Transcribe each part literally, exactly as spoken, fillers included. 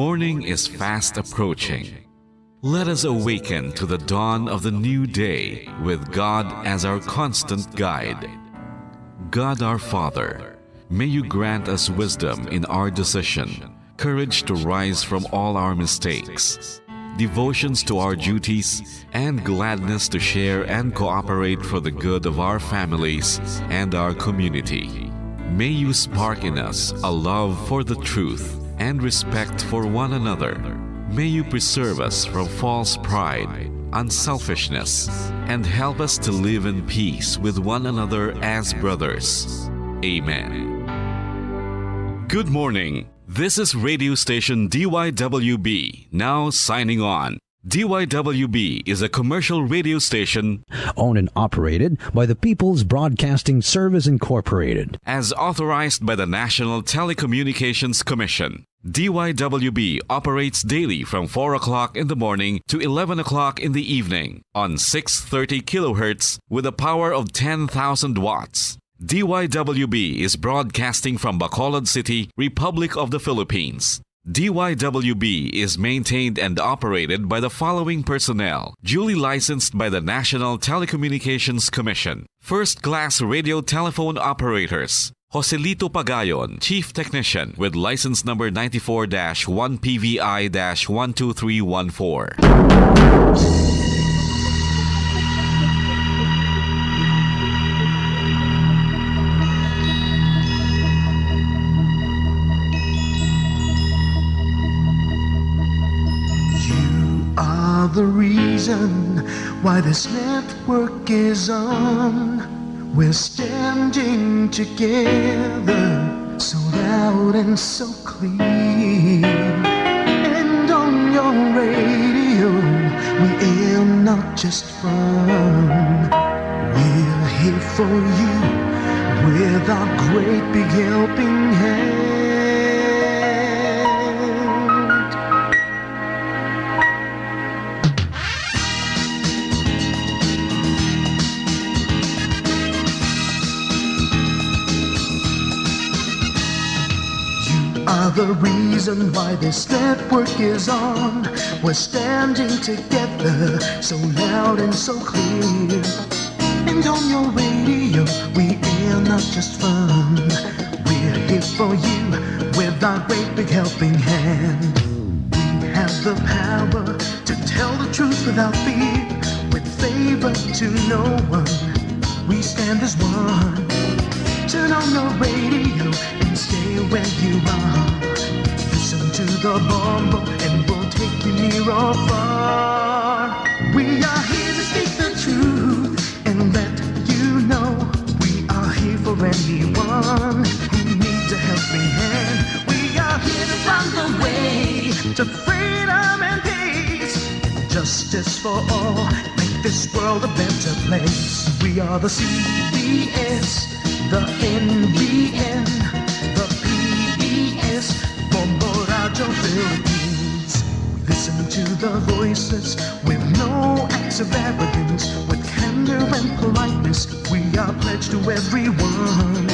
Morning is fast approaching. Let us awaken to the dawn of the new day with God as our constant guide. God our Father, may you grant us wisdom in our decision, courage to rise from all our mistakes, devotions to our duties, and gladness to share and cooperate for the good of our families and our community. May you spark in us a love for the truth and respect for one another. May you preserve us from false pride, unselfishness, and help us to live in peace with one another as brothers. Amen. Good morning. This is radio station D Y W B, now signing on. D Y W B is a commercial radio station owned and operated by the People's Broadcasting Service Incorporated. As authorized by the National Telecommunications Commission. D Y W B operates daily from four o'clock in the morning to eleven o'clock in the evening on six thirty kilohertz with a power of ten thousand watts. D Y W B is broadcasting from Bacolod City, Republic of the Philippines. D Y W B is maintained and operated by the following personnel, duly licensed by the National Telecommunications Commission. First class radio telephone operators, Joselito Pagayon, Chief Technician, with license number ninety-four dash one P V I dash one two three one four. You are the reason why this network is on. We're standing together, so loud and so clear. And on your radio, we aim not just fun. We're here for you with our great big helping hand. You are the reason why this network is on. We're standing together, so loud and so clear. And on your radio, we air not just fun. We're here for you with our great big helping hand. We have the power to tell the truth without fear. With favor to no one, we stand as one. Turn on your radio and stay where you are. Listen to the Bombo and we'll take you near or far. We are here to speak the truth and let you know we are here for anyone who needs a helping hand. We are here to find a way to freedom and peace. Justice for all, make this world a better place. We are the C B S, the N B N, the P B S, Bombo Radio Philippines. We listen to the voices with no acts of arrogance, with candor and politeness. We are pledged to everyone.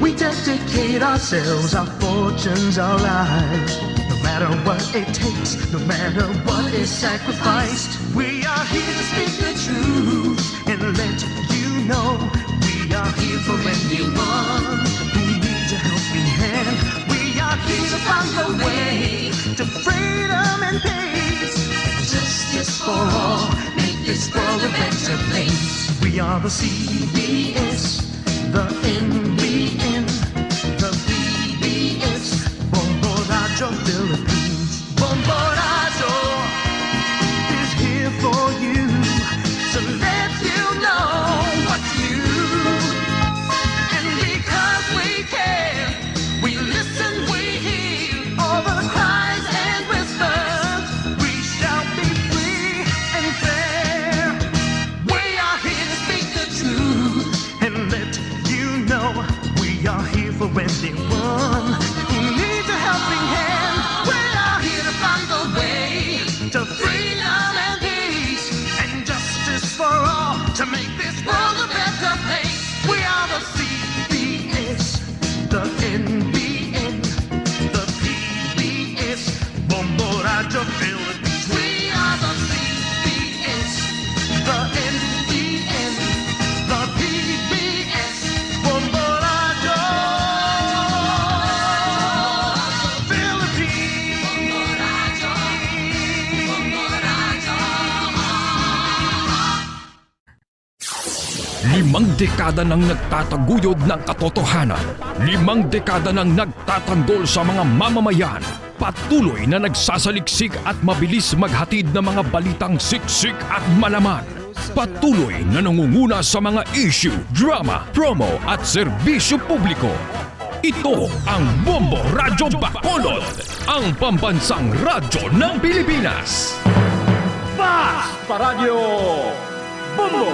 We dedicate ourselves, our fortunes, our lives. No matter what it takes, no matter what is sacrificed, we are here to speak the truth and let you know we are here for anyone who needs a helping hand. We are here to find a way to freedom and peace. Justice for all, make this world a better place. We are the C B S, the N B N, the P B S, Bombo Radio Philippines. Bombo Radio is here for you to let you know what's new. And because we care, we listen, we hear all the cries and whispers. We shall be free and fair. We are here to speak the truth and let you know we are here for anyone who needs a helping hand. We are here to find the way to freedom and peace and justice for all to make this world a better place. We are the C B S, the N B N, the P B S, Limang dekada nang nagtataguyod ng katotohanan. Limang dekada nang nagtatanggol sa mga mamamayan. Patuloy na nagsasaliksik at mabilis maghatid ng mga balitang siksik at malaman. Patuloy na nangunguna sa mga issue, drama, promo at serbisyo publiko. Ito ang Bombo Radyo Bacolod, ang pambansang radyo ng Pilipinas. Fast Paradyo Bombo!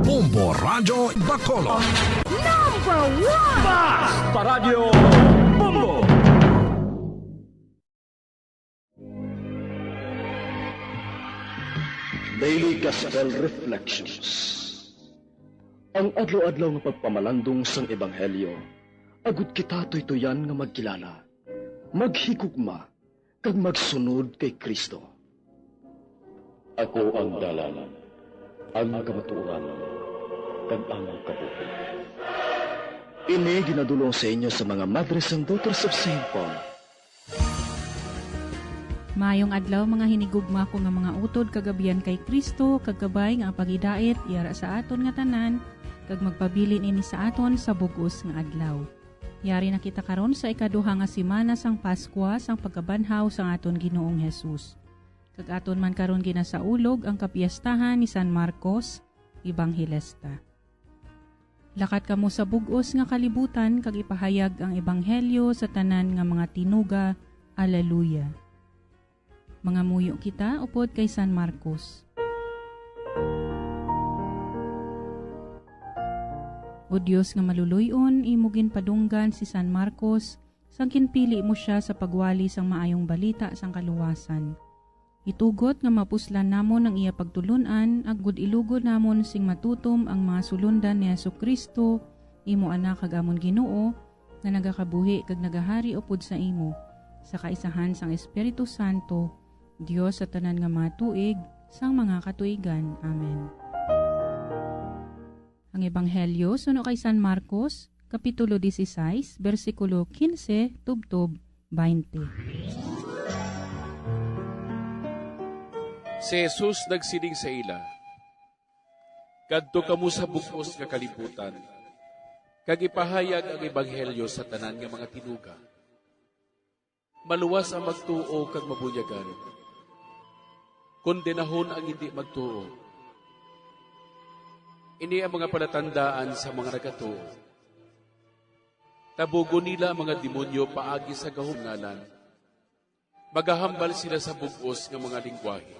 Bombo Radyo Bacolod. Number one! Fast Paradyo Bombo! Daily Gospel Reflections. Ang adlaw-adlaw nga pagpamalandong sang Ebanghelyo, agud kita tuytuyan nga magkilala, maghigugma, kag magsunod kay Cristo. Ako ang dalan, ang kamatuoran, kag ang kabuhi. Ini ginadul-ong sa inyo sa mga Madres and Daughters of Saint Paul. Maayong adlaw, mga hinigugma ko nga mga utod kag abyan kay Cristo, kag kabay nga ang paghidait yara sa aton nga tanan, kag magpabilin ini sa aton sa bug-os nga adlaw. Yari na kita karon sa ikaduha nga semana sang Paskwa sang pagkabanhaw sang aton Ginoong Jesus. Kag aton man karon ginasaulog ang kapiestahan ni San Marcos, Ebanghelista. Lakat kamo sa bug-os nga kalibutan kag ipahayag ang ebanghelyo sa tanan nga mga tinuga. Aleluya. Mangamuyo kita upod kay San Marcos. O Dios nga maluloy-on, imo ginpadunggan si San Marcos sang ginpili mo sia sa pagwali sang Maayong Balita sang kaluwasan. Itugot nga mapuslan namon ang iya pagtulon-an, agud ilugon namon sing matutom ang mga sulondan ni Jesu-Cristo, imo Anak kag amon Ginoo, nga nagakabuhi kag nagahari upod sa imo, sa kaisahan sang Espiritu Santo, Dios sa tanan nga mga tuig, sang mga katuigan. Amen. Ang Ebanghelyo suno kay San Marcos, Kapitulo dieciséis, bersikulo quince tubtob twenty. Si Jesus nagsiling sa ila, "Kadto kamo sa bug-os nga kalibutan, kag ipahayag ang ebanghelyo sa tanan nga mga tinuga. Maluwas ang magtuo kag mabunyagan. Kondenahon ang hindi magtuo. Ini ang mga palatandaan sa mga nagatuo. Tabugon nila ang mga demonyo paagi sa gahom ngalan. Magahambal sila sa bug-os nga mga linggwahe.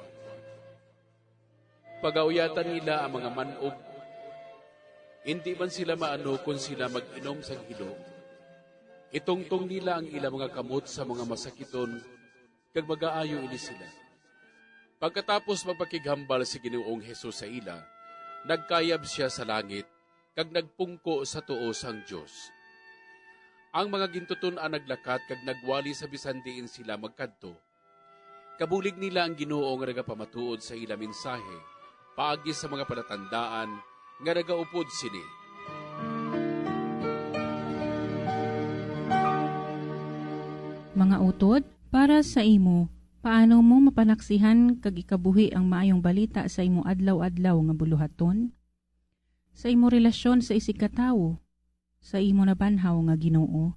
Pagauyatan nila ang mga man-og. Hindi man sila maano kon sila mag-inom sang hilo. Itungtong nila ang ila mga kamot sa mga masakiton, kag magaayo ini sila." Pagkatapos magpakighambal si Ginoong Jesus sa ila, nagkayab sia sa langit, kag nagpungko sa tuo sang Dios. Ang mga gintuton-an naglakat kag nagwali sa bisan diin sila magkadto. Kabulig nila ang Ginoo nga nagapamatuod sa ila mensahe paagi sa mga palatandaan nga nagaupod sini. Mga utod, para sa imo, paano mo mapanaksihan kag ikabuhi ang Maayong Balita sa imo adlaw-adlaw nga buluhaton? Sa imo relasyon sa isigkatawo, sa imo nabanhaw nga Ginoo.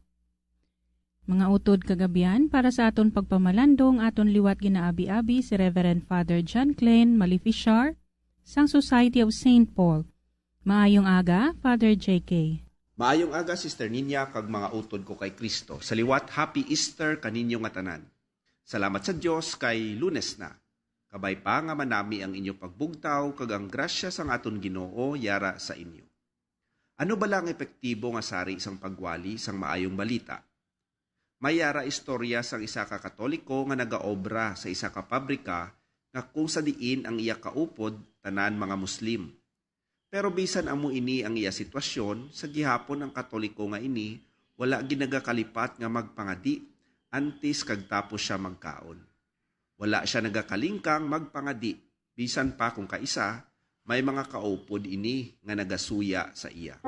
Mga utod kag abyan, para sa aton pagpamalandong, aton liwat ginaabi-abi si Reverend Father John Klein Malifichar sang Society of Saint Paul. Maayong aga, Father J K. Maayong aga, Sister Ninya, kag mga utod ko kay Cristo. Sa liwat, Happy Easter kaninyo nga tanan. Salamat sa Dios kay Lunes na. Kabay pa nga manami ang inyo pagbugtaw kag ang grasya sang aton Ginoo yara sa inyo. Ano bala ang epektibo nga sari sang pagwali sang Maayong Balita? May yara istorya sang isa ka Katoliko nga nagaobra sa isa ka pabrika nga kung sa diin ang iya kaupod tanan mga Muslim. Pero bisan amo ini ang iya sitwasyon, sa gihapon ang Katoliko nga ini wala ginagakalipat nga magpangadi antes kag tapos sia magkaon. Wala sia nagakalingkang magpangadi, bisan pa kung kaisa may mga kaupod ini nga nagasuya sa iya.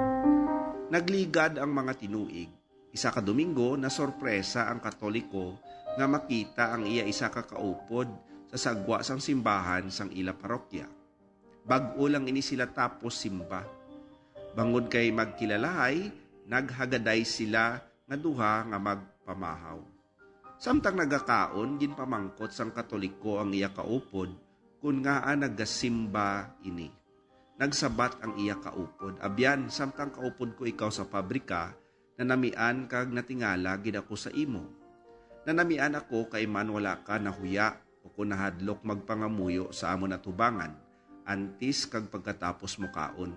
Nagligad ang mga tinuig. Isa ka Domingo, nasorpresa ang Katoliko nga makita ang iya isa ka kaupod sa sagwa sang simbahan sang ila parokya. Bag-o lang ini sila tapos simba. Bangod kay magkilalahay, naghagaday sila nga duha nga magpamahaw. Samtang nagakaon, ginpamangkot sang Katoliko ang iya kaupod kon ngaa nagasimba ini. Nagsabat ang iya kaupod, "Abyan, samtang kaupod ko ikaw sa pabrika, nanamian kag natingala gid ako sa imo. Nanamian ako kay man wala ka nahuya o kon nahadlok magpangamuyo sa amon atubangan, antes kag pagkatapos mo kaon.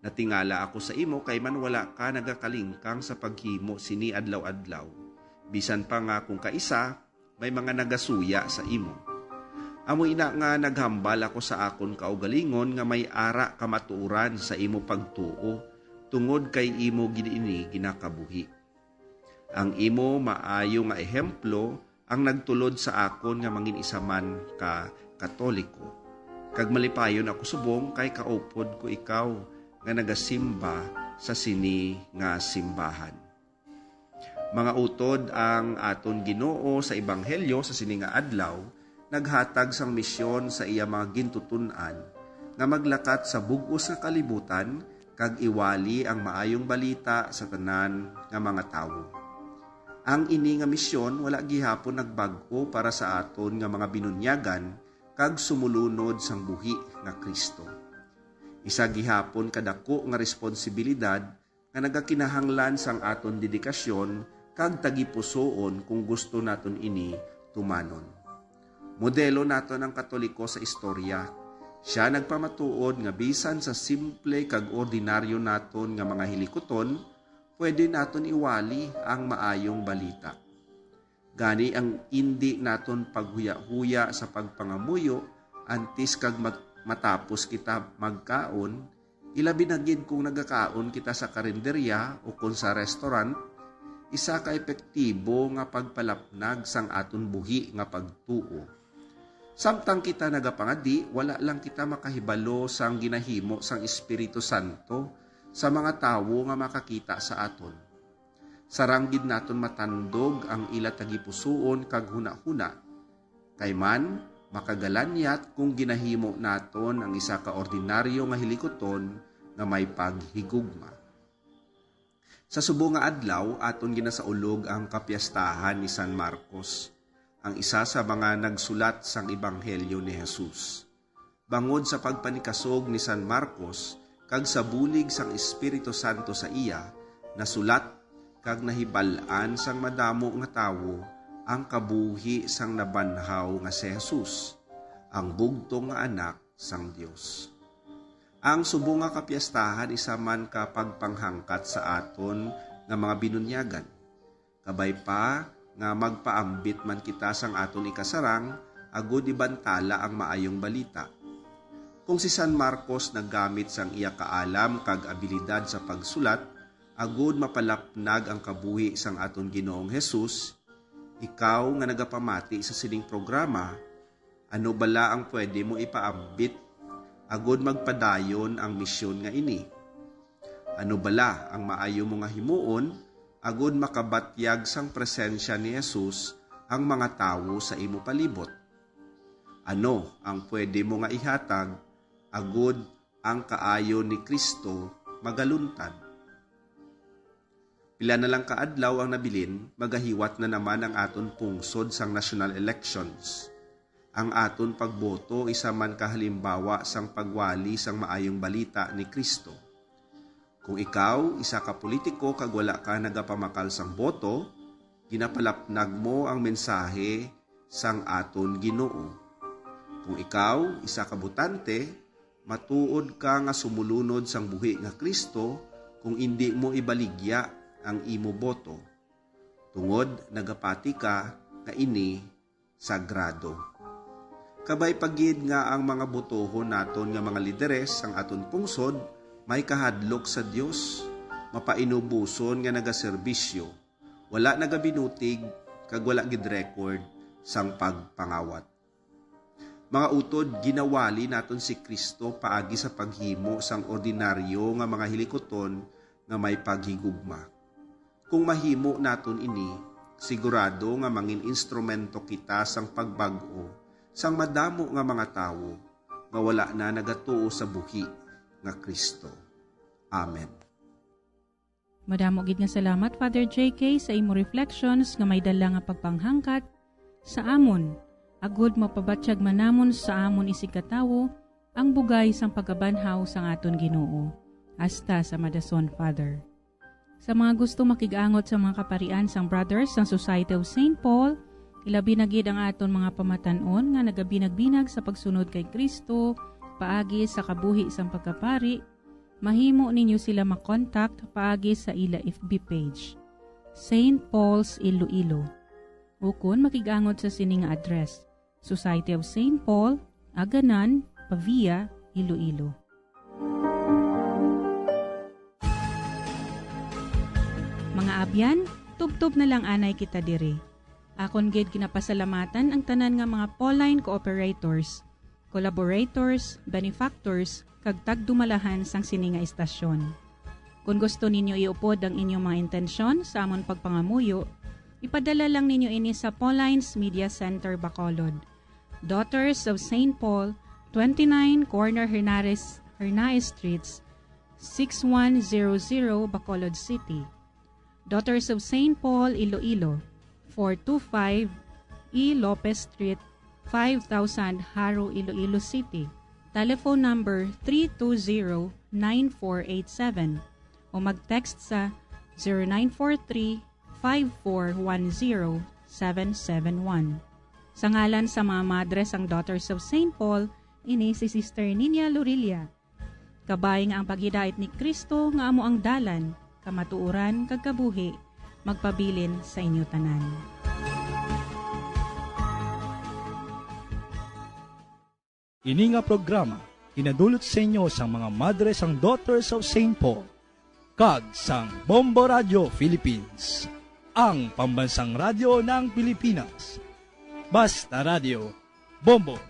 Natingala ako sa imo kay man wala ka nagakalingkang sa paghimo sini adlaw-adlaw, bisan pa nga kung kaisa may mga nagasuya sa imo. Amo ina nga naghambal ako sa akon kaugalingon nga may ara kamatuoran sa imo pagtuo, tungod kay imo gid ini ginakabuhi. Ang imo maayo nga ehemplo ang nagtulod sa akon nga mangin isa man ka Katoliko, kag malipayon ako subong kay kaupod ko ikaw nga nagasimba sa sini nga simbahan." Mga utod, ang aton Ginoo sa Ebanghelyo sa sini nga adlaw naghatag sang misyon sa iya mga gintuton-an nga maglakat sa bug-os nga kalibutan kag iwali ang Maayong Balita sa tanan nga mga tawo. Ang ini nga misyon wala gihapon nagbag-o para sa aton nga mga binunyagan kag sumulunod sang buhi nga Cristo. Isa gihapon ka dako nga responsibilidad nga nagakinahanglan sang aton dedikasyon kag tagipusoon kung gusto naton ini tumanon. Modelo naton ang Katoliko sa istorya. Sia nagpamatuod nga bisan sa simple kag ordinaryo naton nga mga hilikuton, pwede naton iwali ang Maayong Balita. Gani, ang indi naton paghuya-huya sa pagpangamuyo antes kag mag-, matapos kita magkaon, ilabi na gid kung nagakaon kita sa karinderya o kon sa restaurant, isa ka epektibo nga pagpalapnag sang aton buhi nga pagtuo. Samtang kita nagapangadi, wala lang kita makahibalo sang ginahimo sang Espiritu Santo sa mga tawo nga makakita sa aton. Sarang gid naton matandog ang ila tagipusoon kag hunahuna. Kay man, makagalanyat kung ginahimo naton ang isa ka ordinaryo nga hilikuton nga may paghigugma. Sa subong nga adlaw, aton ginasaulog ang kapiestahan ni San Marcos, ang isa sa mga nagsulat sang Ebanghelyo ni Jesus. Bangod sa pagpanikasog ni San Marcos kag sa bulig sang Espiritu Santo sa iya, nasulat kag nahibal-an sang madamo nga tawo ang kabuhi sang nabanhaw nga si Jesus, ang bugtong nga Anak sang Dios. Ang subong nga kapiestahan isa man ka pagpanghangkat sa aton nga mga binunyagan. Kabay pa nga magpaambit man kita sang aton ikasarang agud ibantala ang Maayong Balita. Kung si San Marcos naggamit sang iya kaalam kag abilidad sa pagsulat agud mapalapnag ang kabuhi sang aton Ginoong Jesus, ikaw nga nagapamati sa sining programa, ano bala ang pwede mo ipaambit agud magpadayon ang misyon nga ini? Ano bala ang maayo mo nga himuon agud makabatyag sang presensya ni Jesus ang mga tawo sa imo palibot? Ano ang pwede mo nga ihatag agud ang kaayo ni Cristo magaluntad? Pila na lang ka adlaw ang nabilin, magahiwat na naman ang aton pungsod sang national elections. Ang aton pagboto isa man ka halimbawa sang pagwali sang Maayong Balita ni Cristo. Kung ikaw isa ka politiko kag wala ka nagapamakal sang boto, ginapalapnag mo ang mensahe sang aton Ginoo. Kung ikaw isa ka botante, matuod ka nga sumulunod sang buhi nga Cristo kung indi mo ibaligya ang imo boto, tungod nagapati ka nga ini sagrado. Kabay pa gid nga ang mga botohon naton nga mga lideres sang aton pungsod may kahadlok sa Dios, mapainuboson nga nagaserbisyo, wala nagabinutig, kag wala gid record sang pagpangawat. Mga utod, ginawali naton si Cristo paagi sa paghimo sang ordinaryo nga mga hilikuton nga may paghigugma. Kung mahimo naton ini, sigurado nga mangin-instrumento kita sang pagbag-o sang madamo nga mga tawo, nga wala na nagatuo sa buhi nga Cristo. Amen. Madamo gid nga salamat, Father J K, sa imo reflections nga may dala nga pagpanghangkat sa amon, agud mapabatyag man namon sa amon isigkatawo ang bugay sang pagkabanhaw sang aton Ginoo. Hasta sa madason, Father. Sa mga gusto makig-angot sa mga kaparian sang Brothers sang Society of Saint Paul, ilabi na gid ang aton mga pamatan-on nga nagabinagbinag sa pagsunod kay Cristo paagi sa kabuhi sang pagkapari, mahimo ninyo sila makontak paagi sa ila F B page, Saint Paul's Iloilo, ukon makig-angot sa sini nga address, Society of Saint Paul, Aganan, Pavia, Iloilo. Mga abyan, tubtob na lang anay kita diri. Akon gid ginapasalamatan ang tanan nga mga Pauline cooperators, collaborators, benefactors, kag tagdumalahan sang sini nga istasyon. Kon gusto ninyo iupod ang inyong mga intensyon sa amon pagpangamuyo, ipadala lang ninyo ini sa Pauline's Media Center, Bacolod, Daughters of Saint Paul, twenty-nine Corner Hernares, Hernaez Streets, six one zero zero, Bacolod City. Daughters of Saint Paul, Iloilo, four two five E Lopez Street, five thousand, Jaro, Iloilo City. Telephone number three two zero, nine four eight seven o mag-text sa zero nine four three, five four one zero, seven seven one. Sa ngalan sa mga madre sang Daughters of Saint Paul, ini si Sister Ninia Lorilla. Kabay nga ang paghidait ni Cristo nga amo ang dalan, kamatuoran, kag kabuhi, magpabilin sa inyo tanan. Ini nga programa ginadulot sa inyo sang mga madre sang Daughters of Saint Paul kag sang Bombo Radio Philippines, ang pambansang radyo ng Pilipinas. Basta Radio, Bombo.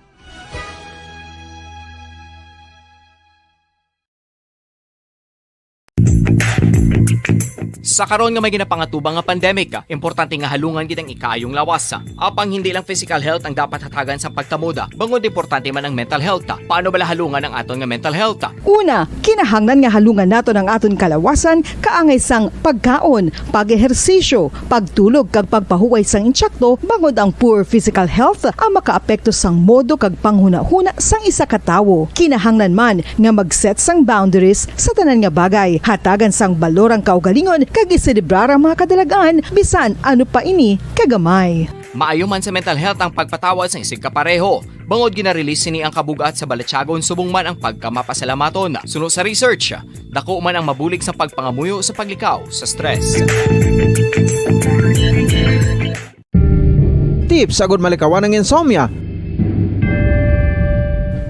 Sa karon nga may ginapangatubang nga pandemic, importante nga halungan gid ang ikaayong lawas. Apang hindi lang physical health ang dapat hatagan sa pagtamod, bangod importante man ang mental health. Paano bala halungan ang aton nga mental health? Una, kinahanglan nga halungan naton ang aton kalawasan kaangay sang pagkaon, pag-ehersisyo, pagtulog kag pagpahuway sang intsakto, bangod ang poor physical health ang makaapekto sang modo kag panghunahuna sang isa ka tawo. Kinahanglan man nga mag-set sang boundaries sa tanan nga bagay, hatagan sang balor ang kaugalingon kag iselebrar ang mga kadalag-an, bisan ano pa ini kagamay. Maayo man sa mental health ang pagpatawad sang isigkapareho, bangod gina-release sini ang kabug-at sa balatyagon subong man ang pagkamapasalamaton. Suno sa research, dako man ang mabulig sa pagpangamuyo sa paglikaw sa stress. Tips agud malikawan ang insomnia.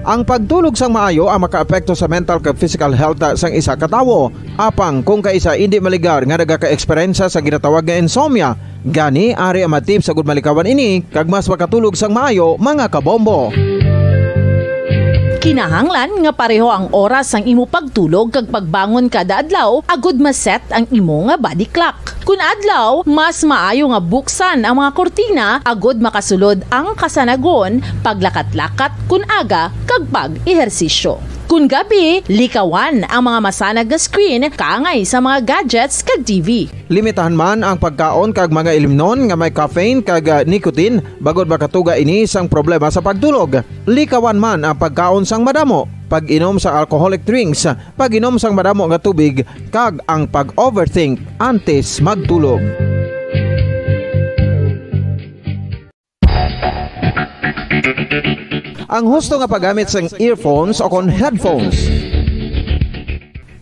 Ang pagtulog sang maayo ang makaapekto sa mental kag physical health sang isa ka tawo. Apang kung kaisa indi maligar nga nagaka-eksperyensya sa ginatawag nga insomnia, gani ari ang mga tips agud malikawan ini kag mas makatulog sang maayo, mga kabombo. Kinahanglan nga pareho ang oras sang imo pagtulog kag pagbangon kada adlaw agud ma-set ang imo nga body clock. Kun adlaw, mas maayo nga buksan ang mga kurtina agud makasulod ang kasanagon, paglakat-lakat kun aga, kag pag-ehersisyo. Kun gabi, likawan ang mga masanag nga screen kaangay sa mga gadgets kag T V. Limitahan man ang pagkaon kag mga ilimnon nga may caffeine kag, ah, nicotine, bangod makatuga ini sang problema sa pagtulog. Likawan man ang pagkaon sang madamo, pag-inom sa alcoholic drinks, pag-inom sang madamo nga tubig, kag ang pag-overthink antes magtulog. Ang husto nga paggamit sang earphones o kon headphones.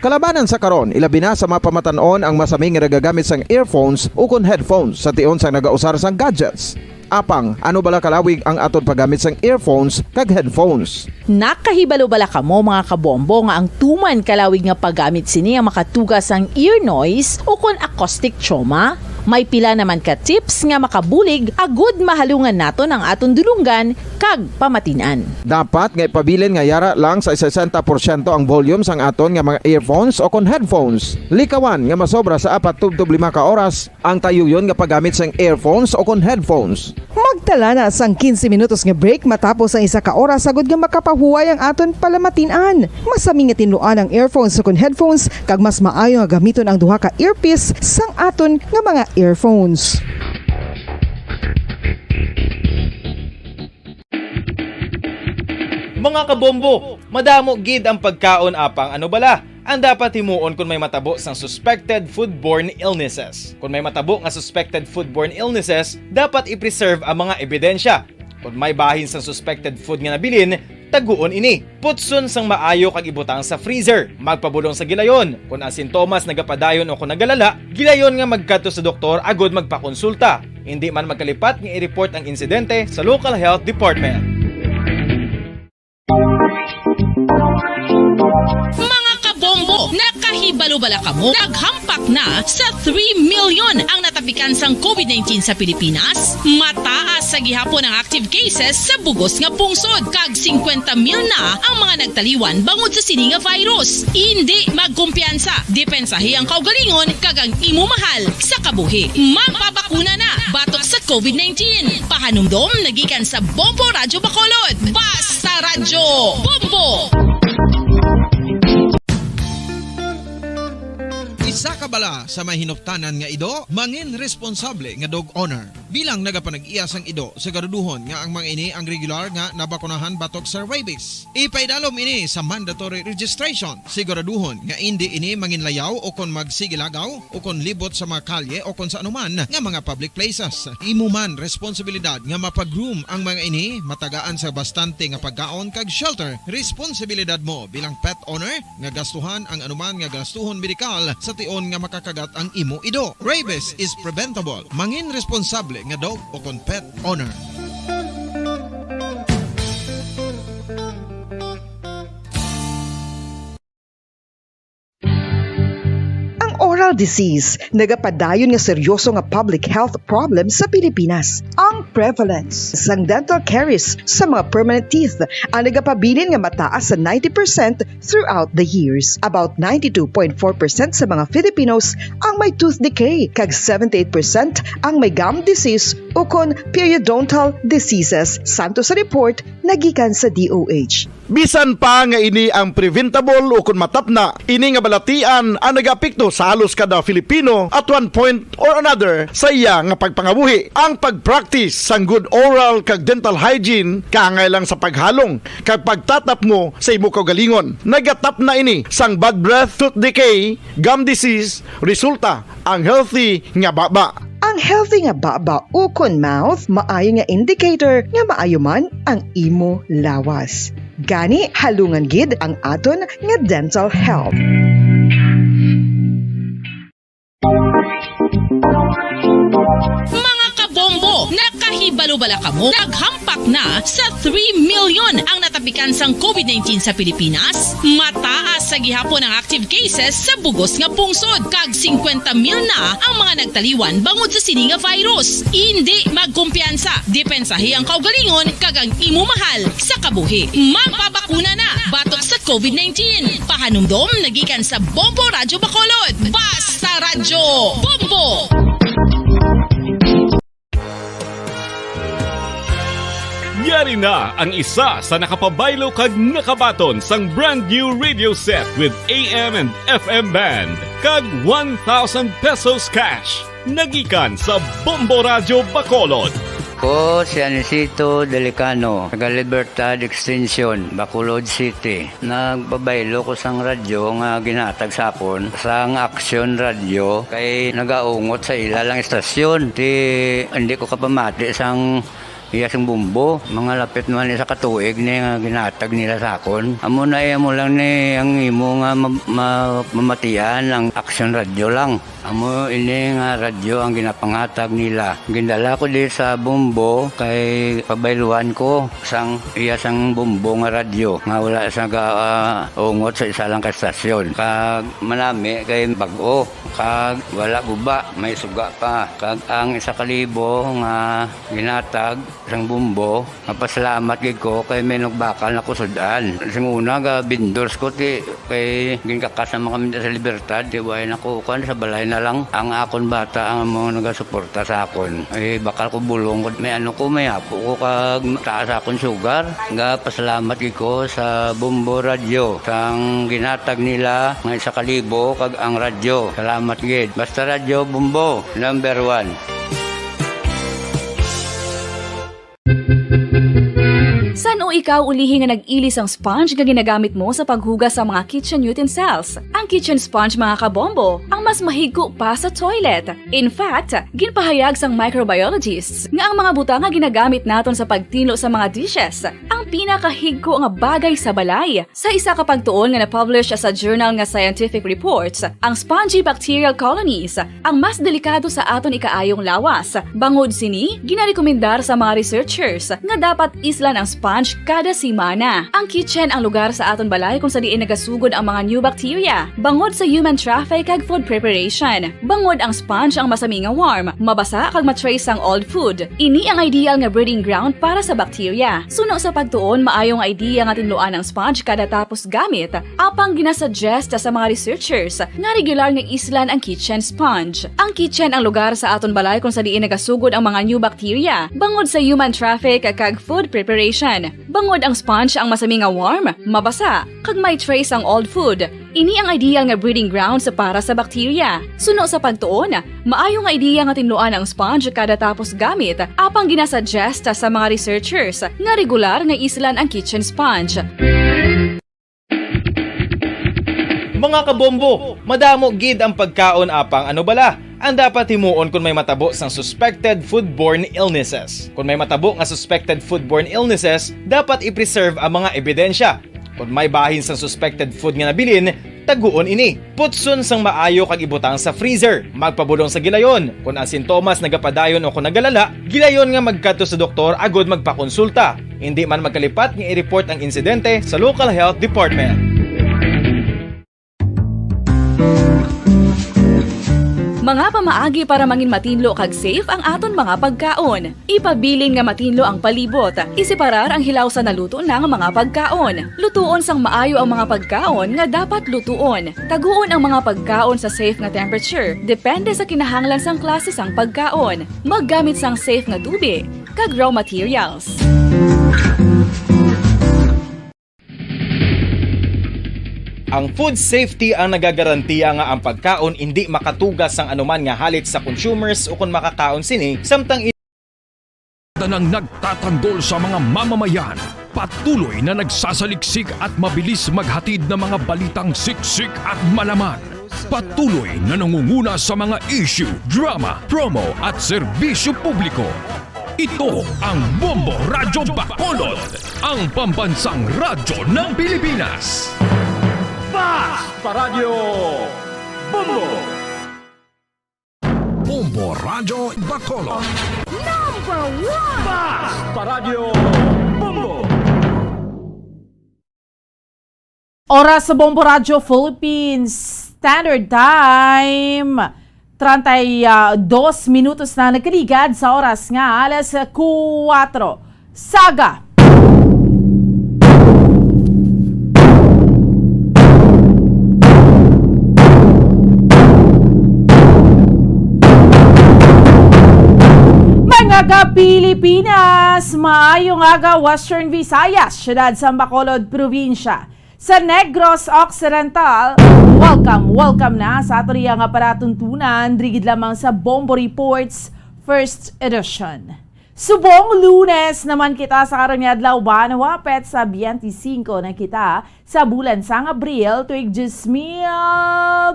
Kalabanan sa karon, ilabi na sa mga pamatan-on ang masami nga nagagamit sang earphones o kon headphones sa tion sang nagausar sang gadgets. Apang, ano bala kalawig ang aton paggamit sang earphones kag headphones? Nakahibalo bala kamo, mga kabombo, nga ang tuman kalawig nga paggamit sini ang makatuga sang ear noise o kon acoustic trauma? May pila naman ka tips nga makabulig agud mahalungan naton ang aton dulonggan kag pamatin-an. Dapat nga ipabilin nga yara lang sa sesenta porsyento ang volume sang aton nga mga earphones o kon headphones. Likawan nga masobra sa apat tubtob lima ka oras ang tayuyon nga paggamit sang earphones o kon headphones. Mag Dala na sang quince minutos nga break matapos ang isa ka oras, agod nga makapahuway ang aton palamatin-an. Masami nga tinluan ang earphones ukon headphones, kag mas maayo nga gamiton ang duha ka earpiece sang aton nga mga earphones. Mga kabombo, madamo gid ang pagkaon, apang ano bala ang dapat himuon kon may matabo sang suspected foodborne illnesses? Kon may matabo nga suspected foodborne illnesses, dapat i-preserve ang mga ebidensya. Kon may bahin sang suspected food nga nabilin, taguon ini. Putson sang maayo kag ibutang sa freezer. Magpabulong sa gilayon kon ang sintomas nagapadayon o kon nagalala. Gilayon nga magkadto sa doktor agod magpakonsulta. Indi man magkalipat nga i-report ang insidente sa local health department. Mga kabombo, nakahibalo bala kamo? Naghampak na sa three million ang natapikan sang covid nineteen sa Pilipinas. Mataas sa gihapon ang active cases sa bugos nga pungsod, kag singkwenta mil na ang mga nagtaliwan bangod sa sini nga virus. Indi magkumpiyansa, depensahi ang kaugalingon kag ang imo mahal sa kabuhi. Magpabakuna na batok sa covid nineteen. Pahanumdom nagikan sa Bombo Radyo Bacolod. Basta Radyo Bombo! Isa ka bala sa may hinuptanan nga ido, mangin responsable nga dog owner. Bilang nagapanag-iya sang ido, siguraduhon nga ang mga ini ang regular nga nabakunahan batok sa rabies. Ipaidalom ini sa mandatory registration. Siguraduhon nga indi ini manginlayaw o kon magsigilagaw o kon libot sa mga kalye o kon sa anuman nga mga public places. Imo man responsibilidad nga mapa-groom ang mga ini, matagaan sa bastante nga pagkaon kag shelter. Responsibilidad mo bilang pet owner nga gastuhan ang anuman nga gastuhon medikal sa tion nga makakagat ang imo ido. Rabies is preventable. Mangin responsable nga dog o kon pet owner. Ang oral disease nagapadayon nga seryoso nga public health problem sa Pilipinas. Ang prevalence sang dental caries sa mga permanent teeth ang nagapabilin nga mataas sa ninety percent throughout the years. About ninety-two point four percent sa mga Filipinos ang may tooth decay, kag seventy-eight percent ang may gum disease ukon periodontal diseases, santo sa report nagikan sa D O H. Bisan pa nga ini ang preventable ukon matapna, ini nga balatian ang nagaapekto sa halos kada Filipino at one point or another sa iya nga pagpangabuhi. Ang pag-practice sang good oral kag dental hygiene kaangay lang sa paghalong kag pagtatapmo sa imo kaugalingon. Nagatapna ini sang bad breath, tooth decay, gum disease, resulta ang healthy nga baba. Ang healthy nga baba ukon mouth maayo nga indicator nga maayo man ang imo lawas. Gani, halungan gid ang aton nga dental health. Mga kabombo, nakahibalo bala kamo? Naghampak na sa three million ang natapikan sang covid nineteen sa Pilipinas. Mataas sa gihapon ang active cases sa bugos nga pungsod, kag singkwenta mil na ang mga nagtaliwan bangod sa sini nga virus. Indi magkumpiyansa, depensahi ang kaugalingon kag ang imo mahal sa kabuhi. Magpabakuna na batok sa covid nineteen. Pahanumdom nagikan sa Bombo Radyo Bacolod. Basta Radyo Bombo! Yari na ang isa sa nakapabaylo kag nakabaton sang brand new radio set with A M and F M band kag one thousand pesos cash. Nagikan sa Bombo Radyo Bacolod. Ko si Anisito Delicano, taga Libertad Extension, Bacolod City. Nagpabaylo ko sang radyo nga ginhatag sa akon sang Action Radyo, kay nagaungot sa ila lang istasyon. Ti, hindi ko kapamati sang iya sing bumbo. Mga lapit naman isa ka tuig ni nga ginhatag nila sa akon. Amo na, eh, amo lang ni ang imo nga ma-, ma-, mamatian ang Action Radyo lang. Amo ini nga radyo ang ginapangatag nila. Gindala ko di sa bumbo kay pabayluan ko sang iya sang bumbo nga radyo nga wala sa ga-, ah, ungot sa isa lang ka estasyon. Kag manami kay bag-o kag wala guba, may suga pa. Kag ang isa ka libo nga ginatag Sang Bombo, mapasalamat gid ko kay may nagbakal na kusud-an. Sing una, ga vendors ko, ti, kay ginkakas naman kami sa Libertad, ti, way na ko, kuwan, sa balay na lang. Ang akon bata, ang mga nagasuporta sa akon. Ay, bakal ko bulong, may ano ko, may apo ko, kag taas akon sugar. Ga pasalamat gid ko sa Bombo Radyo, sang ginhatag nila nga isa ka libo, kag ang radyo. Salamat gid. Basta Radyo Bombo, number one. San-o ikaw ulihi nga nag-ili sang sponge nga ginagamit mo sa paghugas sa mga kitchen utensils? Ang kitchen sponge, mga kabombo, ang mas mahigko pa sa toilet. In fact, ginpahayag sang microbiologists nga ang mga butang nga ginagamit naton sa pagtinlo sa mga dishes ang pinakahigko nga bagay sa balay. Sa isa ka pagtuon nga na-publish sa journal nga Scientific Reports, ang spongy bacterial colonies ang mas delikado sa aton ikaayong lawas. Bangod sini, ginarekomendar sa mga researchers nga dapat islan ang sponge kada semana. Ang kitchen ang lugar sa aton balay kung sa diin nagasugod ang mga new bacteria, bangod sa human traffic kag food preparation. Bangod ang sponge ang masami nga warm, mabasa kag ma-trace ang old food. Ini ang ideal nga breeding ground para sa bacteria. Suno sa pagtuon, maayo nga idea nga tinluan ang sponge kada tapos gamit, apang ginasuggest sa mga researchers nga regular nga islan ang kitchen sponge. Ang kitchen ang lugar sa aton balay kung sa diin nagasugod ang mga new bacteria, bangod sa human traffic kag food preparation. Bangod ang sponge ang masami nga warm, mabasa, kag may trace ang old food, ini ang ideal nga breeding grounds para sa bacteria. Suno sa pagtuon, maayo nga idea nga tinluan ang sponge kada tapos gamit, apang ginasuggest sa mga researchers nga regular nga islan ang kitchen sponge. Mga kabombo, madamo gid ang pagkaon, apang ano bala ang dapat himuon kon may matabo sang suspected foodborne illnesses? Kon may matabo nga suspected foodborne illnesses, dapat i-preserve ang mga ebidensya. Kon may bahin sang suspected food nga nabilin, taguon ini. Putson sang maayo kag ibutang sa freezer. Magpabulong sa gilayon. Kon ang sintomas nagapadayon o kon nagalala, gilayon nga magkadto sa doktor agud magpakonsulta. Indi man magkalipat nga i-report ang insidente sa local health department. Mga pamaagi para mangin matinlo kag safe ang aton mga pagkaon. Ipabilin nga matinlo ang palibot. Iseparar ang hilaw sa naluto na nga mga pagkaon. Lutuon sang maayo ang mga pagkaon nga dapat lutuon. Taguon ang mga pagkaon sa safe nga temperature, depende sa kinahanglan sang klase sang pagkaon. Maggamit sang safe nga tubig kag raw materials. Ang food safety ang nagagarantiya nga ang pagkaon indi makatuga sang anuman nga halit sa consumers ukon makakaon sini, samtang i- Tanang nagtatanggol sa mga mamamayan, patuloy na nagsasaliksik at mabilis maghatid ng mga balitang siksik at malaman. Patuloy na nangunguna sa mga issue, drama, promo at serbisyo publiko. Ito ang Bombo Radyo Bacolod, ang pambansang radyo ng Pilipinas. Fast Paradyo Bombo! Bombo Radyo Bacolod. Number one! Fast Paradyo Bombo! Oras sa Bombo Radyo Philippines Standard Time, treinta y dos minutos na nagkaligad sa oras nga alas kuwatro. Saga! Mga ka-Pilipinas, maayong aga, Western Visayas, siyudad sa Bacolod, probinsya sa Negros Occidental. Welcome, welcome na sa ato riya nga palatuntunan, diri gid lamang sa Bombo Reports First Edition. Subong Lunes naman kita sa karon nga adlaw, banwa, petsa twenty-cinco na kita sa bulan sang Abril, tuig dos mil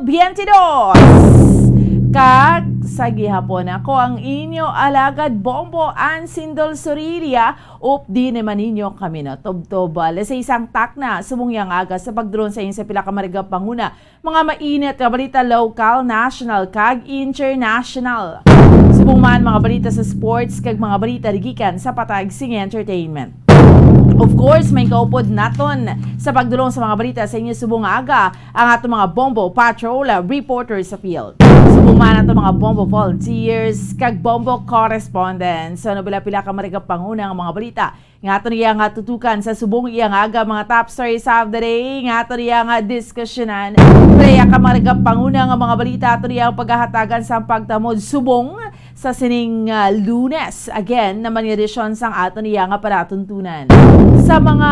biyente dos. Kag sa gihapon, ako ang inyo alagad Bombo, Ann Sindol Sorilia, updi naman ninyo kami na tubtob. Alas sais ang takna, subong yang aga sa pagdulong sa inyo sa pila ka maragap panguna, mga mainit nga balita, lokal, national, kag international. Subong man mga balita sa sports kag mga balita gikan sa patag sing entertainment. Of course, may kaupod naton sa pagdulong sa mga balita sa inyo subong nga aga ang aton mga Bombo Patrol reporter sa field. Subong Ang ato mga Bombo volunteers kag Bombo correspondents. So, ano, pila-pila ka marigapanguna nga mga balita nga ato niya nga tutukan sa subong iya nga aga, mga top stories of the day nga ato niya nga diskusyonan. Pila ka marigapanguna nga mga balita ato niya ang paghahatagan sa pagtamod subong sa sining, ah, Lunes. Again, naman nga edisyon sang ato niya nga palatuntunan. Sa mga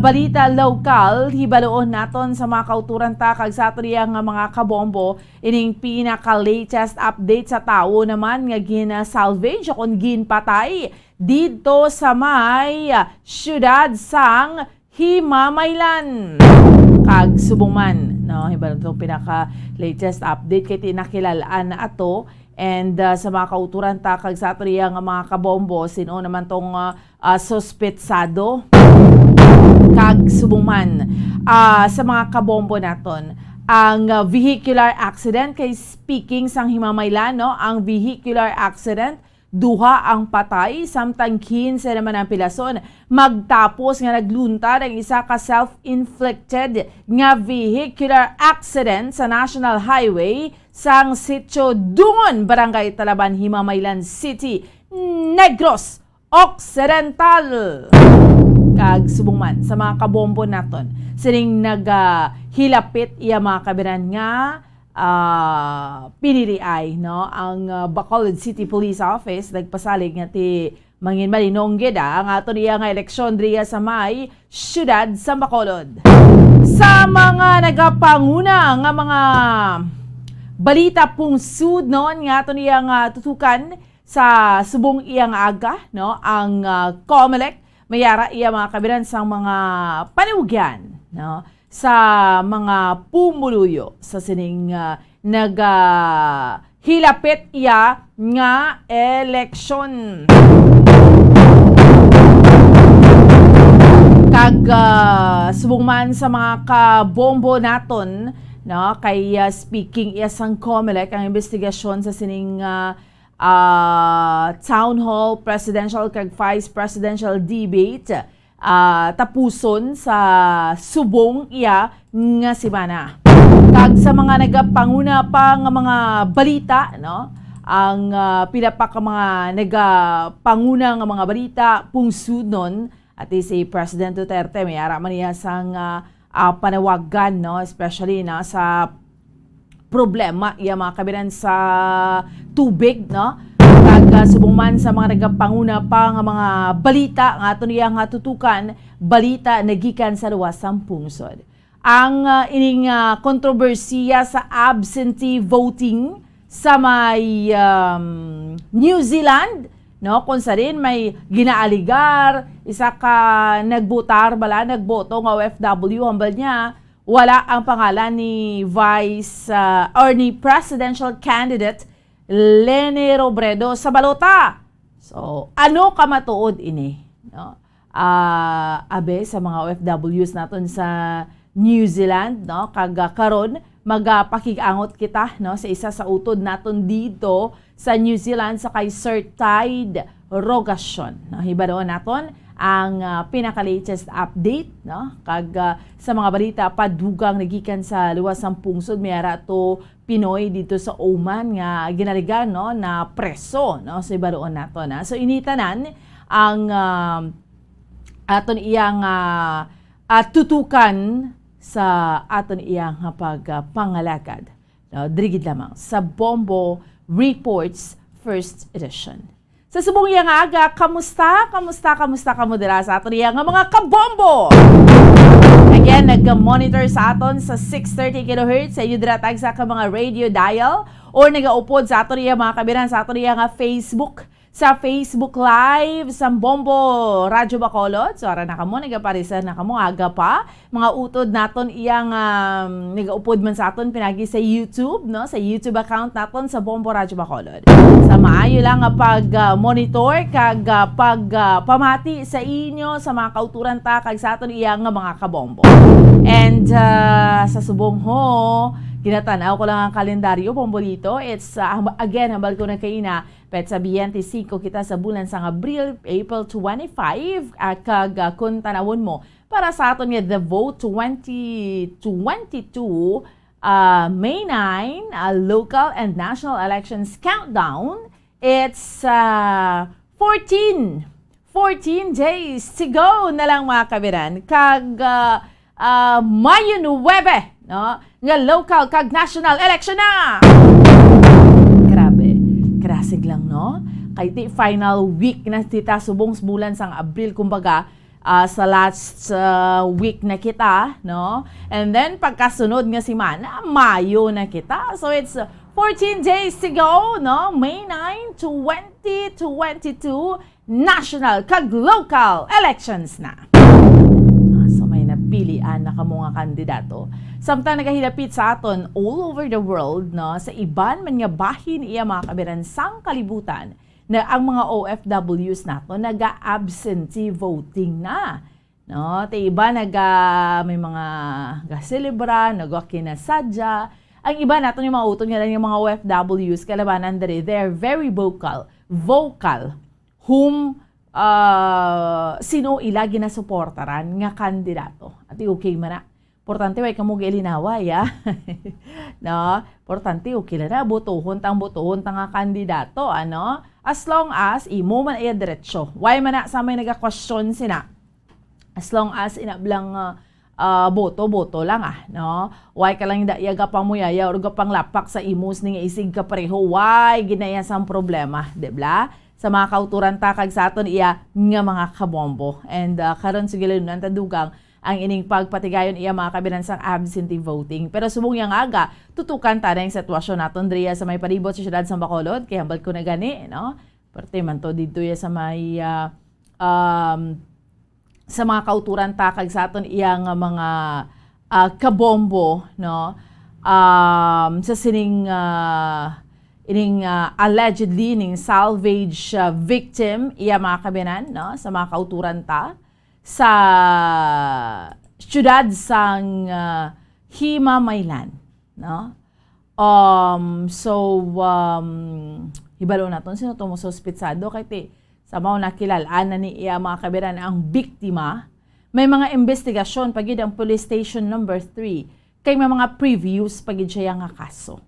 balita lokal, hibaluon naton sa mga kauturan ta kag sa ato niya nga mga kabombo, ining pinaka-latest update sa tawo naman nga gin-salvage o kon ginpatay didto sa may, ah, siyudad sang Himamaylan kag subong man, no? Hibaluon tong pinaka-latest update kay tinakilal-an na ato. And, ah, sa mga kauturan ta kag sa ato niya nga mga kabombo, sin-o naman tong, ah, ah, suspetsado kag subong man, ah, sa mga kabombo naton, ang, ah, vehicular accident. Kay speaking sang Himamaylan, no, ang vehicular accident, duha ang patay, samtang kinse naman ang pilason. Magtapos nga nagluntad ang isa ka self-inflicted nga vehicular accident sa National Highway sang Sitio Dungon, Barangay Talaban, Himamaylan City, Negros Occidental. Kag subong man sa mga kabombo naton, sining nagahilapit iya mga kabiran nga, ah, piniliay, no? Ang, ah, Bacolod City Police Office nagpasalig nga ti mangin malinong gid, ah, ang aton iya nga eleksyon diriya sa may siyudad sa Bacolod. Sa mga nagapanguna nga mga balita pungsod, no, nga aton iya nga tutukan sa subong iya nga aga, no, ang, ah, Comelec may ara iya mga kabiran sang mga panawagyan, no, sa mga pumuluyo sa sining, ah, nagahilapit iya nga eleksyon. Kag, ah, subong man sa mga kabombo naton, no, kay, ah, speaking iya sang Comelec ang investigasyon sa sining, ah, ah, Town Hall Presidential kag Vice Presidential Debate, ah, tapuson sa subong iya nga semana. Kag sa mga nagapanguna pa nga mga balita, no? Ang, ah, pila pa ka mga nagapanguna nga mga balita, pungsudnon, ati si President Duterte, may ara man niya sang, ah, ah, panawagan, no? Especially na sa problema iya mga kabiran sa tubig, no? Kag, ah, subong man sa mga nagapanguna pa nga mga balita nga ato niya nga tutukan, balita nagikan sa luwas sang pungsod. Ang, ah, ining, ah, kontrobersiya sa absentee voting sa may, um, New Zealand, no, kung sa din may ginaaligar, isa ka nagbotar bala, nagboto nga O F W, hambal niya, wala ang pangalan ni Vice, ah, or ni presidential candidate Leni Robredo sa balota. So, ano ka matuod ini, no? Ah, abe sa mga O F Ws naton sa New Zealand, no? Kag, ah, karon magapakig-angot kita, no, sa isa sa utod naton dito sa New Zealand, sa kay Sir Tide Rogacion, no? Hibaroon naton ang, ah, pinaka-latest update, no? Kag, ah, sa mga balita pa dugang nagikan sa luwas sang pungsod, may ara to Pinoy dito sa Oman nga ginaligan, no, na preso, no? So, ibaroon nato na. So, ini tanan ang, ah, aton iyang, ah, ah, tutukan sa aton iyang pag, ah, pangalagad, no? Diri gid lamang sa Bombo Reports First Edition. Sa subong iya nga aga, kamusta? Kamusta? Kamusta kamo dira sa aton iya nga mga kabombo? Again, nag-monitor sa aton sa six thirty kilohertz sa inyo dira tagsa ka mga radio dial or nagaupod sa aton iya mga kabiran sa aton iya nga Facebook, sa Facebook Live sa Bombo Radyo Bacolod. So, ara na kamo, nagapareser na kamo, aga pa. Mga utod naton iyang, um, nagaupod man sa aton pinagi sa YouTube, no? Sa YouTube account naton sa Bombo Radyo Bacolod. Sa maayo lang nga pag, ah, monitor kag, ah, pag, ah, pamati sa inyo sa mga kauturan ta kag sa aton iyang nga mga kabombo. And, ah, sa subong ho, ginatanaw ko lang ang kalendaryo, Bombolito. It's, ah, hamba-, again, hambal ko na kaina, petsa biyente singko kita sa bulan sang Abril, April twenty-five, ah, kag, ah, kung tanawon mo, para sa aton nga The Vote twenty twenty-two, uh, May nine, uh, local and national elections countdown. It's uh, fourteen, fourteen days to go na lang, mga kabiran. Kag uh, uh, Mayo nuwebe, no? Nga local kag national election na! Grabe. Krasig lang, no? Kay ti final week na kita subong sa bulan sang Abril, kumbaga, ah, sa last, ah, week na kita, no? And then, pagkasunod nga semana, Mayo na kita. So, it's, uh, fourteen days to go, no? May nine, twenty twenty-two, national kag local elections na. Ah, so, may napilian na kamo nga kandidato. Samtang nagahilapit sa aton all over the world, no? Sa iban man nga bahin iya, mga kabiran, sang kalibutan, na ang mga O F Ws nato naga-absentee voting na. No? Ti iba naga, may mga gaselebra, nagakinasadya. Ang iba naton yung mga utod nga lang yung mga O F Ws, kalabanan diri, they're very vocal. Vocal. Whom, uh, sino ila ginasuportaran nga kandidato. Ati okay man na. Importante, way kamo gilinaway, ah. No? Importante, okay lang na. Botohon tang botohon ta nga kandidato, ano? As long as imo man iya diretso. Way man na sa may nagakwestiyon sina. As long as ina blang, ah, ah, boto, boto lang, ah, no? Way ka lang da iya gapamuyaya or gapanglapak sa imo sini nga isig kapareho. Way ginaya sang problema, di bla? Sa mga kauturan ta kag sa aton iya nga mga kabombo. And, ah, karon, sige lang, ang tadugang ang ining pagpatigayon iya mga kabinan sang absentee voting. Pero subong yang aga, tutukan ta na yung sitwasyon naton diriya sa may palibot sa siyudad sa Bacolod. Kay hambal ko na gani, no? Parte man to dito ya sa may, ah, um, sa mga kauturan ta kag sa aton iya nga mga, ah, kabombo, no? Um, sa sining, ah, ining, ah, allegedly ning salvage, ah, victim, iya mga kabinan, no? Sa mga kauturan ta sa siyudad sang, ah, Himamaylan, no? Um, so, um, hibalo naton sino to mo suspitsado kay ti sa mao nakilal-an na ni iya mga kabiran ang biktima. May mga investigasyon pa gid ang police station number three kay may mga previous pa gid siya nga kaso.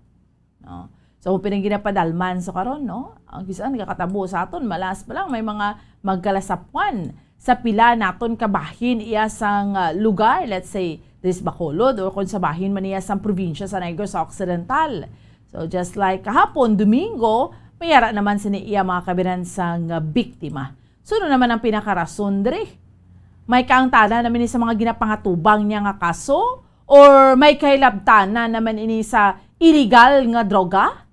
No? So, kung pinang ginapadalman sa karon, no? Ang kisan, nakakatabo sa aton, malas pa lang, may mga magkalasapwan sa pila naton kabahin iya sang, ah, lugar, let's say, this Bacolod, or kung sa bahin man iya sang probinsya sa Negros Occidental. So, just like kahapon, Domingo, mayara naman sini iya mga kabinan sang, ah, biktima. Suno naman ang pinakarason diri. May kaangtanan naman ni sa mga ginapangatubang niya nga kaso? Or may kahilabtanan naman ini sa iligal nga droga?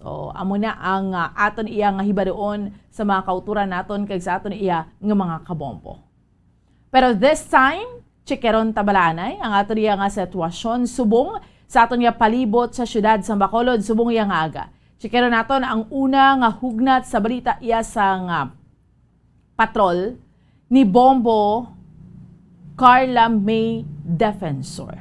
So, amo na ang, ah, aton iya nga hibaduon sa mga kauturan naton kag sa aton iya nga mga kabombo. Pero this time, chikeron ta bala anay ang aton iya nga sitwasyon subong sa aton nga palibot sa siyudad sa Bacolod subong iya nga aga. Chikeron naton ang una nga hugnat sa balita iya sa nga patrol ni Bombo Carla May Defensor.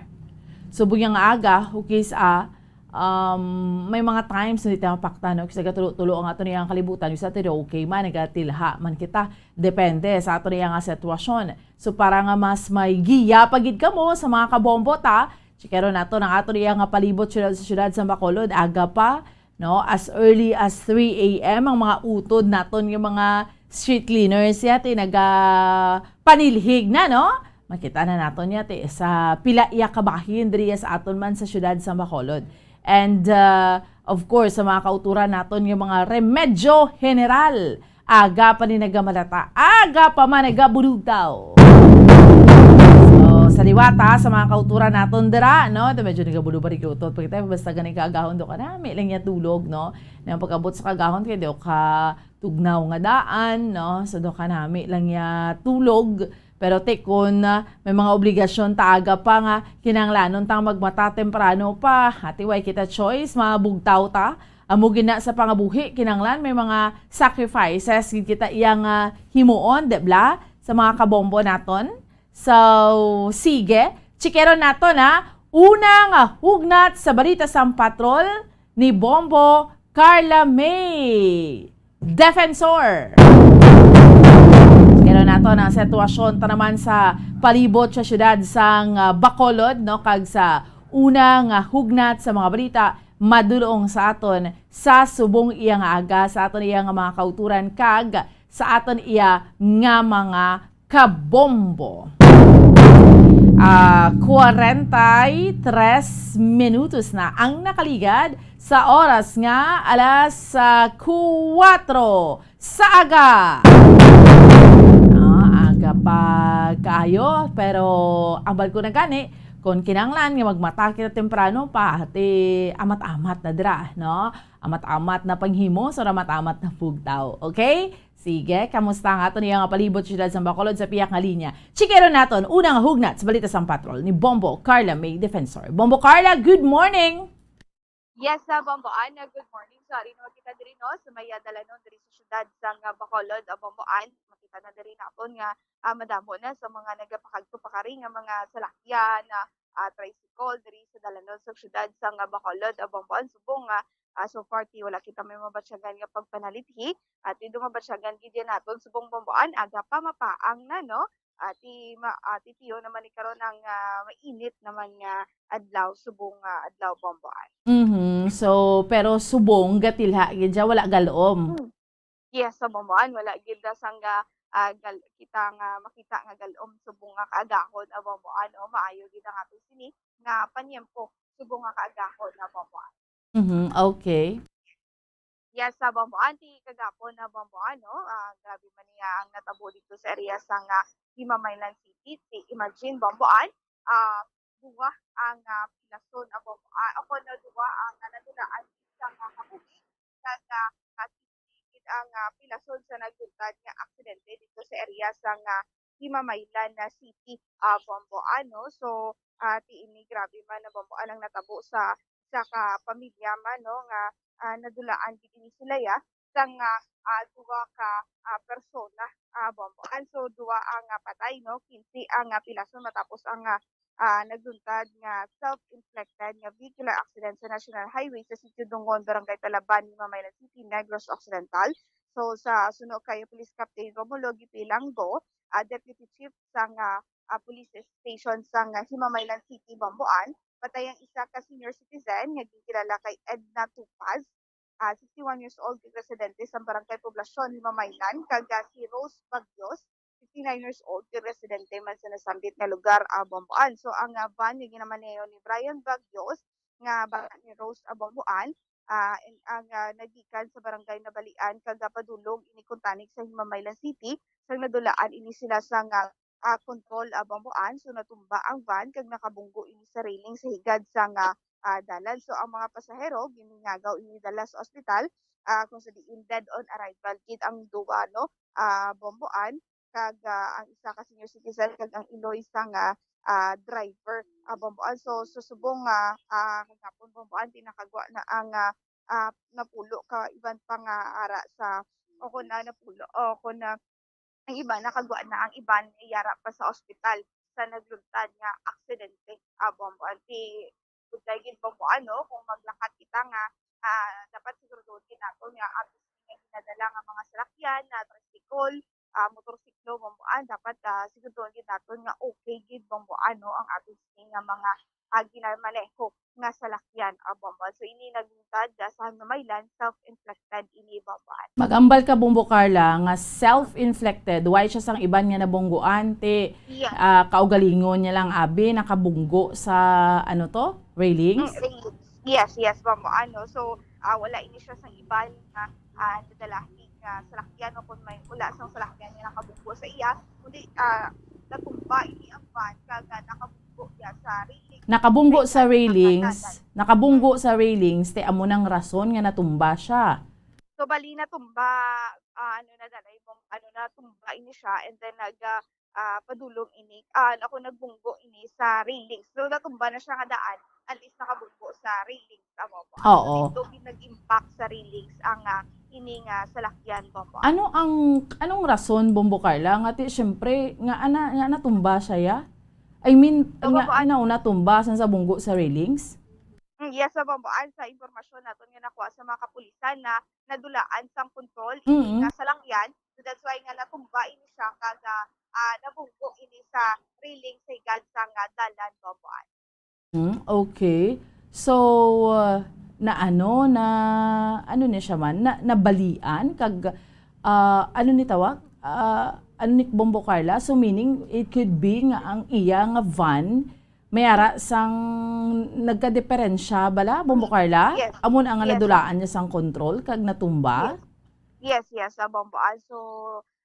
Subong iya nga aga, hukis a, um, may mga times na di tayo mapaktan, no? Kasi gatulo-tulo ang ato niyang kalibutan, yung sa atin, okay man, nagatilha man kita, depende sa ato niya nga sitwasyon. So, para nga mas may giya pa gid kamo sa mga kabombo ta, chikeron nato ang ato niya nga palibot siyudad, sa siyudad sa Bacolod, aga pa, no? As early as three a m ang mga utod naton nga mga street cleaners, yati naga panilhig na, no? Makita na naton yati sa pila iya kabahin diri sa aton man sa siyudad sa Bacolod. And, uh, of course, sa mga kauturan naton nga mga remedyo general, aga pa ni nagamalata, aga pa man nagabulugtaw. So, sa liwat, ha, sa mga kauturan naton dira, no? Ito medyo nagabulubari ko utot. Pagkita, basta gani kaagahon do ka na, may lang niya tulog, no? Nang pag-abot sa kagahon, kaya do ka tugnaw nga daan, no? So, do ka nami lang niya tulog. Pero te, kun, ah, may mga obligasyon ta aga pa nga kinahanglanon tang magmata temprano pa. Ati, way kita choice, mga bugtaw ta. Amo gid na sa pangabuhi, kinahanglan may mga sacrifices gid kita iya nga himuon, di bla? Sa mga kabombo naton. So, sige, chikeron naton, ha. Una nga hugnat sa balita sang patrol ni Bombo Carla May Defensor. Pero nato na sitwasyon ta naman sa palibot sa siyudad sang, ah, Bacolod, no, kag sa una nga hugnat sa mga balita madulong sa aton sa subong iya nga aga, sa aton iya nga mga kauturan, kag sa aton iya nga mga kabombo. Ah, kwarenta y tres minutos na ang nakaligad sa oras nga alas, ah, kuwatro sa aga. Ah, aga pa kaayo, pero ambal ko na gani, kung kinahanglan nga magmata kita temprano pa, ti amat-amat na dira, no? Amat-amat na panghimos or amat-amat na pugtaw, okay? Sige, kamusta ang aton iya nga palibot, siyudad sang Bacolod, sa pihak nga linya? Chikero naton, unang hugnat sa balita sang patrol ni Bombo Carla May Defensor. Bombo Carla, good morning! Yes, sa Bombo Ana, good morning. So, ari na kita diri, no, sa may, ah, dalanon diri sa siyudad sang, ah, Bacolod, ah, Bombo Ana. Makita na diri naton nga, ah, madamo na sa mga nagapakadto pakari nga mga salakyan, ah, ah, tricycle diri sa dalanon sa siyudad sang, ah, Bacolod, ah, Bombo Ana. Subong nga, ah, so far, ti wala kita may mabatyagan nga pagpanalithi, at ti do mabatyagan gid yan naton. Subong Bombo Ana, aga pa mapaang na, no? Ah, ti ma-, ah, ti tiyo naman ni karon ang, ah, mainit naman nga adlaw, subong nga adlaw, Bombo Ana. Mhm. So, pero subong gatilha gid siya, wala galom. Hmm. Yes, sa Bombo Ana, wala gid na sang ga-, ah, gal-, kita nga makita nga galom subong nga kaagahon, ah, Bombo Ana, o maayo gid ang aton sini nga panyempo subong nga kaagahon, ah, Bombo Ana. Mhm, okay. Yes, sa Bombo Ana, ti kagapon na Bombo Ana, no? Ah, grabe man niya ang natabo dito sa area sa nga Himamaylan City. Ti imagine, Bombo Ana, ah, duwa ang, ah, pilason, ah, Bombo Ana, ako na duwa ang, ah, nadulaan sa nga kabuhi, kag, ah, ah, gid ang, ah, pilason sa nagduntad nga aksidente dito sa area sa nga Himamaylan na City, ah, Bombo Ana, no? So, ah, ti ini grabe man na Bombo Ana ang natabo sa isa ka pamilya man, no, nga, ah, nadulaan gid ini sila, ya, sang, ah, ah, duha ka, ah, persona, ah, Bombo Ana. So, duha ang, ah, patay, no, kinse ang, ah, pilason matapos ang, ah, ah, nagluntad nga self-inflicted nga vehicular accident sa National Highway sa Sitio Dungon, Barangay Talaban, Himamaylan City, Negros Occidental. So, sa suno kay Police Captain Romulo Gipilanggo, ah, Deputy Chief sang, ah, ah, Police Station sang, ah, Himamaylan City, Bombo Ana, patay ang isa ka senior citizen nga ginkilala kay Edna Tupaz, ah, sixty-one years old, kag residente sa Barangay Poblacion, Himamaylan, kag, ah, si Rose Bagios, fifty-nine years old, kag residente man sa nasambit nga lugar, ah, Bombo Ana. So, ang, ah, van nga ginamaneho ni Brian Bagios, nga bana ni Rose, ah, Bombo Ana, ah, in-, ang, ah, nagikan sa Barangay Nabalian, kag, ah, padulong ini kuntani sa Himamaylan City, sang nadulaan ini sila sa nga, ah, kontrol, ah, Bombo Ana. So, natumba ang van kag nakabunggo ini sa railing sa higad sang, ah, ah, dalan. So, ang mga pasahero giningagaw ini dala sa ospital, ah, kung sa diin dead on arrival gid ang duwa, no, ah, Bombo Ana, kag, ah, ang isa ka senior citizen kag ang iloy sa nga, ah, driver, ah, Bombo Ana. So, subong nga, ah, kagapon, Bombo Ana, ti nakagwa na ang, ah, ah, napulo ka iban pa nga ara sa, o kon, ah, napulo, o kon, ah, ang iban nakagwa na, ang iban yara pa sa ospital sa nagluntad nga aksidente, ah, Bombo Ana. Ti, good kay gid, Bombo Ana, no, kung maglakat kita nga, ah, dapat siguraduhon gid naton nga ato sini nga ginadala nga mga salakyan, na tricycle, ah, motorsiklo, Bombo Ana, dapat, ah, siguraduhon gid naton nga okay gid, Bombo Ana, no, ang aton sini nga mga, ah, ginamaneho nga salakyan, ah, Bombo Ana. So, ini nagluntad, ah, sa Himamaylan, self-inflicted ini, Bombo Ana. Mag-ambal ka, Bombo Carla, nga self-inflicted, way siya sang iban nga nabungguan, ti, Yes. ah, kaugalingon niya lang, abi, nakabunggo sa, ano to? Railings? Mm, railings. Yes, yes, Bombo Ana. So, ah, wala ini siya sang iban nga, ah, nadalahi nga salakyan o kung may wala sang salakyan nga nakabunggo sa iya, kundi, ah, natumba ini ang van, kag, ah, nakabunggo niya sa railing. Nakabunggo Kay sa sa railings, nakadalan. nakabunggo Mm. sa railings, ti amo nang rason nga natumba siya. So, bali, natumba, ah, ano na, danay, bom-, ano, natumba ini siya, and then nag, ah, ah, padulong ini, ah, ako, nagbunggo ini sa railings. So, natumba na siya nga daan, at least nakabunggo sa railings, amo po. Oo. So, dito gid nag-impact sa railings ang, ah, ini nga salakyan, Bombo. Ano ang, anong rason, Bombo Carla, nga ti, syempre, nga ana, nga natumba siya, ya? I mean, So, nga, Bombo, ano, natumba san sa bunggo sa railings? Mm, yes, sa Bombo, an sa impormasyon naton nga nakuha sa mga kapulisan na nadulaan sang kontrol ini Mm. nga salakyan. So, that's why nga natumba ini siya kag, ah, ah, nabunggo ini sa railing sa higad sang, ah, dalan, Bombo. Hmm, okay. So, uh, na ano, na, ano ni siya man, na, nabalian kag, ah, ano ni tawag? Ah, ano ni Bombo Carla? So, meaning, it could be nga ang iya nga van, may ara sang nagkadiperensya bala, Bombo Carla? Yes. Amo na nga Yes. nadulaan niya sang control kag natumba? Yes. Yes, yes, sa Bomboan. So,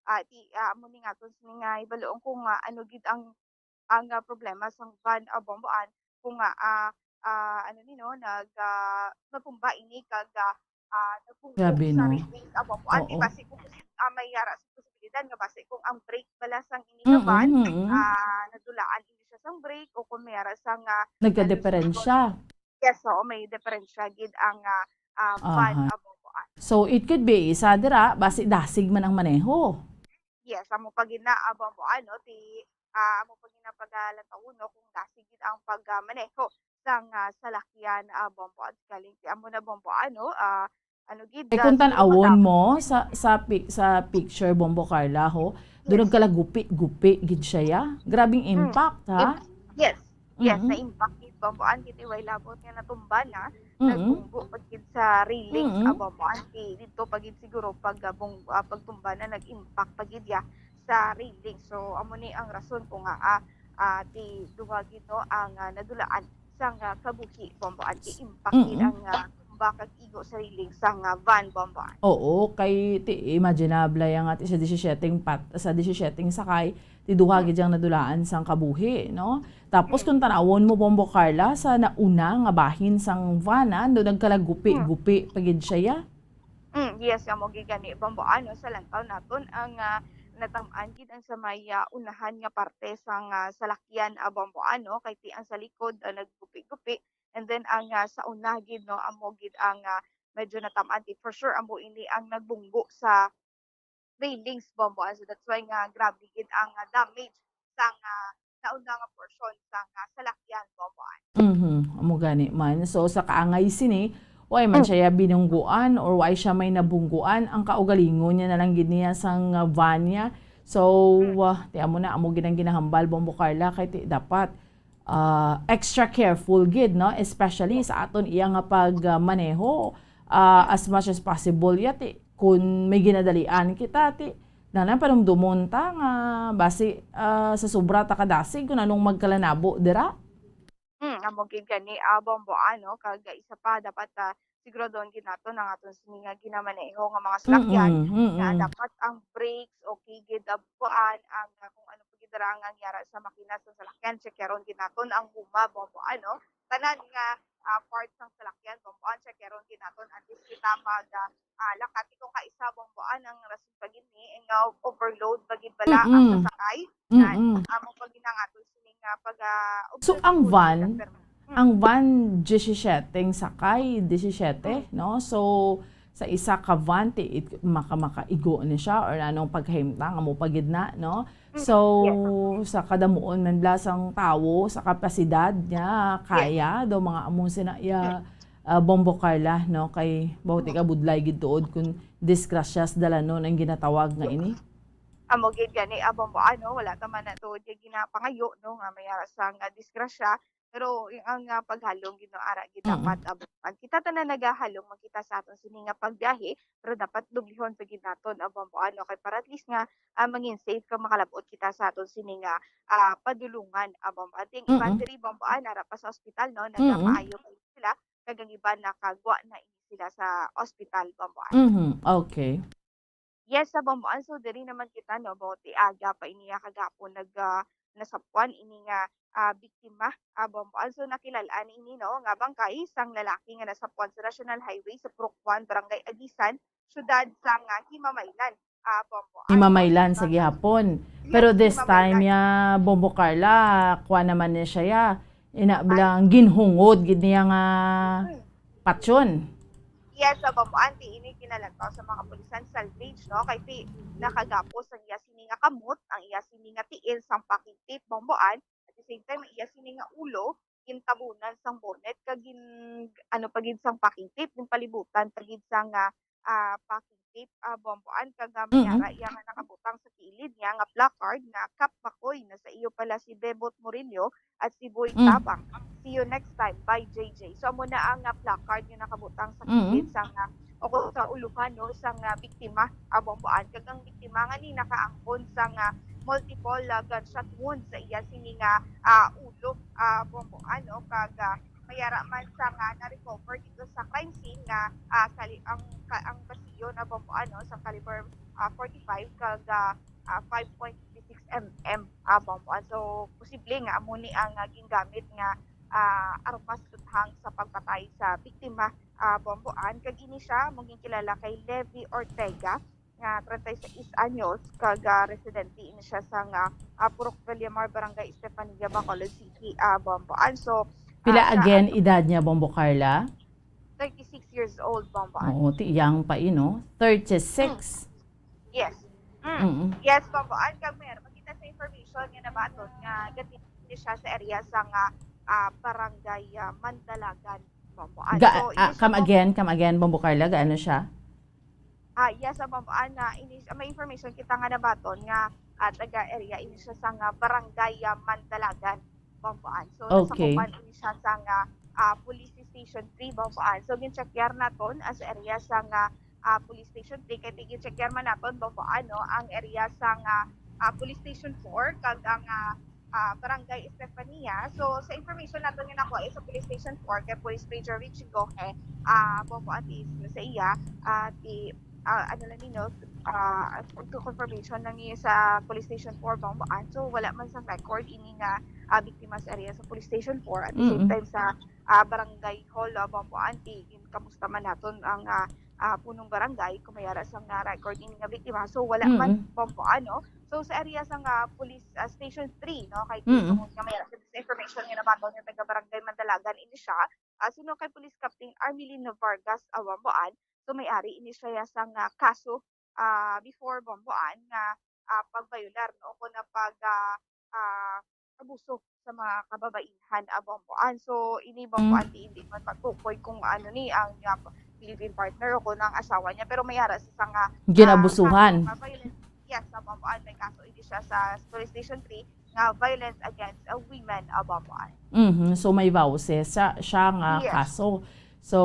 ah, ti, ah, amo ni nga, to, sini nga, ibaluon ko nga, ano gid ang ang, ah, problema sang van, ah, Bomboan, kung, ah, ah, ah, ano ni, no, nag, ah, natumba ini kag, ah, ah, nagbunggo Grabe, sa no? railing, ah, Bomboan. Di Oo. basi kung posi-, ah, may yara sa posibilidad nga basi kung ang brake bala sang ini nga Mm, van, mm. ah, nadulaan ini siya sang brake o kung may yara sang, ah, ano, Nagkadiperensya. Yes, oo, may diferensya gid ang, ah, ah, van, Aha. ah, Bomboan. So, it could be, isa dira, basi dasig man ang maneho. Yes, amo pa gid na, ah, Bomboan, no? Ti, ah, amo pa gid na pagalatawon, no, kung dasig gid ang pagmaneho sang, ah, salakyan, ah, Bomboan. Kaling ti amo na, Bomboan, no? Ah, ano gid, Eh, ah, kung siguro tan-awon madamo. mo sa, sa pi-, sa picture, Bombo Carla, ho, do Yes. nagkalagupi-gupi gid siya, ya. Grabing Mm. impact, ha? Im-, yes. Yes, Mm. na-impact gid, Bomboan, gid, way labot nga natumba na, Mm. nagbunggo pa gid sa railings, Mm. ah, Bomboan, ti didto pa gid siguro pag, ah, bung-, ah, pagtumba na, nag-impact pa gid ya sa railing. So, amo ni ang rason kung nga, ah, ah, ti duha gid, no, ang, ah, nadulaan sang, ah, kabuhi, Bomboan, ti impact gid Mm. ang, ah, tumba kag igo sa railing sang, ah, van, Bomboan. Oo, kay ti imaginable ya nga ti sa disisyete pat-, sa disisyete sakay, ti duha Mm. gid yang nadulaan sang kabuhi, no? Tapos Mm. kung tan-awon mo, Bombo Carla, sa nauna nga bahin sang van, ah, do nagkalagupi-gupi Mm. pa gid siya, ya. Mm, yes, amo gid gani, Bomboan, no? Sa lantaw naton ang, ah, natam-an gid ang sa may, ah, unahan nga parte sang, ah, salakyan, ah, Bomboan, no? Kay ti ang sa likod, ah, naggupi-gupi. And then ang, ah, sa una gid, no, amo gid ang, ah, medyo natam-an. Ti for sure, amo ini ang nagbunggo sa railings, Bomboan. So that's why nga grabe gid ang, ah, damage sang, ah, nauna nga portion sang, ah, salakyan, Bomboan. Mhm, amo gani man. So, sa kaangay sini, way man Mm. siya binungguan or way siya may nabungguan, ang kaugalingon niya na lang gid niya sang, ah, van niya. So, Mm. ah, ti amo na, amo gid ang ginahambal, Bombo Carla, kay ti dapat, ah, extra careful gid, no? Especially sa aton iya nga pag, ah, maneho, ah, as much as possible, ya, ti, kun may ginadalian kita, ti, nanan panumdumon ta nga basi, ah, sa sobra ta kadasig kun anong magkalanabo dira. Hmm, amo gid gani, ah, Bombo, ano, kag isa pa dapat, ah, siguraduhon gid naton ang aton sini nga ginamaneho nga mga salakyan, Mm, nga mm. dapat ang brakes, okay gid, ah, kuan, ang, ah, kung ano pa gid dira nga nangyara sa makina sa salakyan, checkeron gid naton ang guma, Bombo, ano, tanan nga, ah, part sang salakyan, Bombo, ang checkeron gid naton antes kita mag, ah, ah, lakat. Kung kaisa, Bombo, ang rason pa gid ni, eh, nga overload pa gid bala ang Mm-mm. sasakay. Mm-mm. Amo pa gid ang aton sini nga pag, ah, So, ang observasyon van, sa permi-, mm. ang van, disisyete ang sakay, disisyete, Mm. no? So, sa isa ka van, ti, it, maka-, makaigo ni siya or anong paghimtang, amo pa gid na, no? Mm. So, Yes. sa kadamuon man bala sang tawo, sa kapasidad niya, Yes. kaya daw mga amo sina iya, Mm. ah, Bombo Carla, no? Kay, bawo ti Mm. kabudlay gid tuod kung disgrasya sa dalanon ang ginatawag nga Yes. ini. Amo gid gani, ah, Bombo, ano, wala ta man na tuod kay ginapangayo, no, nga may ara sang, ah, disgrasya. Pero yung, ang, ah, paghalong gid, no, ara gid Mm. dapat, ah, Bombo. Kita tanan nagahalong man kita sa aton sini nga pagbiyahe, pero dapat dublihon pa gid naton, ah, Bombo, ano, kay para at least nga, ah, mangin safe kag makalab-ot kita sa aton sini nga, ah, padulungan, ah, Bombo. Ating iban Mm. diri, Bombo, ah, nara pa sa ospital, no, Mm. nagamaayo pa sila, kag ang iban nakagwa na ini sila sa ospital, Bombo, ah. Mhm, okay. Yes, sa Bomboan. So, diri naman kita, no, about ti aga pa ini, ah, kagapon nag, ah, nasapwan ini nga, ah, biktima, ah, Bomboan. So, nakilal-an ini, no, nga bangkay sang lalaki nga nasapwan sa National Highway sa Purok One, Barangay Agisan, siyudad sang, ah, Himamaylan, ah, Bomboan. Himamaylan sa gihapon. Yes, Pero this time, Himamaylan. ya, Bombo Carla, kuha naman niya siya, ya. Ina Ay. blang ginhungod, gid niya nga Hmm. patyon. Yes, sa Bomboan, ti ini kinalantaw sa mga kapulisan salvage, no? Kay ti nakagapos ang iya sini nga kamot, ang iya sini nga tiil sang packing tape, Bomboan. At the same time, ang iya sini nga ulo, gintabunan sang bonnet, kag gin-, ano pa gid sang packing tape, ginpalibutan pa gid sang, ah, ah, packing tape, ah, Bomboan, kag, ah, may ara iya nga nakabutang sa kilid niya nga placard nga, "Kap Bakoy, nasa iyo pala si Bebot Murillo at si Boy Tabang. See you next time. Bye, J J." So, amo na ang, ah, placard nga nakabutang sa kilid sang, ah, o kung sa ulohan, no, sang, ah, biktima, ah, Bomboan. Kag ang biktima nga ni nakaangkon sang, ah, multiple, ah, gunshot wounds sa iya sini nga, ah, ulo, ah, Bomboan, no? Kag, ah, may ara man sang, ah, na-recover dito sa crime scene nga, ah, kali-, ang, ka-, ang basiyo na Bomboan, no, sa caliber, ah, forty-five kag, ah, ah, five point three six M M, ah, Bomboan. So, posible nga amo ni ang, ah, gingamit nga, ah, armas tuthang sa pagpatay sa biktima, ah, Bomboan. Kag ini siya, amo ginkilala kay Levi Ortega, nga treinta y seis anyos, kag, ah, residente ini siya sa nga, ah, Purok Villamar, Barangay Estefania, Bacolod City, ah, Bomboan. So, ah, Pila sa again ato edad niya, Bombo Carla? Thirty-six years old, Bomboan. Oo, ti young pa, eh, no? Thirty-six. Yes. Mm. Mm-mm. Yes, Bomboan. Kag may makita sa information nga nabaton nga gati siya sa area sa nga, ah, Barangay, ah, Mandalagan, Bomboan. Ga-, So, ah, ini siya, come Bombo- again, come again, Bombo Carla, gaano siya? Ah, yes, ah, Bomboan, na ini, may information kita nga nabaton nga, ah, taga area ini siya sa nga Barangay, ah, Mandalagan, Bomboan. So, Okay. nasakupan ini siya sa nga, ah, Police Station three, Bomboan. So, gin-checkyar naton as area sa nga, ah, Police Station three, kay gin-checkyar man naton, Bomboan, no, ang area sa nga, ah, Police Station four, kag ang, ah, ah, Barangay Estefania. So, sa information naton nga nakuha sa Police Station four kay Police Major Richie Gohe, ah, Bomboan, ti sa iya, ah, ti, ah, ano lang ninyo, ah, to confirmation lang niya sa Police Station four, Bomboan. So, wala man sang record ini nga, ah, biktima sa area sa Police Station four. At the same Mm-mm. time sa, ah, Barangay Hall, ah, Bomboan, ti, kamusta man naton ang, ah, ah, punong barangay, kung may ara sang na-record ini nga biktima. So, wala man, Mm-mm. Bomboan, no? So, sa area sa nga Police, ah, Station three, no, kay Mm-mm. tungod nga may ara sa information nga nabaton nga taga Barangay Mandalagan ini siya, ah, suno kay Police Captain Armelino Vargas, ah, Bomboan. So, may ari ini siya sa nga kaso, ah, before, Bomboan, nga, ah, pagbayolar, no, o kung na pag, ah, ah, abuso sa mga kababaihan, ah, Bomboan. So, ini, Bomboan, Mm. ti hindi man matukoy kung ano ni ang, ah, live-in partner o kung ang asawa niya, pero may ara sa nga, ah, Ginabusuhan. kaso nga violence. Yes, ah, Bomboan, may kaso ini siya sa Police Station three nga violence against a women, ah, Bomboan. Mhm. So, may VAWC sa, siya nga Yes. kaso. So,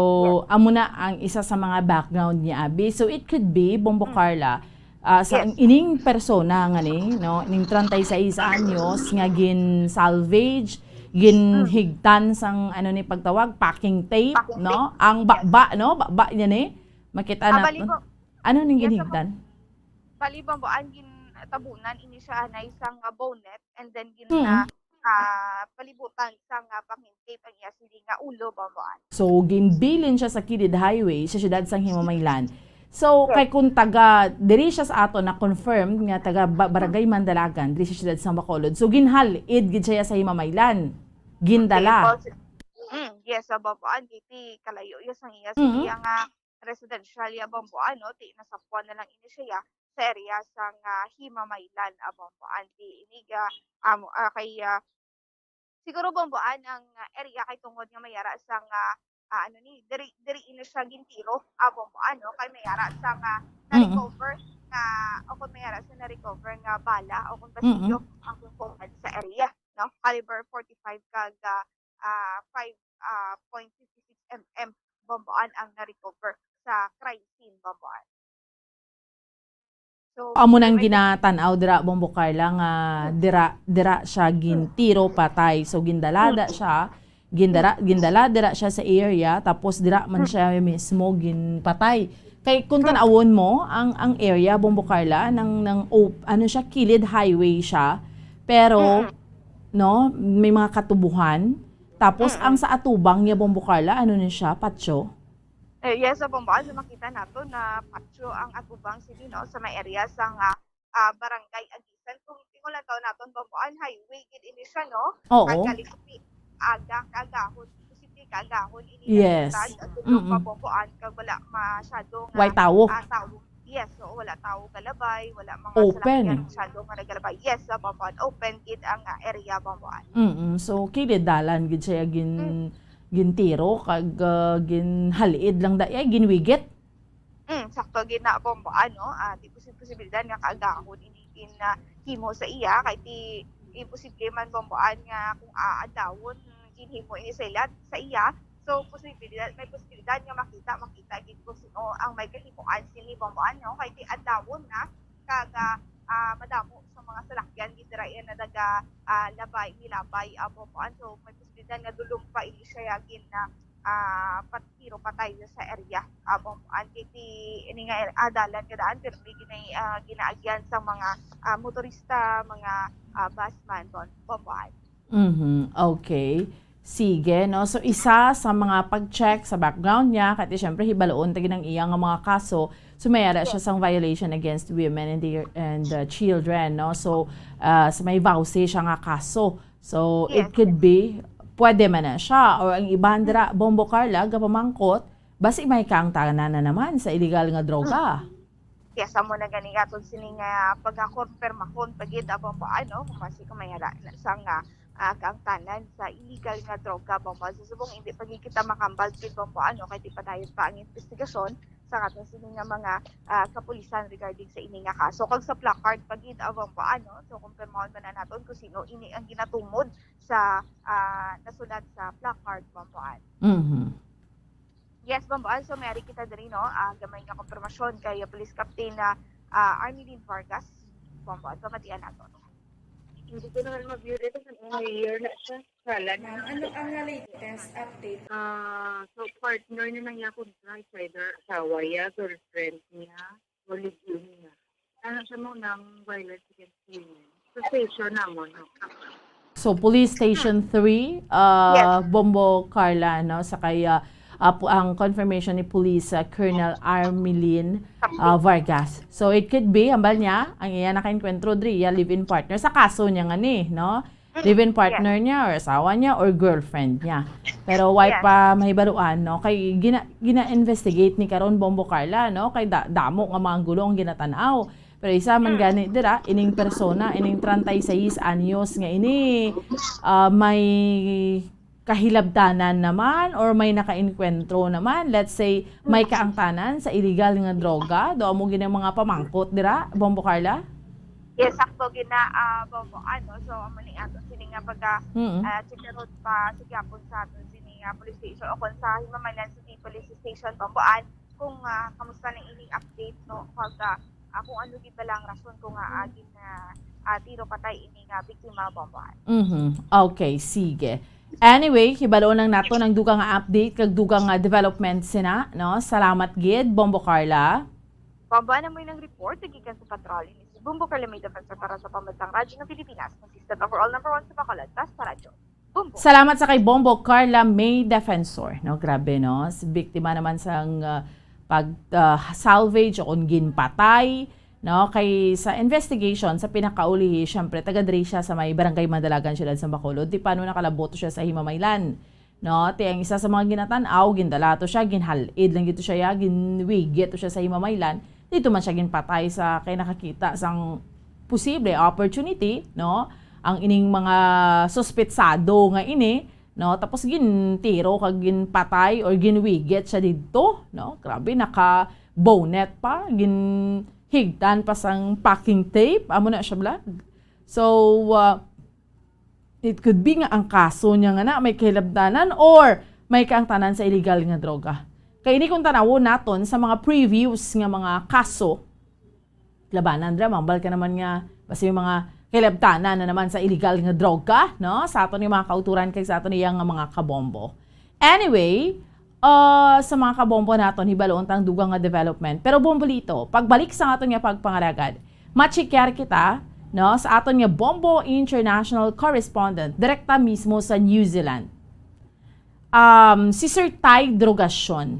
Yes. amo na ang isa sa mga background ni Abby. So, it could be, Bombo Mm. Carla, ah, sa Yes. ining persona nga ni, no, ning treinta y seis anyos nga gin-salvage, Mm. ginhigtan sang, ano ni pagtawag, packing tape, Packing no? tape. Ang Yes. baba, no? Baba niya ni. Makita Ah, na, bali ko. Ano ning Yes, ginhigtan? Bali, Bombo, ang gin-, tabunan ini siya anay sang, ah, bonnet and then gin-, Mm. ah, ah, palibutan sang, ah, packing tape ang iya sini nga ulo, Bomboan. So, ginbilin siya sa kilid highway sa siyudad sang Himamaylan. So, Yes. kay kung taga diri siya sa ato, na confirmed nga taga ba-, Barangay Mandalagan, diri sa siyudad sang Bacolod. So, ginhal-id gid siya sa Himamaylan. Gindala. Okay, pos-, mm, yes, sa Bomboan, diti kalayo iya sang iya, sa Mm. iya nga residential ya, Bomboan, no? Ti nasapuan na lang ini siya sa area sang, ah, Himamaylan, ah, Bomboan. Ti ini ga, amo, ah, kay, ah, siguro, Bomboan, ang, ah, area kay tungod nga may ara sang, ah, ah, ano ni, diri, diri ini siya gintiro, ah, Bomboan, no? Kay may ara sang, ah, Mm. na-recover nga, o kung may ara sa na-recover nga bala o kung Mm. basilyo ang ginkuha sa area, no? Caliber forty-five kag, ah, ah, five, ah, point fifty-six M M, Bomboan, ang na-recover sa crime scene, Bomboan. So, Amo nang may ginatan-aw dira, Bombo Carla, nga dira, dira siya gintiro patay. So, gindalada Mm. siya, gindara-, Mm. gindala dira siya sa area, tapos dira man Mm. siya mismo ginpatay. Kay kung Mm. tan-awon mo, ang, ang area, Bombo Carla, nang, nang op-, ano siya, kilid highway siya, pero, Mm. no, may mga katubuhan. Tapos, Mm. ang sa atubang niya, Bombo Carla, ano ni siya, patio? Eh, yes, sa Bomboan, so makita nato na patio ang atubang sini, no, sa may area sa nga, ah, Barangay Agisan. Kung tingnan lang taon naton, Bomboan, highway gid ini siya, no? Oo. Pagkalipi, aga, kaagahon, posible kaagahon ini Yes. nagtad at Mm-mm. pa Bomboan, kag wala masyado nga, Way tawo. ah, tawo. Yes, so wala tawo galabay, wala mga Open. salakyan masyado nga nagalabay. Yes, sa Bomboan, open gid ang, ah, area, Bomboan. Mm-mm. So, kilid dalan gid siya gin-, Mm. gintiro kag, ah, ginhal-id lang da-, ay, ginwigit. Mm, Pag ina, Bombo, ano, ah, di posi-, posibilidad nga kaagahon ini gin, ah, himo sa iya, kay ti imposible man, Bombo, an, nga kung aadlawon, ginhimo ini sa ila, sa iya. So, posibilidad, may posibilidad nga makita, makita gid kung sino ang may kahimuan sini, Bombo, ano, kay ti adlawon na, kag, ah, ah, madamo sa mga salakyan gid dira iya na naga, ah, labay, nilabay, ah, Bombo, ano. So, may posibilidad nga dulom pa ini siya gin, ah, ah, pat-, tiro patay sa area, ah, Bombo, ano, kay ti ini nga, ah, dalan nga daan, pero may gina-, ah, ginaagyan sa mga, ah, motorista, mga, ah, busman, Bom-, Bombo, ano. Mhm, okay. Sige, no? So, isa sa mga pag-check sa background niya, kay ti, syempre, hibaluon ta gid ang iya nga mga kaso. So, may ara siya sang violation against women and their, and, uh, children, no? So, uh, sa may VAWC siya nga kaso. So, it Yes, could yes. be, pwede man na siya. Or ang iban dira, Bombo Carla, gapamangkot, basi may kaangtanan na naman sa illegal nga droga. Yes, amo na gani aton sini nga pagkakonpirmahon pa gid, ah, Bombo, ano, kung basi kung may ara na sang, ah, ah, kaangtanan sa illegal nga droga, Bombo. So, subong hindi pa gid kita makambal gid, Bombo, ano, kay ti padayon pa ang investigasyon sa aton sini nga mga, ah, kapulisan regarding sa ini nga kaso. Kag sa placard pa gid, ah, Bombo, ano, so, konpirmahon man na naton kung sino ini ang ginatumod sa, ah, nasulat sa placard, Bombo, ano. Mhm. Yes, Bombo, ano, so may ari kita diri, no? Ah, gamay nga konfirmasyon kay, ah, Police Captain, ah, ah, Armelin Vargas. Bombo, ano, pamatian nato. Hindi ko naman ma-view dito kung ilang year na siya. Wala na. Ma'am, ano ang latest update? Ah, so partner niya nang yakon, it's either asawa niya, girlfriend niya, o live-in niya. Ano siya mo ng violence against women? Sa station namon, no? So, Police Station three, uh, Yes. Bombo Carla, no? Sa kay, uh, uh, pu-, ang confirmation ni Police, uh, Colonel Armelin, uh, Vargas. So, it could be, hambal niya, ang iya nakaengkwentro diri, iya live-in partner sa kaso niya nga ni, no? Mm, Live-in partner yes. niya or asawa niya or girlfriend niya. Pero why Yes. pa mahibaruan, no? Kay gina-, gina-investigate ni karon, Bombo Carla, no? Kay da-, damo nga mga gulo ang ginatan-aw. Pero isa man Mm. gani dira, ining persona, ining treinta y seis anyos nga ini, ah, may kahilabtanan naman or may nakaengkwentro naman, let's say, may Mm. kaangtanan sa illegal nga droga, do amo gid ang mga pamangkot dira, Bombo Carla? Yes, sakto gid na, ah, Bombo. Ano, so, amo ni ato sini nga pagka, Mm. ah, check na road pa, sa gyapon sa ato sini nga police station o kung sa Himamaylan City Police Station, Bombo, an, kung, ah, kamusta na ining update, no? Pag, ah, ah, kung ano gid ba lang rason kung, ah, Mm. agin, ah, ah, tiro patay ini nga biktima, Bombo, an. Mhm. Okay, sige. Anyway, hibalo lang nato ang dugang nga update kag dugang nga development sina, no? Salamat gid, Bombo Carla. Bombo, ano mo yung report? Gikan sa patrol. Ini si Bombo Carla May Defensor para sa Pambansang Radyo ng Pilipinas. Consistent overall number one sa Bacolod. Basta Radyo. Bombo. Salamat sa kay Bombo Carla May Defensor, no? Grabe, no? Si biktima naman sang, ah, pag, ah, salvage o kung ginpatay, no? Kay sa investigation, sa pinakaulihi, syempre, taga diri siya sa may Barangay Madalagan, Siyudad sa Bacolod. Di pano nakalabot siya sa Himamaylan, no? Ti ang isa sa mga ginatan-aw, gindala to siya, ginhalid lang gito siya, ya, ginwigit to siya sa Himamaylan. Dito man siya ginpatay sa kay nakakita sang posible opportunity, no? Ang ining mga suspetsado nga ini, no? Tapos gintiro kag ginpatay or ginwigit siya didto, no? Grabe, naka-bonnet pa, ginhigtan pa sang packing tape, amo na siya, bala. So, uh, it could be nga ang kaso niya nga na may kahilabtanan or may kaangtanan sa illegal nga droga. Kay ini kung tanawon naton sa mga previous nga mga kaso, labanan ra, mambal ka naman nga, basta yung mga kahilabtanan na naman sa illegal nga droga, no? Sa aton yung mga kauturan kag sa aton iya nga mga kabombo. Anyway, ah, sa mga kabombo naton, hibaloon tang dugang nga development. Pero, Bombolito, pagbalik sa aton nga pagpangalagad, machikyar kita, no, sa aton nga Bombo International Correspondent, direkta mismo sa New Zealand. Um, si Sir Ty Drogacion,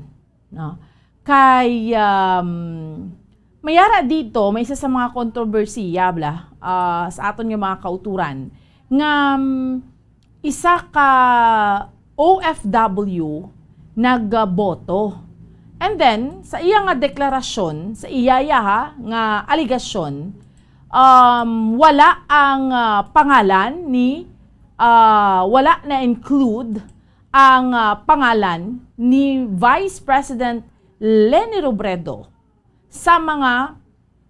no? Kay, um, mayara dito, may isa sa mga kontrobersiya, bala, ah, sa aton nga mga kauturan, nga, um, isa ka O F W nagboto. And then, sa iya nga deklarasyon, sa iya, iya, ha, nga alegasyon, um, wala ang, ah, pangalan ni, ah, wala na-include ang, ah, pangalan ni Vice President Leni Robredo sa mga,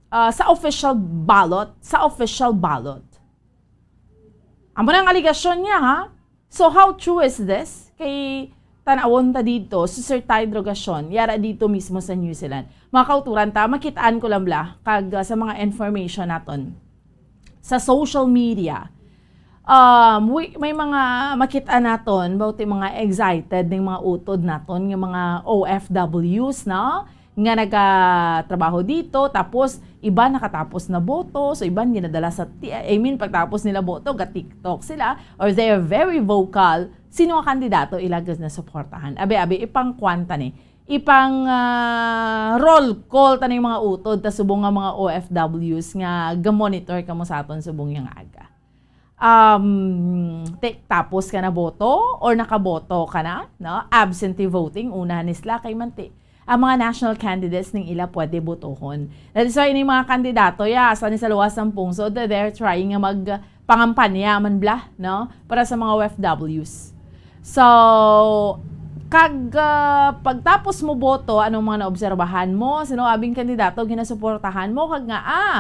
ah, sa official ballot, sa official ballot. Amo na ang alegasyon niya, ha? So, how true is this? Kay tanawon ta dito, si Sir Tide Rogacion, yara dito mismo sa New Zealand. Mga kauturan ta, makitaan ko lang bala, kag, ah, sa mga information naton sa social media, um, wi-, may mga makita naton, about yung mga excited ning mga utod naton, nga mga O F Ws, no? Nga nagatrabaho dito, tapos iban nakatapos na boto, so iban ginadala sa ti-, I mean, pagtapos nila boto, ga-TikTok sila, or they are very vocal, sino nga kandidato ila gus na suportahan. Abi, abi, ipangkwan ta ni, ipang, ah, roll call ta ning mga utod, ta subong nga mga O F Ws nga ga-monitor kamo sa aton subong yang aga. Um, ti-, tapos ka na boto or nakaboto ka na, no? Absentee voting, una ni sila kay manti. Ang mga national candidates ning ila pwede botohon. That is why ining mga kandidato, ya, sa ni sa luwas sang pungsod, they're trying nga mag pangampanya man bala, no? Para sa mga O F Ws. So, kag, ah, pagtapos mo boto, anong mga naobserbahan mo? Sino abing kandidato ginasuportahan mo? Kag nga, ah,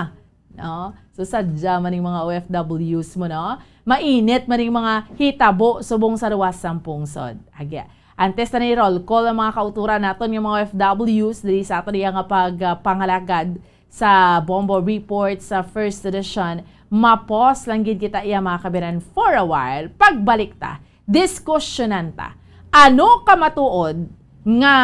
no? So, sadya man ning mga O F Ws mo, no? Mainit man ning mga hitabo subong sa luwas sang pungsod. Agya. Antes na ni roll call ang mga kauturan naton nga mga O F Ws diri sa aton iya nga pag, ah, pangalagad sa Bombo Report sa first edition, ma-pause lang gid kita iya, mga kabiran, for a while. Pagbalik ta, diskusyonan ta. Ano ka matuod nga,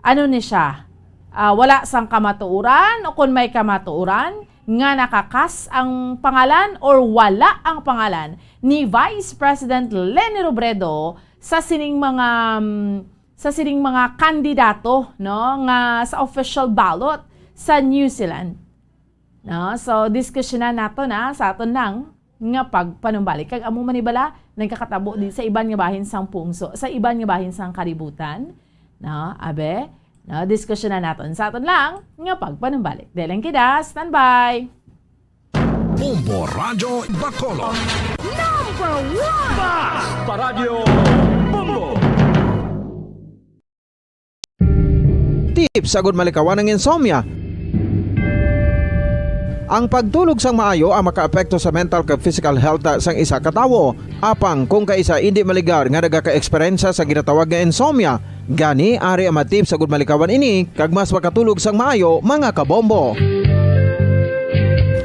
ano ni siya, ah, wala sang kamatuoran o kung may kamatuoran nga nakakas ang pangalan or wala ang pangalan ni Vice President Leni Robredo sa sining mga, mm, sa sining mga kandidato, no, nga sa official ballot sa New Zealand. No? So, diskusyonan nato na sa aton lang nga pagpanumbalik. Kag amo man ni bala, nagkakatabo di sa iban nga bahin sang pungso, sa iban nga bahin sang kalibutan. No? Abe, no? Diskusyonan naton sa aton lang nga pagpanumbalik. Dili lang kita, standby. Bombo Radyo Bacolod. Number one! Basta Radyo Bombo! Tips agud malikawan ang insomnia. Ang pagtulog sang maayo ang makaapekto sa mental kag physical health sang isa ka tawo. Apang kung kaisa indi maligar nga nagaka-eksperyensya sa ginatawag nga insomnia, gani ari ang mga tips agud malikawan ini kag mas makatulog sang maayo, mga kabombo.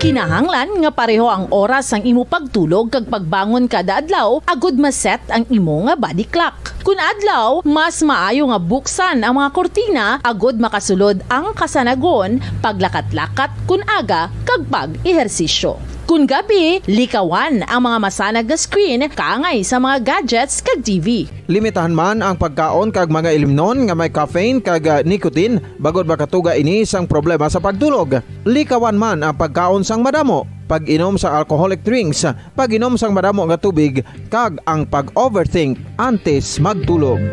Kinahanglan nga pareho ang oras sang imo pagtulog kag pagbangon kada adlaw agud ma-set ang imo nga body clock. Kun adlaw, mas maayo nga buksan ang mga kurtina agud makasulod ang kasanagon, paglakat-lakat kun aga, kag pag-ehersisyo. Kun gabi, likawan ang mga masanag nga screen kaangay sa mga gadgets kag T V. Limitahan man ang pagkaon kag mga ilimnon nga may caffeine kag, ah, nicotine, bangod makatuga ini sang problema sa pagtulog. Likawan man ang pagkaon sang madamo, pag-inom sa alcoholic drinks, pag-inom sang madamo nga tubig, kag ang pag-overthink antes magtulog.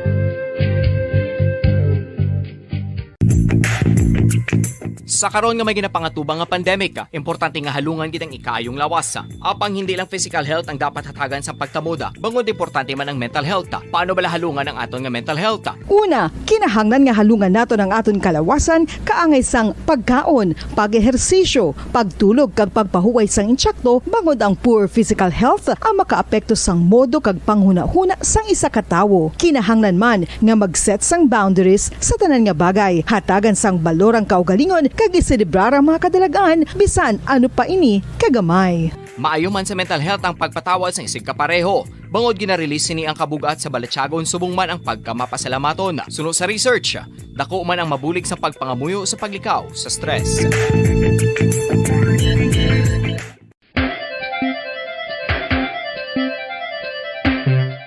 Sa karon nga may ginapangatubang nga pandemic, importante nga halungan gid ang ikaayong lawas. Apang hindi lang physical health ang dapat hatagan sang pagkamoda, bangod importante man ang mental health. Paano bala halungan ang aton nga mental health? Una, kinahanglan nga halungan naton ang aton kalawasan kaangay sang pagkaon, pag-ehersisyo, pagtulog kag pagpahuway sang insakto, bangod ang poor physical health ang makaapekto sang modo kag panghunahuna sang isa ka tawo. Kinahanglan man nga mag-set sang boundaries sa tanan nga bagay. Hatagan sang balor ang kaugalingon kag iselebrar ang mga kadalag-an, bisan ano pa ini kagamay. Maayo man sa mental health ang pagpatawad sang isigkapareho, bangod gina-release sini ang kabug-at sa balatyagon subong man ang pagkamapasalamaton. Suno sa research, dako man ang mabulig sa pagpangamuyo sa paglikaw sa stress.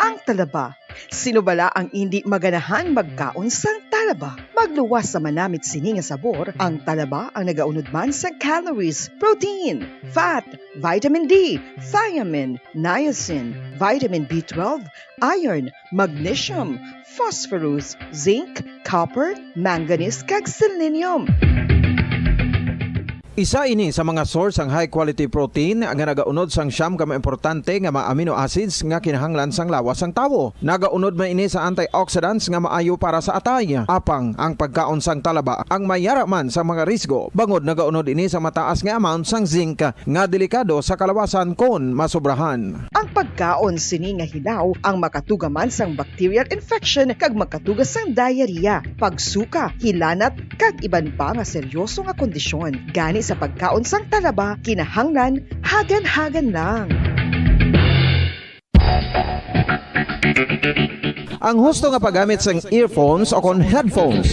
Ang talaba. Sino bala ang indi maganahan magkaon sang talaba? Magluwas sa manamit sini nga sabor, ang talaba ang nagaunod man sa calories, protein, fat, vitamin D, thiamine, niacin, vitamin B twelve, iron, magnesium, phosphorus, zinc, copper, manganese, kag selenium. Isa ini sa mga source sang high quality protein nga nagaunod sang siyam ka mga importante nga mga amino acids nga kinahanglan sang lawas sang tawo. Nagaunod man ini sa antioxidants nga maayo para sa atay. Apang ang pagkaon sang talaba ang may yara man sa mga risgo, bangod nagaunod ini sa mataas nga amount sang zinc nga delikado sa kalawasan kon masobrahan. Ang pagkaon sini nga hilaw ang makatuga man sang bacterial infection kag makatuga sang diarrhea, pagsuka, hilanat, kag iban pa nga seryoso nga kondisyon. Gani sa pagkaon sang talaba, kinahanglan hagan-hagan lang. Ang husto nga paggamit sang earphones o kon headphones.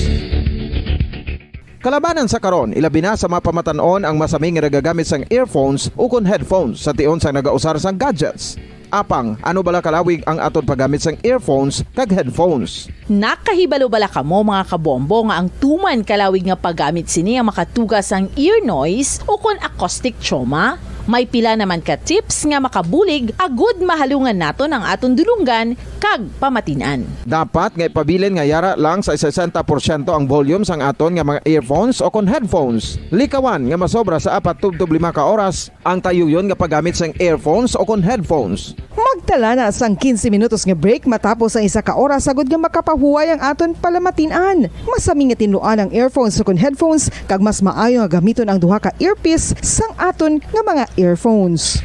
Kalabanan sa karon, ilabi na sa mga pamatan-on ang masami nga nagagamit sang earphones o kon headphones sa tion sang nagausar sang gadgets. Apang, ano bala kalawig ang aton paggamit sang earphones kag headphones? Nakahibalo bala kamo, mga kabombo, nga ang tuman kalawig nga paggamit sini ang makatuga sang ear noise o kon acoustic trauma? May pila naman ka tips nga makabulig agud mahalungan naton ang aton dulonggan kag pamatin-an. Dapat nga ipabilin nga yara lang sa sesenta porsyento ang volume sang aton nga mga earphones o kon headphones. Likawan nga masobra sa apat tubtob lima ka oras ang tayuyon nga paggamit sang earphones o kon headphones. Magtala na sang quince minutos nga break matapos ang isa ka oras, agud nga makapahuway ang aton palamatin-an. Masami nga tinluan ang earphones o kon headphones, kag mas maayo nga gamiton ang duha ka earpiece sang aton nga mga earphones.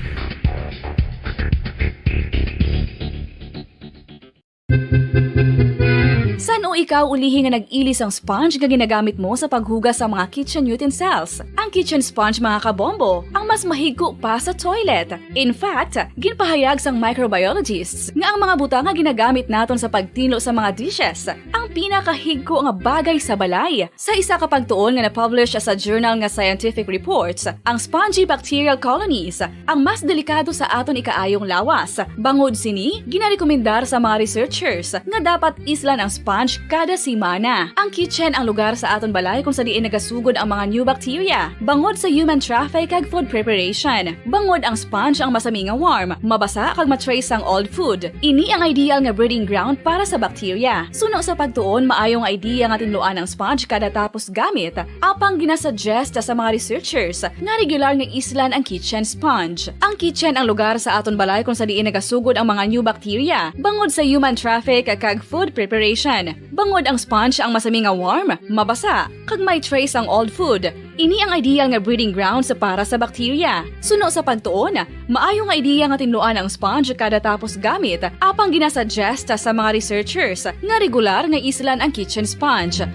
San-o ikaw ulihi nga nag-ili sang sponge nga ginagamit mo sa paghugas sa mga kitchen utensils? Ang kitchen sponge, mga kabombo, ang mas mahigko pa sa toilet. In fact, ginpahayag sang microbiologists nga ang mga butang nga ginagamit naton sa pagtinlo sa mga dishes ang pinakahigko nga bagay sa balay. Sa isa ka pagtuon nga na-publish sa journal nga Scientific Reports, ang spongy bacterial colonies ang mas delikado sa aton ikaayong lawas. Bangod sini, ginarekomendar sa mga researchers nga dapat islan ang sponge kada semana. Ang kitchen ang lugar sa aton balay kung sa diin nagasugod ang mga new bacteria, bangod sa human traffic kag food preparation. Bangod ang sponge ang masami nga warm, mabasa kag ma-trace ang old food. Ini ang ideal nga breeding ground para sa bacteria. Suno sa pagtuon, maayo nga idea nga tinluan ang sponge kada tapos gamit. Apang ginasuggest sa mga researchers nga regular nga islan ang kitchen sponge. Ang kitchen ang lugar sa aton balay kung sa diin nagasugod ang mga new bacteria, bangod sa human traffic kag food preparation. Bangod ang sponge ang masami nga warm, mabasa, kag may trace ang old food. Ini ang ideal nga breeding grounds para sa bacteria. Suno sa pagtuon, maayo nga idea nga tinluan ang sponge kada tapos gamit, apang ginasuggest sa mga researchers nga regular nga islan ang kitchen sponge.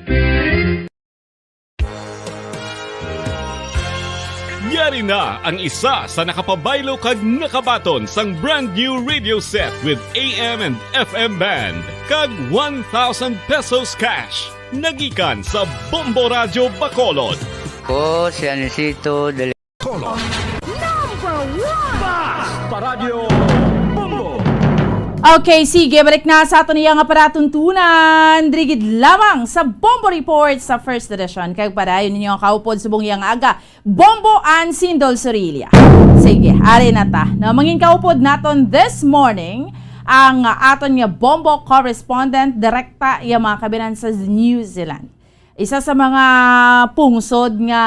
Yari na ang isa sa nakapabaylo kag nakabaton sang brand new radio set with A M and F M band kag one thousand pesos cash. Nagikan sa Bombo Radyo Bacolod. Ko si Anisito Dele- Colon. Number one! Bas! Paradyo Bombo! Okay, sige, balik na sa aton iya nga palatuntunan. Diri gid lamang sa Bombo Report sa First Edition. Kag padayon ninyo ang kaupod subong iya nga aga, Bombo Ann Sindol Sorilla. Sige, ari na ta. No, mangin kaupod naton this morning ang aton nga Bombo correspondent direkta iya mga kabinan sa New Zealand. Isa sa mga pungsod nga,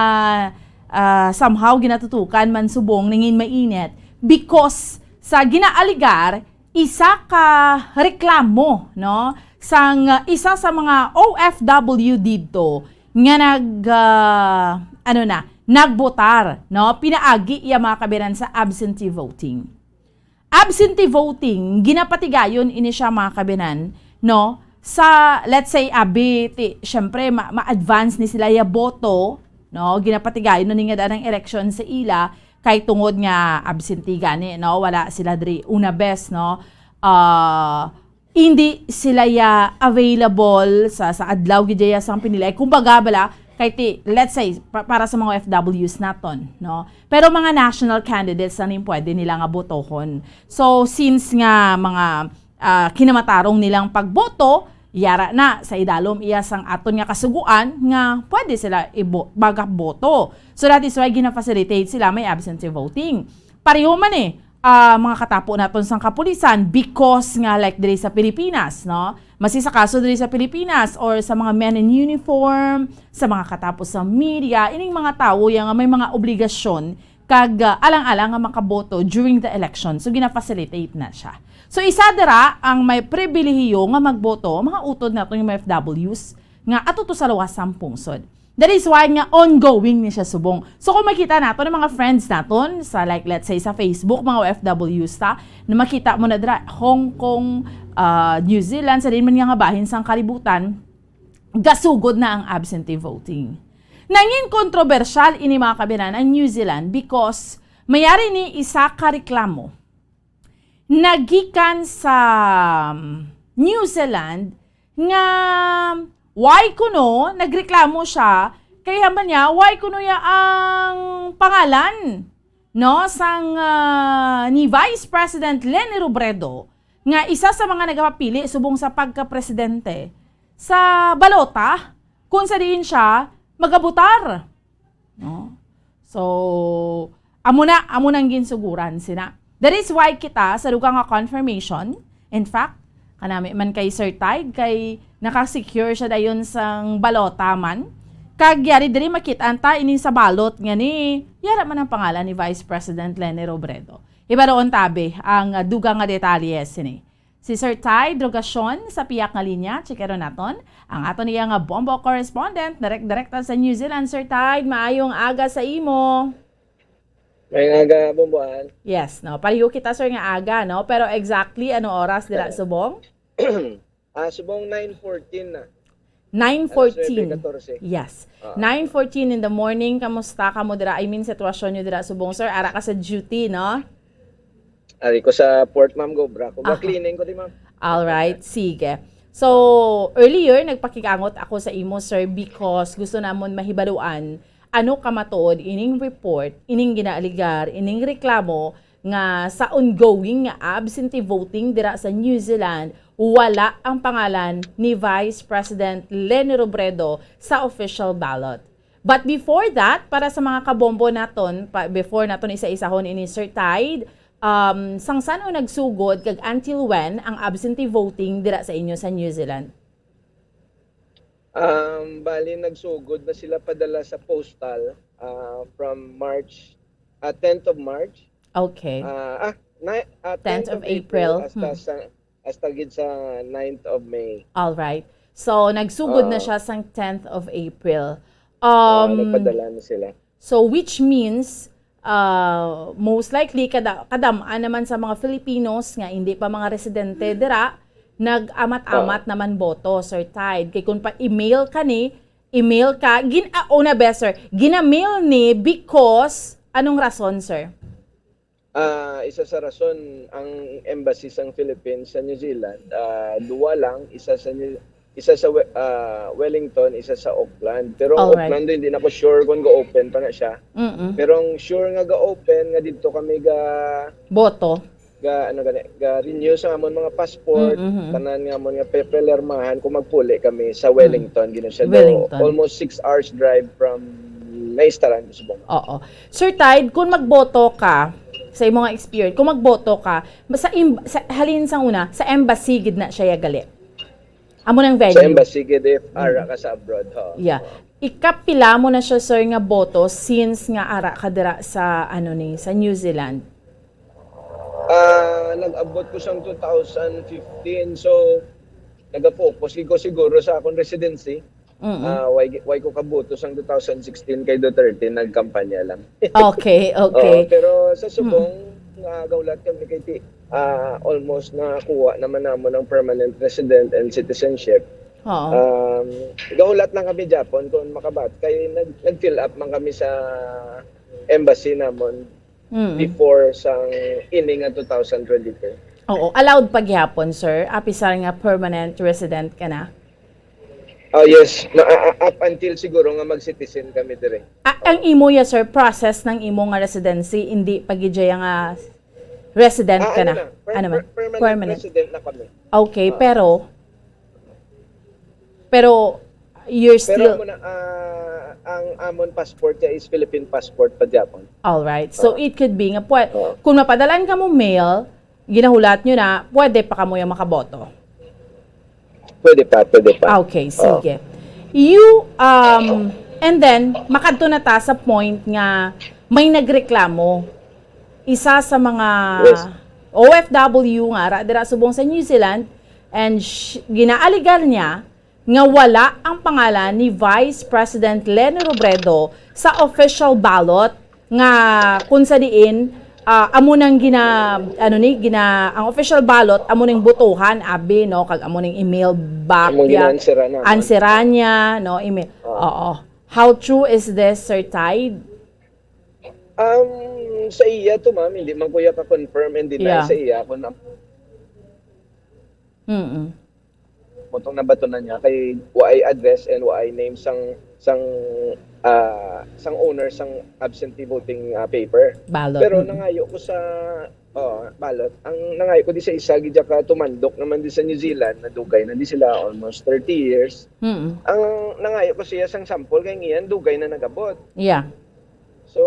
ah, somehow ginatutukan man subong nangin mainit because sa ginaaligar isa ka reklamo, no, sang, ah, isa sa mga O F W didto nga nag, ah, ano na, nagbotar, no, pinaagi iya mga kabinan sa absentee voting. Absentee voting, ginapatigayon ini siya, mga kabinan, no? Sa, let's say, abi, ti, syempre, ma-, ma-advance ni sila ya boto, no? Ginapatigayon na ni nga daan ang eleksyon sa ila, kay tungod nga absentee gani, no? Wala sila diri una bes, no? Ah, hindi sila ya available sa, sa adlaw gid ya sang pinili. Kumbaga, bala, kay ti, let's say, pa-, para sa mga O F Ws naton, no? Pero mga national candidates na ning pwede nila nga botohon. So, since nga mga, ah, kinamatarong nilang pagboto, yara na sa idalom iya sang aton nga kasugoan nga pwede sila ibo-, magaboto. So, that is why gina-facilitate sila may absentee voting. Pareho man eh, ah, mga katapo naton sang kapulisan because nga, like, diri sa Pilipinas, no? Masi sa kaso diri sa Pilipinas or sa mga men in uniform, sa mga katapo sa media, ining mga tawo ya nga may mga obligasyon kag, ah, alang-alang nga makaboto during the election. So, gina-facilitate na siya. So, isa dira ang may pribilehiyo nga magboto, mga utod naton nga mga O F Ws nga ato to sa luwas sang pungsod. That is why nga ongoing ni siya subong. So, kung makita naton ang mga friends naton sa, like, let's say, sa Facebook, mga O F Ws ta, na makita mo na dira, Hong Kong, ah, New Zealand, sa diin man nga, nga bahin sang kalibutan, gasugod na ang absentee voting. Nangin kontrobersyal ini, mga kabinan, ang New Zealand because mayari ni isa ka reklamo nagikan sa, um, New Zealand nga why kuno nagreklamo siya kay hambal niya why kuno ya ang pangalan, no, sang, ah, ni Vice President Leni Robredo nga isa sa mga nagapapili subong sa pagka-presidente sa balota kung sa diin siya magabutar. No? So, amo na, amo nang ginsuguran sina. That is why kita sa dugang nga confirmation, in fact, kanami man kay Sir Tide, kay naka-secure siya dayon sang balota man. Kag yari diri makit-an ta ini sa balot nga ni, yara man ang pangalan ni Vice President Leni Robredo. Ibaroon tabi ang, ah, dugang nga detalye sini. Si Sir Tide Rogacion sa piyak nga linya, checkeron naton ang aton iya nga Bombo correspondent, direk-direkta sa New Zealand. Sir Tide, maayong aga sa imo. Maayong aga, Bomboan. Yes, no. Pareho kita, sir, nga aga, no? Pero exactly ano oras dira subong? Ah, subong nine fourteen na. Nine fourteen. Alas nuebe katorse. Yes. Ah. Nine fourteen in the morning. Kamusta kamo dira? I mean, sitwasyon nyo dira subong, sir? Ara ka sa duty, no? Ari ko sa port, ma'am, go, bra. Kung Aha. Cleaning ko di, ma'am. All right, sige. So, earlier, nagpakikangot ako sa imo, sir, because gusto namon mahibaluan ano ka matuod ining report, ining ginaaligar, ining reklamo nga sa ongoing nga absentee voting dira sa New Zealand, wala ang pangalan ni Vice President Leni Robredo sa official ballot. But before that, para sa mga kabombo naton, pa, before naton isa-isahon ini, Sir Tide, um, sang san-o nagsugod kag until when ang absentee voting dira sa inyo sa New Zealand? Um, bali, nagsugod na sila padala sa postal, ah, from March, ah, tenth of March. Okay. Ah, ah, ni-, ah, Tenth tenth of of April. April hasta Hmm. sa, hasta gid sa ninth of May. All right. So, nagsugod na Ah. siya sang tenth of April. Ah, Um, nagpadala na sila. So, which means, uh, most likely, kada-, kadam-an naman sa mga Filipinos nga hindi pa mga residente dira, nag-amat-amat Oo. naman boto, Sir Tide. Kay kung pa-email ka ni, email ka, gin-, ah, una, best, sir, ginamail ni because, anong rason, sir? Ah, isa sa rason, ang embassy sang Philippines sa New Zealand, ah, duwa lang, isa sa New, isa sa We-, ah, Wellington, isa sa Auckland. Pero ang Alright. Auckland, hindi na ko sure kung ga-open pa na siya. Mm-mm. Pero ang sure nga ga-open, nga dito kami ga Boto. ga, ano gani, ga-renew sa amon mga passport, Mm-mm. tanan nga amon nga pepelermahan kung magpuli kami sa Mm. Wellington. Gina siya daw, Wellington. Almost six hours drive from Naistaran, Subong. Oo. Sir Tide, kung magboto ka, sa imong experience, kung magboto ka, sa, im-, sa, halin sang una, sa embassy gid na siya gali? Amo nang Sa venue. Embassy gid if Mm. ara ka sa abroad, ho. Yeah. Oo. Ikapila mo na siya, sir, nga boto since nga ara ka dira sa, ano ni, sa New Zealand? Ah, nag-abot ko sang two thousand fifteen, so nagafocus gid ko siguro sa akong residency. Mm-mm. Ah, why, why ko kaboto sang two thousand sixteen kay Duterte, nagkampanya lang. Okay, okay. Oo, pero sa Mm. Subong, nga gahulat kami kay ti-, ah, almost nakuha naman namon ang permanent resident and citizenship. Oo. Um, gahulat lang kami Japon kung makabat-, kay nag-, nag-fill up man kami sa embassy namon Mm. before sang ini nga two thousand twenty-two. Oo, allowed pa gihapon, sir, apisar nga permanent resident ka na? Oh, yes. Ma-, a-, a-, up until siguro nga mag-citizen kami dire. Ah, ang imo ya, sir, process ng imo nga residency, hindi pa gid ya nga resident Ah, ka ano na? Na? Per-, Ano man? Per-, permanent Permanent. Resident na kami. Okay, Ah. pero, pero you're Pero still amo na, ah, Ang amon passport niya is Philippine passport pa gyapon. All right. So, Oo. it could be nga pwe- Oo. kung mapadalan ka mo mail, ginahulat nyo na, pwede pa kamo yung makaboto. Pwede pa, pwede pa. Okay, sige. You, um, and then, makadto na ta sa point nga may nagreklamo. Isa sa mga Yes. O F W nga ara dira subong sa New Zealand, and sh- ginaaligar niya nga wala ang pangalan ni Vice President Leni Robredo sa official ballot nga kung sa diin, ah, amo nang gina ano ni gina ang official ballot amo ning botohan abi, no, kag amo ning email back Amo ya gina-answeran na. answeran niya, no, email. Oo. How true is this, Sir Tide? Um, sa iya to, ma'am, hindi man ko iya ka-confirm and deny Yeah. sa iya kung ang Mm. mutong nabatunan niya kay wa ay address and wa ay name sang sang ah, sang owner sang absentee voting ah, paper. Ballot. Pero Mm. nangayo ko sa oh, ballot. Ang nangayo ko di sa isa gid ka tumandok naman di sa New Zealand na dugay na di sila almost thirty years. Mm. Ang nangayo ko siya sang sample kay ngiyan dugay na nagabot. Yeah. So,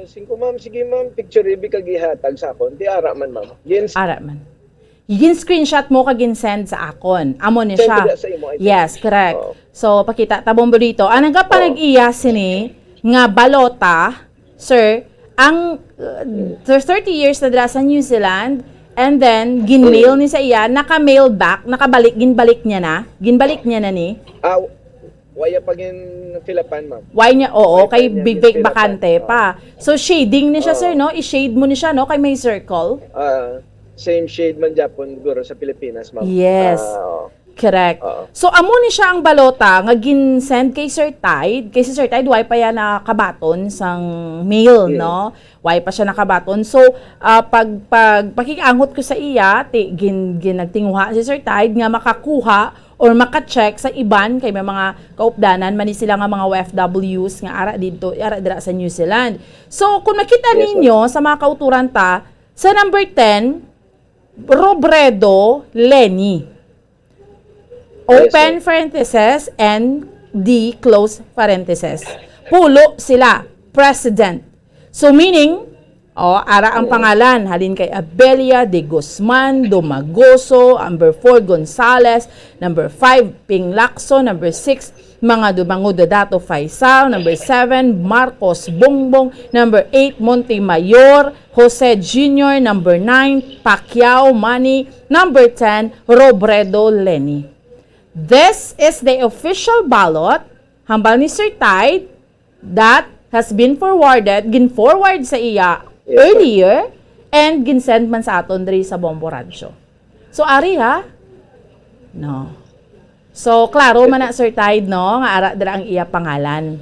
singko ma'am, sige ma'am, picture ibi kag ihatag sa akon. Di ara man ma'am. Gins Ara man. Gin-screenshot mo kag gin-send sa akon. Amo ni Send siya. ko sa imo, I think. Yes, correct. Oo. So, pakita ta bombo dito. Ang nagapanag-iya sini nga balota, sir, ang uh, there's thirty years na dira sa New Zealand, and then gin-mail ni sa iya, naka-mail back, nakabalik, ginbalik niya na. Ginbalik niya na ni. Ah, waya pa gin fill upan, ma'am. Why niya? Oo, Why kay pa niya big-big gin-fill upan? bakante pa. So, shading ni siya, Oo. sir, no? I-shade mo ni siya, no? Kay may circle. Ah, same shade man gyapon siguro sa Pilipinas, ma'am. Yes. Ah, oo. Correct. Oo. So, amo ni siya ang balota nga gin-send kay Sir Tide. Kay si Sir Tide, why pa yan nakabaton sang mail, Mm. no? Why pa siya nakabaton? So, ah, pag, pag pakiangot ko sa iya, ti, gin, gin, nagtinguha si Sir Tide nga makakuha or maka-check sa iban kay may mga kaupdanan man ni sila nga mga O F Ws nga ara dito, ara dira sa New Zealand. So, kung makita Yes, ninyo sa mga kauturan ta, sa number ten, Robredo Leni. Open Yes, sir. parenthesis and D close parenthesis. Pulo sila, President. So meaning, oh, ara ang Oo. pangalan, halin kay Abella, De Guzman, Domagoso, number four, Gonzales, number five, Ping Lacson, number six, mga Dumango Dadato Faisal, number seven, Marcos Bongbong, number eight, Montemayor, Jose Junior, number nine, Pacquiao Manny, number ten, Robredo Leni. This is the official ballot, hambal ni Sir Tide, that has been forwarded, gin-forward sa iya Yes, sir. earlier, and gin-send man sa aton diri sa Bombo Radyo. So, ari ha? No. So, klaro man na, Sir Tide, no, nga ara dira ang iya pangalan.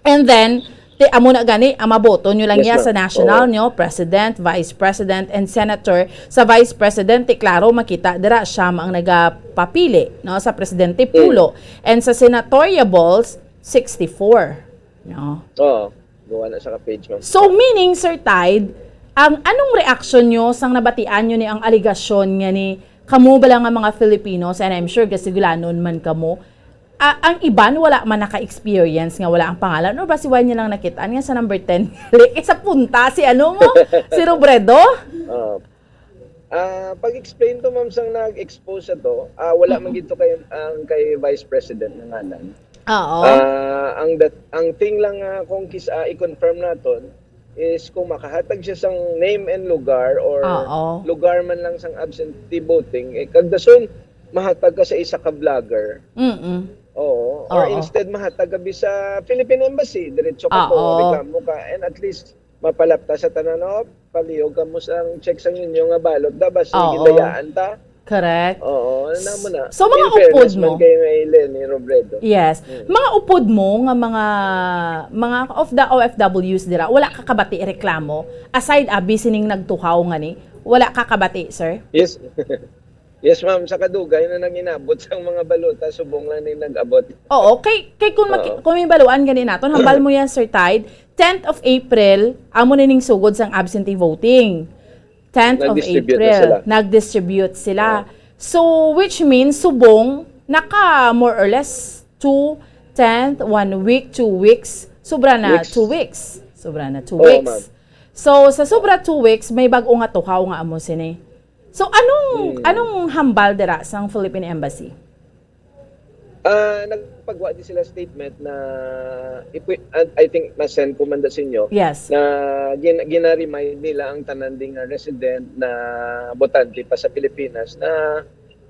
And then, ti, amo na gani, ang maboto nyo lang Yes, iya sa ma'am. national Oo. nyo, president, vice president, and senator. Sa vice president, ti klaro, makita dira siya ang nagapapili, no, sa presidente Mm. pulo. And sa senatoriables, sixty-four. No? Oo. Gawa na sa ka-page, ma'am. So, meaning, Sir Tide, ang anong reaksyon nyo sang nabatian nyo ni ang alegasyon nga ni kamo bala nga mga Filipinos, and I'm sure gasigulanon man kamo, ah, ang iban wala man naka-experience nga wala ang pangalan, or basi wala niya lang nakit-an nga sa number ten, like, sa punta si ano mo, si Robredo? Oo. Ah, pag-explain to, ma'am, sang nag-expose sa to, ah, wala man gid to kay ang kay Vice President nga ngalan. Oo. Ah, ang dat, ang thing lang nga kung kis ah, i-confirm naton is kung makahatag siya sang name and lugar or Oo. lugar man lang sang absentee voting, eh, kag dason mahatag ka sa isa ka vlogger. Mm-mm. Oo. Or Oo. instead mahatag ka bi sa Philippine Embassy, diretso ka Oo. po, reklamo ka, and at least mapalapta sa tanan, oh, palihog ka mo sang check sang inyo nga balot, da basi Oo. gindayaan ta. Correct. Oo, ano mo na. So, mga In fairness upod mo? man kay may Leni Robredo. Yes. Mm. Mga upod mo nga mga mga of the O F Ws dira, wala ka kabati reklamo aside abi sining nagtuhaw nga ni, wala ka kabati, sir? Yes. Yes, ma'am. Sa kadugay na nanginabot sang mga balota, subong lang ni nag-abot. Oo, kay kay kung maki- Oo. kung may baluan gani naton, hambal mo yan, Sir Tide, tenth of April amo na ning sugod sang absentee voting. Tenth of Nag-distribute na April, sila. Nag-distribute sila. Oo. So, which means, subong, naka more or less two, tenth, one week, two weeks. Sobra na Weeks. two weeks. Sobra na two Oo, weeks. ma'am. So, sa sobra two weeks, may bag-o nga tuhaw nga amo sini. So, anong, Hmm. anong hambal dira sang Philippine Embassy? Ah, nagpagwa di sila statement na, if we, and I think na-send ko man da sa inyo, Yes. na gin-, gina-remind nila ang tanan di nga resident na botante pa sa Pilipinas na,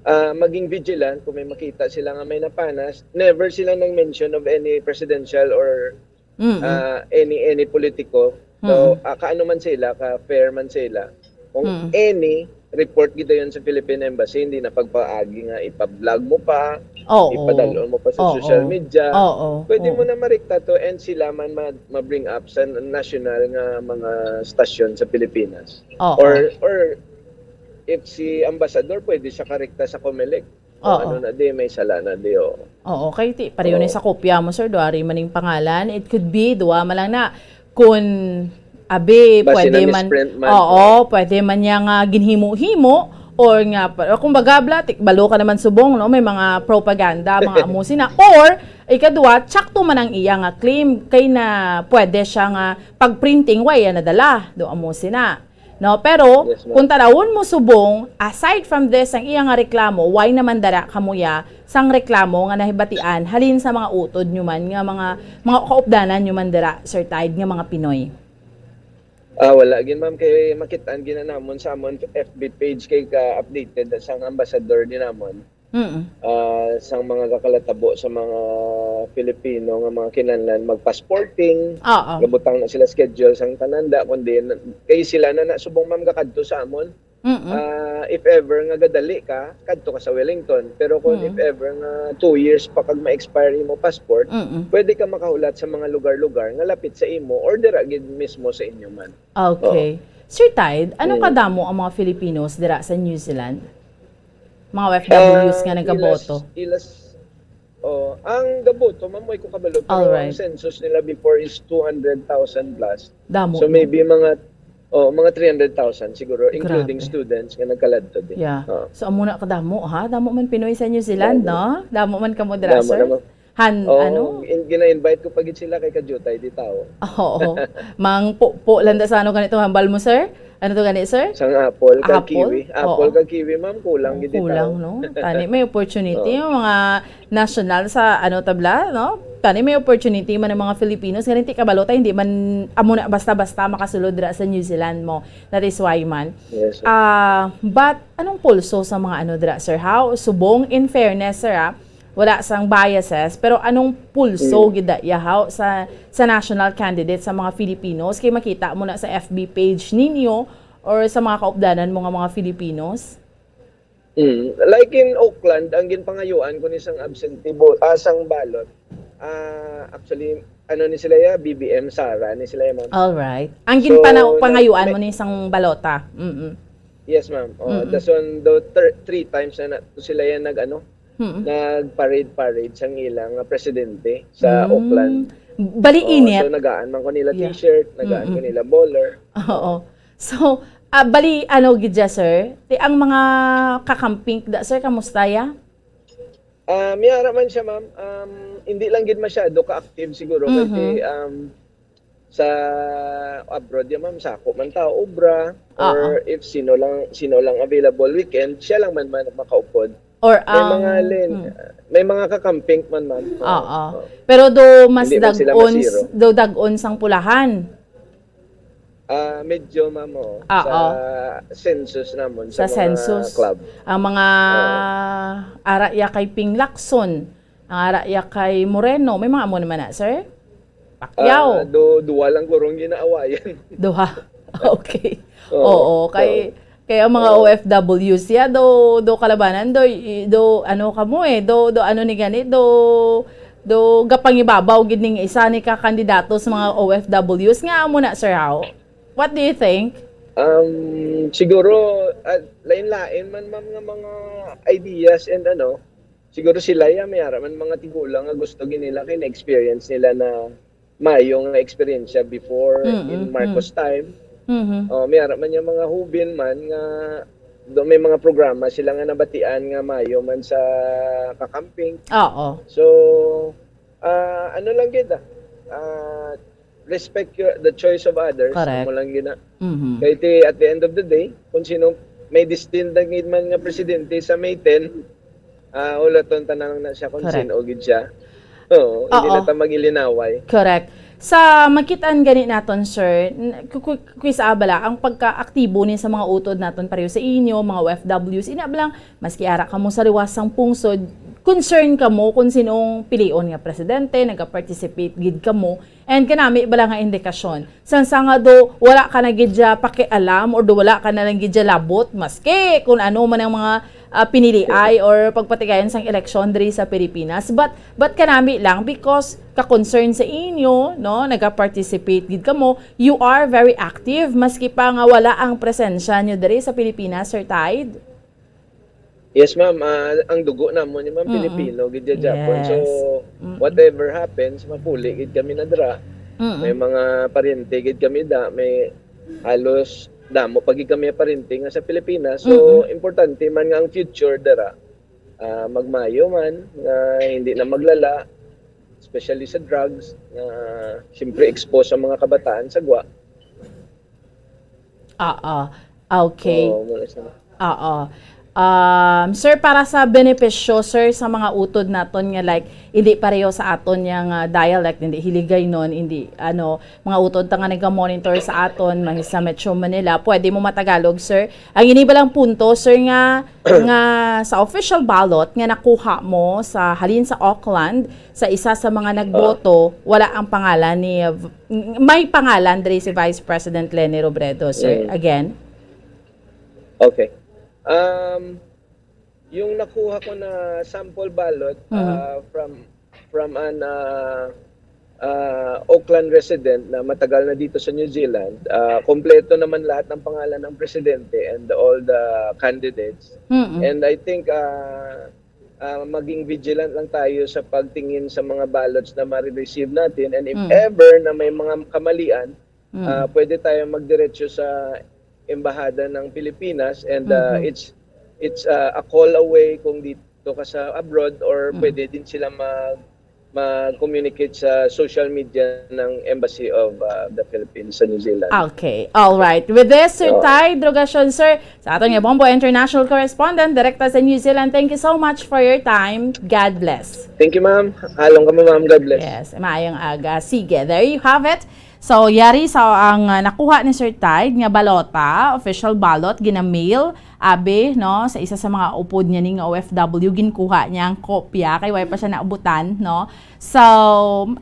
ah, maging vigilant kung may makita sila nga may napanas. Never sila nag-mention of any presidential or Mm-mm. ah, any, any politiko. So, Mm. ah, kaano man sila, ka fair man sila. Kung Mm. any report gidayon sa Philippine Embassy, hindi na pagpaagi nga ipa-vlog mo pa, Oo. ipadalon mo pa sa Oo. social media. Oo. Pwede Oo. mo na marikta to and sila man ma-, ma-bring up sa national nga mga stasyon sa Pilipinas. Oo. Or, or if si ambassador, pwede siya karikta sa Comelec. O Oo. ano na di, may sala na di, o. Oo, kay ti-, pareho ni Oo. sa kopya mo, sir, duha rin man ning pangalan. It could be, duha man lang na. Kun, abi, Basi pwede man, na-misprint man. Oo, pwede man niya nga ginhimo-himo, or nga, pa-, kumbaga, bla, tik-, balo ka naman subong, no? May mga propaganda, mga amo sina. Or, ikadua, tsakto man ang iya nga claim, kay na pwede siya nga pag-printing, wa iya nadala, do amo sina. No, pero Yes, ma'am. kung tanawon mo subong, aside from this, ang iya nga reklamo, why naman dara kamuya sang reklamo nga nahibatian halin sa mga utod nyo man, nga mga, mga kaupdanan nyo man dira, Sir Tide, nga mga Pinoy? Ah, wala gid, ma'am, kay makitaan gid na namon sa amon F B page kay ka-updated sang ambassador din namon. Mm. Ah, sang mga gakalatabo sa mga Filipino nga mga kinahanglan magpasporting, Oo. gabutang na sila schedule sang tanan da, kundi na, kay sila na, na subong, ma'am, gakadto sa amon. Mm-mm. Ah, if ever nga gadali ka, kadto ka sa Wellington. Pero kung Mm. if ever nga two years pa kag ma-expire imo passport, Mm-mm. pwede ka makahulat sa mga lugar-lugar nga lapit sa imo or dira gid mismo sa inyo man. Okay. Oo. Sir Tide, ano Mm. kadamo ang mga Filipinos dira sa New Zealand? Mga O F Ws nga Ah, nagaboto. ilas, ilas, oh, ang gaboto, ma'am, way ko kabalo, pero ang Alright. census nila before is two hundred thousand plus. Damo, So, no? maybe mga, oh, mga three hundred thousand siguro, including Grabe. students nga nagkaladto din. Yeah. Oo. So, amo na kadamo, ha? Damo man Pinoy sa New Zealand, Damo. no? Damo man kamo dira, Damo sir? naman. Han-, Oh, ano? in-, gina-invite ko pa gid sila kay kadiyutay di tao. Oo. Mang po, po lang da sa ano ganito hambal mo, sir? Ano to gani, sir? Sang apple kag Apple? kiwi. Apple Oo. kag kiwi, ma'am, kulang Oh, gid di kulang, tao. no? Tani may opportunity Oo. yung mga national sa ano tabla, no? Tani may opportunity man ang mga Filipinos. Ganito kabalo ta, hindi man amo na basta-basta makasulod dira sa New Zealand mo. That is why man. Yes, sir. Ah, but anong pulso sa mga ano dira, sir? How? Subong, in fairness, sir, ah, wala sang biases, pero anong pulso Mm. gid da, yahaw sa, sa national candidate sa mga Filipinos? Kay makita mo na sa F B page ninyo or sa mga kaupdanan mo nga mga Filipinos? Mm. Like in Auckland, ang ginpangayuan ko ni sang absentee bo-, ah, sang ballot. Ah, actually, ano ni sila ya? B B M Sara ni sila ya, ma'am. All right. Ang So, ginpana-, nag-, pangayuan nag- mo ni sang balota? Mm-mm. Yes, ma'am. Oh, Mm-mm. dason do thir-, three times na, na sila yan nag, ano, Mm-mm. nag-parade-parade sang ilang, ah, presidente sa Mm. Auckland. Bali Oh, init. so nagaan man ko nila Yeah. t-shirt, nagaan ko Mm-mm. nila bowler. Oo. So, ah, bali, ano gid siya, sir? Ti ang mga kakamping da, sir, kamusta ya? Ah, miyara man siya, ma'am. Um, hindi lang gid masyado ka-active siguro, kay Mhm. ti, um, sa abroad ya, ma'am, sako man ta, obra, Oo. or if sino lang, sino lang available weekend, siya lang man, man makaupod. Or May ang mga lin-, hmm. may mga kakamping man, ma'am. Oo. Oo. Pero do mas Hindi man sila dag-on, masiro. do dag-on sang pulahan. Ah, medyo, ma'am, oo. Oo. Sa census namon, Sa sa mga census. club. Ang mga Oo. ara ya kay Ping Lacson, ang ara ya kay Moreno, may mga amo naman na, sir? Pacquiao. Ah, do-, duwa lang guro ang ginaawayan. Duha. Okay. Oo. Oo, kay, Oo. kay ang mga Oo. O F Ws ya, do, do kalabanan, do, i-, do, ano kamo eh, do, do, ano ni gani, do, do, gapangibabaw gid ning isa ni ka kandidato sa mga O F Ws nga amo na, sir, how? What do you think? Um, siguro, ah, lain-lain man, ma'am, nga mga ideas and ano, siguro sila ya, may ara man mga tigulang nga gusto gid nila kay na-experience nila na maayo nga eksperyensya before Mm, in Marcos mm. time. Mhm. Oh, may ara man yung mga hubin man nga do-, may mga programa sila nga nabatian nga maayo man sa kakamping. Oo. So, Ah, ano lang gid, ah, ah, respect your, the choice of others. Correct. Amo lang gid na. Mhm. Kay ti, at the end of the day, kung sino may destined na gid man nga presidente sa May ten, ah, ulaton ta na lang na siya kung Correct. sino gid siya. Oo, hindi Oo. na ta mag-ilinaway. Correct. Sa makitaan gani naton, sir, n- ku- ku- kuis-a bala ang pagkaaktibo ni sa mga utod naton pareho sa inyo, mga O F Ws, ina bala, maski ara kamo sa liwas sang pungsod, concern kamo kung sinong pilion nga presidente, nagaparticipate gid kamo, and kanami bala nga indikasyon. Sang sa nga do, wala ka na gid siya pakialam or do wala ka na lang gid siya labot, maski kung ano man ang mga ah, piniliay or pagpatigayon sang eleksyon diri sa Pilipinas. But, but kanami lang, because ka-concern sa inyo, no, nagaparticipate gid kamo, you are very active, maski pa nga wala ang presensya nyo diri sa Pilipinas, Sir Tide. Yes, ma'am. Ah, ang dugo namo ni ma'am Mm-mm. Pilipino gid ya gyapon. So, Yes. Mm-mm. whatever happens, mapuli gid kami na dira. Mm-mm. May mga paryente gid kami da, may halos damo pa gid kami paryente nga sa Pilipinas. So, Mm-mm. importante man nga ang future dira, ah, magmayo man, nga hindi na maglala, especially sa drugs, nga siyempre expose ang mga kabataan sa gwa. Oo. Okay. So, muna sa Oo. Um, sir, para sa benepisyo, sir, sa mga utod naton nga, like, hindi pareho sa aton nga, nga dialect, hindi Hiligaynon, hindi, ano, mga utod ta nga naga-monitor sa aton, mga sa Metro Manila, pwede mo matagalog, sir. Ang ini balang punto, sir, nga, nga sa official ballot nga nakuha mo sa halin sa Auckland, sa isa sa mga nagboto, wala ang pangalan ni, may pangalan diri si Vice President Leni Robredo, sir. Mm. Again? Okay. Um, yung nakuha ko na sample ballot Mhm. ah, from from an ah, ah, Auckland resident na matagal na dito sa New Zealand, ah, kompleto naman lahat ng pangalan ng presidente and all the candidates. Mm-mm. And I think ah, ah, maging vigilant lang tayo sa pagtingin sa mga ballots na ma-receive natin, and if Mm. ever na may mga kamalian, Mm. ah, pwede tayo magdiretso sa embahada ng Pilipinas, and ah, Mhm. it's it's ah, a call away kung dito ka sa abroad, or Mm. pwede din sila mag mag-communicate sa social media ng Embassy of ah, the Philippines sa New Zealand. Okay. All right. With this, Sir Oo. Tide Rogacion, sir, sa aton nga Bombo International Correspondent, direkta sa New Zealand, thank you so much for your time. God bless. Thank you, ma'am. Halong kamo, ma'am. God bless. Yes, maayong aga. Sige, there you have it. So, yari sa ang uh, nakuha ni Sir Tide nga balota, official ballot, gina-mail, abi, no, sa isa sa mga upod niya ning O F W, ginkuha niya ang kopya, kay way pa siya naabutan, no. So,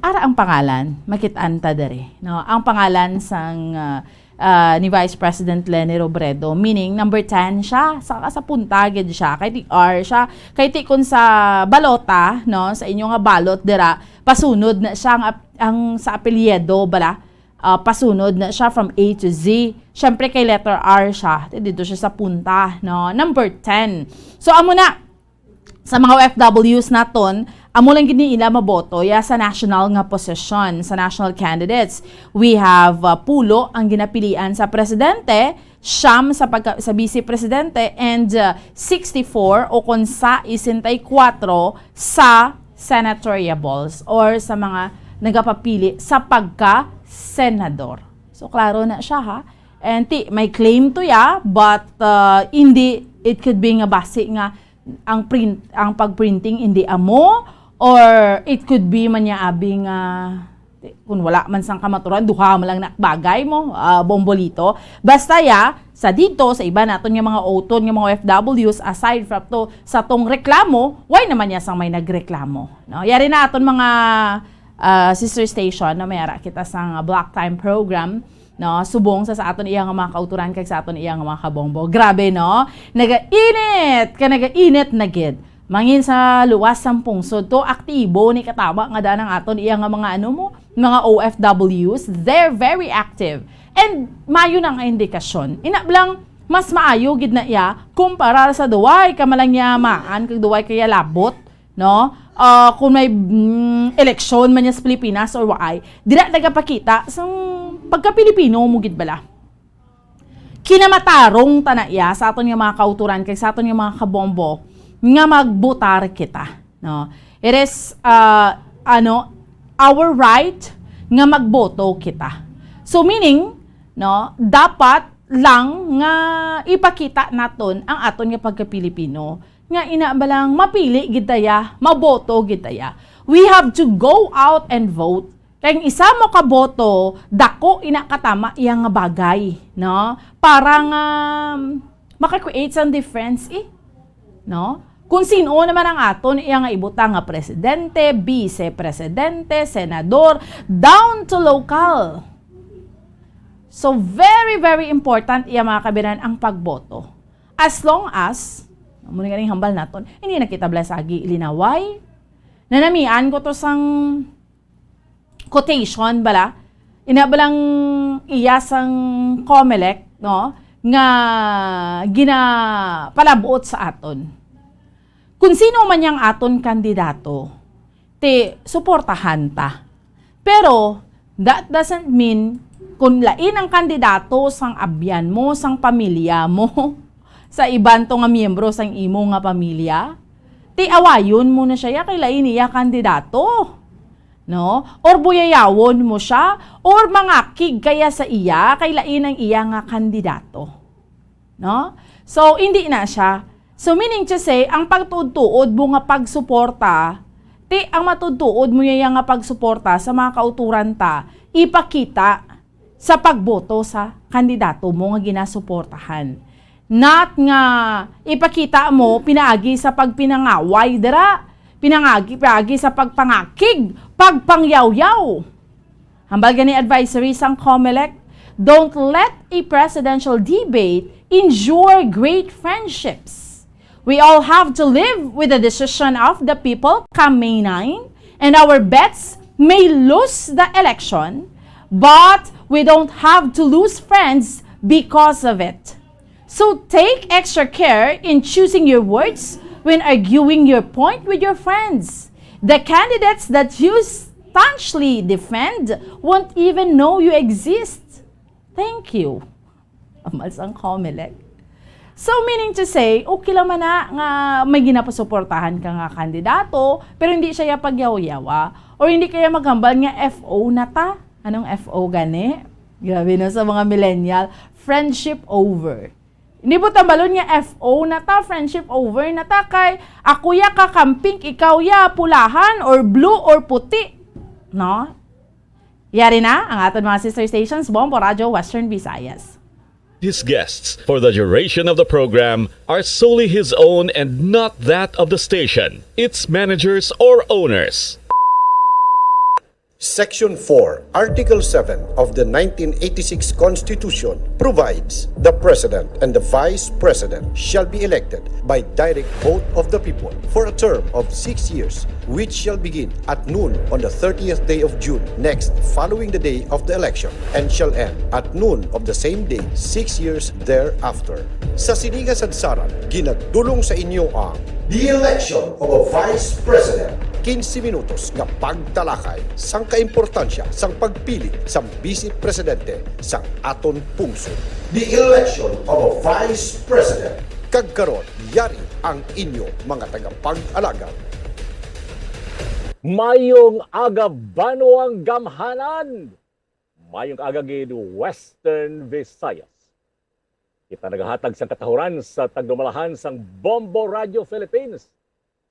ara ang pangalan, makitaan ta diri, no. Ang pangalan sang uh, uh, ni Vice President Leni Robredo, meaning number ten siya, sa, sa punta gid siya, kay ti R siya, kay ti kun sa balota, no, sa inyo nga balot dira, pasunod na siya ang, ap- ang sa apelyido bala, uh, pasunod na siya from A to Z. Siyempre kay letter R siya, ti dito siya sa punta, no, number ten. So amo na, sa mga O F Ws naton, amo lang gid ni ila maboto ya sa national nga posisyon, sa national candidates. We have uh, pulo ang ginapilian sa presidente, siyam sa pagka, sa vice presidente, and uh, sixty-four o kon sa sesenta y kuwatro sa senatoriables or sa mga nagapapili sa pagka senador. So klaro na siya, ha. And ti, may claim to ya, but uh, hindi, it could be nga basi nga ang print, ang pagprinting hindi amo, or it could be man niya abi nga, ti, kung wala man sang kamaturan, duha man lang na bagay mo, ah, bombolito. Basta ya, sa dito, sa iba naton nga mga utod nga mga O F Ws, aside from to, sa tong reklamo, why naman niya sang may nagreklamo? No? Yari na aton mga ah, sister station, no, may ara kita sang block time program, no, subong sa, sa aton iya nga mga kauturan kag sa aton iya nga mga kabombo. Grabe, no? Nagainit ka, nagainit na gid. Mangin sa luwas sang pungsod to, aktibo ni katama nga daan ang aton iya nga mga ano mo, mga O F Ws. They're very active. And mayo na nga indikasyon. Ina blang, mas maayo gid na iya kumpara sa duway ka malangyamaan kag duway kaya labot, no? Ah, kung may mm, eleksyon man niya sa Pilipinas or waay, dira nagapakita sang pagka-Pilipino mo gid bala. Kinamatarong ta na iya sa aton nga mga kauturan kag sa aton nga mga kabombo nga magbotar kita, no? It is uh, ano, our right nga magboto kita. So, meaning, no, dapat lang nga ipakita naton ang aton nga pagka-Pilipino, nga ina ba lang mapili gid ta ya, maboto gid ta ya. We have to go out and vote. Kay ang isa mo ka boto, dako ina katama iya nga bagay, no? Para nga maka-create sang difference, eh. No? Kung sino naman ang aton iya nga ibutang nga presidente, vice presidente, senador, down to local. So, very, very important iya, mga kabiran, ang pagboto. As long as, amo ni ganing hambal naton, hindi na kita blasagi, linaway. Nanamian ko to sang quotation bala, ina ba lang iya sang Comelec, no, nga ginapalabot sa aton. Kung sino man yang aton kandidato, ti suportahan ta. Pero that doesn't mean kung lain ang kandidato sang abyan mo, sang pamilya mo, sa iban to nga miyembro sang imo nga pamilya, ti awayon mo na siya ya kay lain iya kandidato, no? Or buyayawon mo siya, or mangakig kaya sa iya kay lain ang iya nga kandidato, no? So, hindi na siya. So, meaning to say, ang pagtuod-tuod mo nga pagsuporta, ti ang matuod-tuod mo niya nga pagsuporta sa mga kauturan ta, ipakita sa pagboto sa kandidato mo nga ginasuportahan. Not nga ipakita mo pinaagi sa pagpinangaway dira, pinangagi, pinaagi sa pagpangakig, pagpangyawyaw. Hambal gani advisory sang Comelec, "Don't let a presidential debate injure great friendships. We all have to live with the decision of the people come May nine, and our bets may lose the election, but we don't have to lose friends because of it. So take extra care in choosing your words when arguing your point with your friends. The candidates that you staunchly defend won't even know you exist." Thank you. Hambal sang Comelec. So, meaning to say, okay lang man na nga may ginapasuportahan ka nga kandidato, pero hindi siya ya pagyawyawa, or hindi kaya maghambal nga F O na ta. Anong F O gani? Grabe, no, sa mga millennial, friendship over. Hindi mo tambalon nga F O na ta, friendship over na ta, kay ako ya ka kamping, ikaw ya pulahan or blue or puti, no? Yari na ang aton mga sister stations, Bombo Radyo Western Visayas. His guests for the duration of the program are solely his own and not that of the station, its managers, or owners. Section four, Article seven of the nineteen eighty-six Constitution provides, "The President and the Vice President shall be elected by direct vote of the people for a term of six years, which shall begin at noon on the thirtieth day of June next following the day of the election, and shall end at noon of the same day six years thereafter." Sa sini nga sadsaran, ginadulong sa inyo ang The Election of a Vice President. Quince minutos nga pagtalakay sang kaimportansya sang pagpili sang Vice Presidente sang aton pungsod. The Election of a Vice President. Kag karon, yari ang inyo mga tagapag-alagad. Mayong aga, banuang gamhanan! Mayong aga gid, Western Visayas. Kita nagahatag sang katahuran sa tagdumalahan sang Bombo Radio Philippines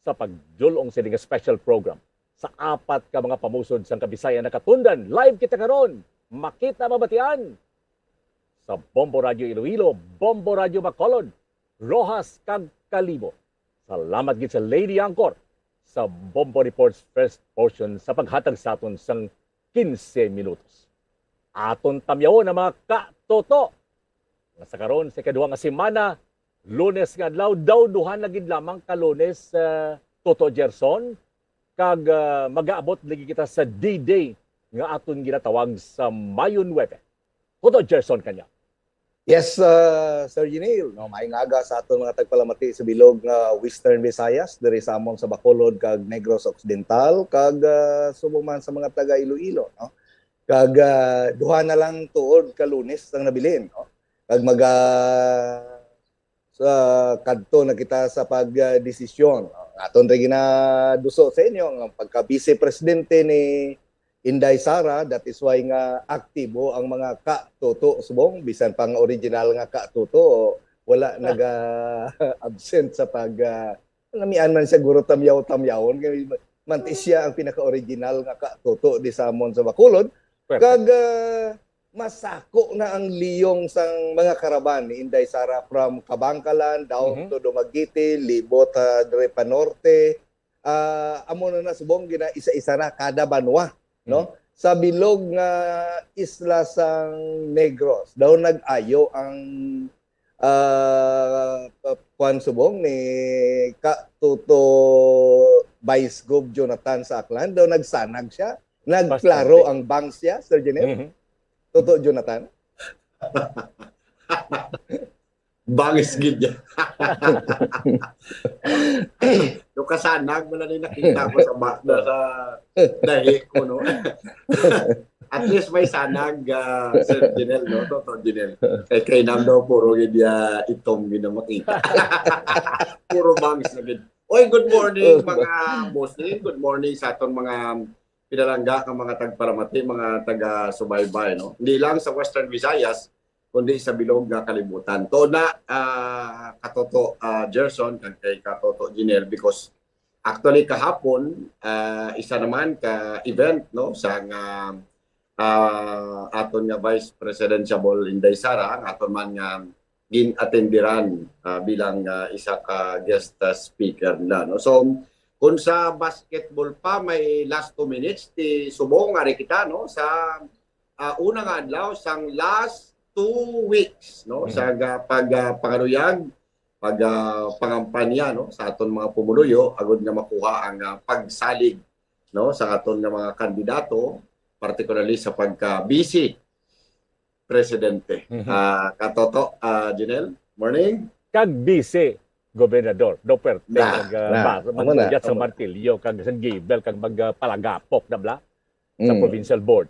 sa pagdul-ong sini nga special program sa apat ka mga pamusod sang Kabisayan nakatundan. Live kita karon, makita, mabatian sa Bombo Radio Iloilo, Bombo Radio Bacolod, Roxas, kag Kalibo. Salamat gid sa Lady Anchor sa Bombo Reports first portion sa paghatag sa aton sang quince minutos. Aton tamyawon ang mga katoto nga sa karon sa ikaduha nga semana, Lunes nga adlaw, daw duha na gid lamang ka Lunes, ah, Toto Gerson, kag, ah, magaabot lagi kita sa D-Day nga aton ginatawag sa Mayo nuebe. Toto Gerson kanya. Yes, ah, Sir Jinil, no, maayong aga sa aton mga tagpalamati sa bilog nga Western Visayas, diri sa amon sa Bacolod kag Negros Occidental, kag, ah, subong man sa mga taga Iloilo, no. Kag, ah, duha na lang tuod ka Lunes ang nabilin, no. Kag maga-, sa kadto na kita sa pagdesisyon, no. Aton rin ginaduso sa inyo ang pagka-vice presidente ni Inday Sara, that is why nga aktibo ang mga ka-Toto subong, bisan pa nga original nga ka-Toto, wala naga-absent sa pag, ah, namian man siya guro tamyaw-tamyawon, kay manti siya ang pinaka-original nga ka-Toto di sa amon sa Bacolod. Perfect. Kag, ah, masako na ang liyong sang mga karaban ni Inday Sara from Kabankalan down Mhm. to Dumaguete, libot, ah, dre pa norte. Ah, amo na na subong gina isa-isa na kada banwa, no? Mhm. Sa bilog nga isla sang Negros, daw nag-ayo ang, ah, pa-, kuwan subong ni ka-, Toto Vice Gov Jonathan sa Aklan, daw nagsanag siya. Nagklaro Bastante. ang bangs siya, Sir Janelle? Mhm. Toto Jonathan? Bangis gid niya. Yung kasanag, wala na yung nakita ko sa ba-, sa dahi ko, no? At least may sanag, ah, Sir Janelle, no? Toto Janelle. Kay, kay Nam daw, puro gid, ah, itom gid ang makita. Puro bangs na gid. Oy, good morning, mga bossing. Good morning sa aton mga pinalangga nga mga tagparamati, mga taga-subaybay, no? Hindi lang sa Western Visayas, kundi sa bilog nga kalibutan. To na, ah, katoto, ah, Gerson, kag kay katoto Janelle, because actually kahapon, ah, isa naman ka event, no, sa nga, ah, aton nga Vice Presidential Inday Sara, ang aton man nga gin-atenderan, ah, bilang, ah, isa ka guest, ah, speaker na, no? So, kung sa basketball pa, may last two minutes, ti subong ari kita, no? Sa, ah, una nga adlaw, sang last two weeks, no? Mm. Sa ga-, pag, ah, pangaluyag, pag, ah, pangampanya, no? Sa aton mga pumuluyo, agud nga makuha ang, ah, pagsalig, no? Sa aton nga mga kandidato, particularly sa pagka-vice presidente. Mhm. Ah, katoto, ah, Janelle, morning. Kag vice gobernador, Duterte, Na, kag, ah, na. ba-, Amo na, magduyat sa amo na. martilyo, kag sa gibel, kag mag, ah, palagapok na bla sa Mm. provincial board.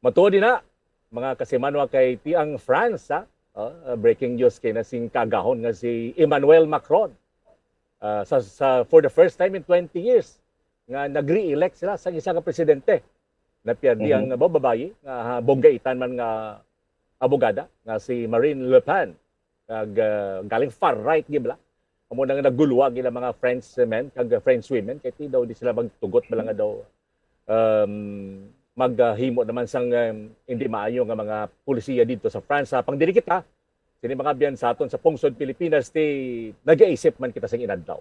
Matuod din na, mga kasimanwa, kay ti ang France, ha? Ah, ah, breaking news kay na sing kagahon nga si Emmanuel Macron. Ah, sa, sa, for the first time in twenty years, nga nag-re-elect sila sa isa ka presidente. Napiyardi Mhm. ang babayi nga, ha, bonggaitan man nga abogada nga si Marine Le Pen. Kag, ah, galing far right gid bala. Amo na nga naguluwa gid ang mga French men kag French women kay ti daw di sila magtugot bala nga daw, um, maghimo naman sang, um, hindi maayo nga mga polisiya didto sa France. Sa pang diri kita, sini mga biyan sa aton sa pungsod Pilipinas, ti nagaisip man kita sing inadlaw.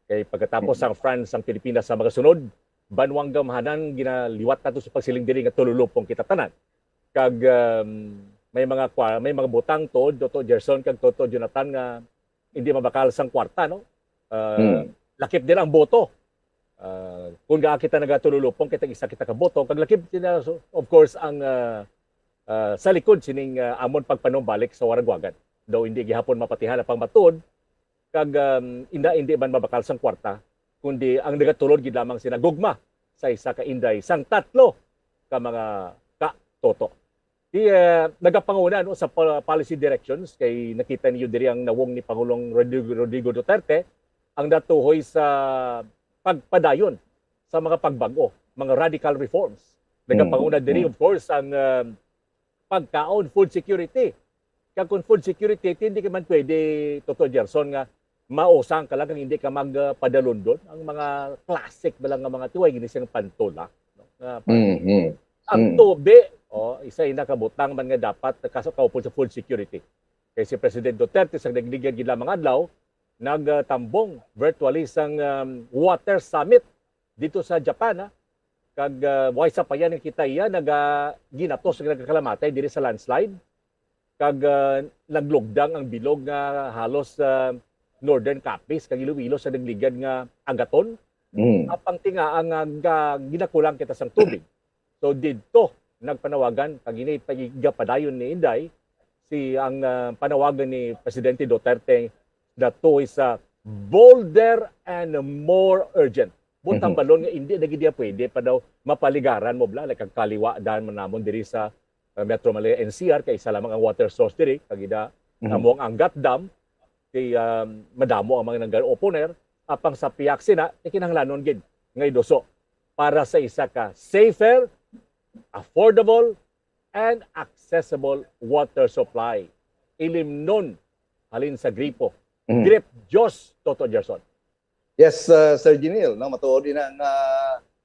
Kay pagkatapos Mm. sang France, ang Pilipinas sa mga sunod, banwang gamhanan, ginaliwat nato sa pagsiling diri nga tululupong kita tanan. Kag, um, may mga kwa-, may mga butang tuod, Toto Gerson kag Toto Jonathan, nga hindi mabakal sang kwarta, no? Uh, Mm. lakip din ang boto. Uh, kung ga kita nagatululupong, kita isa kita ka boto, kag lakip din na, so, of course, ang, uh, uh, sa likod sining, uh, amon pagpanumbalik sa waragwagan. Daw hindi gihapon mapatihan ang pangmatuod, kag, um, inda hindi man mabakal sang kwarta, kundi ang nagatulod gid lamang sina gugma sa isa ka inday sang tatlo ka mga ka-Toto. Ti, eh, nagapanguna, no, sa pol-, policy directions, kay nakita niyo diri ang nawong ni Pangulong Rodrigo, Rodrigo Duterte, ang natuhoy sa pagpadayon sa mga pagbag-o, mga radical reforms. Nagapanguna Mm, diri, mm. of course, ang, ah, pagkaon, food security. Kag kung food security, ti hindi ka man pwede, Toto Gerson, nga mausang ka lang kag hindi ka magpadalundon. Ang mga classic na lang nga mga tuway, gini siyang pantola, no? Nga pan-, Mm, mm, ang mm. tubi, oh, isa ina kabutang man nga dapat kas-, kaupod sa food security. Kay si President Duterte, sa nagligad gid lamang adlaw, nagtambong virtually sang, um, Water Summit dito sa Japan, ha? Kag, uh, way sa payan nga kita iya, naga-, ginatos nga nagakalamatay diri sa landslide. Kag, uh, naglugdang ang bilog nga halos, uh, Northern Capiz, kag Iloilo sa nagligad nga agaton. Mm. Apang tingaa nga ga-, ginakulang kita sang tubig. So, didto, nagpanawagan, kag ini pagigapadayon ni Inday, si, ang, ah, panawagan ni Presidente Duterte, that to is, ah, bolder and more urgent. Buot Mhm. hambalon nga hindi na gid iya pwede pa daw mapaligaran mo bala, like, ang kaliwa dan man namon diri sa, ah, Metro Manila N C R, kay isa lamang ang water source diri, kag ida Mhm. amo ang Angat Dam, kay, ah, madamo ang mga nag-opener, apang sa pihak sina, kinahanglanon gid nga iduso para sa isa ka safer, affordable, and accessible water supply. Ilimnon halin sa gripo. Mm. Drip juice, Toto Gerson. Yes, uh, Sir Ginil, no, matuod ina nga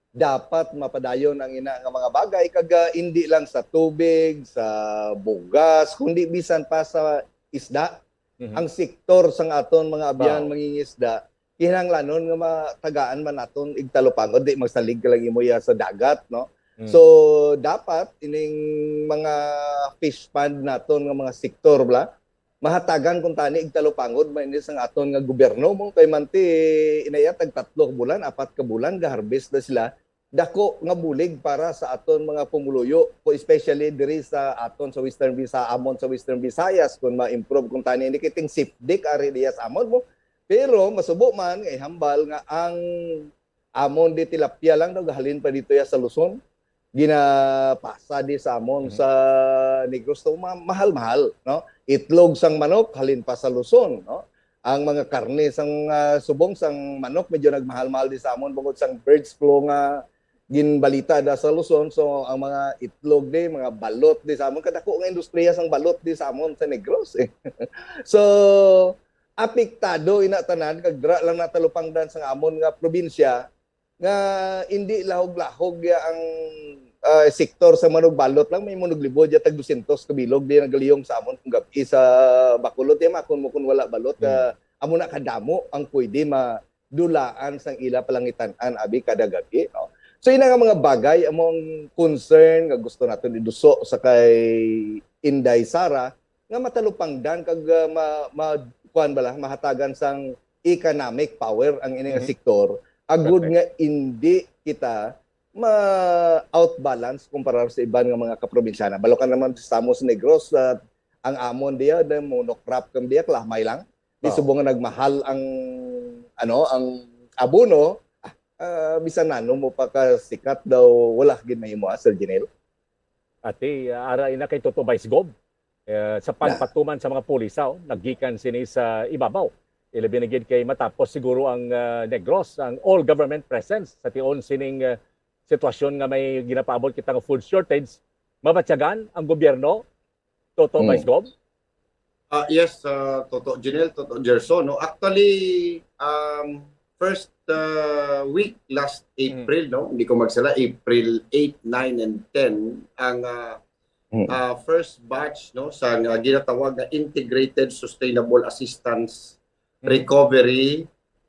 dapat mapadayon ang ina nga mga bagay kag, uh, indi lang sa tubig, sa bugas, kundi bisan pa sa isda. Mhm. Ang sektor sang aton mga abyan mangingisda, kinahanglanon nga matagaan man naton igtalupangod, di magsalig ka lang imo iya sa dagat, no? Mm. So, dapat ining mga fish pond naton nga mga sektor bala, mahatagan kuntani igtalupangod man ini sang aton nga gobyerno, mo kay manti inaya tag tatlo ka bulan, apat ka bulan ga-harvest na sila, dako nga bulig para sa aton mga pumuluyo, ko especially diri sa aton sa Western Visa-, amon sa Western Visayas, kung ma-improve kuntani ini kay ting sipdik ari diya sa amon mo. Pero masubo man nga ihambal nga ang amon di tilapia lang daw gahalin pa dito ya sa Luzon, ginapasa di sa amon Mhm. sa Negros to ma-, mahal-mahal, no? Itlog sang manok halin pa sa Luzon, no? Ang mga karne sang, ah, subong sang manok medyo nagmahal-mahal di sa amon bangod sang birds flu nga ginbalita da sa Luzon. So, ang mga itlog di, mga balot di sa amon, kadako nga industriya sang balot di sa amon sa Negros, eh. So, apektado ina tanan kag dira lang natalupangdan sang amon nga probinsya nga indi lahog-lahog ya ang, ah, sektor sa manugbalot lang, may manuglibod ya tag dosyentos ka bilog di nagaliyong sa amon kung gab-i sa Bacolod, ya makon mo kun wala balot, Hmm. ah, amo na kadamo ang pwede madulaan sang ila palangitan-an abi kada gab-i, no? So, ina nga mga bagay among concern nga gusto naton iduso sa kay Inday Sara nga matalupangdan kag, ah, ma-, ma-, kuwan bala, mahatagan sang economic power ang ini nga Mhm. sektor, agud Correct. nga indi kita ma-outbalance kumpara sa iban nga mga kaprobinsyana. Balo ka naman sa Negros, ah, ang amon diya, na monocrop kang diya, kalamay lang. Di Oo. Subong nga nagmahal ang, ano, ang abono, ah, bisan nano mo pa kasikat daw, wala gid mahimo, ah, Sir Janelle. Ati, ah, ara ina kay Toto Vice Gov, eh, sa Yeah. pagpatuman sa mga pulis, oh, naggikan sini sa ibabaw. Ilabi na gid kay matapos siguro ang, ah, Negros, ang all government presence sa tion sining, ah, sitwasyon nga may ginapaabot kita nga food shortage, mabatyagan ang gobyerno, Toto Hmm. Vice Gov? Ah, yes, ah, Toto Janelle, Toto Gerson, no? Actually, um, first, ah, week last Hmm. April, no? Hindi ko magsala, April eight, nine, and ten, ang, ah, Hmm. ah, first batch, no, sa nga ginatawag nga Integrated Sustainable Assistance Hmm. Recovery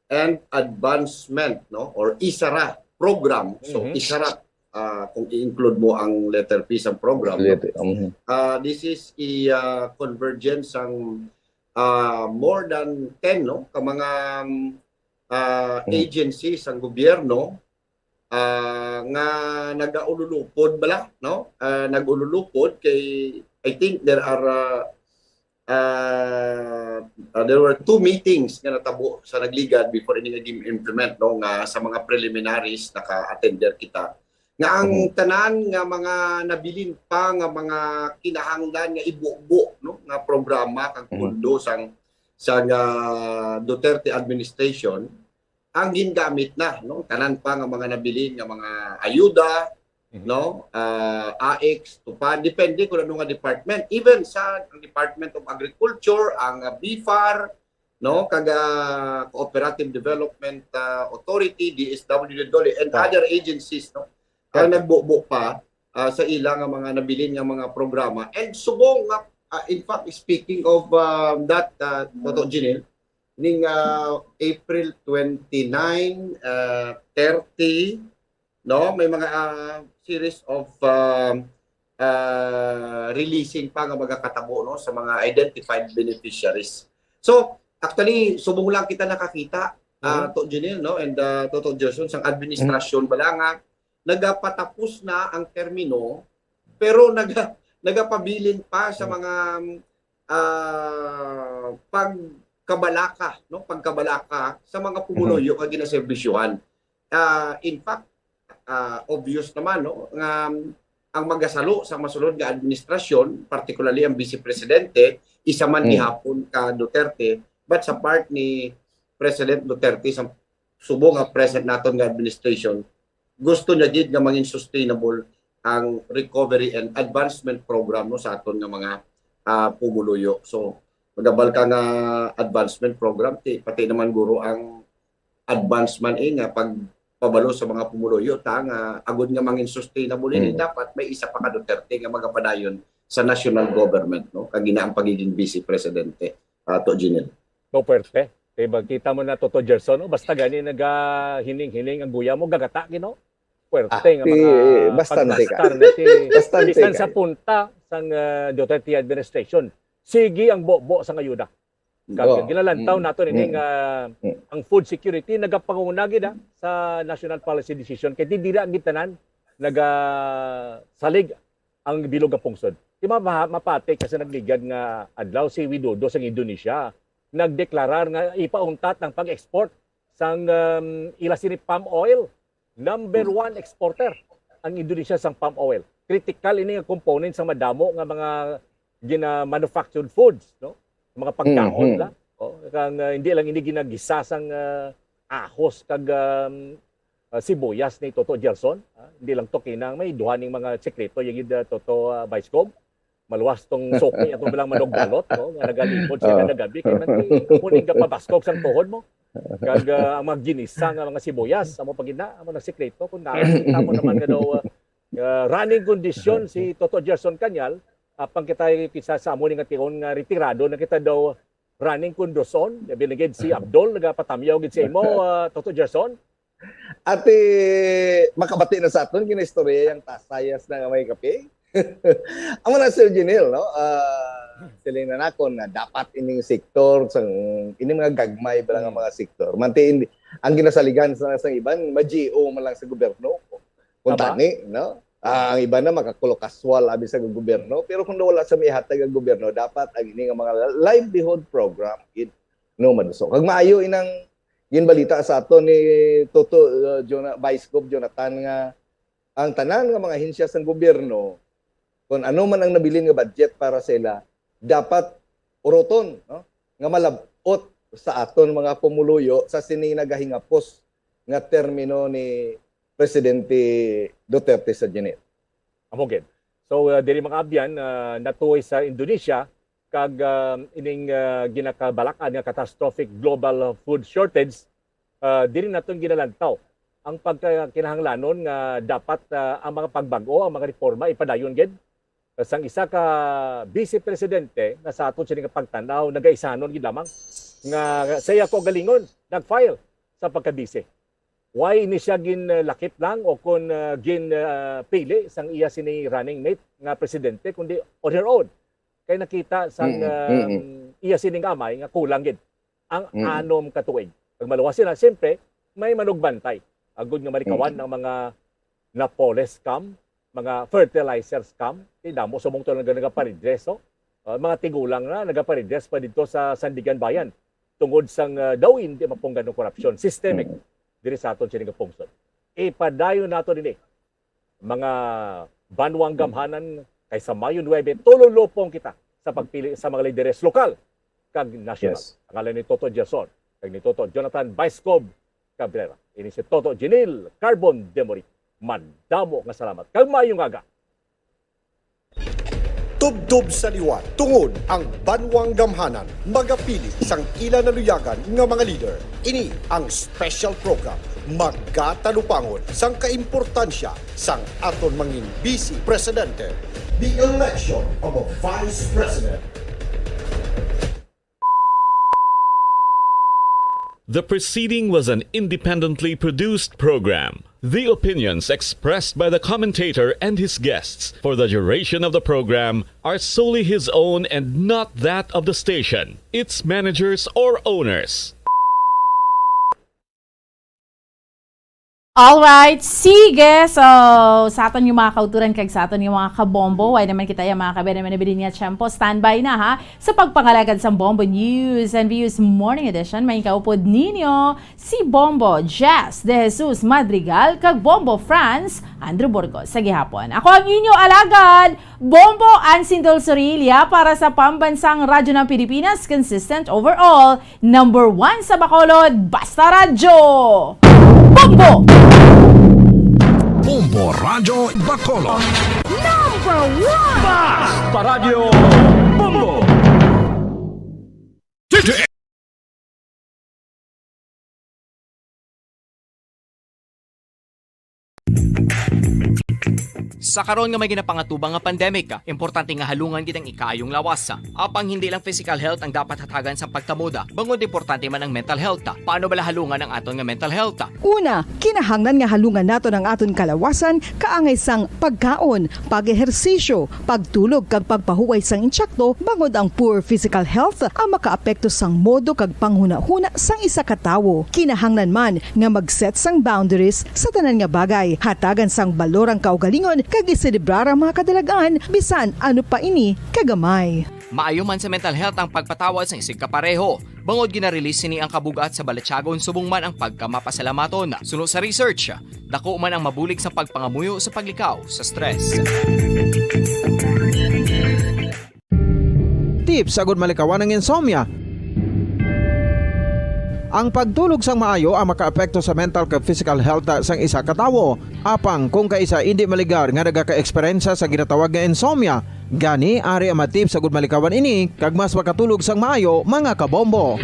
and Advancement, no, or ISARA program. So, Mhm. ISARA, ah, kung i-include mo ang letter P sa program, no? Letter, mhm. Ah, this is a, ah, convergence sang, ah, more than ten, no, ka mga, um, ah, Mhm. agency sang gobyerno, ah, nga nagaululupod bala, no? Ah, nag-ululupod kay, I think there are, ah, ah, ah, there were two meetings nga natabo sa nagligad before ini nga gin-implement, no, nga sa mga preliminaries naka-attender kita. Nga ang Mhm. tanan nga mga nabilin pa nga mga kinahanglan nga ibubo, no, nga programa kag Mhm. pondo sang, sang, ah, Duterte administration, ang gingamit na, no? Tanan pa nga mga nabilin nga mga ayuda, Mhm. no? Ah, AICS, TUPAD, depende kung ano nga department. Even sa ang Department of Agriculture, ang, ah, BFAR, no? Kag, ah, Cooperative Development, ah, Authority, DSWD, DOLE, and Ah. other agencies, no? Ang Okay. nagbubo pa, ah, sa ila nga mga nabilin nga mga programa. And subong nga, ah, in fact, speaking of, ah, that, ah, Toto Janelle, ning, ah, April twenty-nine, ah, thirty, no? May mga, ah, series of, ah, ah, releasing pa nga magakatabo, no, sa mga identified beneficiaries. So, actually, subong lang kita nakakita, ah, Mhm. To Janelle, no, and, ah, Toto Gerson, sang administrasyon Mhm. bala nga nagapatapos na ang termino, pero naga-, nagapabilin pa sa Mhm. mga, ah, pagkabalaka, no? Pagkabalaka sa mga Mhm. pumuluyo nga ginaserbisyuhan. Ah, in fact, ah, obvious naman, no, nga ang magasalo sa masulod nga administrasyon, particularly ang Vice Presidente, isa man Mhm. gihapon ka Duterte, but sa part ni President Duterte sa subong nga present naton nga administration, gusto niya gid nga mangin sustainable ang recovery and advancement program, no, sa aton nga mga, ah, pumuluyo. So, magabal ka nga advancement program, ti, pati naman guro ang advance man, eh, nga pagpabalo sa mga pumuluyo ta nga agud nga mangin sustainable ini, mm, dapat may isa pa ka Duterte nga magapadayon sa national government, no? Kag ina ang pagiging vice presidente, ah, to Jinel. Mao puwerte. Kay magkita mo na, Toto Gerson, no? Basta gani nagahining-hining ang guya mo, gagata gid, no? Puwerte, ah, nga ti, mga bastante ka, pagdastar na ti, bastante bisan ka sa punta sang, ah, Duterte administration. Sige ang bobo sang ayuda. Kag, oo, ginalantaw, mm, nato ini, mm, nga, mm, ang food security nagapanguna gid, ah, sa national policy decision, kay di dira gid tanan nagasalig ang bilog nga pungsod. Di ba, ma-, mapati ka sa nagligad nga adlaw si Widodo sang Indonesia nagdeklarar nga ipauntat ang pag-export sang, um, ila sini palm oil. Number one exporter ang Indonesia sang palm oil. Critical ini nga component sa madamo nga mga gina-manufactured foods, no? Mga pagkaon, mhm, la. Oh, kang, uh, hindi lang ini ginagisa sang, uh, ahos kag, um, uh, sibuyas ni Toto Gerson, ah. Hindi lang to kinang may duha ning mga sekreto, yung gid, uh, Toto, uh, Vice Gov. Maluwas tong suki, ato lang manugbalot, no? Nga nagalimod siya, oh, kada gabi, kay man, eh, amo ning gapabaskog sang tuhod mo. Kag, ah, ang mga ginisa nga mga sibuyas, amo pa gid na, amo nagsikreto. Kung naa, kita mo naman nga daw, ah, ah, running condition si Toto Gerson Cañal, apang kita, kisa sa amo ni nga tion nga retirado na kita daw running condition, labi na gid si Abdul, nagapatamyaw gid sa imo, ah, Toto Gerson. Ati, makabati na sa aton, ginaistorya yang tasayas na nga may kape. Amo na, Sir Janelle, no? Ah, siling na nakon nga dapat ining sektor, sang, ining mga gagmay ba lang nga, mm, mga sektor. Manti, hindi, ang ginasaligan sa, sa iban, ma-G O man lang sa gobyerno. Kung, tama, tani, no? Ah, ang iban na makakulo kaswal abi sa gobyerno. Pero kung wala sa may hatag ang gobyerno, dapat ang ini nga mga livelihood program, gid, no, maduso. Kag maayo inang ginbalita sa aton ni Toto, uh, Jona-, Vice Gov Jonathan nga ang tanan nga mga ahensya sang gobyerno, kung ano man ang nabilin nga budget para sa ila, dapat uroton, no? Nga malab-ot sa aton mga pumuluyo sa sini nagahingapos nga termino ni Presidente Duterte sa Janet. Amo gid. So, uh, diri, mga abyan, uh, natuoy sa Indonesia, kag, ah, ining, ah, ginakabalak-an nga catastrophic global food shortage, ah, diri naton ginalantaw ang pagka-, kinahanglanon nga dapat, ah, ang mga pagbag-o, ang mga reforma ipadayon gid. Sang isa ka vice presidente nga sa aton sini nga pagtan-aw, nagaisanon gid lamang nga sa iya kaugalingon nag-file sa pagka-vice. Why ini siya ginlakip lang o kon, ah, gin, ah, pili sang iya sini running mate nga presidente, kundi on her own? Kay nakita sang, mm, um, mm, iya sining amay nga kulang gid ang, mm, anom ka tuig. Pag maluwas sila, siyempre, may manugbantay. Agud nga malikawan, mm, ang mga napoles scam, mga fertilizer scam, kay damo sa mong tulang nagaparedress, no? Ah, mga tigulang na nagaparedress pa dito sa Sandiganbayan tungod sang, ah, daw hindi mapunggan ng korupsyon. Systemic, mm, diri sa aton sini nga pungsod. Ipadayon nato dini, mga banwang gamhanan, kay sa Mayo nuebe, tululupong kita sa pagpili sa mga lideres lokal kag nasyonal. Yes. Ang ngalan ni Toto Gerson kag ni Toto Jonathan Vice Gov Cabrera. Ini si Toto Jinil Carbon Demorit. Madamo nga salamat kag maayong aga. Tubtob sa liwat, tungod ang banwang gamhanan magapili sang ila naluyagan nga mga leader. Ini ang special program, magatalupangon sang kaimportansya sang aton mangin Vice Presidente. The election of a Vice President. The preceding was an independently produced program. The opinions expressed by the commentator and his guests for the duration of the program are solely his own and not that of the station, its managers, or owners. Alright, sige. So, sa aton nga mga kauturan kag sa aton nga mga kabombo, way naman kita ya, mga kabene, manabilin nga tiyempo. Standby na, ha, sa pagpangalagad sang Bombo News and Views Morning Edition. May kaupod ninyo si Bombo Jess De Jesus Madrigal kag Bombo Franz Andrew Burgos. Sa gihapon, ako ang inyo alagad, Bombo Ansindol Sorilla, para sa Pambansang Radyo ng Pilipinas, consistent overall, number one sa Bacolod, Basta Radyo. Bombo! Bombo Radyo Bacolod. Number one! Basta Radyo Bombo! Sa karon nga may ginapangatubang nga pandemic, importante nga halungan gid ang ikaayong lawas. Apang hindi lang physical health ang dapat hatagan sang pagkamoda, bangod importante man ang mental health. Paano bala halungan ang aton nga mental health? Una, kinahanglan nga halungan naton ang aton kalawasan kaangay sang pagkaon, pag-ehersisyo, pagtulog kag pagpahuway sang insakto, bangod ang poor physical health ang makaapekto sang modo kag panghunahuna sang isa ka tawo. Kinahanglan man nga mag-set sang boundaries sa tanan nga bagay, hatagan sang balor ang kaugalingon kag iselebrar ang mga kadalagan bisan ano pa ini kagamay. Maayo man sa mental health ang pagpatawad sang isigkapareho, bangod gina-release sini ang kabug-at sa balatyagon subong man ang pagkamapasalamaton. Suno sa research, dako man ang mabulig sa pagpangamuyo sa paglikaw sa stress. Tips agud malikawan ang insomnia. Ang pagtulog sang maayo ang makaapekto sa mental kag physical health sang isa ka tawo. Apang kung kaisa indi maligar nga nagaka-eksperyensya sa ginatawag nga insomnia, gani ari ang mga tips agud malikawan ini kag mas makatulog sang maayo, mga kabombo.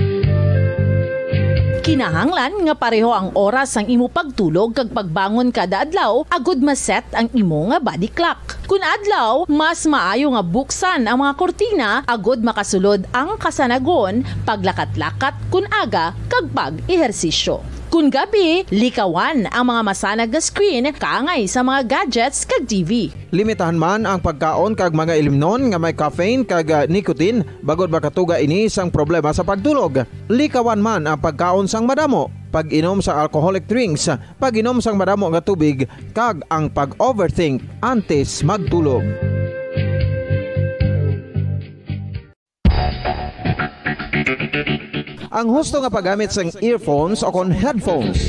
Kinahanglan nga pareho ang oras sang imo pagtulog kag pagbangon kada adlaw agud ma-set ang imo nga body clock. Kun adlaw, mas maayo nga buksan ang mga kurtina agud makasulod ang kasanagon, paglakat-lakat kun aga, kag pag-ehersisyo. Kun gabi, likawan ang mga masanag nga screen kaangay sa mga gadgets kag T V. Limitahan man ang pagkaon kag mga ilimnon nga may caffeine kag, ah, nicotine, bangod makatuga ini sang problema sa pagtulog. Likawan man ang pagkaon sang madamo, pag-inom sa alcoholic drinks, pag-inom sang madamo nga tubig, kag ang pag-overthink antes magtulog. Ang husto nga paggamit sang earphones o kon headphones.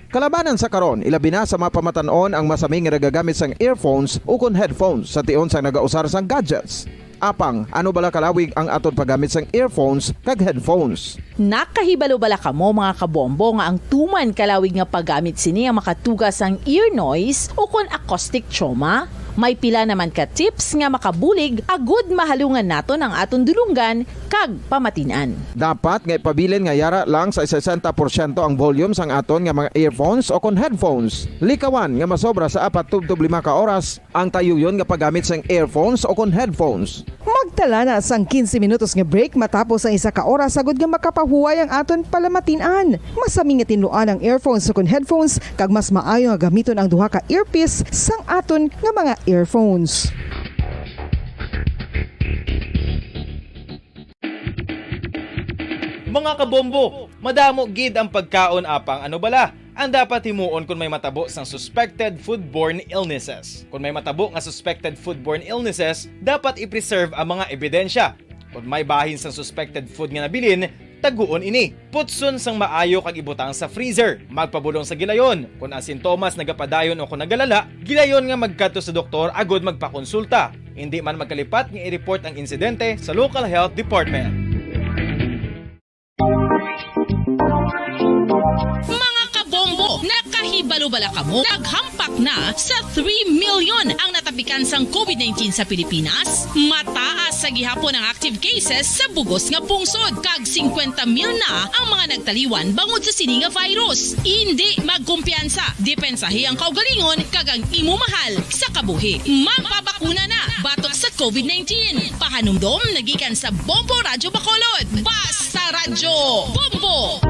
Kalabanan sa karon, ilabi na sa mga pamatan-on ang masami nga nagagamit sang earphones o kon headphones sa tion sang nagausar sang gadgets. Apang, ano bala kalawig ang aton paggamit sang earphones kag headphones? Nakahibalo bala kamo, mga kabombo, nga ang tuman kalawig nga paggamit sini ang makatuga sang ear noise o kon acoustic trauma? May pila naman ka tips nga makabulig agud mahalungan naton ang aton dulonggan kag pamatin-an. Dapat nga ipabilin nga yara lang sa sesenta porsyento ang volume sang aton nga mga earphones o kon headphones. Likawan nga masobra sa apat tubtob lima ka oras ang tayuyon nga paggamit sang earphones o kon headphones. Magtala na sang quince minutos nga break matapos ang isa ka oras agud nga makapahuway ang aton palamatin-an. Masami nga tinluan ang earphones o kon headphones, kag mas maayo nga gamiton ang duha ka earpiece sang aton nga mga earphones. Mga kabombo, madamo gid ang pagkaon, apang ano bala ang dapat himuon kon may matabo sang suspected foodborne illnesses? Kon may matabo nga suspected foodborne illnesses, dapat i-preserve ang mga ebidensya. Kon may bahin sang suspected food nga nabilin, taguon ini. Putson sang maayo kag ibutang sa freezer. Magpabulong sa gilayon. Kon ang sintomas nagapadayon o kon nagalala, gilayon nga magkadto sa doktor agud magpakonsulta. Indi man magkalipat nga i-report ang insidente sa local health department. Mga kabombo, nakahibalo bala kamo? Naghampak na sa three million ang natapikan sang COVID nineteen sa Pilipinas. Mataas sa gihapon ang active cases sa bug-os nga pungsod, kag singkwenta mil na ang mga nagtaliwan bangod sa sini nga virus. Indi magkumpiyansa, depensahi ang kaugalingon kag ang imo mahal sa kabuhi. Magpabakuna na batok sa COVID nineteen. Pahanumdom nagikan sa Bombo Radyo Bacolod. Basta Radyo Bombo!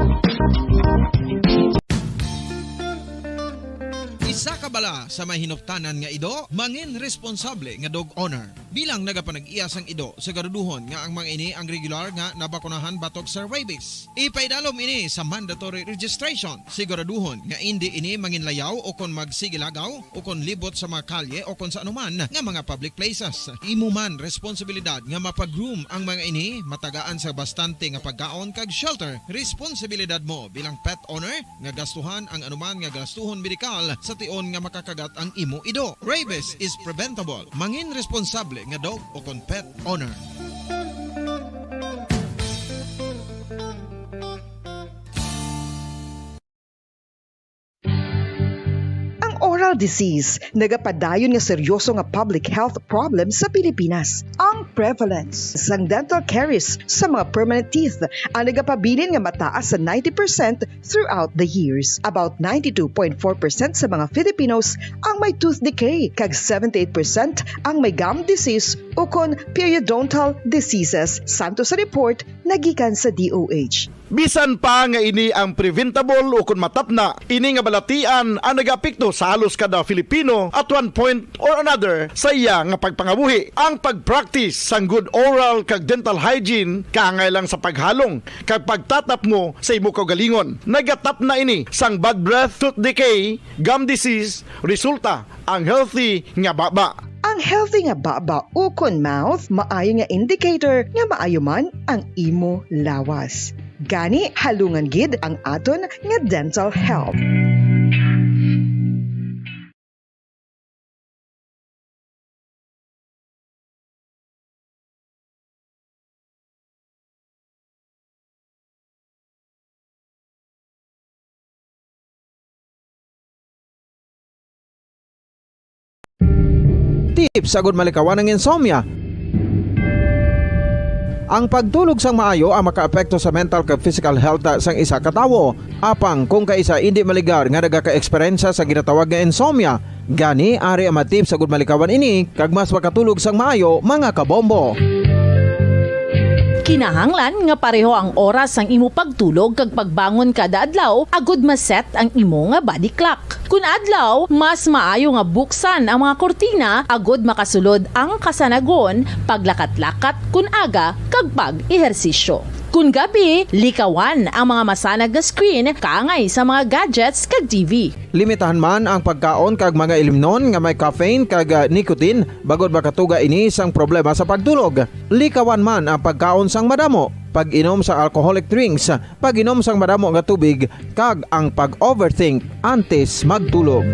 Isa ka Ala sa may hinuptanan nga ido, mangin responsable nga dog owner. Bilang nagapanag-iya sang ido, siguraduhon nga ang mga ini ang regular nga nabakunahan batok sa rabies. Ipaidalom ini sa mandatory registration. Siguraduhon nga indi ini manginlayaw o kon magsigilagaw o kon libot sa mga kalye o kon sa anuman nga mga public places. Imo man responsibilidad nga mapag-groom ang mga ini, matagaan sa bastante nga pagkaon kag shelter. Responsibilidad mo bilang pet owner nga gastuhan ang anuman nga gastuhon medikal sa tion nga makakagat ang imo ido. Rabies is preventable. Mangin responsable nga dog o kon pet owner. Ang oral disease nagapadayon nga seryoso nga public health problem sa Pilipinas. Ang prevalence sang dental caries sa mga permanent teeth ang nagapabilin nga mataas sa ninety percent throughout the years. About ninety-two point four percent sa mga Filipinos ang may tooth decay, kag seventy-eight percent ang may gum disease ukon periodontal diseases, santo sa report nga gikan sa D O H. Bisan pa nga ini ang preventable ukon matapna, ini nga balatian ang nagaapekto sa halos kada Filipino at one point or another sa iya nga pagpangabuhi. Ang pag-practice sang good oral kag dental hygiene kaangay lang sa paghalong kag pagtatapmo sa imo kaugalingon. Nagatapna ini sang bad breath, tooth decay, gum disease, resulta ang healthy nga baba. Ang healthy nga baba ukon mouth maayo nga indicator nga maayo man ang imo lawas. Gani, halungan gid ang aton nga dental health. Tips agud malikawan ang insomnia. Ang pagtulog sang maayo ang makaapekto sa mental kag physical health sang isa ka tawo. Apang kung kaisa indi maligar nga nagaka-eksperyensya sa ginatawag nga insomnia, gani ari ang mga tips agud malikawan ini kag mas makatulog sang maayo, mga kabombo. Kinahanglan nga pareho ang oras sang imo pagtulog kag pagbangon kada adlaw agud ma-set ang imo nga body clock. Kun adlaw, mas maayo nga buksan ang mga kurtina agud makasulod ang kasanagon, paglakat-lakat kun aga, kag pag-ehersisyo. Kun gabi, likawan ang mga masanag nga screen kaangay sa mga gadgets kag T V. Limitahan man ang pagkaon kag mga ilimnon nga may caffeine kag, ah, nicotine, bangod makatuga ini sang problema sa pagtulog. Likawan man ang pagkaon sang madamo, pag-inom sa alcoholic drinks, pag-inom sang madamo nga tubig, kag ang pag-overthink antes magtulog.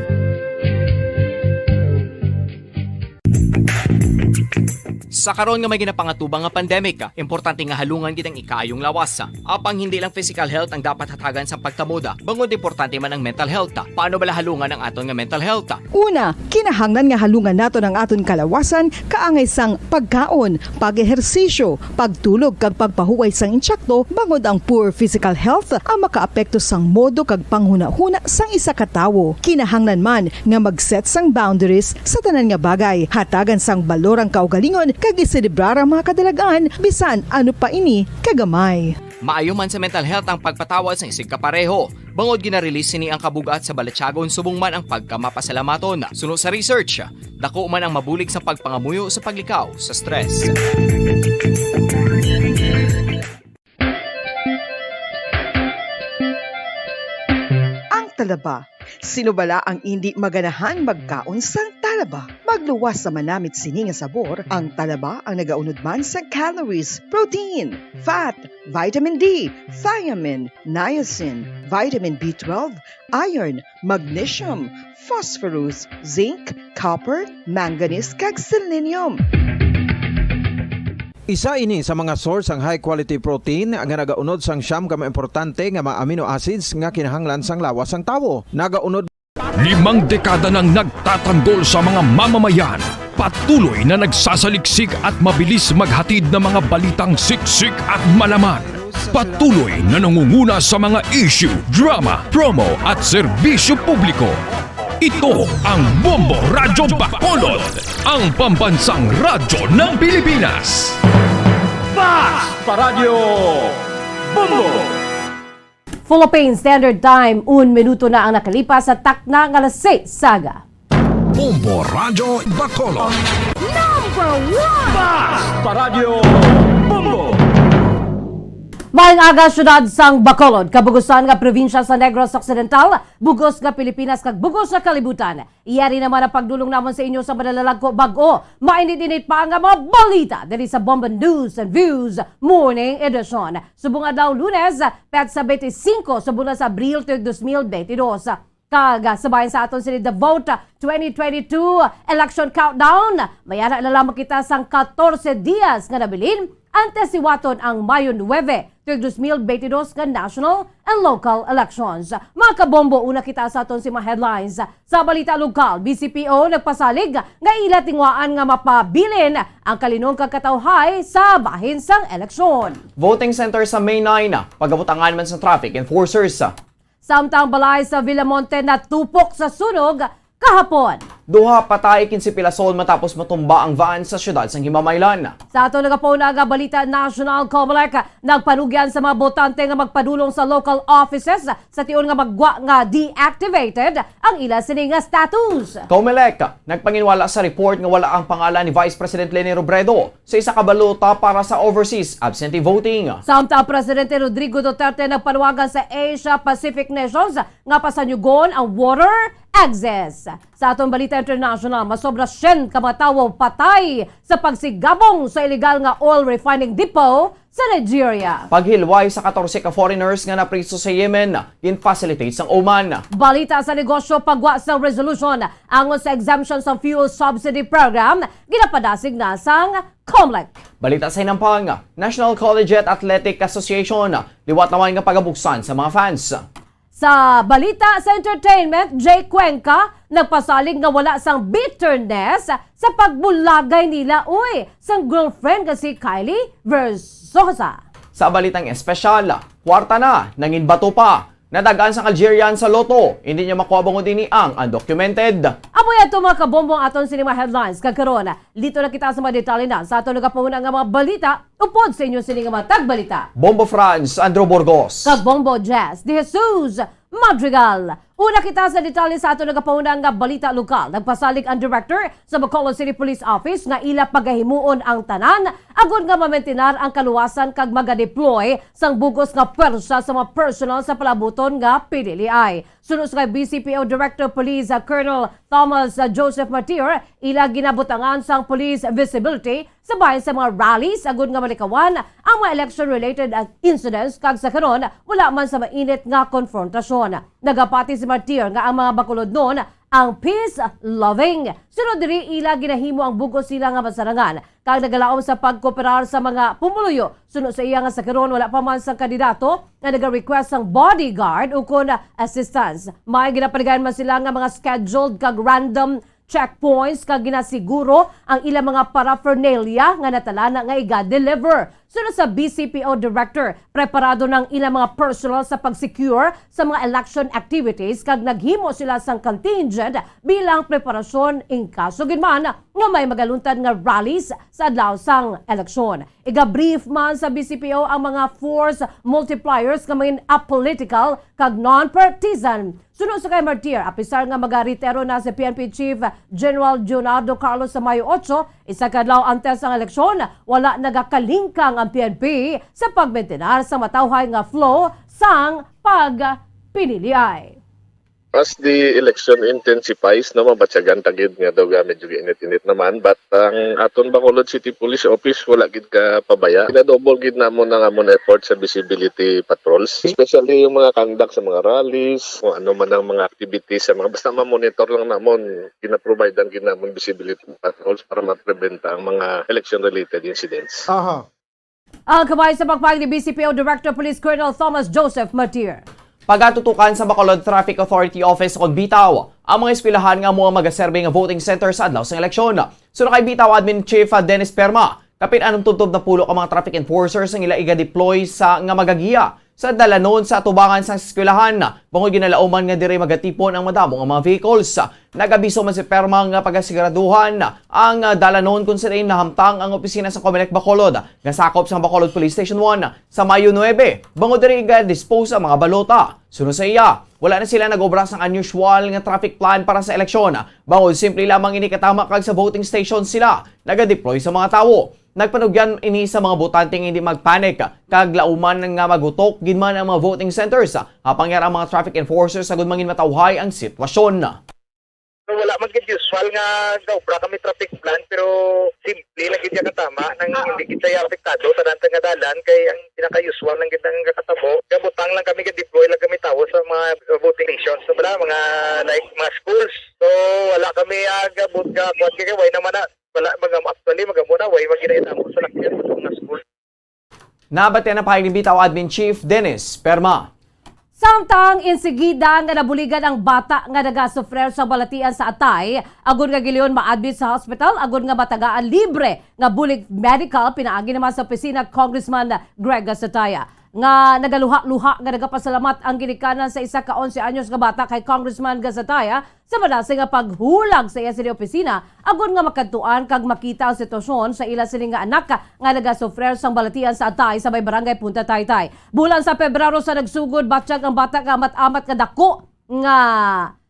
Sa karon nga may ginapangatubang nga pandemic, importante nga halungan gid ang ikaayong lawas. Apang hindi lang physical health ang dapat hatagan sang pagtamod, bangod importante man ang mental health. Paano bala halungan ang aton nga mental health? Una, kinahanglan nga halungan naton ang aton kalawasan kaangay sang pagkaon, pag-ehersisyo, pagtulog kag pagpahuway sang insakto, bangod ang poor physical health ang makaapekto sang modo kag panghunahuna sang isa ka tawo. Kinahanglan man nga mag-set sang boundaries sa tanan nga bagay, hatagan sang balor ang kaugalingon kag iselebrar ang mga kadalag-an bisan ano pa ini kagamay. Maayo man sa mental health ang pagpatawad sang isigkapareho. Bangod gina-release sini ang kabug-at sa balatyagon subong man ang pagkamapasalamaton. Suno sa research, dako man ang mabulig sa pagpangamuyo sa paglikaw sa stress. Ang talaba. Sino bala ang indi maganahan magkaon sang talaba? Magluwas sa manamit sini nga sabor, ang talaba ang nagaunod man sa calories, protein, fat, vitamin D, thiamine, niacin, vitamin B twelve, iron, magnesium, phosphorus, zinc, copper, manganese, kag selenium. Isa ini sa mga source sang high quality protein nga nagaunod sang siyam ka mga importante nga mga amino acids nga kinahanglan sang lawas sang tawo. Nagaunod Limang dekada nang nagtatanggol sa mga mamamayan. Patuloy na nagsasaliksik at mabilis maghatid ng mga balitang siksik at malaman. Patuloy na nangunguna sa mga issue, drama, promo at serbisyo publiko. Ito ang Bombo Radyo Bacolod, ang pambansang radyo ng Pilipinas. Fast Radyo Bombo! Philippine Standard Time, un minuto na ang nakalipas sa takna nga alas sais sa aga. Bombo Radyo Bacolod. Number one! Bas! Paradyo Bombo! Maayong aga, syudad sang Bacolod, kabugusan nga probinsya sa Negros Occidental, bugos nga Pilipinas, kag bugos nga kalibutan. Yari naman ang pagdulong namon sa inyo sa madalalag ko bag-o, mainit-init pa nga mga balita diri sa Bombo News and Views Morning Edition. Subong adlaw Lunes, petsa twenty-five sa bulan sa Abril tuig dos mil twenty-dos. Kag, ah, sa bahin sa aton sini The Vote, ah, twenty twenty-two Election Countdown, mayara na lamang kita sang katorse dias nga nabilin antes siwaton ang Mayo nuebe, tuig dos mil beintidos nga national and local elections. Mga kabombo, una kita sa aton si mga headlines. Sa balita lokal, B C P O nagpasalig nga ila tinguhaan nga mapabilin ang kalinong kag katawhay sa bahin sang eleksyon. Voting center sa May nine, pagabutangan man sa traffic enforcers. Samtang balay sa Villamonte natupok sa sunog kahapon. Duha patay, kinse pilasol matapos matumba ang van sa siyudad sang Himamaylan. Sa aton nagapauna nga balita, National Comelec nagpanugyan sa mga botante nga magpadulong sa local offices sa tion nga magwa nga deactivated ang ila sini nga status. Comelec nagpanginwala sa report nga wala ang pangalan ni Vice President Leni Robredo sa isa ka balota para sa overseas absentee voting. Samtang Presidente Rodrigo Duterte nagpanawagan sa Asia Pacific nations nga pasanyugon ang water access. Sa aton balita international, masobra siyam ka mga tawo patay sa pagsigabong sa illegal nga oil refining depot sa Nigeria. Paghilway sa katorse ka foreigners nga napriso sa Yemen, gin-facilitate sang Oman. Balita sa negosyo, pagwa sa resolution angon sa exemption sa fuel subsidy program, ginapadasig na sang Comelec. Balita sa hinampang, National Collegiate Athletic Association, liwat naman nga pagabuksan sa mga fans. Sa balita sa entertainment, Jay Cuenca nagpasalig nga wala sang bitterness sa pagbulagay nila, uy, sang girlfriend nga si Kylie Verzosa. Sa balitang espesyal, kwarta na, nangin bato pa. Nadagan sang Algerian sa lotto, hindi niya makuha bangod ini ang undocumented. Amo yan to, mga kabombo, ang aton sini mga headlines. Kag karon, lito na kita sa mga detalye na sa aton nagapahuna nga mga balita upod sa inyo sini nga mga tagbalita. Bombo Franz, Andrew Burgos. Kag Bombo Jess De Jesus Madrigal. Una kita sa detalye sa aton nagapahuna nga balita lokal. Nagpasalig ang director sa Bacolod City Police Office nga ila pagahimuon ang tanan agod nga mamentenar ang kaluwasan kag magadeploy sang bugos nga pwersa sa mga personnel sa palabuton nga P D L E I. Suno sa kay B C P O Director Police, ah, Colonel Thomas, ah, Joseph Martir, ila ginabutangan sang police visibility sa bahin sa mga rallies agud nga malikawan ang mga election-related, ah, incidents, kag sa karon wala man sa mainit nga konfrontasyon. Nagapati si Martir nga ang mga Bacolodnon ang peace-loving. Sunod diri, ila ginahimo ang bug-os nila nga masarangan kag nagalaom sa pagkooperar sa mga pumuluyo. Suno sa iya nga sa karon wala pa man sang kandidato nga naga-request sang bodyguard ukon assistance. May ginapanigayon man sila nga mga scheduled kag random checkpoints kag ginasiguro ang ilang mga paraphernalia nga natala na nga iga-deliver. Suno sa B C P O Director, preparado na ang ilang mga personnel sa pag-secure sa mga election activities kag naghimo sila sang contingent bilang preparasyon in kaso gid man nga may magaluntad nga rallies sa adlaw sang eleksyon. Iga-brief man sa B C P O ang mga force multipliers nga may apolitical kag non-partisan. Suno sa kay Martir, apisar nga magaretiro na si P N P Chief General Leonardo Carlos sa Mayo otso, isa ka adlaw antes ang eleksyon, wala nagakalingkang ang P N P sa pagmentenar sa matawhay nga flow sang pagpiniliay. As the election intensifies, no, mabatyagan ta gid nga daw medyo init-init naman, but ang aton Bacolod City Police Office wala gid ka pabaya. Ginadouble gid namon ang amon effort sa visibility patrols, especially yung mga conduct sa mga rallies, kung ano man ang mga activities sa mga, basta ma-monitor lang namon, ginaprovidean gid namon visibility patrols para ma-prevent ang mga election-related incidents. Aha. Ang kamay sa pagpahayag ni B C P O Director Police Colonel Thomas Joseph Martir. Pagatutukan sa Bacolod Traffic Authority Office kon bitaw ang mga eskwelahan nga amo ang magaserbi nga voting center sa adlaw sang eleksyon. Suno kay bitaw Admin Chief, ah, Dennis Perma, kapin anum tubtob napulo ka mga traffic enforcers ang ila iga-deploy sa nga magagiya sa dalanon sa atubangan sang eskwelahan, bangod ginalauman nga diri magatipon ang madamo nga mga vehicles. Nag-abiso man si Perma nga pagasiguraduhan ang dalanon kung saan nahamtang ang opisina sa Comelec Bacolod nga sakop sang Bacolod Police Station one sa Mayo nuebe, bangod diri ga-dispose ang mga balota. Suno sa iya, wala na sila nag-obra sang unusual nga traffic plan para sa eleksyon, bangod simple lamang ini katama kag sa voting station sila naga-deploy sa mga tawo. Nagpanugyan ini sa mga botante nga hindi magpanic kag lauman nga magutok gid man ang mga voting centers, apang yara ang mga traffic enforcers agud mangin matawhay ang sitwasyon. Wala man gid usual nga gaobra kami traffic plan, pero simple lang gid nga katama nang hindi gid siya apektado tanan nga dalan, kay ang pinaka-usual lang gid nga katabo, gabutang lang kami, ga-deploy lang kami tawo sa mga voting stations, sa bala, mga, like, mga schools. So, wala kami, ah, gabut-, ga-, kuwan, kay way naman na, wala, mag-, actually, magamo na, way, mag-, ginahitabo sa lakyan sa mga school. Nabatian ang pahayag ni Bitaw Admin Chief Dennis Perma. Samtang insigida nga nabuligan ang bata nga nagasufrer sa balatian sa atay, agud nga gileon ma-admit sa hospital, agud nga matagaan libre nga bulig medical, pinaagi naman sa opisina Congressman Greg Gatitaya, nga nagaluha-luha nga nagapasalamat ang ginikanan sa isa ka onse anyos nga bata kay Congressman Gatitaya sa madasig nga paghulag sa iya sini opisina, agud nga makadtuan kag makita ang sitwasyon sa ila sini nga anak nga nagasufrer sang balatian sa atay sa may barangay Punta Taytay. Bulan sa Pebrero sa nagsugod, batyag ang bata nga amat-amat nga dako nga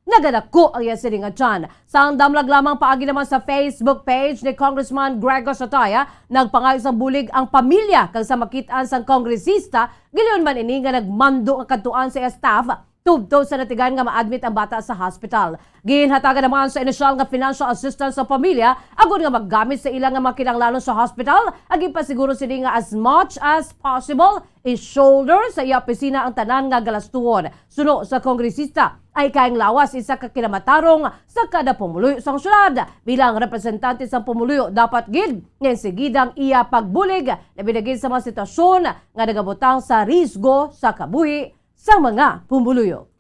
nagadako ang iya sini nga tiyan. Sang damlag lamang paagi naman sa Facebook page ni Congressman Greg Gatitaya, nagpangayo sang bulig ang pamilya, kag sa makit-an sang kongresista, gileon man ini nga nagmando nga kadtuan sa iya staff tubtob sa natigan nga ma-admit ang bata sa hospital. Ginhatagan naman sa inisyal nga financial assistance sa pamilya agud nga magamit sa ila nga mga kinahanglanon sa hospital, ag ipasiguro sini nga as much as possible i-shoulder sa iya opisina ang tanan nga galastuhon. Suno sa kongresista, ay kayang lawas isa ka kinamatarong sa kada pumuluyo sang syudad. Bilang representante sang pumuluyo, dapat gid nga insigida ang iya pagbulig, labi na gid sa mga sitwasyon nga nagabutang sa risgo sa kabuhi sang mga pumuluyo.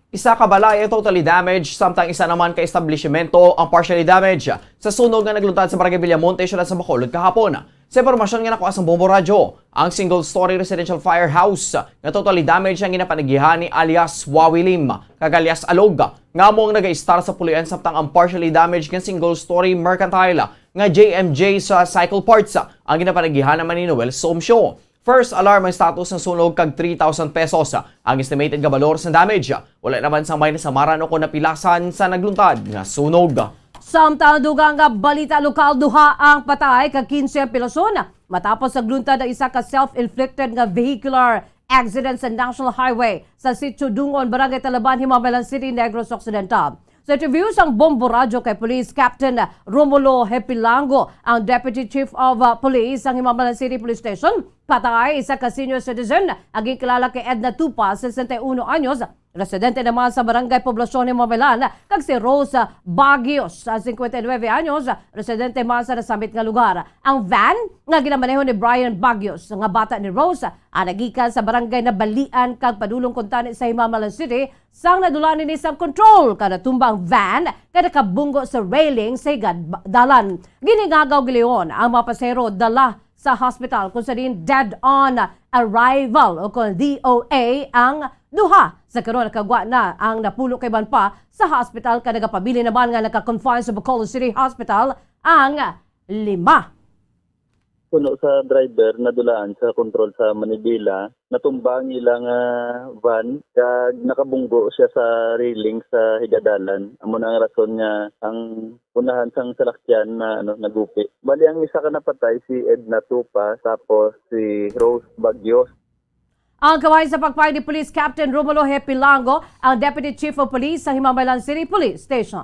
Isa ka balay ang totally damaged, samtang isa naman ka establishmento ang partially damaged sa sunog nga nagluntad sa Barangay Villamonte, siyudad sa Bacolod kahapon. Sa impormasyon nga nakuha sa Bombo Radyo, ang single-story residential firehouse nga totally damaged ang ginapanagihan ni alias Wawi Lim kag alias Alog, nga amo ang nagaistar sa puloy-an, samtang ang partially damaged nga single-story mercantile nga J M J sa Cycle Parts ang ginapanagihan naman ni Noel Somsyo. First alarm ang status sang sunog kag three thousand pesos ang estimated nga balor sang damage. Wala naman sang may nasamaran o kon napilasan sa nagluntad nga sunog. Samtang dugang nga balita lokal, duha ang patay kag kinse ang pilason matapos nagluntad ang isa ka self-inflicted nga vehicular accident sa National Highway sa Sitio Dungon, Barangay Talaban, Himamaylan City, Negros Occidental. Sa interview sang Bombo Radyo kay Police Captain Romulo Hepilango, ang Deputy Chief of, uh, Police sang Himamaylan City Police Station, patay isa ka senior citizen nga ginkilala kay Edna Tupa, sesenta y uno anyos, residente naman sa Barangay Poblacion, Himamaylan, kag si Rose Baguios, ah, cincuenta y nueve anyos, residente man sa nasambit nga lugar. Ang van nga ginamaneho ni Brian Baguios, nga bata ni Rose, ang nagikan sa barangay Nabalian kag padulong kuntani sa Himamaylan City, sang nadula ini sang kontrol kag natumba ang van kag nakabunggo sa railing sa higad ba-, dalan. Giningagaw gileon ang mga pasahero, dala sa hospital, kung sa diin dead on arrival o kon D O A ang duha. Sa karon, nakagwa na ang napulo ka iban pa sa hospital, kag nagapabilin naman nga naka-confine sa Bacolod City Hospital ang lima. Puno sa driver, nadulaan sa kontrol sa manibela, natumba ang ilang, ah, van, kag nakabunggo siya sa railing sa higad dalan. Amo na ang rason nga ang unahan sang salakyan na, ano, nagupi. Bali, ang isa ka napatay si Edna Tupa, tapos si Rose Baguios. Ang kabahin sa pagpahayag ni Police Captain Romulo Hepilango, ang Deputy Chief of Police sa Himamaylan City Police Station.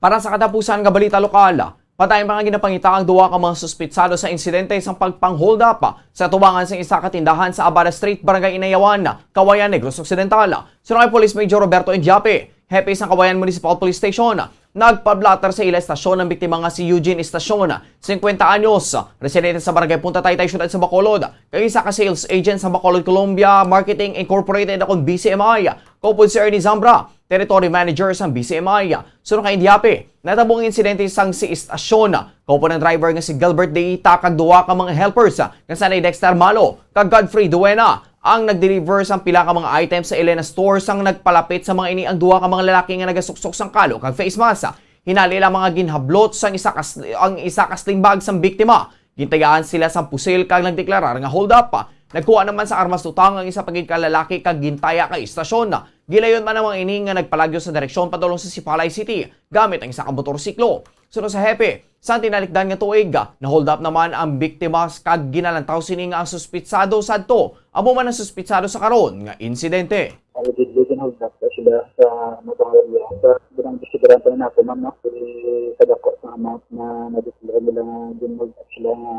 Para sa katapusan nga balita lokal, patay ang mga ginapangita ang duha ka mga suspitsado sa insidente sang pagpang-hold up sa tubangan sang isa ka tindahan sa Abada Street, Barangay Inayawan, Cauayan, Negros Occidental. Suno kay Police Major Roberto Indiape, hepe sang Cauayan Municipal Police Station, nagpa-blotter sa ila estasyon ang biktima nga si Eugene Estacion, cincuenta anyos, residente sa Barangay Punta Taytay, siyudad sa Bacolod, kag isa ka sales agent sa Bacolod Colombia Marketing Incorporated o kon B C M I. Kaupod si Ernie Zambra, Territory Manager sang B C M I. Suno kay Indiape, natabo ang insidente sang si Estacion, kaupod ang driver nga si Gilbert Deita kag duha ka mga helpers nga sanay Dexter Malo kag Godfrey Duena. Ang nag-deliver sang pila ka mga items sa Elena Store sang nagpalapit sa mga ini ang duha ka mga lalaki nga nagasuksok sang kalo kag face mask. Hinali lang mga ginhablot sang isa ka sl-, ang isa ka sling bag sang biktima. Gintayaan sila sang pusil kag nagdeklarar nga hold up. Nagkuha naman sa armas tutang ang isa pa gid ka lalaki kag gintaya ka istasyon. Gilayon man ang mga ini nga nagpalagyo sa direksyon padulong sa Sipalay City gamit ang isa ka motorsiklo. Suno sa hepe, sa tinalikdan nga tuig, na-hold up naman ang biktima kag ginalantaw sini nga ang suspitsado sadto amo man ang suspitsado sa karon nga insidente. Allegedly, gin-hold up na sila sa motor area. Sa ginang disigaran pa na nato, ma'am, no? Kadako sa amount na nadiskubre nila nga gin-hold up sila nga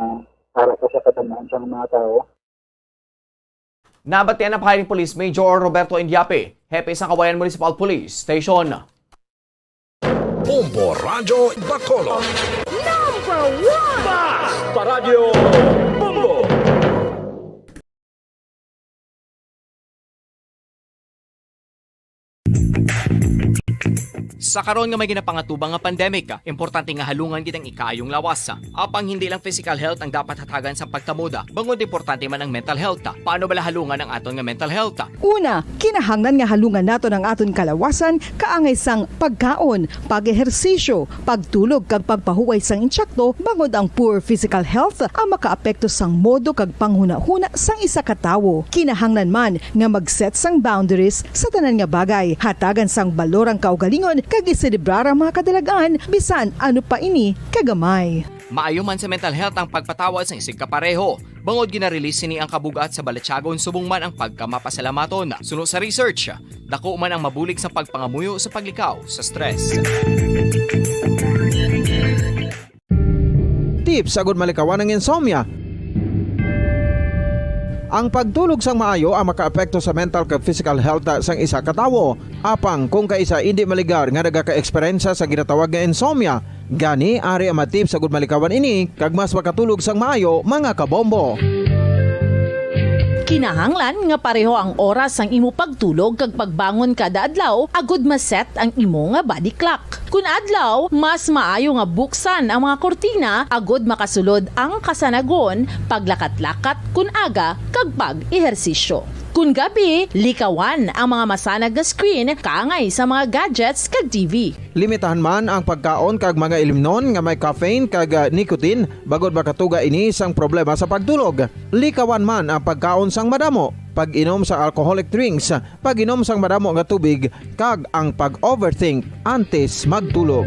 para pa sa katamaan sa mga tao. Nabatian na pa ni Police Major Roberto Indiape, hepe sa Cauayan Municipal Police Station. Bombo Radyo Bacolod. Number one! Basta Radyo Bombo! Sa karon nga may ginapangatubang nga pandemic, importante nga halungan gid ang ikaayong lawas. Apang hindi lang physical health ang dapat hatagan sa pagkamoda, bangod importante man ang mental health. Paano bala halungan ang aton nga mental health? Una, kinahanglan nga halungan naton ang aton kalawasan kaangay sang pagkaon, pag-ehersisyo, pagtulog kag pagpahuway sang insakto, bangod ang poor physical health ang makaapekto sang modo kag panghunahuna sang isa ka tawo. Kinahanglan man nga mag-set sang boundaries sa tanan nga bagay, hatagan sang balor ang kaugalingon kag iselebrar ang mga kadalag-an bisan ano pa ini kagamay. Maayo man sa mental health ang pagpatawad sang isigkapareho, bangod gina-release sini ang kabug-at sa balatyagon subong man ang pagkamapasalamaton. Suno sa research, dako man ang mabulig sa pagpangamuyo sa paglikaw sa stress. Tips agud malikawan ang insomnia. Ang pagtulog sang maayo ang makaapekto sa mental kag physical health sang isa ka tawo. Apang kung kaisa indi maligar nga nagaka-eksperyensya sa ginatawag nga insomnia, gani ari ang mga tips agud malikawan ini kag mas makatulog sang maayo, mga kabombo. Kinahanglan nga pareho ang oras sang imo pagtulog kag pagbangon kada adlaw agud ma-set ang imo nga body clock. Kun adlaw, mas maayo nga buksan ang mga kurtina agud makasulod ang kasanagon, paglakat-lakat kun aga, kag pag-ehersisyo. Kun gabi, likawan ang mga masanag nga screen kaangay sa mga gadgets kag T V. Limitahan man ang pagkaon kag mga ilimnon nga may caffeine kag, ah, nicotine, bangod makatuga ini sang problema sa pagtulog. Likawan man ang pagkaon sang madamo, pag-inom sa alcoholic drinks, pag-inom sang madamo nga tubig, kag ang pag-overthink antes magtulog.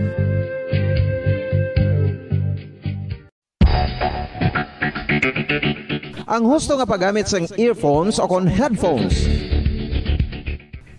Ang husto nga paggamit sang earphones o kon headphones.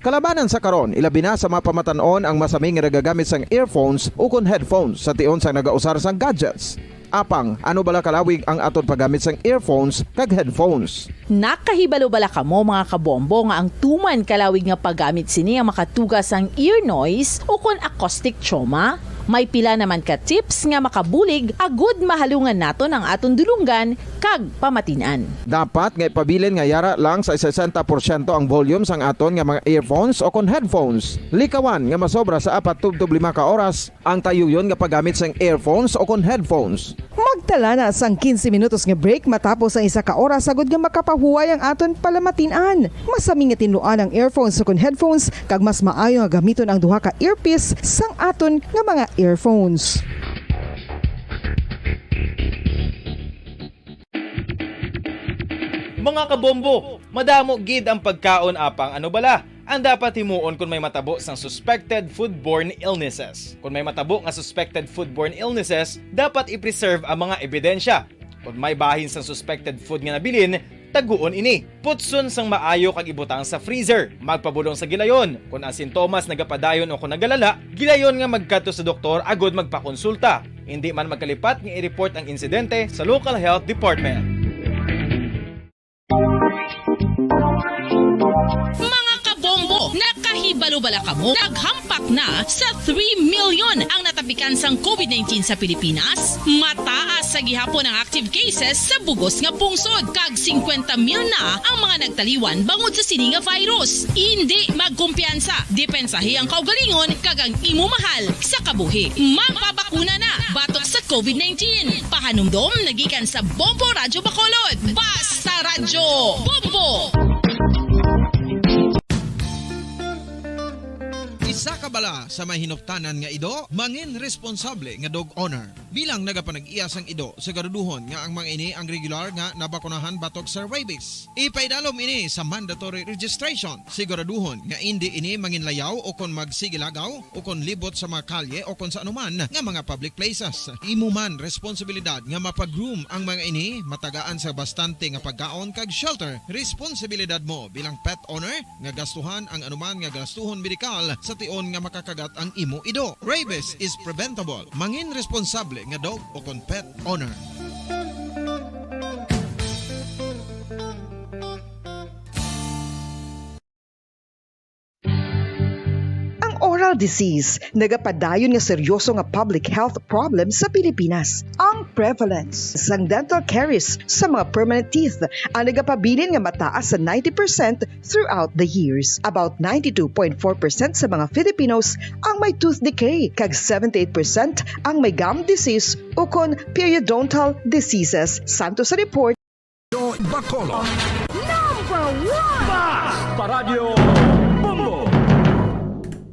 Kalabanan sa karon, ilabi na sa mga pamatan-on ang masami nga nagagamit sang earphones o kon headphones sa tion sang nagausar sang gadgets. Apang, ano bala kalawig ang aton paggamit sang earphones kag headphones? Nakahibalo bala kamo, mga kabombo, nga ang tuman kalawig nga paggamit sini ang makatuga sang ear noise o kon acoustic trauma? May pila naman ka tips nga makabulig agud mahalungan naton ang aton dulonggan kag pamatin-an. Dapat nga ipabilin nga yara lang sa sesenta porsyento ang volume sang aton nga mga earphones o kon headphones. Likawan nga masobra sa apat tubtob lima ka oras ang tayuyon nga paggamit sang earphones o kon headphones. Magtala na sang quince minutos nga break matapos ang isa ka oras agud nga makapahuway ang aton palamatin-an. Masami nga tinluan ang earphones o kon headphones, kag mas maayo nga gamiton ang duha ka earpiece sang aton nga mga earphones. Mga kabombo, madamo gid ang pagkaon, apang ano bala ang dapat himuon kon may matabo sang suspected foodborne illnesses? Kon may matabo nga suspected foodborne illnesses, dapat i-preserve ang mga ebidensya. Kon may bahin sang suspected food nga nabilin, taguon ini. Putson sang maayo kag ibutang sa freezer. Magpabudlong sa gilayon. Kon ang sintomas nagapadayon o kon nagalala, gilayon nga magkadto sa doktor agud magpakonsulta. Indi man magkalipat nga i-report ang insidente sa local health department. Mga kabombo, nakahibalo bala kamo? Naghampak na sa three million ang natapikan sang covid nineteen sa Pilipinas. Mataas sa gihapon ang active cases sa bug-os nga pungsod, kag singkwenta mil na ang mga nagtaliwan bangod sa sini nga virus. Indi magkumpiyansa, depensahi ang kaugalingon kag ang imo mahal sa kabuhi. Magpabakuna na batok sa covid nineteen. Pahanumdom na gikan sa Bombo Radyo Bacolod. Basta Radyo Bombo! Isa ka bala sa may hinuptanan nga ido, mangin responsable nga dog owner. Bilang nagapanag-iya sang ido, siguraduhon nga ang mga ini ang regular nga nabakunahan batok sa rabies. Ipaidalom ini sa mandatory registration. Siguraduhon nga indi ini manginlayaw o kon magsigilagaw o kon libot sa mga kalye o kon sa anuman nga mga public places. Imo man responsibilidad nga mapa-groom ang mga ini, matagaan sa bastante nga pagkaon kag shelter. Responsibilidad mo bilang pet owner nga gastuhan ang anuman nga gastuhon medikal sa tion nga makakagat ang imo ido. Rabies is preventable. Mangin responsable nga dog o kon pet owner. Ang oral disease nagapadayon nga seryoso nga public health problem sa Pilipinas. Ang prevalence sang dental caries sa mga permanent teeth ang nagapabilin nga mataas sa ninety percent throughout the years. About ninety-two point four percent sa mga Filipinos ang may tooth decay, kag seventy-eight percent ang may gum disease ukon periodontal diseases, santo sa report. Bacolod. Number one! Bas! Paradyo Bombo!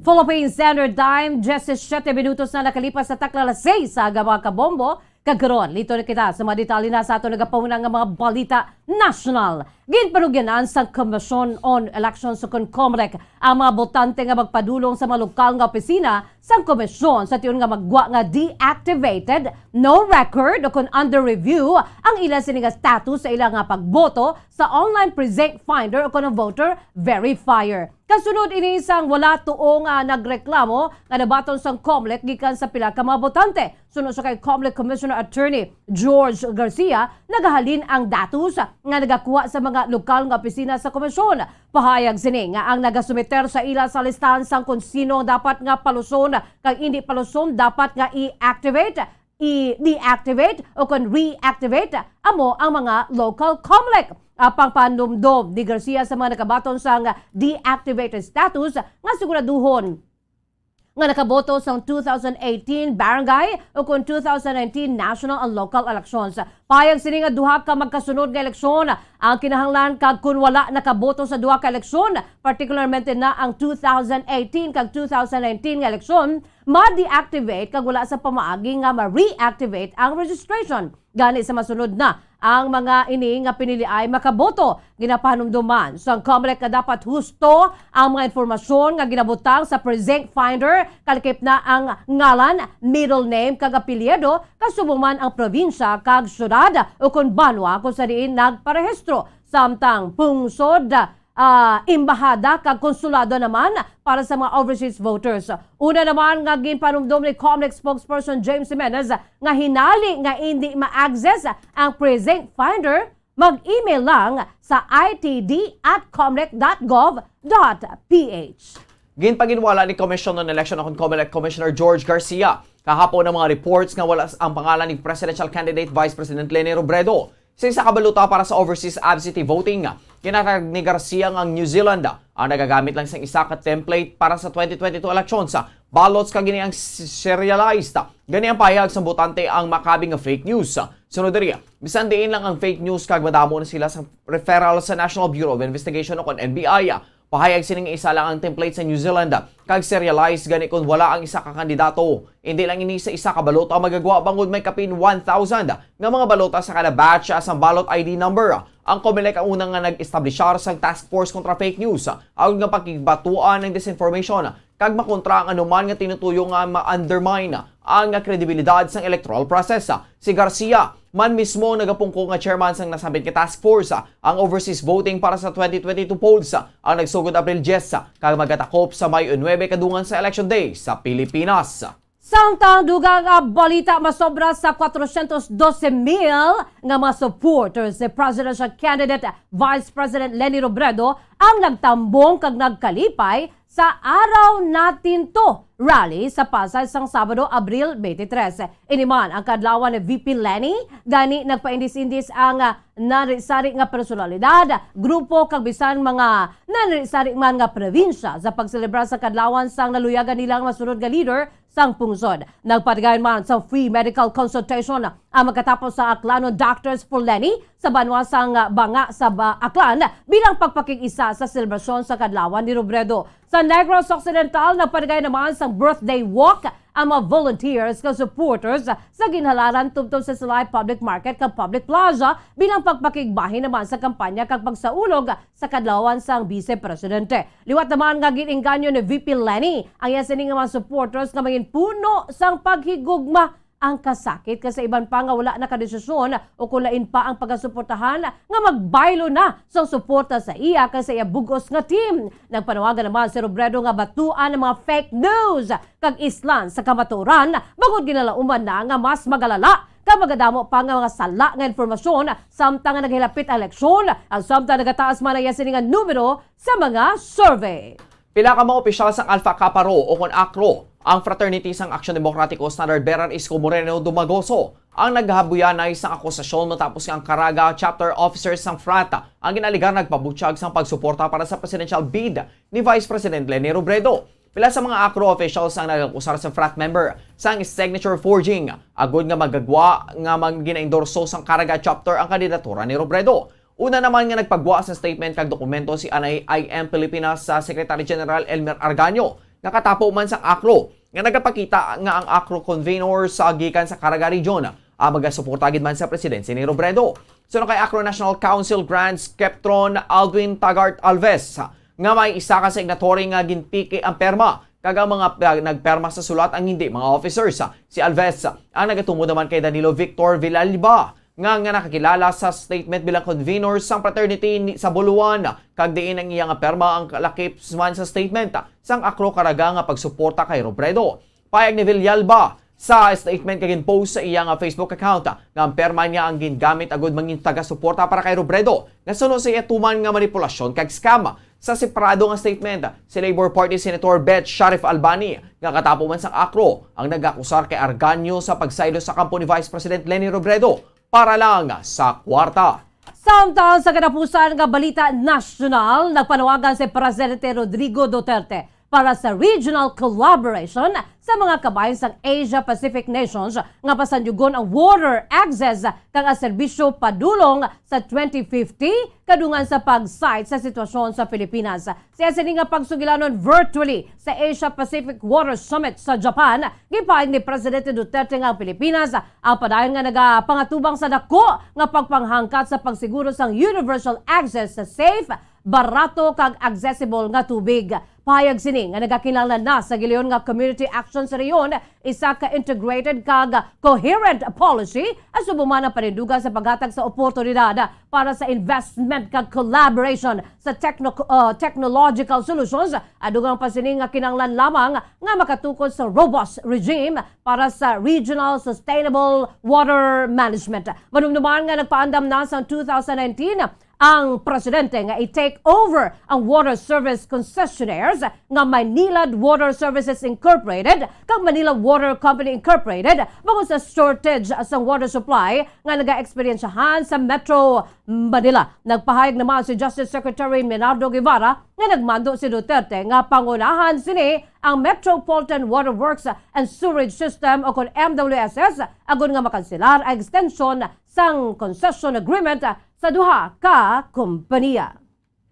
Philippine Standard Time, diyesisiete minutos na nakalipas sa takna alas seis sa aga, mga kabombo. Kag karon, lito na kita sa mga detalye na sa aton nagapahuna nga mga balita nasyonal. Ginpanugyanan sang Commission on Elections o kon COMELEC ang mga botante nga magpadulong sa mga lokal nga opisina sang komisyon sa tion nga maggwa nga deactivated, no record, o kon under review ang ila sini nga status sa ila nga pagboto sa online precinct finder o kon voter verifier. Kasunod ini sang wala tuo nga nagreklamo nga nabaton sang COMELEC gikan sa pila ka mga botante. Suno sa kay COMELEC Commissioner Attorney George Garcia, nagahalin ang datos nga nagakuha sa mga lokal nga opisina sa komisyon. Pahayag sini nga ang nagasumiter sa ila sa listahan sang kon sino ang dapat nga paluson kag indi paluson dapat nga i-activate, i-deactivate o kon reactivate amo ang mga local COMELEC. Apang panumdom ni Garcia sa mga nakabaton sang deactivated status nga siguraduhon nga nakaboto sang two thousand eighteen barangay o kon two thousand nineteen national and local elections. Payag sini nga duha ka magkasunod nga eleksyon ang kinahanglan, kag kon wala nakaboto sa duha ka eleksyon, particularmente na ang two thousand eighteen kag two thousand nineteen nga eleksyon, ma-deactivate kag wala sa pamaagi nga ma-reactivate ang registration. Gani sa masunod na ang mga ini nga pinili ay makaboto. Ginapahanumduman sang COMELEC nga dapat husto ang mga informasyon nga ginabutang sa precinct finder, kalakip na ang ngalan, middle name, kag apelyido, kasubong man ang probinsya kag syudad ukon banwa kung sa diin nagparehistro, samtang pungsod, ah, embahada kag konsulado naman para sa mga overseas voters. Una naman nga ginpanumdom ni COMELEC spokesperson James Jimenez nga hinali nga indi ma-access ang precinct finder, mag-email lang sa I T D at comlec dot gov dot P H. Ginpaginwala ni Commission on Election o kon COMELEC Commissioner George Garcia kahapon ang mga reports nga wala ang pangalan ni presidential candidate Vice President Leni Robredo sa isa ka balota para sa overseas absentee voting. Ginhatag ni Garcia nga ang New Zealand ang nagagamit lang sang isa ka template para sa twenty twenty-two elections, ballots kag ini ang s-, serialized. Gani ang pahayag sang botante ang makabi nga fake news. Sunod diri, bisan diin lang ang fake news kag madamo na sila sa referral sa National Bureau of Investigation o kon N B I. Pahayag sini nga isa lang ang template sa New Zealand kag serialized, gani kon wala ang isa ka kandidato, indi lang ini sa isa ka balota magagwa bangod may kapin one thousand nga mga balota sa kada batch sang ballot I D number. Ang COMELEC ang una nga nag-establishar sang task force kontra fake news, agod nga pakigbatuan ang disinformation kag makontra ang anuman nga tinutuyo nga ma-undermine ang kredibilidad sang electoral process. Si Garcia man mismo ang nagapungko nga chairman sang nasambit nga task force. Ang overseas voting para sa twenty twenty-two polls ang nagsugod Abril diyes kag magatakop sa Mayo nuebe kadungan sa Election Day sa Pilipinas. Samtang dugang nga balita, masobra sa kwatrocientos doce mil nga mga supporters ni presidential candidate Vice President Leni Robredo ang nagtambong kag nagkalipay sa Araw Natin To rally sa Pasay sang Sabado, Abril twenty-three. Ini man ang kaadlawan ni V P Leni, gani nagpaindis-indis ang, ah, nanari-sari nga personalidad, grupo kag bisan mga nanari-sari man nga probinsya sa pagselebrar sa kaadlawan sang naluyagan nila nga masunod nga leader sang pungsod. Nagpatigayon man sa free medical consultation ang magkatapos sa Aklanon Doctors for Leni sa banwa sang Banga sa Ba-, Aklan bilang pagpakig-isa sa selebrasyon sa Kadlawan ni Robredo. Sa Negros Occidental, nagpatigayon naman sang birthday walk ang mga volunteers kag supporters sa ginhalaran tubtob sa Silay Public Market kag Public Plaza bilang pagpakigbahin naman sa kampanya kag pagsaulog sa kadlawan sang Bise Presidente. Liwat naman nga gin-engganyo ni V P Leni ang iya sini nga mga supporters nga mangin puno sang paghigugma ang kasakit kag sa iban pa nga wala nakadesisyon o kung lain pa ang pagasuportahan nga magbaylo na sang suporta sa iya kag sa iya bug-os nga team. Nagpanawagan naman si Robredo nga batuan ang mga fake news kag islan sa kamatuoran, bangod ginalauman na nga mas magalala kag magadamo pa nga mga sala nga impormasyon samtang nga naghilapit ang eleksyon, ang samtang nagataas man ang iya sini nga numero sa mga survey. Pila ka mga opisyal sang Alpha Kappa Rho o kon AKRO, ang fraternity sang Aksyon Demokratiko Standard Bearer Isko Moreno Dumagoso, ang naghabuyanay sang akusasyon matapos nga ang Caraga chapter officers sang frat ang ginaligar nagpabutyag sang pagsuporta para sa presidential bid ni Vice President Leni Robredo. Pila sa mga AKRO officials ang nag-akusar sa frat member sang signature forging agud nga magagwa nga mag-, ginaendorso sang Caraga chapter ang kandidatura ni Robredo. Una naman nga nagpagwa sa statement kag dokumento si Anay I M Pilipinas sa Secretary General Elmer Argaño, nga katapo man sang AKRO, nga nagapakita nga ang AKRO convenors sa gikan sa Caraga Region, ah, magasuporta gid man sa presidency ni Robredo. Suno kay AKRO National Council Grants Skeptron Aldwin Tagart Alves, nga may isa ka signatory nga ginpiki ang perma, kag ang mga pag-, nagperma sa sulat ang hindi mga officers. Si Alves ang nagatumod naman kay Danilo Victor Villalba, nga, nga nakakilala sa statement bilang convenor sang fraternity ni, sa Buluan, kag diin ang iya nga perma ang kalakip man sa statement sang AKRO Caraga nga pagsuporta kay Robredo. Payag ni Villalba sa statement nga gin-post sa iya nga Facebook account nga ang perma niya ang gingamit agud mangin taga-suporta para kay Robredo, nga suno sa iya tuman nga manipulasyon kag scam. Sa separado nga statement, si Labor Party Senator Beth Sharif Albani, nga katapo man sang AKRO, ang nag-akusar kay Argaño sa pagsaylo sa kampo ni Vice President Leni Robredo para lang sa kwarta. Samtang sa katapusan nga balita nasyonal, nagpanawagan si Presidente Rodrigo Duterte para sa regional collaboration sa mga kabahin sang Asia-Pacific nations nga pasandyugon ang water access kag ang serbisyo padulong sa twenty fifty, kadungan sa pag-cite sa sitwasyon sa Pilipinas. Sa sini nga pagsugilanon virtually sa Asia-Pacific Water Summit sa Japan, gipahayag ni Presidente Duterte nga ang Pilipinas ang padayon nga nagapangatubang sa dako nga pagpanghangkat sa pagsiguro sang universal access sa safe, barato kag accessible nga tubig. Pahayag sini nga nagakinahanglan na sa gilayon nga community action sa rehiyon, isa ka integrated kag coherent policy, asubo man ang panindugan sa paghatag sa oportunidad para sa investment kag collaboration sa techno-, uh, technological solutions, adugang pa sini nga kinahanglan lamang nga makatukod sa robust regime para sa regional sustainable water management. Madumduman nga nagpaandam na sa two thousand nineteen ang presidente nga i-take over ang water service concessionaires nga Manila Water Services Incorporated kag Manila Water Company Incorporated bangod sa shortage sa water supply nga nagaeksperyensyahan sa Metro Manila. Nagpahayag naman si Justice Secretary Menardo Guevara nga nagmando si Duterte nga pangunahan sini ang Metropolitan Water Works and Sewerage System o kon M W S S agud nga makanselar ang extension sang concession agreement sa duha ka kompanya.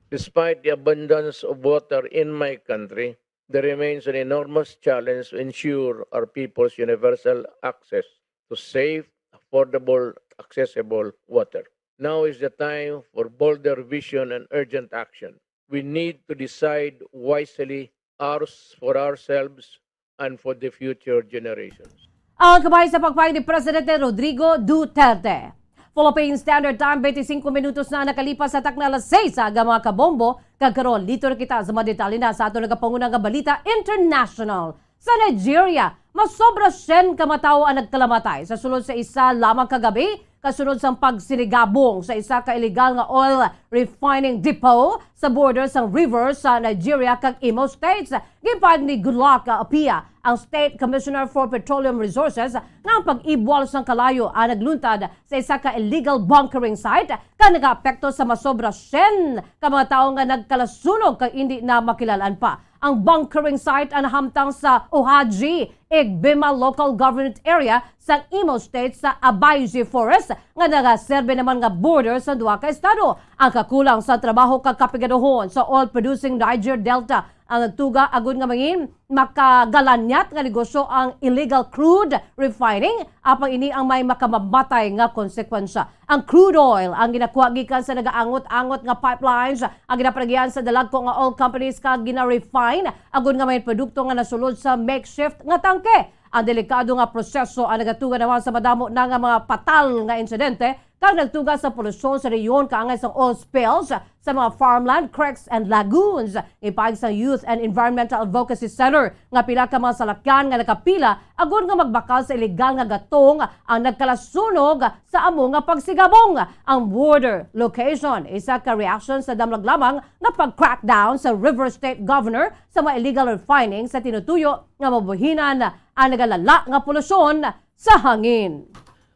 Despite the abundance of water in my country, there remains an enormous challenge to ensure our people's universal access to safe, affordable, accessible water. Now is the time for bolder vision and urgent action. We need to decide wisely, ours, for ourselves and for the future generations. Ang kabahin sa pagpahayag ni Presidente Rodrigo Duterte. Philippine Standard Time, twenty-five minutos na nakalipas sa takna alas sais sa aga, mga kabombo. Kag karon, listo na kita sa mga detalye na sa aton nagapanguna nga balita international. Sa Nigeria, masobra syen ka mga tawo ang nagkalamatay sa sulod sa isa lamang ka gabi kasunod sang pagsinigabong sa isa ka illegal nga oil refining depot sa border sang Rivers sa Nigeria kag Imo States. Ginpahayag ni Goodluck, ah, Apia, ang State Commissioner for Petroleum Resources, nga ang pag-ibwal sang kalayo ang nagluntad sa isa ka illegal bunkering site kag nagaapekto sa masobra syen ka mga tawo nga nagkalasunog kag indi na makilal-an pa. Ang bunkering site ang nahamtang sa Ohaji, Igbima Local Government Area sang Imo State sa Abaiji Forest nga nagaserbe naman nga border sa duha ka estado. Ang kakulang sa trabaho kag kapigaduhon sa oil-producing Niger Delta ang nagtuga agud nga mangin makagalanyat nga negosyo ang illegal crude refining, apang ini ang may makamamatay nga konsekwensya. Ang crude oil ang ginakuha gikan sa nagaangot-angot nga pipelines ang ginapanagian sa dalagko nga oil companies kag gina-refine agud nga may produkto nga nasulod sa makeshift nga tangke. Ang delikado nga proseso ang nagatuga naman sa madamo na nga mga patal nga insidente kag nagtuga sa polusyon sa rehiyon kaangay sang oil spills sa mga farmland, creeks, and lagoons. Ipahayag sang Youth and Environmental Advocacy Center nga pila ka mga salakyan nga nakapila agud nga magbakal sa iligal nga gatong ang nagkalasunog sa amo nga pagsigabong. Ang border location, isa ka reaksyon sa damlag lamang nga pag-crackdown sa River State Governor sa mga illegal refining sa tinutuyo nga mabuhinan ang nagalala nga polusyon sa hangin.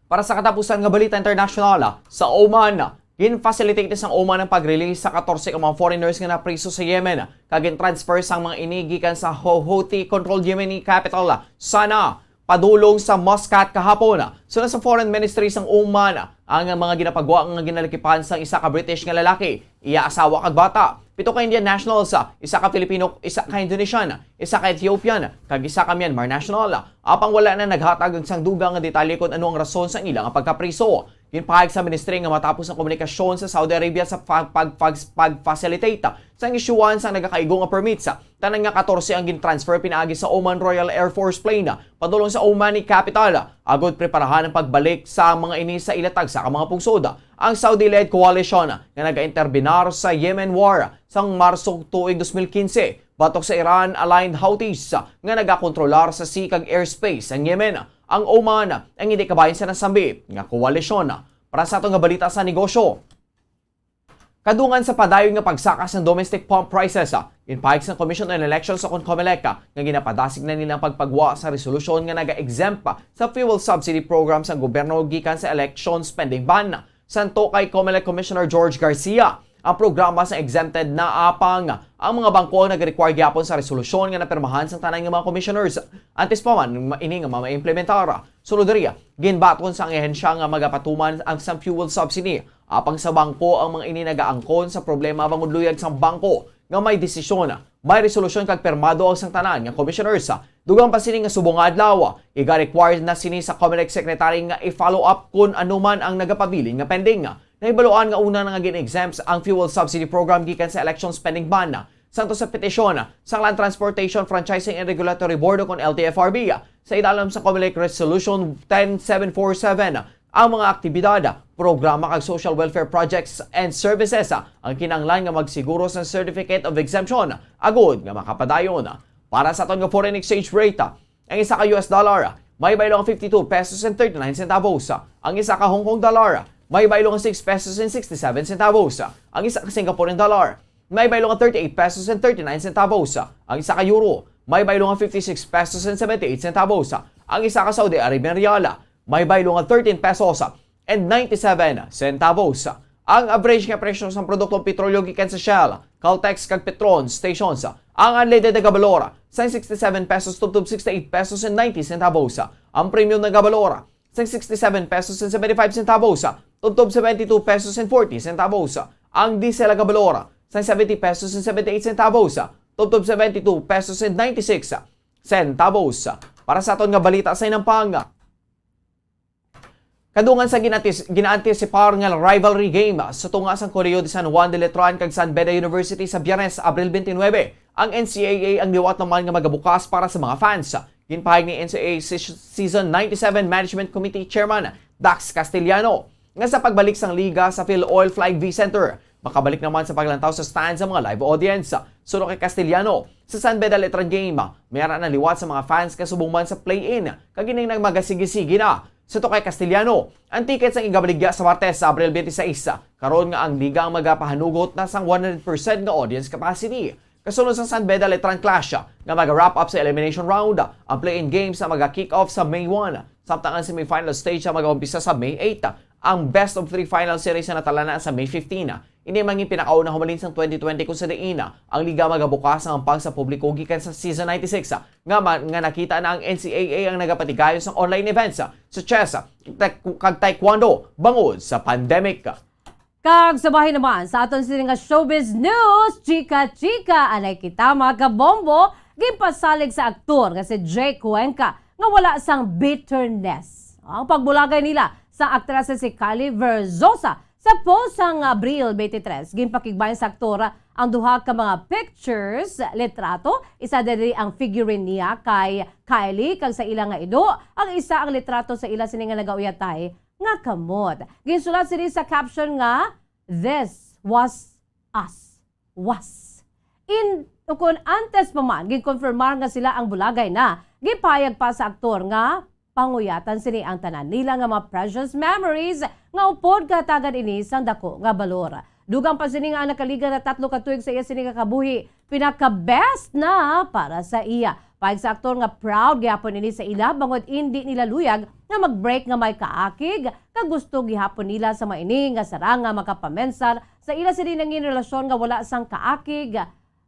Para sa katapusan nga balita internasyonal, sa Oman, gin-facilitate sang Oman ang pag-release sa katorse ka mga foreigners nga napriso sa Yemen, kag gin-transfer sang mga ini gikan sa Ho-, Houthi-controlled Yemeni capital, Sana'a, padulong sa Muscat kahapon. Suno sa Foreign Ministry sang Oman, ang mga ginapagwa nga ginalikipan sang isa ka British nga lalaki, iya asawa kag bata. Pito ka Indian nationals, isa ka Filipino, isa ka Indonesian, isa ka Ethiopian, kag isa ka Myanmar national. Apang wala na naghatag sang dugang nga detalye kon ano ang rason sang ila nga pagkapriso. Ginpahayag sa ministry nga matapos ang komunikasyon sa Saudi Arabia sa pag-, pag-, pag-, pag-facilitate sang isyuhan sang nagakaigo nga permits, tanan nga katorse ang gin-transfer pinaagi sa Oman Royal Air Force plane padulong sa Omani capital, agud preparahan ang pagbalik sa mga ini sa ila tagsa ka mga pungsod. Ang Saudi-led coalition nga nagainterbinar sa Yemen war sang Marso tuig dos mil quince, batok sa Iran-aligned Houthis nga nagakontrolar sa sea kag airspace sang Yemen. Ang Oman ang hindi kabahin sa nasambi nga koalisyon. Para sa aton nga balita sa negosyo, kadungan sa padayon nga pagsaka sang domestic pump prices, ah, ginpahayag sang Commission on Elections o kon COMELEC, ah, nga ginapadasig na nila ang pagpagwa sa resolusyon nga naga-exempt, ah, sa fuel subsidy program sang gobyerno gikan sa election spending ban. Santo kay COMELEC Commissioner George Garcia, ang programa sa exempted na, apang ang mga bangko ang nag-require gyapon sa resolusyon nga napirmahan sang tanan nga mga commissioners antes pa man ma-, ini nga maimplementar. Sulod diri, ginbaton sang ahensya nga magapatuman ang sang fuel subsidy, apang sa bangko ang mga ini nagaangkon sa problema bangod luyag sang bangko nga may desisyon, may resolusyon kag pirmado ang sang tanan nga commissioners. Dugang pa sini nga subong nga adlaw, iga-require na sini sa COMELEC secretary nga i-follow up kon ano man ang nagapabilin nga pending. Nahibaluan nga una na nga gin-exempt ang fuel subsidy program gikan sa election spending ban. Santo sa petisyon sang Land Transportation Franchising and Regulatory Board o kon L T F R B, sa idalom sa COMELEC Resolution ten seven four seven, ang mga aktibidad, programa kag social welfare projects and services ang kinahanglan nga magsiguro sang Certificate of Exemption agud nga makapadayon. Para sa aton nga foreign exchange rate, ang isa ka U S dollar may baylo nga fifty-two pesos and thirty-nine centavos. Ang isa ka Hong Kong dollar may baylo nga six pesos and sixty-seven centavos. Ang isa ka Singaporean dollar may baylo nga thirty-eight pesos and thirty-nine centavos. Ang isa ka euro may baylo nga fifty-six pesos and seventy-eight centavos. Ang isa ka Saudi Arabian riyal may baylo nga thirteen pesos and ninety-seven centavos. Ang average nga presyo sang produktong petrolyo gikan sa Shell, Caltex kag Petron stations, ang unleaded nagabalor sang sixty-seven pesos tubtob sixty-eight pesos and ninety centavos. Ang premium nagabalor sang sixty-seven pesos and seventy-five centavos tubtob seventy-two pesos and forty centavos. Ang diesel nagabalor sang seventy pesos and seventy-eight centavos tubtob seventy-two pesos and ninety-six centavos. Para sa aton nga balita sa inampang, kadungan sa ginaantis-, ginaantisipar nga rivalry game sa tunga sang Colegio de San Juan de Letran kag San Beda University sa Biyernes, Abril twenty-nine, ang N C A A ang liwat naman nga magabukas para sa mga fans. Ginpahayag ni N C A A se-, Season ninety-seven Management Committee Chairman Dax Castellano nga sa pagbalik sang liga sa Phil Oil Flag V Center, makabalik naman sa paglantaw sa stands ang mga live audience. Suno kay Castellano, sa San Beda Letran Game, may ara na liwat sa mga fans nga subong man sa play-in, kag ining nagmagasigi-sigi na. Sa Tokay Castellano, ang ticket sang igabaligya sa Martes sa Abril twenty-six, karon nga ang liga ang magapahanugot na sang one hundred percent nga audience capacity. Kasunod sa San Beda Letran Clash nga maga-wrap up sa elimination round, ang play-in games na maga-kick off sa May one, samtang ang semifinal stage sa mag-umpisa sa May eight. Ang best of three final series na natalana sa May fifteen. Ini ang mangin pinakauna humalin sang twenty twenty, kung sa diin ang liga magabukas ang ampang sa publiko gikan sa season ninety-six, nga ma-, nga nakita na ang N C A A ang nagapatigayon sang online events sa chess, taek-, kag taekwondo bangod sa pandemic. Kag sa bahin naman sa aton sini nga showbiz news, chika-chika, anay kita, mga kabombo, ginpasalig sa aktor nga si Jake Cuenca nga wala sang bitterness ang pagbulagay nila sa aktres nga si Kylie Verzosa. Sa post sang Abril twenty-three, ginpakigbayan sa aktor ang duha ka mga pictures, litrato, isa diri ang figurine niya kay Kylie kag sa ila nga ido, ang isa ang litrato sa ila sini nga nagauyatay nga kamot. Ginsulat sini sa caption nga, "This was us." Was. In, ukon antes pa man ginkonfirmar nga sila ang bulagay na, gipahayag pa sa aktor nga panguyatan sini ang tanan nila nga mga precious memories nga upod kahatagan ini sang dako nga balor. Dugang pa sini nga ang nakaliga na tatlo ka tuig sa iya sini nga kabuhi, pinaka-best na para sa iya. Pahayag sa aktor nga proud gihapon ini sa ila bangod indi nila luyag nga mag-break nga may kaakig, kag gusto gihapon nila sa mga ini nga sarang nga makapamensar sa ila sini nangin relasyon nga wala sang kaakig,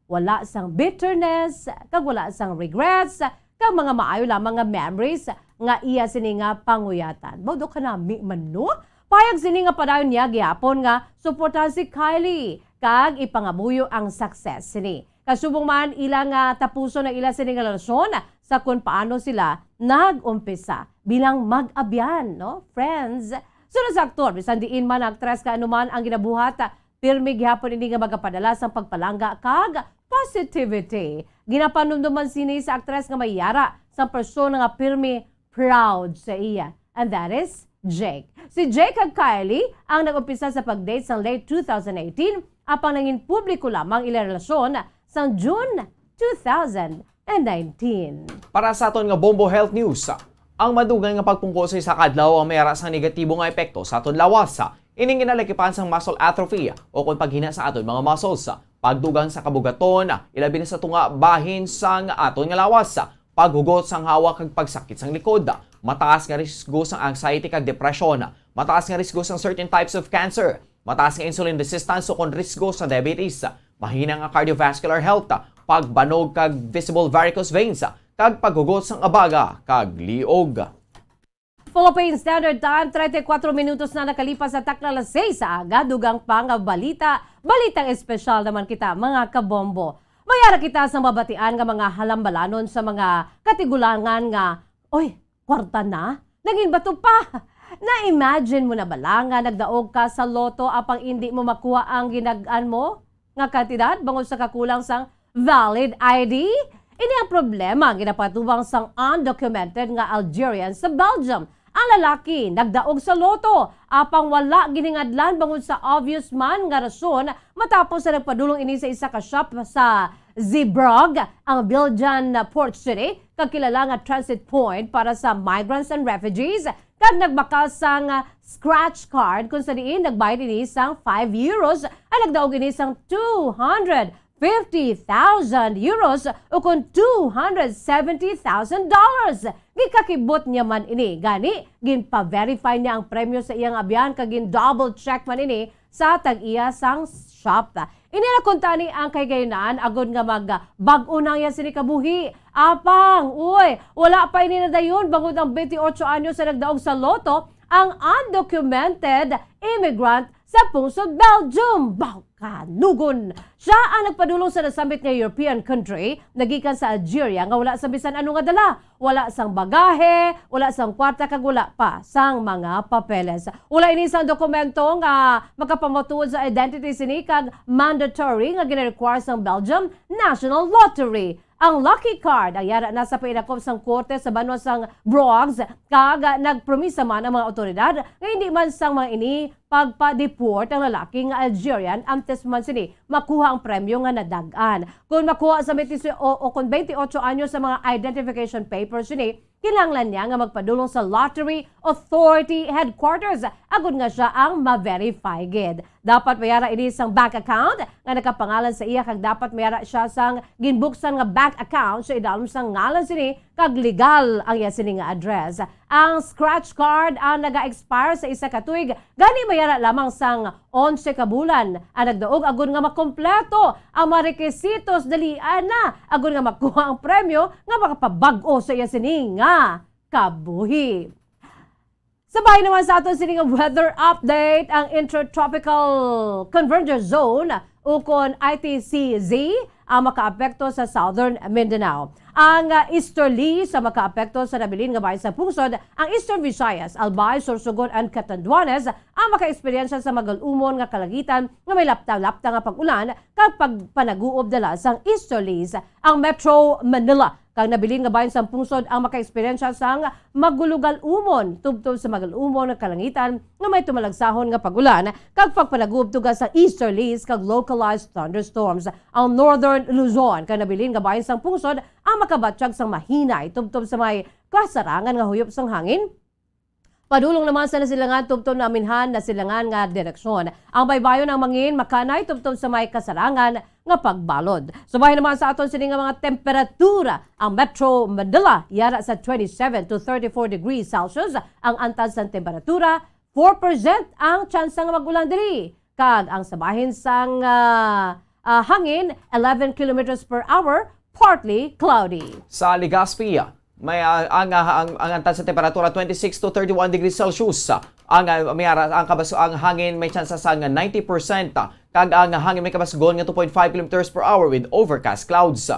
wala sang bitterness, kag wala sang regrets, kag mga maayo lamang nga memories nga iya sini nga panguyatan. Mao do kanami man, no? Pahayag sini nga padayon niya gihapon nga suportahan si Kylie kag ipangamuyo ang success sini. Kasubong man ila nga tapuson ang ila sini nga relasyon sa kun paano sila nag-umpisa bilang mag-abyan, no? Friends. Sunod sa aktor, bisan diin man ang aktres ka anuman ang ginabuhat, pirmi gihapon ini nga magapadala sang pagpalangga kag positivity. Ginapanumduman sini sa aktres nga may yara sang persona nga pirmi proud sa iya, and that is Jake. Si Jake kag Kylie ang nag-umpisa sa pag-date sang late two thousand eighteen, apang nangin publiko lamang ila relasyon sang June two thousand nineteen. Para sa aton nga Bombo Health News, ang madugay nga pagpungko sa isa ka adlaw ang may ara sang negatibo nga epekto sa aton lawas. Ining ginalakipan sang muscle atrophy o kon paghina sa aton mga muscles, pagdugang sa kabugaton, ilabi na sa tunga bahin sang aton nga lawas, paghugot sang hawak kag pagsakit sang likod, mataas nga risgo sang anxiety kag depresyon, mataas nga risgo sang certain types of cancer, mataas nga insulin resistance ukon risgo sa diabetes, mahina nga cardiovascular health, pagbanog kag visible varicose veins, kag paghugot sang abaga kag liog. Philippine Standard Time, treinta y cuatro minutos na nakalipas sa takna alas seis sa aga. Dugang pa nga balita, balitang espesyal naman kita, mga kabombo. May ara kita sa mabatian nga mga halambalanon sa mga katigulangan nga, "Oy, kwarta na? Naging bato pa!" Na-imagine mo na bala nga nagdaog ka sa lotto apang indi mo makuha ang ginag-an mo nga kantidad bangod sa kakulang sang valid I D? Ini ang problema ginapatubang sang undocumented nga Algerian sa Belgium. Ang lalaki nagdaog sa lotto, apang wala ginhingadlan bangod sa obvious man nga rason, matapos sa nagpadulong ini sa isa ka shop sa Zeebrugge, ang Belgian port city, kag kilala nga transit point para sa migrants and refugees, kag nagbakal sang scratch card, kung sa diin nagbayad ini sang five euros, ang nagdaog ini sang two hundred fifty thousand euros, ukon two hundred seventy thousand dollars. Gikakibot niya man ini, gani ginpa-verify niya ang premyo sa iyang abyan kag gin-double check man ini sa tag-iya sang shop. Ini na kuntani ang kahigayunan agod nga mag-bag-o na iya sini kabuhi. Apang, uy, wala pa ini nadayon bangod ang twenty-eight anyos sa nagdaog sa lotto, ang undocumented immigrant sa pungsod Belgium. Baw, kanugon! Siya ang nagpadulong sa nasambit nga European country, nagikan sa Algeria nga wala sa bisan ano nga dala. Wala sang bagahe, wala sang kwarta, kag wala pa sang mga papeles. Wala ini sang dokumento nga makapamatuod sa identity sini kag mandatory nga gina-require sang Belgium National Lottery. Ang lucky card ang yara na sa painakop sang korte sa banwa sang Bruges, kag nagpromisa man ang mga awtoridad nga hindi man sang mga ini pagpa-deport ang lalaki nga Algerian antes man sini makuha ang premyo nga nadag-an. Kung makuha sa twenty-eight o, o kung twenty-eight anyos sa mga identification papers sini, kinahanglan niya nga magpadulong sa Lottery Authority Headquarters agod nga siya ang ma-verify gid. Dapat may ara ini sang bank account nga nakapangalan sa iya kag dapat may ara siya sang ginbuksan nga bank account sa idalom sang ngalan sini kag legal ang iya sini nga address. Ang scratch card ang naga-expire sa isa ka tuig, gani may ara lamang sang onse ka bulan ang nagdaog agod nga makompleto ang mga requisitos. Dali na agod nga makuha ang premyo nga makapabag-o sa iya sini nga kabuhi. Sa bahin naman sa aton sini nga weather update, ang Intertropical Convergence Zone ukon I T C Z ang makaapekto sa Southern Mindanao. Ang, ah, easterlies ang makaapekto sa nabilin nga bahin sa pungsod, ang Eastern Visayas, Albay, Sorsogon, and Catanduanes ang makaeksperyensya sa magalumon nga kalangitan nga may lapta-lapta nga pag-ulan kag pagpanaguob dala sang easterlies. Ang Metro Manila kag nabilin nga bahin sang pungsod ang makaeksperyensya sang magulugal-umon tubtob sa magalumon nga kalangitan nga may tumalagsahon nga pag-ulan kag pagpanaguob tungod sa easterlies kag localized thunderstorms. Ang Northern Luzon kag nabilin nga bahin sang pungsod ang makabatyag sang mahinay tubtob sa may kasarangan nga huyop sang hangin. Padulong naman sa nasilangan tubtob naminhan nasilangan nga direksyon. Ang baybayon ang mangin makanay tubtob sa may kasarangan nga pagbalod. Subahin naman sa aton sini nga mga temperatura, ang Metro Manila yara sa twenty-seven to thirty-four degrees Celsius ang antad sang temperatura, four percent ang tsansa nga mag-ulan diri. Kag ang sabahin sang, ah, ah, hangin, eleven kilometers per hour, partly cloudy. Sa Legazpi, may, ah, ang, ah, ang, ang antad sa temperatura, twenty-six to thirty-one degrees Celsius. Ang, ah, may ara-, ang kabas-, ang hangin may tsansa sang ninety percent, ah, kag ang hangin may kabasgon nga two point five kilometers per hour with overcast clouds.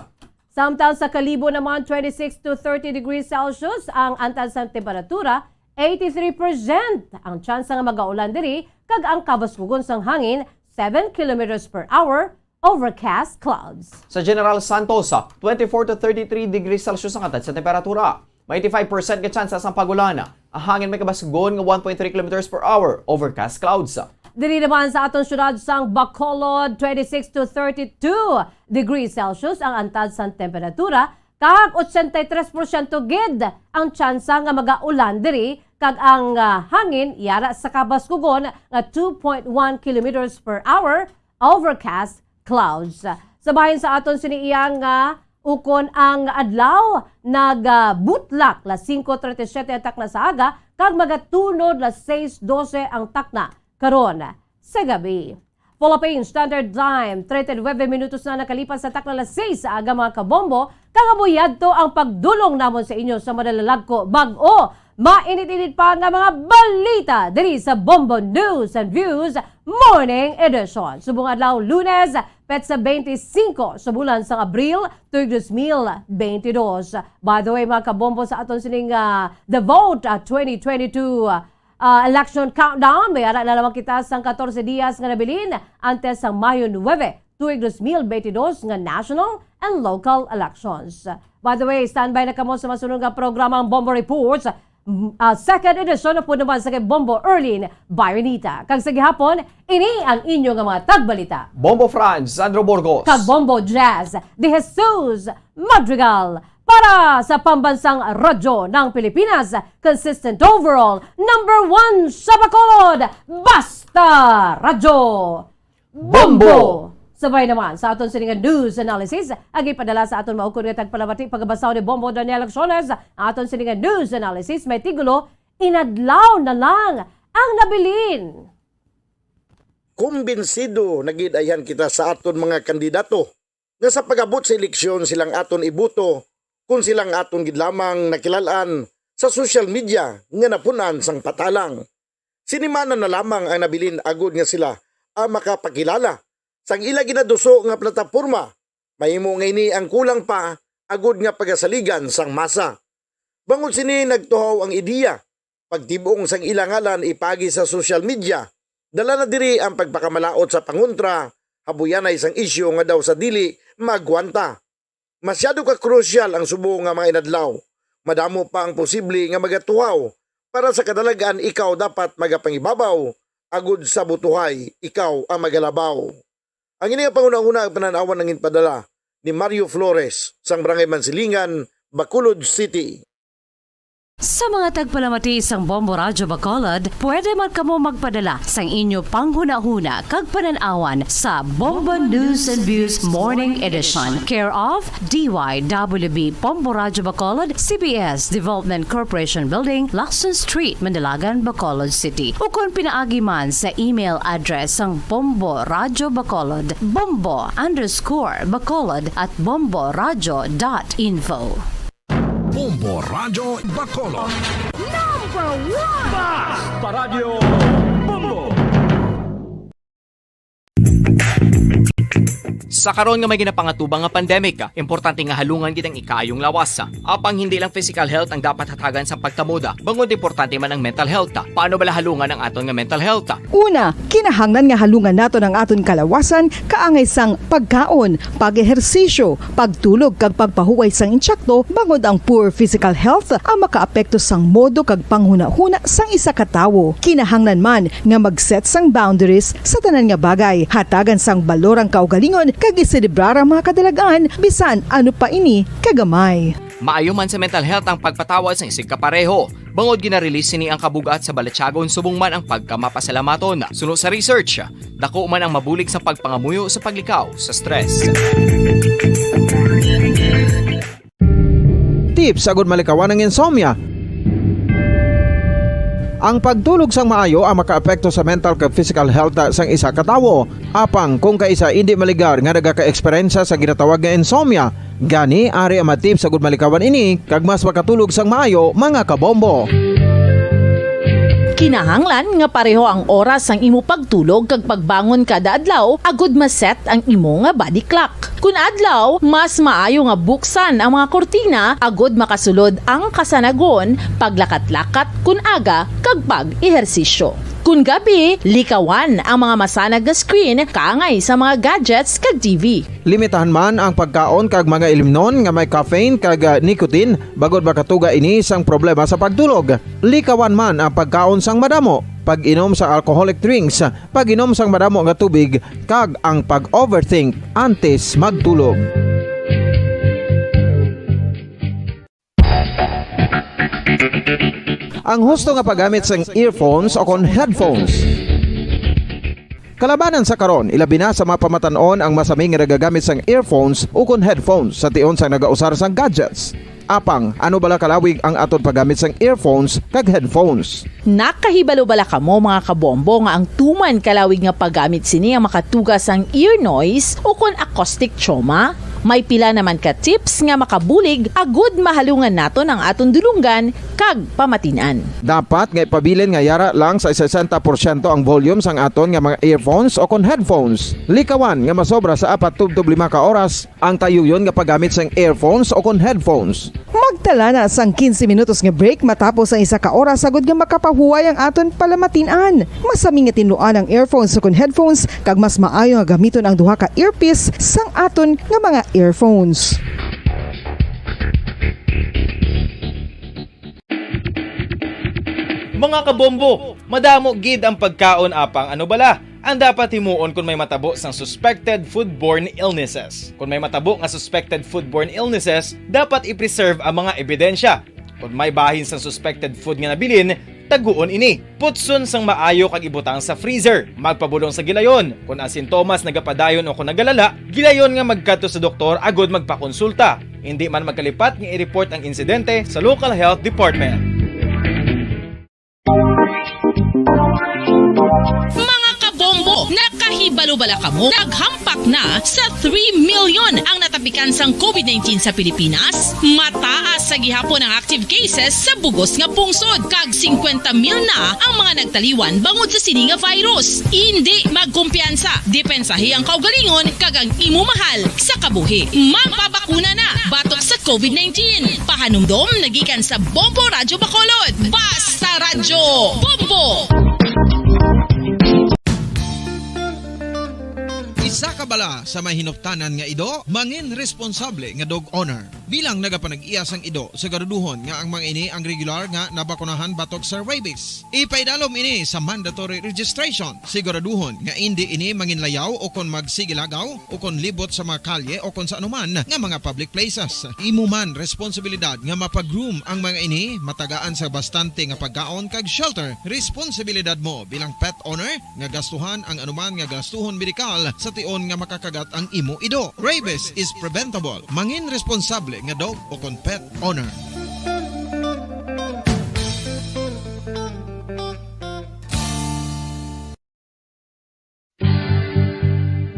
Samtang sa Kalibo naman, twenty-six to thirty degrees Celsius ang antad sang temperatura, eighty-three percent ang tsansa nga magaulan diri, kag ang kabaskugon sang hangin, seven kilometers per hour, overcast clouds. Sa General Santos, twenty-four to thirty-three degrees Celsius ang antad sa temperatura. May eighty-five percent nga tsansa sang pag-ulan. Ang hangin may kabasgon nga one point three kilometers per hour, overcast clouds. Diri naman sa aton syudad sang Bacolod, twenty-six to thirty-two degrees Celsius ang antad sang temperatura, kag ochenta y tres porsyento gid ang tsansa nga magaulan diri, kag ang, ah, hangin yara sa kabaskugon nga two point one kilometers per hour, overcast clouds. Sa bahin sa aton sini iya nga ukon ang adlaw, nagabutlak las singko treinta y siete ang takna sa aga, kag magatunod las sais doce ang takna karon sa gabi. Philippine Standard Time, treinta y nueve minutos na nakalipas sa takna las sais sa aga, mga kabombo, kag amo yadto ang pagdulong namon sa inyo sa madalalagko, bag-o, mainit-init pa nga mga balita diri sa Bombo News and Views Morning Edition. Subong adlaw, Lunes, petsa twenty-five sa bulan sang Abril, tuig dos mil bentidós. By the way, mga kabombo, sa aton sining, ah, The Vote, ah, twenty twenty-two, ah, ah, election countdown, may ara na lamang kita sang katorse dias nga nabilin antes sang Mayo nuebe, tuig dos mil bentidós nga national and local elections. By the way, standby na kamo sa masunod nga programa, ang Bombo Reports, m-, ah, second edition na po naman sa kay Bombo Erlin Bayonita. Kag sa gihapon, ini ang inyo nga mga tagbalita. Bombo Franz, Sandro Burgos. Kag Bombo Jazz de Jesus Madrigal. Para sa Pambansang Radyo ng Pilipinas, consistent overall, number one sa Bacolod, Basta Radyo. Bombo! Bombo! Sabay naman sa aton sini nga news analysis, ang ipadala sa aton maukod nga tagpalamati, pagabasa ni Bombo Daniel Acciones, ang aton sini nga news analysis may titulo, Inadlaw na lang ang nabilin. Kumbinsido na gid ayhan kita sa aton mga kandidato nga sa pag-abot sa eleksyon silang aton iboto kon silang aton gid lamang nakilal-an sa social media nga napun-an sang patalang. Sinimana na lamang ang nabilin agod nga sila ang makapakilala sang ila ginaduso nga plataporma. Mahimo nga ini ang kulang pa agod nga pagasaligan sang masa. Bangod sini nagtuhaw ang ideya, pagtib-ong sang ila ngalan ipaagi sa social media. Dala na diri ang pagpakamalaot sa pangontra, habuyanay sang isyu nga daw sa dili maagwanta. Masyado ka krusyal ang subong nga mga inadlaw. Madamo pa ang posible nga magatuhaw. Para sa kadalagan, ikaw dapat magapangibabaw agod sa butuhay, ikaw ang magalabaw. Ang ini nga panghunahuna ang panan-awan ang ginpadala ni Mario Flores sang Barangay Mansilingan, Bacolod City. Sa mga tagpalamati sang Bombo Radyo Bacolod, pwede man kamo magpadala sang inyo panghunahuna kag panan-awan sa Bombo News and Views Morning Edition, care of D Y W B Bombo Radyo Bacolod, C B S Development Corporation Building, Lacson Street, Mandalagan, Bacolod City. Ukon pinaagi man sa email address sang Bombo Radyo Bacolod, bombo underscore bacolod at bombo radyo dot info. Bombo Radyo Bacolod. Number one! Basta Radyo Bombo! Sa karon nga may ginapangatubang nga pandemic, importante nga halungan gid ang ikaayong lawas. Apang hindi lang physical health ang dapat hatagan sa pagtamod, bangod importante man ang mental health. Paano bala halungan ang aton nga mental health? Una, kinahanglan nga halungan naton ang aton kalawasan kaangay sang pagkaon, pag-ehersisyo, pagtulog kag pagpahuway sang insakto, bangod ang poor physical health ang makaapekto sang modo kag panghunahuna sang isa ka tawo. Kinahanglan man nga mag-set sang boundaries sa tanan nga bagay, hatagan sang balor ang kaugalingon kag iselebrar ang mga kadalag-an, bisan ano pa ini kagamay. Maayo man sa mental health ang pagpatawad sang isigkapareho. Bangod gina-release sini ang kabug-at sa balatyagon subong man ang pagkamapasalamaton. Suno sa research, dako man ang mabulig sa pagpangamuyo sa paglikaw sa stress. Tips agud malikawan ang insomnia. Ang pagtulog sang maayo ang makaapekto sa mental kag physical health sang isa ka tawo. Apang kung kaisa indi maligar nga nagaka-eksperyensya sa ginatawag nga insomnia, gani ari ang mga tips agud malikawan ini kag mas makatulog sang maayo, mga kabombo. Kinahanglan nga pareho ang oras sang imo pagtulog kag pagbangon kada adlaw agud ma-set ang imo nga body clock. Kun adlaw, mas maayo nga buksan ang mga kurtina agud makasulod ang kasanagon, paglakat-lakat kun aga, kag pag-ehersisyo. Kun gabi, likawan ang mga masanag nga screen kaangay sa mga gadgets kag T V. Limitahan man ang pagkaon kag mga ilimnon nga may caffeine kag, ah, nicotine, bangod makatuga ini sang problema sa pagtulog. Likawan man ang pagkaon sang madamo, pag-inom sa alcoholic drinks, pag-inom sang madamo nga tubig, kag ang pag-overthink antes magtulog. Ang husto nga paggamit sang earphones o kon headphones. Kalabanan sa karon, ilabi na sa mga pamatan-on ang masami nga nagagamit sang earphones o kon headphones sa tion sang nagausar sang gadgets. Apang, ano bala kalawig ang aton paggamit sang earphones kag headphones? Nakahibalo bala kamo, mga kabombo, nga ang tuman kalawig nga paggamit sini ang makatuga sang ear noise o kon acoustic trauma? May pila naman ka tips nga makabulig agud mahalungan naton ang aton dulonggan kag pamatin-an. Dapat nga ipabilin nga yara lang sa sesenta porsyento ang volume sang aton nga mga earphones o kon headphones. Likawan nga masobra sa apat tubtob lima ka oras ang tayuyon nga paggamit sang earphones o kon headphones. Magtala na sang quince minutos nga break matapos ang isa ka oras agud nga makapahuway ang aton palamatin-an. Masami nga tinluan ang earphones o kon headphones, kag mas maayo nga gamiton ang duha ka earpiece sang aton nga mga earphones. Mga kabombo, madamo gid ang pagkaon, apang ano bala ang dapat himuon kon may matabo sang suspected foodborne illnesses? Kon may matabo nga suspected foodborne illnesses, dapat i-preserve ang mga ebidensya. Kon may bahin sang suspected food nga nabilin, taguon ini. Putson sang maayo kag ibutang sa freezer. Magpabulong sa gilayon. Kon ang sintomas nagapadayon o kon nagalala, gilayon nga magkadto sa doktor agud magpakonsulta. Indi man magkalipat nga i-report ang insidente sa local health department. Mga kabombo, nakahibalo bala kamo? Naghampak na sa three million ang natapikan sang covid nineteen sa Pilipinas. Mataas sa gihapon ang active cases sa bugos nga pungsod, kag singkwenta mil na ang mga nagtaliwan bangod sa sini nga virus. Indi magkumpiyansa, depensahi ang kaugalingon kag ang imo mahal sa kabuhi. Magpabakuna na batok sa covid nineteen. Pahanumdom nagikan sa Bombo Radyo Bacolod. Basta Radyo Bombo! Isa ka bala sa may hinuptanan nga ido, mangin responsable nga dog owner. Bilang nagapanag-iya sang ido, siguraduhon nga ang mga ini ang regular nga nabakunahan batok sa rabies. Ipaidalom ini sa mandatory registration. Siguraduhon nga indi ini manginlayaw o kon magsigilagaw o kon libot sa mga kalye o kon sa anuman nga mga public places. Imo man responsibilidad nga mapag-groom ang mga ini, matagaan sa bastante nga pagkaon kag shelter. Responsibilidad mo bilang pet owner nga gastuhan ang anuman nga gastuhon medikal sa tion nga makakagat ang imo ido. Rabies is preventable. Mangin responsable nga dog o kon pet owner.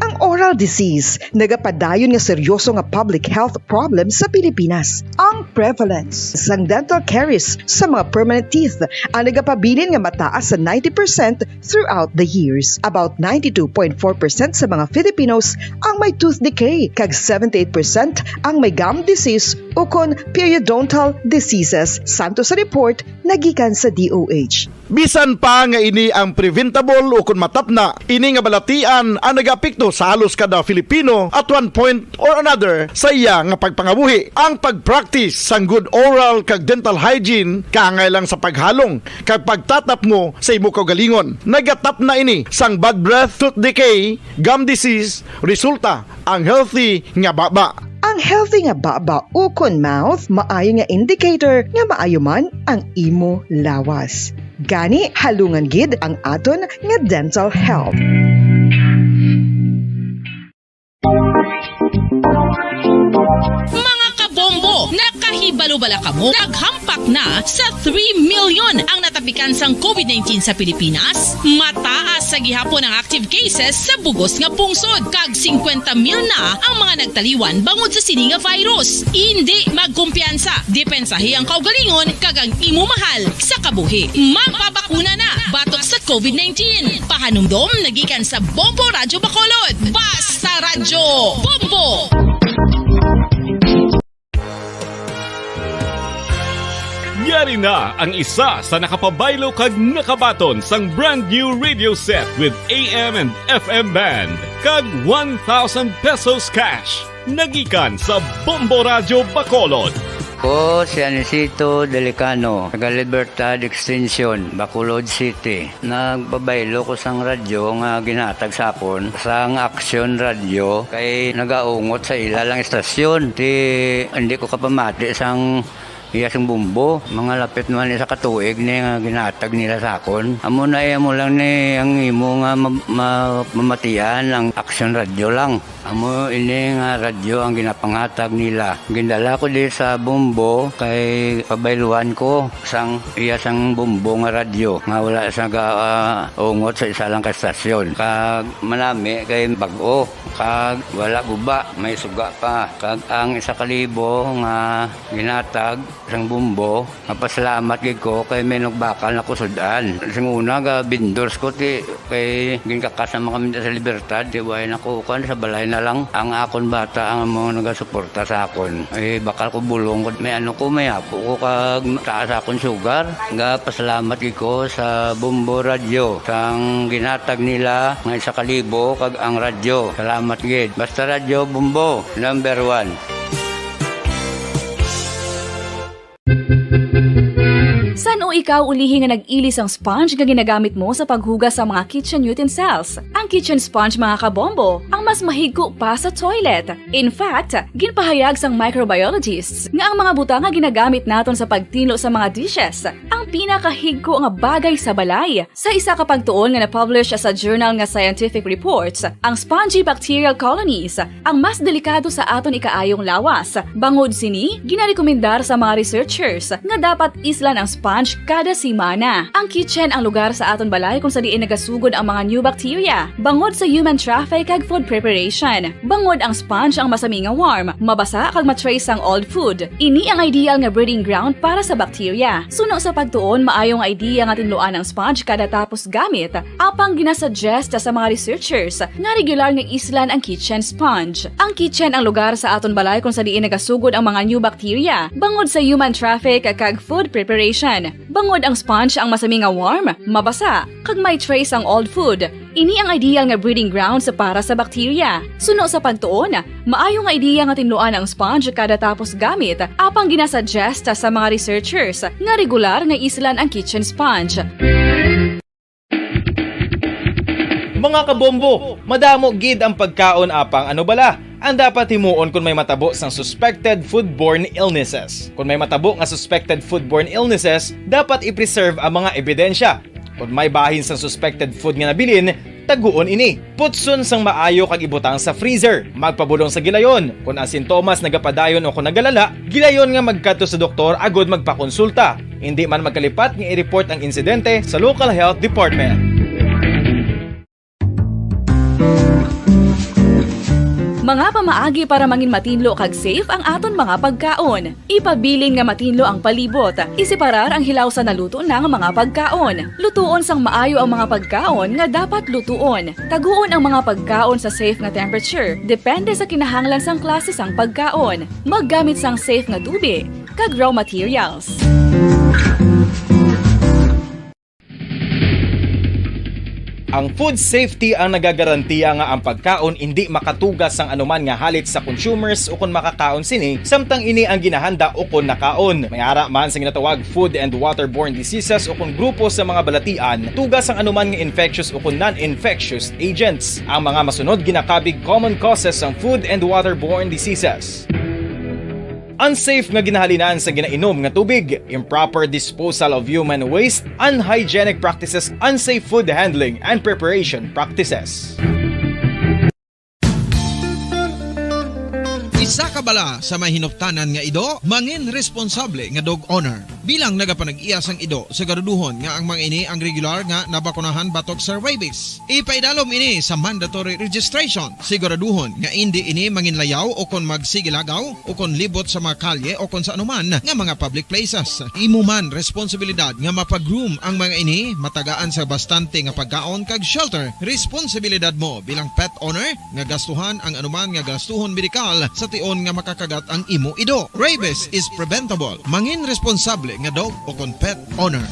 Ang oral disease nagapadayon nga seryoso nga public health problem sa Pilipinas. Ang prevalence sang dental caries sa mga permanent teeth ang nagapabilin nga mataas sa ninety percent throughout the years. About ninety-two point four percent sa mga Filipinos ang may tooth decay, kag seventy-eight percent ang may gum disease ukon periodontal diseases, santo sa report nagikan sa D O H. Bisan pa nga ini ang preventable ukon matapna, ini nga balatian ang nagaapekto sa halos kada Filipino at one point or another sa iya nga pagpangabuhi. Ang pag-practice sang good oral kag dental hygiene kaangay lang sa paghalong kag pagtatapngo sa imo kaugalingon. Nagatapna ini sang bad breath, tooth decay, gum disease, resulta ang healthy nga baba. Ang healthy nga baba ukon mouth maayo nga indicator nga maayo man ang imo lawas. Gani, halungan gid ang aton nga dental health. Mga kabombo, nakahibalo bala kamo? Naghampak na sa three million ang natapikan sang covid nineteen sa Pilipinas. Mataas sa gihapon ang active cases sa bugos nga pungsod, kag singkwenta mil na ang mga nagtaliwan bangod sa sini nga virus. Indi magkumpiyansa, depensahi ang kaugalingon kag ang imo mahal sa kabuhi. Magpabakuna na batok sa covid nineteen. Pahanumdom nagikan sa Bombo Radyo Bacolod. Basta Radyo Bombo! Yari na ang isa sa nakapabaylo kag nakabaton sang brand new radio set with A M and F M band kag one thousand pesos cash. Nagikan sa Bombo Radyo Bacolod. Ko si Anisito Delicano, taga Libertad Extension, Bacolod City. Nagpabaylo ko sang radyo nga ginhatag sa akon sang Aksyon Radyo kay nagaungot sa ila lang istasyon. Ti, hindi ko kapamati sang iya sing bombo. Mga lapit naman isa ka tuig ni nga ginhatag nila sa akon. Amo na, eh, amo lang ni ang imo nga ma-, ma-, mamatian ang Aksyon Radyo lang. Amo ini nga radyo ang ginapanghatag nila. Gindala ko di sa bombo kay pabayluan ko sang iya sang bombo nga radyo nga wala sa ga, ah, ungot sa isa lang ka estasyon. Kag manami kay bag-o, kag wala guba, may suga pa. Kag ang isa ka libo nga ginatag sang bombo, mapasalamat gid ko kay may nagbakal na ko sud-an. Sing una, ga vendors ko, ti, kay ginkakas naman kami sa Libertad, ti, way na ko, kuwan, sa balay na lang. Ang akon bata ang amo nagasuporta sa akon. Eh, bakal ko bulong ko, may ano ko, may apo ko, kag taas akon sugar. Ga pasalamat gid ko sa Bombo Radyo, sang ginatag nila nga isa ka libo, kag ang radyo. Salamat gid. Basta Radyo Bombo, number one. San-o ikaw ulihi nga nag-ili sang sponge nga ginagamit mo sa paghugas sa mga kitchen utensils? Ang kitchen sponge, mga kabombo, ang mas mahigko pa sa toilet. In fact, ginpahayag sang microbiologists nga ang mga butang nga ginagamit naton sa pagtinlo sa mga dishes ang pinakahigko nga bagay sa balay. Sa isa ka pagtuon nga na-publish sa journal nga Scientific Reports, ang spongy bacterial colonies ang mas delikado sa aton ikaayong lawas. Bangod sini, ginarekomendar sa mga researchers nga dapat islan ang sponge kada semana. Ang kitchen ang lugar sa aton balay kung sa diin nagasugod ang mga new bacteria bangod sa human traffic kag food preparation. Bangod ang sponge ang masami nga warm, mabasa kag ma-trace sang old food. Ini ang ideal nga breeding ground para sa bacteria. Suno sa pagtuon, maayo nga idea nga tinluan ang sponge kada tapos gamit. Apang ginasuggest sa mga researchers nga regular nga islan ang kitchen sponge. Ang kitchen ang lugar sa aton balay kung sa diin nagasugod ang mga new bacteria bangod sa human traffic kag food preparation. Bangod ang sponge ang masami nga warm, mabasa, kag may trace ang old food, ini ang ideal nga breeding grounds para sa bakterya. Suno sa pagtuon, maayo nga ideya nga tinluan ang sponge kada tapos gamit, apang ginasuggest sa mga researchers nga regular nga islan ang kitchen sponge. Mga kabombo, madamo gid ang pagkaon, apang ano bala ang dapat himuon kon may matabo sang suspected foodborne illnesses? Kon may matabo nga suspected foodborne illnesses, dapat i-preserve ang mga ebidensya. Kon may bahin sang suspected food nga nabilin, taguon ini. Putson sang maayo kag ibutang sa freezer. Magpabulong sa gilayon. Kon ang sintomas nagapadayon o kon nagalala, gilayon nga magkadto sa doktor agud magpakonsulta. Indi man magkalipat nga i-report ang insidente sa local health department. Mga pamaagi para mangin matinlo kag safe ang aton mga pagkaon. Ipabilin nga matinlo ang palibot. Isiparar ang hilaw sa naluto na nga mga pagkaon. Lutuon sang maayo ang mga pagkaon nga dapat lutuon. Taguon ang mga pagkaon sa safe nga temperature, depende sa kinahanglan sang klase sang pagkaon. Maggamit sang safe nga tubig kag raw materials. Ang food safety ang nagagarantiya nga ang pagkaon indi makatuga sang anuman nga halit sa consumers ukon makakaon sini, samtang ini ang ginahanda ukon nakaon. May ara man sa ginatawag food and waterborne diseases ukon grupo sa mga balatian, tuga sang anuman nga infectious ukon non-infectious agents. Ang mga masunod ginakabig common causes sang food and waterborne diseases. Unsafe nga ginahalinan sa ginainom nga tubig, improper disposal of human waste, unhygienic practices, unsafe food handling and preparation practices. Isa ka bala sa mahinuptanan nga ido, mangin responsable nga dog owner. Bilang nagapanag-iya sang ido, siguraduhon nga ang mga ini ang regular nga nabakunahan batok sa rabies. Ipaidalom ini sa mandatory registration. Siguraduhon nga indi ini manginlayaw o kon magsigilagaw o kon libot sa mga kalye o kon sa anuman nga mga public places. Imo man responsibilidad nga mapa-groom ang mga ini, matagaan sa bastante nga pagkaon kag shelter. Responsibilidad mo bilang pet owner nga gastuhan ang anuman nga gastuhon medikal sa tion nga makakagat ang imo ido. Rabies is preventable. Mangin responsable nga dog o kon pet owner.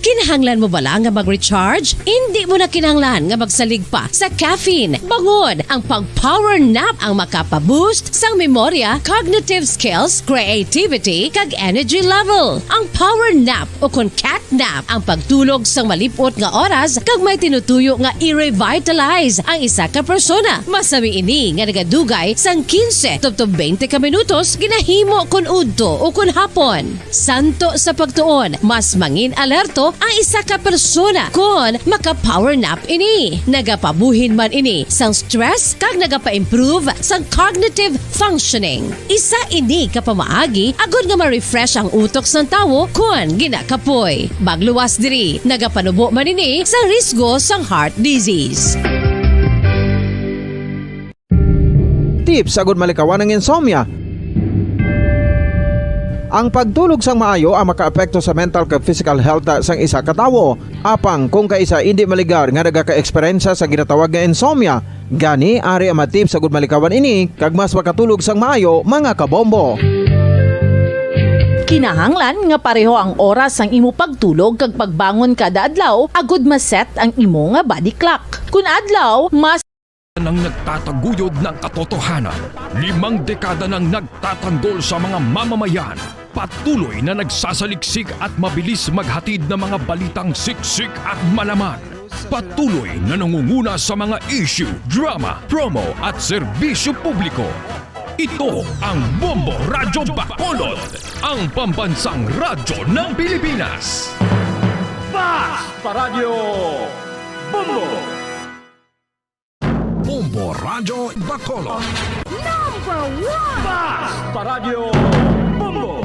Kinahanglan mo bala nga mag-recharge? Indi mo na kinahanglan nga magsalig pa sa caffeine. Bangod ang pag-power nap ang makapa-boost sang memorya, cognitive skills, creativity, kag energy level. Ang power nap o kon cat nap ang pagtulog sang malip-ot nga oras kag may tinutuyo nga i-revitalize ang isa ka persona. Masami ini nga nagadugay sang quince tubtob twenty ka minutos ginahimo kon udto o kon hapon. Santo sa pagtuon, mas mangin alerto ang isa ka persona kon maka-power nap ini. Nagapabuhin man ini sang stress kag nagapa-improve sang cognitive functioning. Isa ini ka pamaagi agod nga ma-refresh ang utok sang tawo kon ginakapoy. Magluwas diri, nagapanubo man ini sa risgo sang heart disease. Tips agud malikawan ang insomnia. Ang pagtulog sang maayo ang makaapekto sa mental kag physical health sang isa ka tawo. Apang kung kaisa indi maligar nga nagaka-eksperyensya sa ginatawag nga insomnia, gani ari ang mga tips agud malikawan ini kag mas makatulog sang maayo, mga kabombo. Kinahanglan nga pareho ang oras sang imo pagtulog kag pagbangon kada adlaw agud ma-set ang imo nga body clock. Kun adlaw, mas Nang nagtataguyod ng katotohanan, limang dekada nang nagtatanggol sa mga mamamayan, patuloy na nagsasaliksik at mabilis maghatid ng mga balitang siksik at malaman. Patuloy na nangunguna sa mga issue, drama, promo at serbisyo publiko. Ito ang Bombo Radyo Bacolod, ang pambansang radyo ng Pilipinas. Fast Radyo Bombo! Bombo Radyo Bacolod. Number one! Fast Radyo Bombo!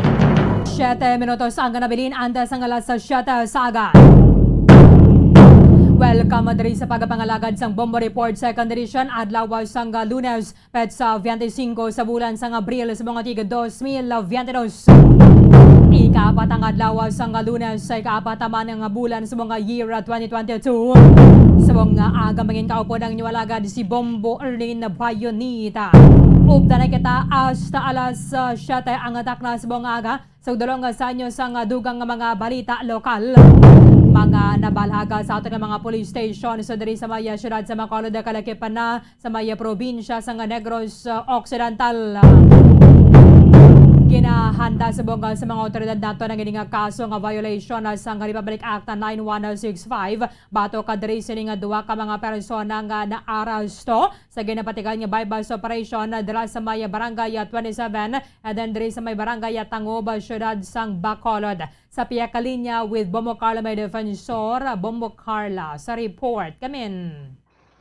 Siyete minutos ang kanabilin antes ang alas sa siyete sa aga. Welcome diri sa pagpangalagad sang Bombo Report Second Edition, adlaw sang Lunes, petsa twenty-cinco sa bulan sang Abril sa mga tig dos mil veinte dos. Kaapat ang adlaw sang Lunes sa ikaapat man nga bulan sa mga year twenty twenty-two. Sa mga aga mangin kaupod ang inyong alagad si Bombo Erlin Bayonita. Updan na kita hasta alas, ah, siyete ang atak na sa mga aga. Sa dulong sa inyo sang dugang nga mga balita lokal, mga nabalhaga sa aton nga mga police station sa diri sa may siyudad sa Bacolod, kalakipan na sa may probinsya sang Negros, uh, Occidental. Ginahanda subong sa mga awtoridad naton ang ini nga kaso nga violation, uh, sang Republic Act nine one six five, batok diri sini nga duha ka mga persona nga naaresto sa ginapatigayon nga buy-bust operation, uh, dira sa may Barangay, uh, twenty-seven, and then diri sa may Barangay, uh, Tangob, uh, siyudad sang Bacolod. Sa pihak linya with Bombo Carla may defensor, uh, Bombo Carla sa report. Kamin.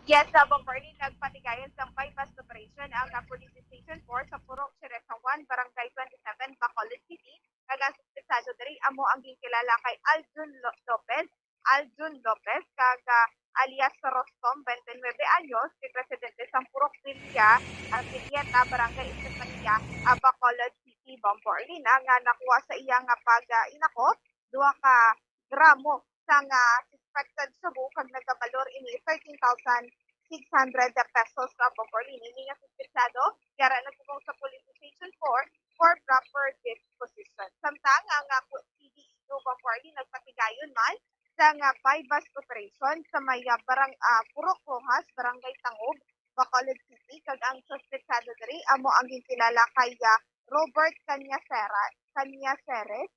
Yes, uh, Bombo Ernie, nagpatigayon sang buy-bust operation ang, uh, Police Station four sa Purok Cheresa one, Barangay twenty-seven, Bacolod City, kag ang suspetsado diri amo ang ginkilala kay Aljun Lo-, Lopez, Aljun Lopez, kag, ah, alias Rostom, twenty-nine anyos, kag residente sang Purok Villa, ah, Villeta, Barangay Estefania, ah, Bacolod City, Bombo Ernie, nga nakuha sa iya nga pag, ah, inako duha ka gramo sang, ah, suspected shabu kag nagabalor ini thirteen thousand six hundred pesos sa Bombo Ernie. Ini nga suspetsado, yara nagpugong sa Police Station four for proper disposition. Samtang ang, ah, pu-, C D E two Bombo Ernie nagpatigayon man sang, ah, buy-bust operation sa may, ah, barang-, ah, Purok Roxas, Barangay Tangob, Bacolod City, kag ang suspetsado diri amo ang ginkilala kay, ah, Robert Cañacera-, Cañaceres,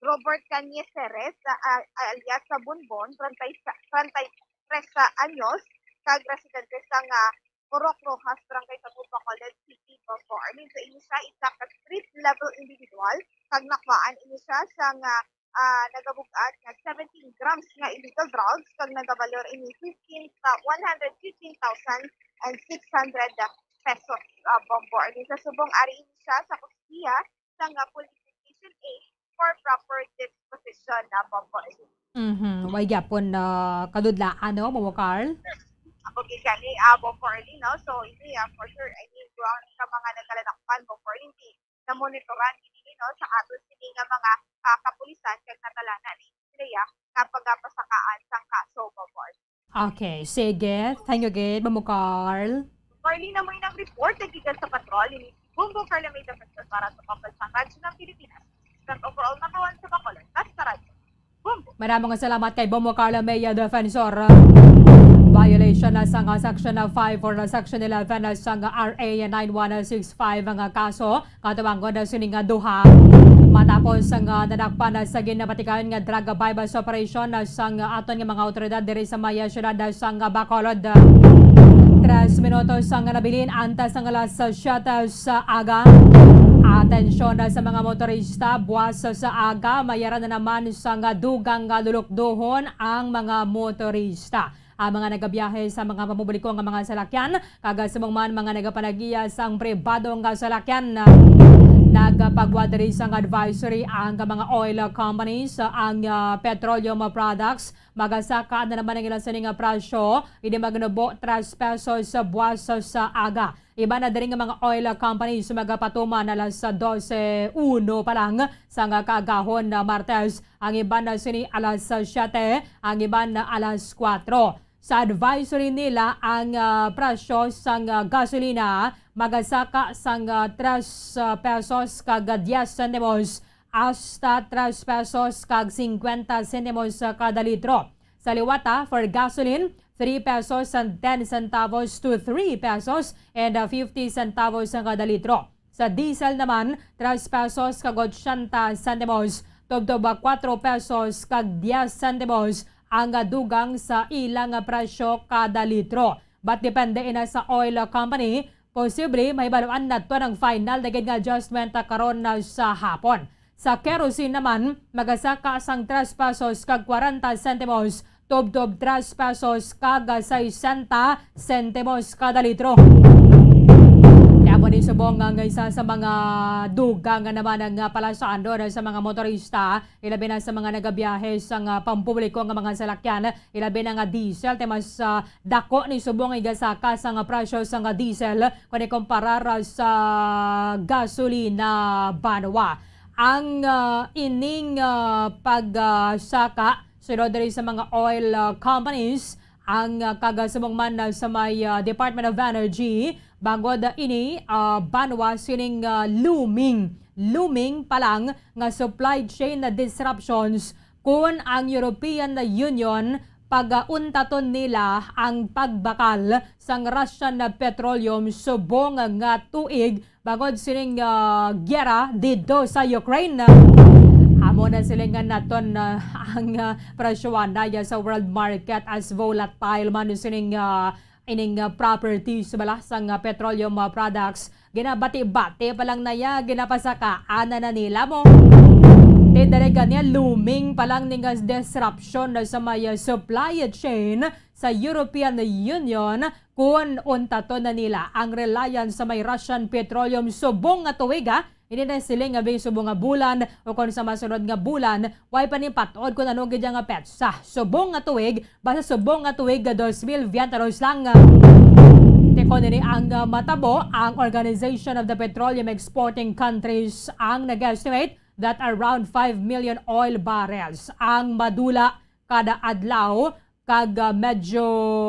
Robert Cañiceres, ah, ah, alias sa Bonbon, treinta y tres anyos, kag residente sang, ah, Purok Roxas, Barangay Taguba, Bacolod City, Bombo Ernie. So, ini siya isa ka street level individual, kag nakuhaan ini siya sang, ah, ah, nagabug-at nga seventeen grams nga illegal drugs, kag nagabalor ini fifteen, one hundred fifteen thousand and six hundred pesos, ah, Bombo Ernie. Sa subong, ari ini siya sa kustiya sang, ah, Police Station eight for proper disposition na, Bombo Ernie. Mhm. Way gyapon na kadudlaan, no, Bombo Carl? Ako gid gani, ah, Bombo Ernie, no? So, ini, ah, for sure, I mean, duha ka mga nagkalanakpan, Bombo Ernie, di namonitoran ini, no, sa aton sini nga mga, ah, kapulisan, kag natalana ni sila nga pagapasakaan sang kaso, Bombo Ernie. Okay, sige. Thank you gid, Bombo Carl. Marlene Amoy ng report, nagikan sa patrol, ini Bombo Carla May Defensor para sa Pambansang Radyo ng Pilipinas. Isang overall number one sa Bacolod, basta radyo. Bombo. Maraming salamat kay Bombo Carla May Defensor. Violation na sa nga Section five or na Section eleven na sa nga R A nine one six five ang kaso. Katubangon na sini nga duha. Matapos nga nadakpan na sa ginapatigayon nga drug buy-bust operation na sang aton nga mga awtoridad diri sa may siyudad na sang Bacolod. Tres minutos ang nabilin antes ang alas siyete sa aga. Atensyon na sa mga motorista, buwas sa aga, mayara na naman sang dugang nga lulukduhon ang mga motorista. Ang mga nagabiyahe sa mga pampubliko nga mga salakyan, kag subong man mga nagapanagiya sang pribado nga salakyan. Nagapagwa diri sang advisory ang mga oil companies, ang, ah, petroleum products. Magasaka na naman ang ila sini nga presyo, hindi magnubo tres pesos sa buwas sa aga. Iban na diri nga mga oil companies magapatuman alas dose uno pa lang sang kaagahon na Martes. Ang iban na sini alas siyete, ang iban na alas kuwatro. Sa advisory nila, ang, ah, presyo sang, ah, gasolina magasaka sang, ah, tres, ah, pesos kag diez sentimos hasta tres pesos kag cincuenta sentimos kada litro. Sa liwata, for gasoline, three pesos and ten centavos to three pesos and, ah, fifty centavos ang kada litro. Sa diesel naman, tres pesos kag ochenta sentimos, tubtob kuwatro pesos kag diez sentimos ang dugang sa ilang presyo kada litro. But depende ina sa oil company, posible mahibaluan naton ang final na gid nga adjustment karon na sa hapon. Sa kerosene naman, magasaka sang tres pesos kag kwarenta sentimos tubtob tres pesos kag sesenta sentimos kada litro. Kaya po ni subong nga isa sa mga dugang nga naman ang, ah, palasando na sa mga motorista, ilabi na sa mga nagabiyahe sa nga pampubliko nga mga salakyan, ilabi na nga diesel, te mas, ah, dako ni subong igasaka sa nga presyo sa nga diesel kung ikumparar sa gasolina banwa. Ang, ah, ining, ah, pagsaka sunod diri sa mga oil, ah, companies, ang, ah, kagasubong man, ah, sa may, ah, Department of Energy, bangod, ah, ini, ah, banwa sining, ah, looming, looming pa lang nga supply chain na disruptions kun ang European Union pagauntaton nila ang pagbakal sang Russian na petroleum subong nga tuig bangod sining, ah, giyera didto sa Ukraine. Amo na silingan naton, ah, ang, ah, presyohan na ya sa world market as volatile man sining, ah, ining, ah, properties bala sang, ah, petroleum, ah, products. Ginabati-bati pa lang na ya, ginapasakaan na, na nila mo. Tindere gani, looming pa lang ning, ah, disruption na sa may, ah, supply chain sa European Union kun untaton na nila ang reliance sa may Russian petroleum subong nga tuig, ha? Hindi na sila nga bing subong nga bulan o kung sa masunod nga bulan, way pa ni patod kung ano gid nga petsa. Subong nga tuig, basta subong nga tuig nga dos mil veintidos lang. Tikon nini ang, ah, matabo, ang Organization of the Petroleum Exporting Countries ang nag-estimate that around five million oil barrels ang madula kada adlaw, kag, ah, medyo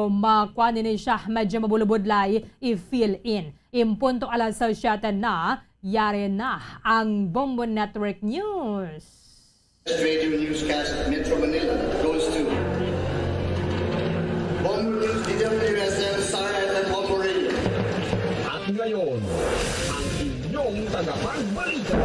makuan ini siya, medyo mabulubudlay i-fill in. In punto alas siyete na, yari na ang Bombo Network News. This radio newscast, Metro Manila, goes to Bombo News, D W S M, Star F M, Bombo Radio. At ngayon, ang inyong tagapagbalita.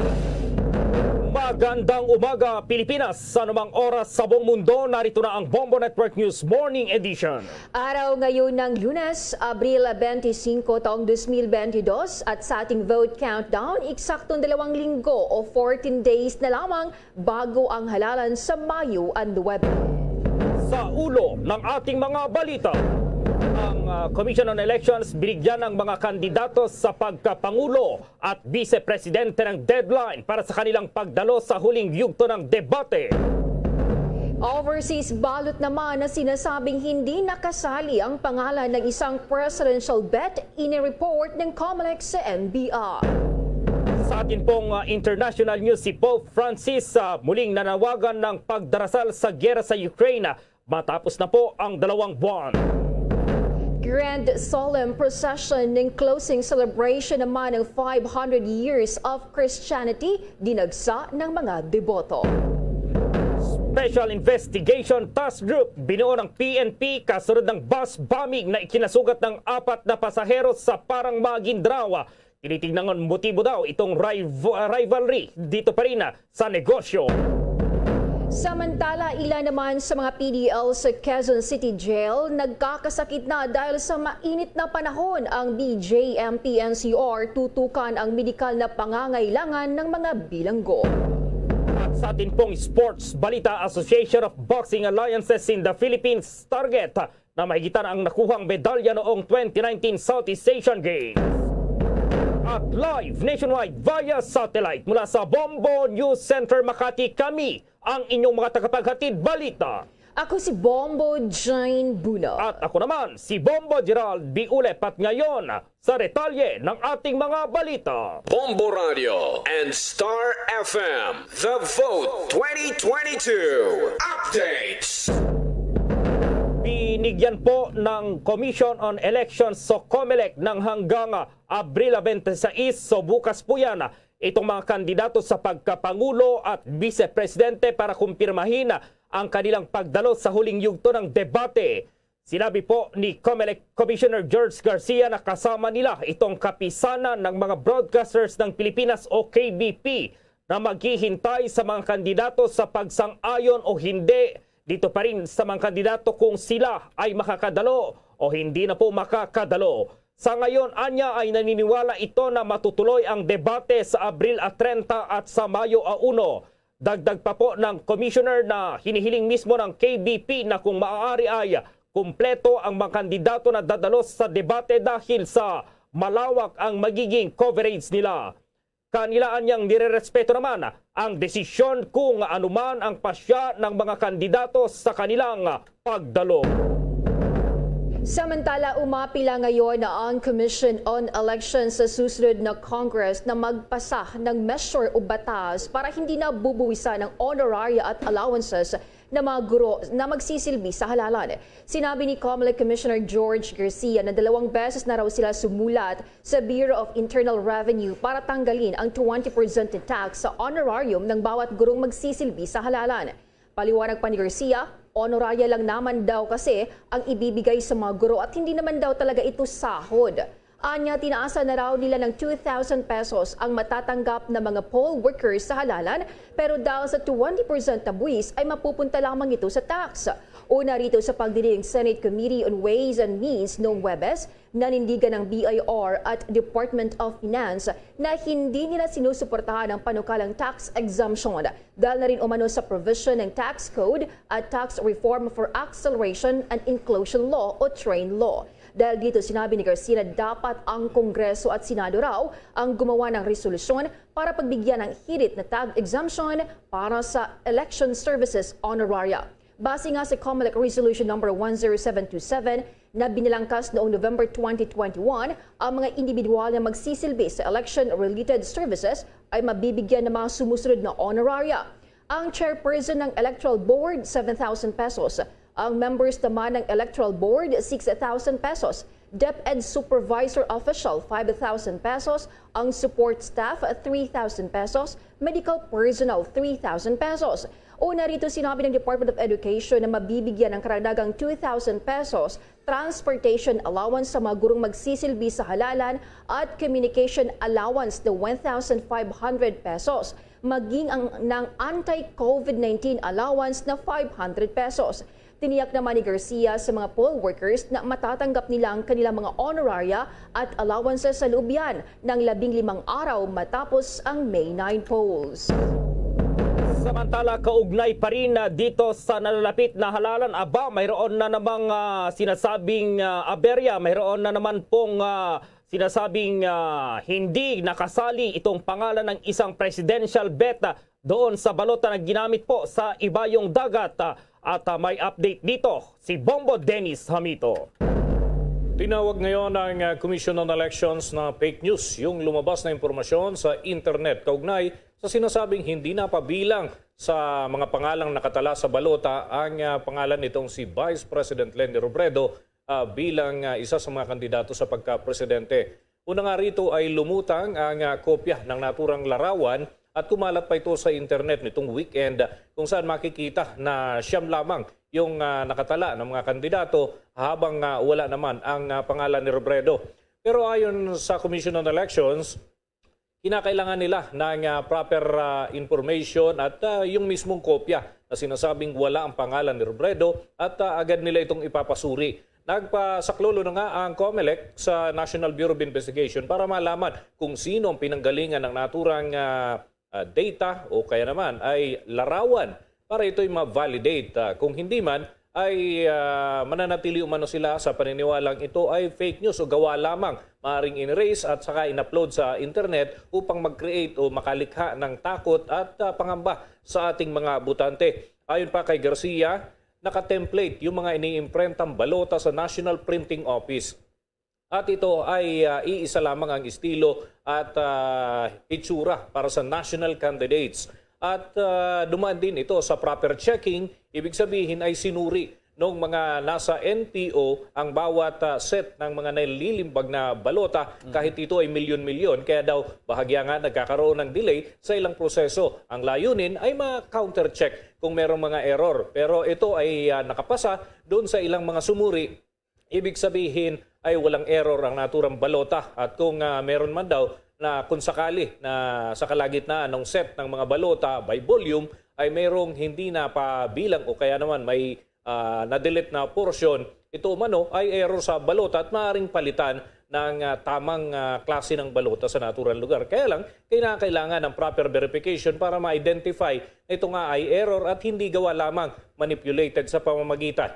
Magandang umaga, Pilipinas. Sa anumang oras sa buong mundo, narito na ang Bombo Network News Morning Edition. Araw ngayon ng Lunes, Abril twenty-five, taong dos mil bentidós, at sa ating vote countdown, eksaktong dalawang linggo o fourteen days na lamang bago ang halalan sa Mayo nuwebe. Sa ulo ng ating mga balita, ang, ah, Commission on Elections binigyan ng mga kandidato sa pagkapangulo at bise presidente ng deadline para sa kanilang pagdalo sa huling yugto ng debate. Overseas ballot naman na sinasabing hindi nakasali ang pangalan ng isang presidential bet, ini-report ng Comelec sa N B I. Sa atin pong, ah, international news, si Pope Francis, ah, muling nanawagan ng pagdarasal sa giyera sa Ukraine, ah, matapos na po ang dalawang buwan. Grand solemn procession ng closing celebration naman ng five hundred years of Christianity, dinagsa ng mga deboto. Special Investigation Task Group binuo ng P N P kasunod ng bus bombing na ikinasugat ng apat na pasahero sa Parang Maguindanao. Tinitingnan ang motibo daw itong riv-, rivalry dito pa rin sa negosyo. Samantala, ilan naman sa mga P D L sa Quezon City Jail nagkakasakit na dahil sa mainit na panahon ang B J M P N C R tutukan ang medikal na pangangailangan ng mga bilanggo. At sa atin pong sports balita, Association of Boxing Alliances in the Philippines target na mahigitan ang nakuhang medalya noong twenty nineteen Southeast Asian Games. At live nationwide via satellite mula sa Bombo News Center Makati, kami ang inyong mga tagapaghatid balita. Ako si Bombo Jane Buno. At ako naman, si Bombo Gerald Biulep. At ngayon, sa detalye ng ating mga balita. Bombo Radio and Star F M, The Vote twenty twenty-two Updates. Binigyan po ng Commission on Elections o Comelec ng hanggang Abril twenty-six, so bukas po yan, itong mga kandidato sa pagkapangulo at bise presidente para kumpirmahin ang kanilang pagdalo sa huling yugto ng debate. Sinabi po ni Comelec Commissioner George Garcia na kasama nila itong Kapisanan ng mga Broadcasters ng Pilipinas o K B P na maghihintay sa mga kandidato sa pagsang-ayon o hindi dito pa rin sa mga kandidato kung sila ay makakadalo o hindi na po makakadalo. Sa ngayon, anya, ay naniniwala ito na matutuloy ang debate sa Abril a treinta at sa Mayo a uno. Dagdag pa po ng Commissioner na hinihiling mismo ng K B P na kung maaari ay kumpleto ang mga kandidato na dadalo sa debate dahil sa malawak ang magiging coverage nila. Kanila anyang nirerespeto naman ang desisyon kung anuman ang pasya ng mga kandidato sa kanilang pagdalo. Samantala, umapila ngayon ang Commission on Elections sa susunod na Congress na magpasa ng measure o batas para hindi na bubuwisan ang honoraria at allowances ng mga guro na magsisilbi sa halalan. Sinabi ni Comelec Commissioner George Garcia na dalawang beses na raw sila sumulat sa Bureau of Internal Revenue para tanggalin ang twenty percent tax sa honorarium ng bawat gurong magsisilbi sa halalan. Paliwanag pa ni Garcia, honoraria lang naman daw kasi ang ibibigay sa mga guro at hindi naman daw talaga ito sahod. Anya, tinaasan na raw nila ng two thousand pesos ang matatanggap ng mga poll workers sa halalan, pero dahil sa twenty percent na buwis ay mapupunta lamang ito sa tax. Una rito sa pagdinig, Senate Committee on Ways and Means noong Huwebes, nanindigan ang B I R at Department of Finance na hindi nila sinusuportahan ang panukalang tax exemption dahil na rin umano sa provision ng tax code at Tax Reform for Acceleration and Inclusion Law o TRAIN Law. Dahil dito, sinabi ni Garcia na dapat ang Kongreso at Senado raw ang gumawa ng resolusyon para pagbigyan ng hirit na tax exemption para sa election services honoraria. Base nga sa Comelec Resolution Number one zero seven two seven na binalangkas noong November twenty twenty-one, ang mga individual na magsisilbi sa election-related services ay mabibigyan ng mga sumusunod na honoraria. Ang chairperson ng Electoral Board, seven thousand pesos. Ang members naman ng Electoral Board, six thousand pesos. DepEd Supervisor Official, five thousand pesos. Ang support staff, three thousand pesos. Medical personnel, three thousand pesos. Una rito, sinabi ng Department of Education na mabibigyan ng karagdagang two thousand pesos transportation allowance sa mga gurong magsisilbi sa halalan at communication allowance na one thousand five hundred pesos, maging ang ng anti-COVID nineteen allowance na five hundred pesos. Tiniyak naman ni Garcia sa mga poll workers na matatanggap nila ang kanilang mga honoraria at allowances sa loob yan ng labing limang araw matapos ang May nine polls. Samantala, kaugnay pa rin, ah, dito sa nalalapit na halalan, aba, mayroon na namang, ah, sinasabing, ah, aberya, mayroon na naman pong, ah, sinasabing, ah, hindi nakasali itong pangalan ng isang presidential bet, ah, doon sa balota na ginamit po sa Ibayong Dagat, ah, at, ah, may update dito si Bombo Dennis Hamito. Tinawag ngayon ng, ah, Commission on Elections na fake news yung lumabas na impormasyon sa internet kaugnay sa sinasabing hindi napabilang sa mga pangalang nakatala sa balota ang, ah, pangalan nitong si Vice President Leni Robredo, ah, bilang, ah, isa sa mga kandidato sa pagka-presidente. Una nga rito ay lumutang ang, ah, kopya ng naturang larawan at kumalat pa ito sa internet nitong weekend, kung saan makikita na siyam lamang yung, ah, nakatala ng mga kandidato habang, ah, wala naman ang, ah, pangalan ni Robredo. Pero ayon sa Commission on Elections, kinakailangan nila ng, ah, proper, ah, information at, ah, yung mismong kopya na sinasabing wala ang pangalan ni Robredo at, ah, agad nila itong ipapasuri. Nagpasaklolo na nga ang Comelec sa National Bureau of Investigation para malaman kung sino ang pinanggalingan ng naturang, ah, ah, data o kaya naman ay larawan para ito'y ma-validate. Ah, kung hindi man, ay, ah, mananatili umano sila sa paniniwalang ito ay fake news o gawa lamang, maaring in-erase at saka in-upload sa internet upang mag-create o makalikha ng takot at, ah, pangamba sa ating mga botante. Ayon pa kay Garcia, naka-template yung mga iniimprentang balota sa National Printing Office. At ito ay, ah, iisa lamang ang estilo at, ah, itsura para sa national candidates. At, ah, dumaan din ito sa proper checking, ibig sabihin ay sinuri nung mga nasa N P O ang bawat, ah, set ng mga nalilimbag na balota, kahit ito ay milyon-milyon, kaya daw bahagya nga nagkakaroon ng delay sa ilang proseso. Ang layunin ay ma-countercheck kung merong mga error. Pero ito ay, ah, nakapasa doon sa ilang mga sumuri. Ibig sabihin ay walang error ang naturang balota at kung, ah, meron man daw na kung sakali na sa kalagitnaan ng set ng mga balota by volume ay mayroong hindi na pabilang o kaya naman may, ah, na-delete na portion, ito umano ay error sa balota at maaaring palitan ng, ah, tamang, ah, klase ng balota sa naturang lugar. Kaya lang, kinakailangan ng proper verification para ma-identify na ito nga ay error at hindi gawa lamang manipulated sa pamamagitan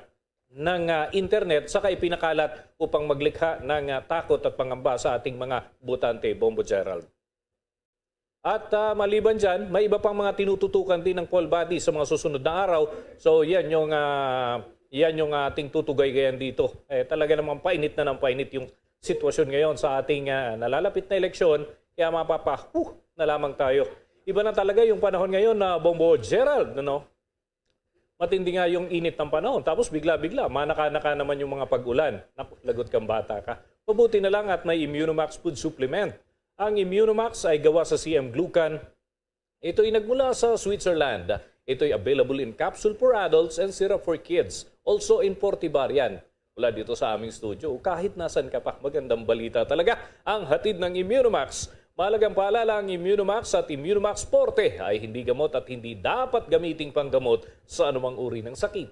ng, ah, internet saka ipinakalat upang maglikha ng, ah, takot at pangamba sa ating mga botante, Bombo Gerald. At, ah, maliban dyan, may iba pang mga tinututukan din ng poll body sa mga susunod na araw. So, yan yung, ah, Yan yung ating tutugaygayan dito. Eh, talaga namang painit na ng painit yung sitwasyon ngayon sa ating, ah, nalalapit na eleksyon. Kaya mapapa, huh, na lamang tayo. Iba na talaga yung panahon ngayon na Bombo Gerald, ano? Matindi nga yung init ng panahon. Tapos bigla-bigla, manaka-naka naman yung mga pag-ulan. Naku, lagot kang bata ka. Mabuti na lang at may Immunomax food supplement. Ang Immunomax ay gawa sa C M glucan. Ito'y nagmula sa Switzerland. Ito'y available in capsule for adults and syrup for kids. Also in forty bar yan. Wala dito sa aming studio. Kahit nasan ka pa, magandang balita talaga ang hatid ng Immunomax. Mahalagang paalala, ang Immunomax at Immunomax Forte ay hindi gamot at hindi dapat gamiting panggamot sa anumang uri ng sakit.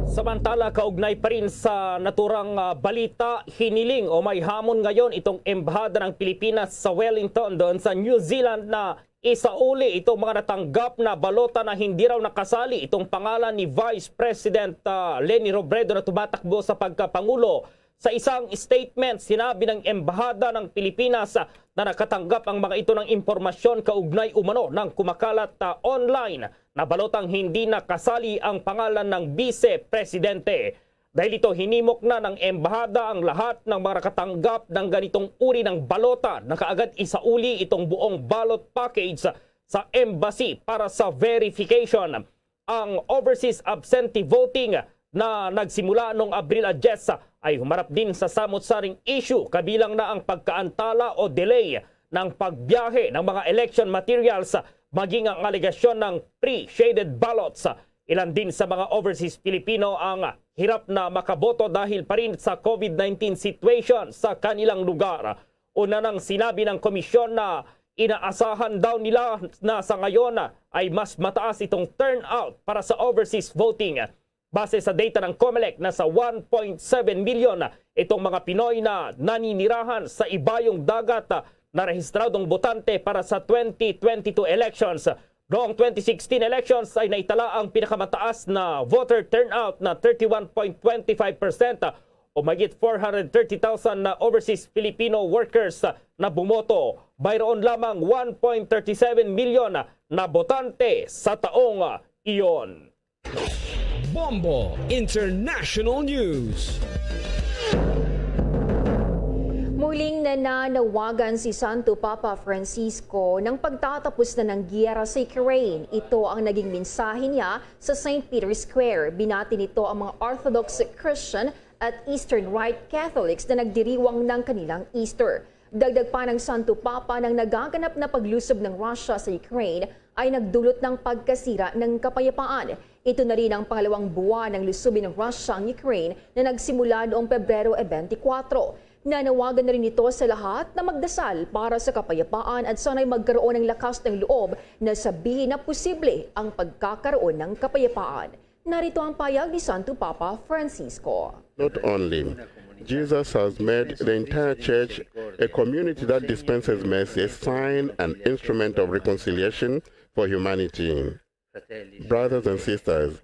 Samantala, kaugnay pa rin sa naturang, ah, balita, hiniling o may hamon ngayon itong Embahada ng Pilipinas sa Wellington doon sa New Zealand na isauli itong mga natanggap na balota na hindi raw nakasali itong pangalan ni Vice President, ah, Leni Robredo na tumatakbo sa pagkapangulo. Sa isang statement, sinabi ng Embahada ng Pilipinas, ah, na nakatanggap ang mga ito ng impormasyon kaugnay umano ng kumakalat, ah, online na balotang hindi nakasali ang pangalan ng Bise Presidente. Dahil ito, hinimok na ng embahada ang lahat ng mga nakatanggap ng ganitong uri ng balota na kaagad isauli itong buong ballot package sa embassy para sa verification. Ang overseas absentee voting na nagsimula noong Abril a diyes ay humarap din sa samot-saring issue, kabilang na ang pagkaantala o delay ng pagbiyahe ng mga election materials, maging ang alegasyon ng pre-shaded ballots. Ilan din sa mga overseas Filipino ang hirap na makaboto dahil pa rin sa COVID nineteen situation sa kanilang lugar. Una nang sinabi ng komisyon na inaasahan daw nila na sa ngayon ay mas mataas itong turnout para sa overseas voting. Base sa data ng Comelec, nasa one point seven million itong mga Pinoy na naninirahan sa ibayong dagat na rehistradong botante para sa twenty twenty-two elections. Noong twenty sixteen elections ay naitala ang pinakamataas na voter turnout na thirty-one point twenty-five percent o mahigit four hundred thirty thousand na overseas Filipino workers na bumoto. Mayroon lamang one point thirty seven million na botante sa taong iyon. Bombo International News. Muling nananawagan si Santo Papa Francisco ng pagtatapos na ng giyera sa Ukraine. Ito ang naging mensahe niya sa Saint Peter's Square. Binati nito ang mga Orthodox Christian at Eastern Rite Catholics na nagdiriwang ng kanilang Easter. Dagdag pa ng Santo Papa, ang nagaganap na paglusob ng Russia sa Ukraine ay nagdulot ng pagkasira ng kapayapaan. Ito na rin ang pangalawang buwan ng lusubin ng Russia ang Ukraine na nagsimula noong Pebrero twenty-four. Nanawagan na rin ito sa lahat na magdasal para sa kapayapaan at sana'y magkaroon ng lakas ng loob na sabihin na posible ang pagkakaroon ng kapayapaan. Narito ang payag ni Santo Papa Francisco. Not only Jesus has made the entire church a community that dispenses mercy, a sign and instrument of reconciliation for humanity. Brothers and sisters,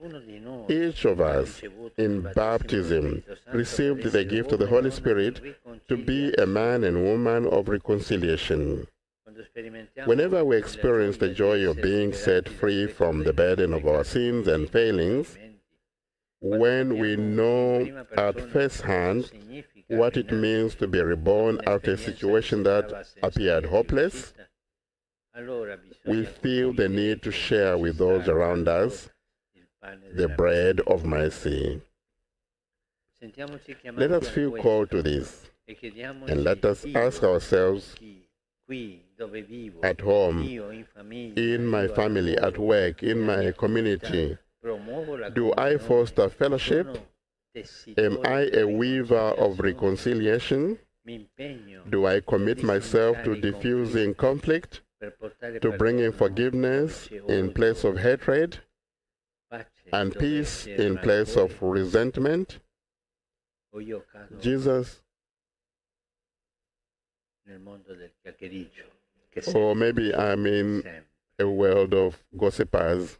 each of us in baptism received the gift of the Holy Spirit to be a man and woman of reconciliation. Whenever we experience the joy of being set free from the burden of our sins and failings, when we know at first hand what it means to be reborn after a situation that appeared hopeless, we feel the need to share with those around us the bread of mercy. Let us feel called to this, and let us ask ourselves, at home, in my family, at work, in my community, do I foster fellowship? Am I a weaver of reconciliation? Do I commit myself to diffusing conflict, to bringing forgiveness in place of hatred, and peace in place of resentment? Jesus, or maybe I'm in a world of gossipers.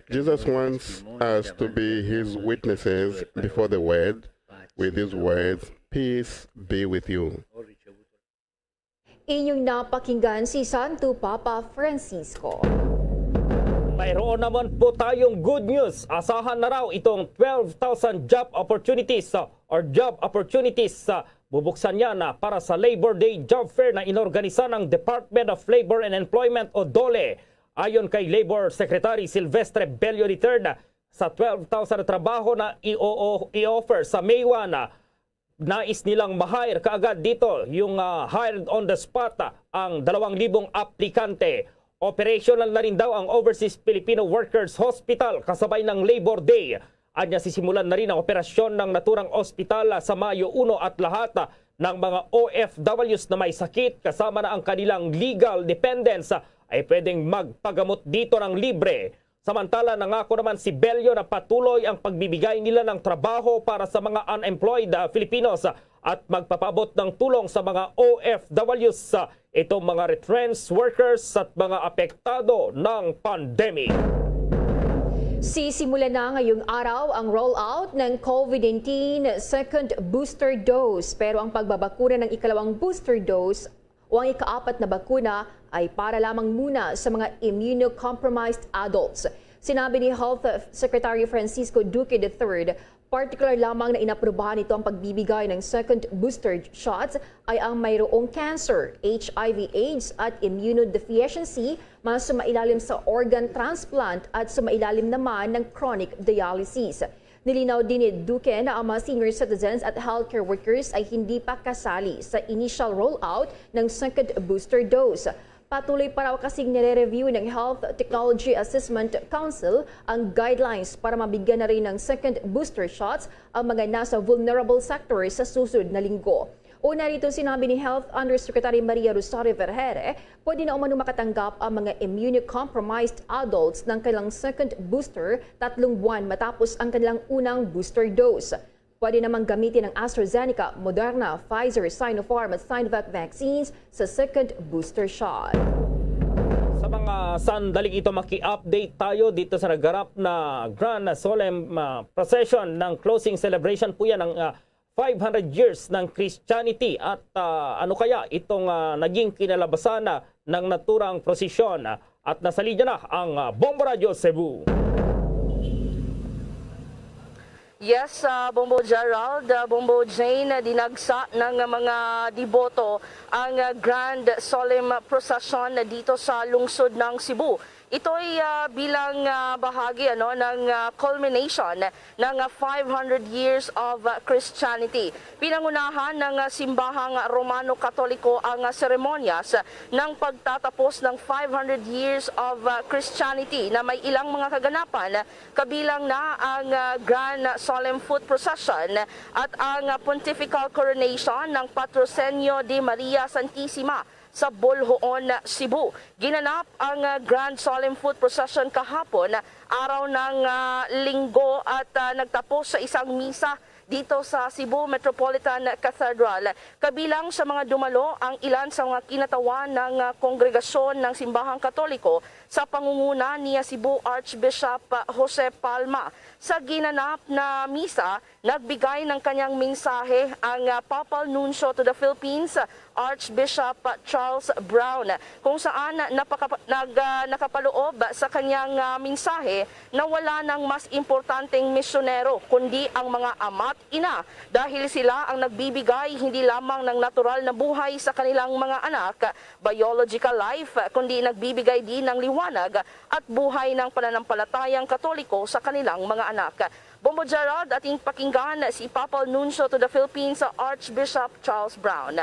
Jesus wants us to be his witnesses before the world with these words, "Peace be with you." Inyong napakinggan si Santo Papa Francisco. Mayroon naman po tayong good news. Asahan na raw itong twelve thousand job opportunities, uh, or job opportunities, uh, bubuksan niya na para sa Labor Day Job Fair na inorganisa ng Department of Labor and Employment o DOLE. Ayon kay Labor Secretary Silvestre Bello the third, sa twelve thousand na trabaho na i-, o-, i-offer sa May one, uh, nais nilang ma-hire kaagad dito yung, ah, hired on the spot, ah, ang dalawang libong aplikante. Operational na rin daw ang Overseas Filipino Workers Hospital kasabay ng Labor Day. Anya, sisimulan na rin ang operasyon ng naturang ospital, ah, sa Mayo uno at lahat, ah, ng mga O F Ws na may sakit kasama na ang kanilang legal dependents, ah, ay pwedeng magpagamot dito ng libre. Samantala, nangako naman si Bello na patuloy ang pagbibigay nila ng trabaho para sa mga unemployed, ah, Filipinos, ah, at magpapaabot ng tulong sa mga O F Ws, ah, itong mga retrenched workers at mga apektado ng pandemic. Sisimulan na ngayong araw ang rollout ng COVID nineteen second booster dose, pero ang pagbabakuna ng ikalawang booster dose o ang ikaapat na bakuna ay para lamang muna sa mga immunocompromised adults. Sinabi ni Health Secretary Francisco Duque the third, partikular lamang na inaprubahan nito ang pagbibigay ng second booster shots ay ang mayroong cancer, H I V AIDS at immunodeficiency, mas sumailalim sa organ transplant at sumailalim naman ng chronic dialysis. Nilinaw din ni Duque na ang mga senior citizens at healthcare workers ay hindi pa kasali sa initial rollout ng second booster dose. Patuloy pa raw kasing nire-review ng Health Technology Assessment Council ang guidelines para mabigyan na rin ng second booster shots ang mga nasa vulnerable sectors sa susunod na linggo. Una rito, sinabi ni Health Undersecretary Maria Rosario Vergeire, pwede na umano makatanggap ang mga immunocompromised adults ng kanilang second booster tatlong buwan matapos ang kanilang unang booster dose. Pwede namang gamitin ang AstraZeneca, Moderna, Pfizer, Sinopharm at Sinovac vaccines sa second booster shot. Sa mga sandaling ito, maki-update tayo dito sa naganap na Grand Solemn, ah, Procession ng closing celebration po yan ng, ah, five hundred years ng Christianity. At, ah, ano kaya itong, ah, naging kinalabasan na ng naturang prosesyon? At nasa linya na ang, ah, Bombo Radyo Cebu. Yes, ah, Bombo Gerald, ah, Bombo Jane, ah, dinagsa ng mga deboto ang, ah, Grand Solemn Procession dito sa lungsod ng Cebu. Ito'y, ah, bilang, ah, bahagi, ano, ng, ah, culmination ng, ah, five hundred years of, ah, Christianity. Pinangunahan ng, ah, simbahang Romano Katoliko ang, ah, seremonyas ng pagtatapos ng five hundred years of, ah, Christianity na may ilang mga kaganapan, kabilang na ang, ah, Grand Solemn Foot Procession at ang, ah, Pontifical Coronation ng Patrocinio de Maria Santisima sa Boljoon, Cebu. Ginanap ang, ah, Grand Solemn Foot Procession kahapon, araw ng, ah, Linggo, at, ah, nagtapos sa isang misa dito sa Cebu Metropolitan Cathedral. Kabilang sa mga dumalo ang ilan sa mga kinatawan ng, ah, kongregasyon ng Simbahang Katoliko sa pangunguna ni Cebu Archbishop Jose Palma. Sa ginanap na misa, nagbigay ng kanyang mensahe ang, ah, Papal Nuncio to the Philippines, Archbishop Charles Brown, kung saan napakapa-, nag-, ah, nakapaloob sa kanyang, ah, mensahe na wala nang mas importanteng misyonero kundi ang mga ama't ina, dahil sila ang nagbibigay hindi lamang ng natural na buhay sa kanilang mga anak, biological life, kundi nagbibigay din ng liwanag at buhay ng pananampalatayang Katoliko sa kanilang mga anak. Bombo Gerald, ating pakinggan si Papal Nuncio to the Philippines, Archbishop Charles Brown.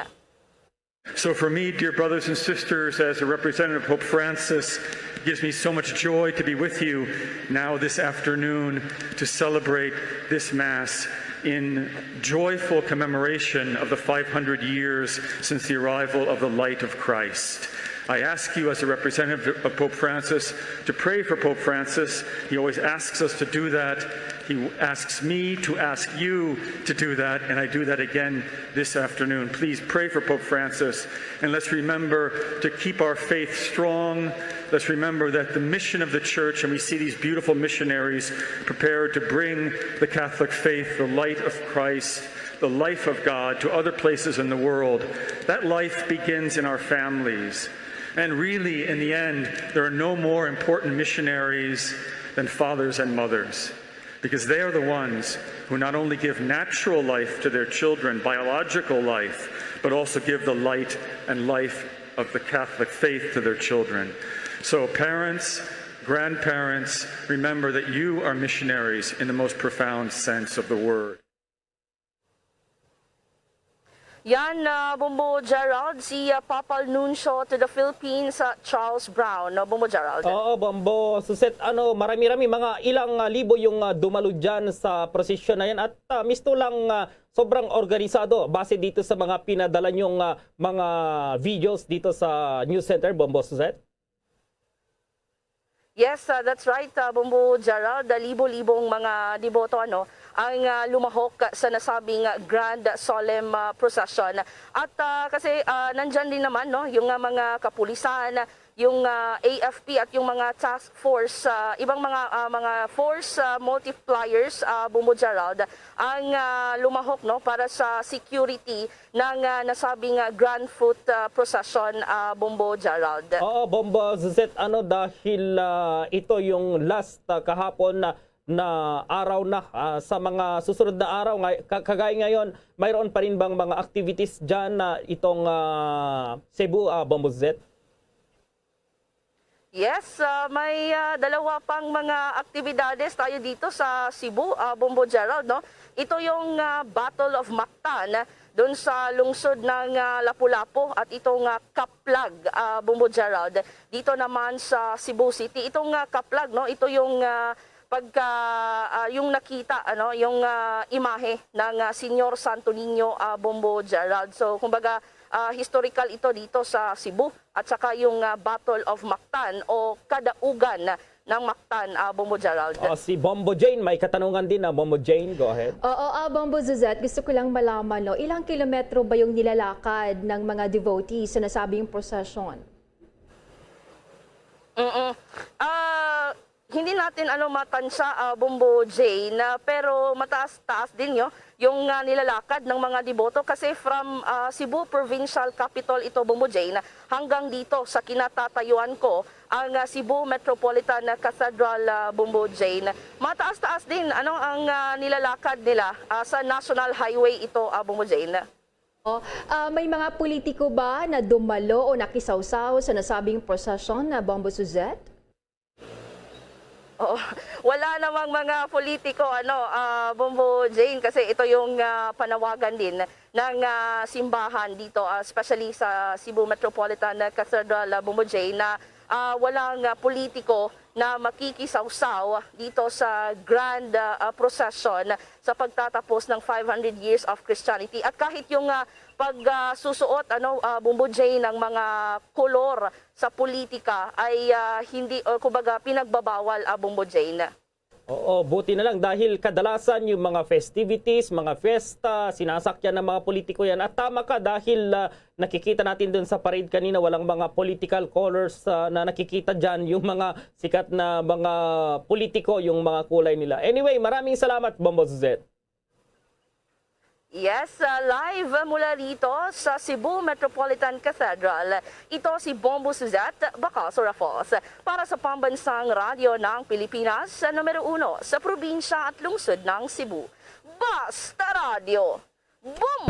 So for me, dear brothers and sisters, as a representative of Pope Francis, it gives me so much joy to be with you now this afternoon to celebrate this Mass in joyful commemoration of the five hundred years since the arrival of the light of Christ. I ask you, as a representative of Pope Francis, to pray for Pope Francis. He always asks us to do that. He asks me to ask you to do that, and I do that again this afternoon. Please pray for Pope Francis, and let's remember to keep our faith strong. Let's remember that the mission of the church, and we see these beautiful missionaries prepared to bring the Catholic faith, the light of Christ, the life of God, to other places in the world. That life begins in our families. And really, in the end, there are no more important missionaries than fathers and mothers, because they are the ones who not only give natural life to their children, biological life, but also give the light and life of the Catholic faith to their children. So, parents, grandparents, remember that you are missionaries in the most profound sense of the word. Yan, ah, Bombo Gerald, si ah, Papal Nuncio to the Philippines, ah, Charles Brown. No, Bombo Gerald. Oo, Bombo Suset, ano, marami-rami, mga ilang ah, libo yung ah, dumalo dyan sa prosesyon na yan. At ah, misto lang ah, sobrang organisado base dito sa mga pinadala niyong ah, mga videos dito sa news center, Bombo Suset. Yes, uh, that's right, uh, Bombo Gerald. Uh, libo-libong mga deboto ano ang uh, lumahok sa nasabing uh, Grand Solemn uh, Procession. At uh, kasi uh, nandyan din naman no, yung uh, mga kapulisan, yung uh, A F P at yung mga task force, uh, ibang mga uh, mga force uh, multipliers, uh, Bombo Gerald, ang uh, lumahok no para sa security ng ah, nasabing ah, Grand Foot ah, Procession, ah, Bombo Gerald. Oo, Bombo Zet, ano, dahil ah, ito yung last ah, kahapon na, na araw na, ah, sa mga susunod na araw, ngay- ka- kagaya ngayon, mayroon pa rin bang mga activities dyan na itong ah, Cebu, ah, Bombo Zet? Yes, ah, may ah, dalawa pang mga aktibidades tayo dito sa Cebu, ah, Bombo Gerald, no? Ito yung ah, Battle of Mactan doon sa lungsod ng ah, Lapu-Lapu at itong ah, Kaplag, ah, Bombo Gerald. Dito naman sa Cebu City, itong ah, Kaplag, no? Ito yung ah, pagka ah, yung nakita ano, yung ah, imahe ng ah, Señor Santo Niño, ah, Bombo Gerald. So, kumbaga ah, historical ito dito sa Cebu. At saka yung ah, Battle of Mactan o Kadaugan ng Mactan, ah, Bombo Gerald. O, si Bombo Jane, may katanungan din na. Bombo Jane, go ahead. Oo, ah, Bombo Zuzet, gusto ko lang malaman, no, ilang kilometro ba yung nilalakad ng mga devotees sa nasabing procession? Mm-mm. Ah, hindi natin ano matansya, ah, Bombo Jane, ah, pero mataas-taas din yo yung ah, nilalakad ng mga deboto kasi from ah, Cebu Provincial Capitol ito, Bombo Jane, hanggang dito sa kinatatayuan ko, ang ah, Cebu Metropolitan Cathedral, ah, Bombo Jane. Mataas-taas din ano ang ah, nilalakad nila ah, sa National Highway ito, ah, Bombo Jane. O, ah, may mga politiko ba na dumalo o nakisawsaw sa nasabing prosesyon na Bombo Suzette? Oo. Wala namang mga politiko, ano, ah, Bombo Jane, kasi ito yung ah, panawagan din ng ah, simbahan dito, ah, especially sa Cebu Metropolitan Cathedral, ah, Bombo Jane, na ah, walang ah, politiko na makikisawsaw dito sa grand ah, ah, procession sa pagtatapos ng five hundred years of Christianity. At kahit yung ah, pagsusuot, ano, ah, Bombo Jane, ng mga kolor sa politika ay ah, hindi, o kumbaga, pinagbabawal, ah, Bombo Jane. Oo, buti na lang dahil kadalasan yung mga festivities, mga fiesta, sinasakyan ng mga politiko yan. At tama ka dahil ah, nakikita natin dun sa parade kanina, walang mga political colors ah, na nakikita dyan. Yung mga sikat na mga politiko, yung mga kulay nila. Anyway, maraming salamat, Bombo Zuzet. Yes, uh, live mula rito sa Cebu Metropolitan Cathedral. Ito si Bombo Suzette Bacaso Raffos para sa Pambansang Radyo ng Pilipinas, sa numero uno sa probinsya at lungsod ng Cebu. Basta Radyo! Boom!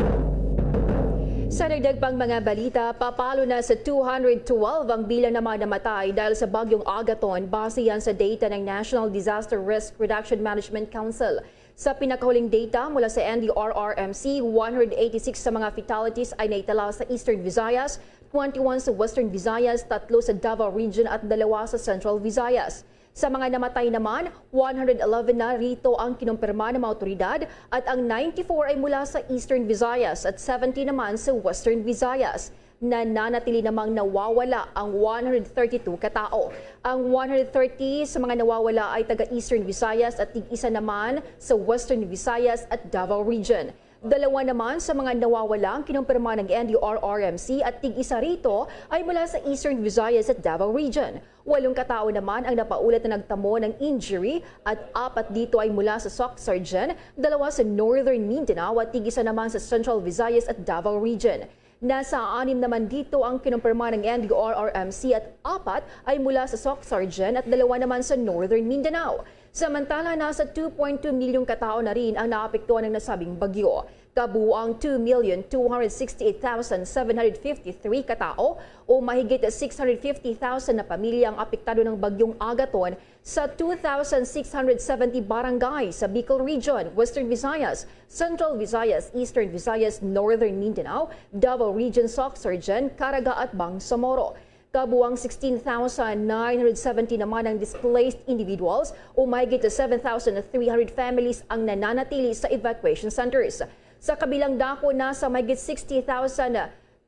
Sa dagdag pang mga balita, papalo na sa two hundred twelve ang bilang ng mga namatay dahil sa Bagyong Agaton, base yan sa data ng National Disaster Risk Reduction Management Council. Sa pinakahuling data mula sa N D R R M C, one hundred eighty-six sa mga fatalities ay naitala sa Eastern Visayas, twenty-one sa Western Visayas, tatlo sa Davao Region at dalawa sa Central Visayas. Sa mga namatay naman, one hundred eleven na rito ang kinumpirma ng mga awtoridad at ang ninety-four ay mula sa Eastern Visayas at seventy naman sa Western Visayas. Nananatili namang nawawala ang one hundred thirty-two katao. Ang one hundred thirty sa mga nawawala ay taga Eastern Visayas at tig-isa naman sa Western Visayas at Davao Region. Dalawa naman sa mga nawawala ang kinumpirma ng N D R R M C at tig-isa rito ay mula sa Eastern Visayas at Davao Region. Walong katao naman ang napaulat na nagtamo ng injury at apat dito ay mula sa Soccsksargen, dalawa sa Northern Mindanao at tig-isa naman sa Central Visayas at Davao Region. Nasa anim naman dito ang kinumpirma ng N D R R M C at apat ay mula sa Soccsksargen at dalawa naman sa Northern Mindanao. Samantala, nasa two point two milyong katao na rin ang naapektuhan ng nasabing bagyo. Kabuang two million two hundred sixty-eight thousand seven hundred fifty-three katao o mahigit six hundred fifty thousand na pamilya ang apektado ng Bagyong Agaton sa two thousand six hundred seventy barangay sa Bicol Region, Western Visayas, Central Visayas, Eastern Visayas, Northern Mindanao, Davao Region, Soccsksargen, Caraga at Bangsamoro. Kabuang sixteen thousand nine hundred seventy naman ang displaced individuals o mahigit seven thousand three hundred families ang nananatili sa evacuation centers. Sa kabilang dako, nasa mahigit sixty thousand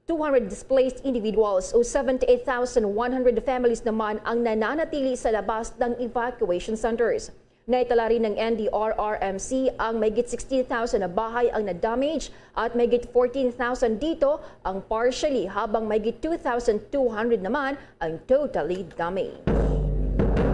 two hundred displaced individuals o seventy-eight thousand one hundred families naman ang nananatili sa labas ng evacuation centers. Naitala rin ng N D R R M C ang mahigit sixteen thousand na bahay ang na-damage at mahigit fourteen thousand dito ang partially, habang mahigit two thousand two hundred naman ang totally damaged.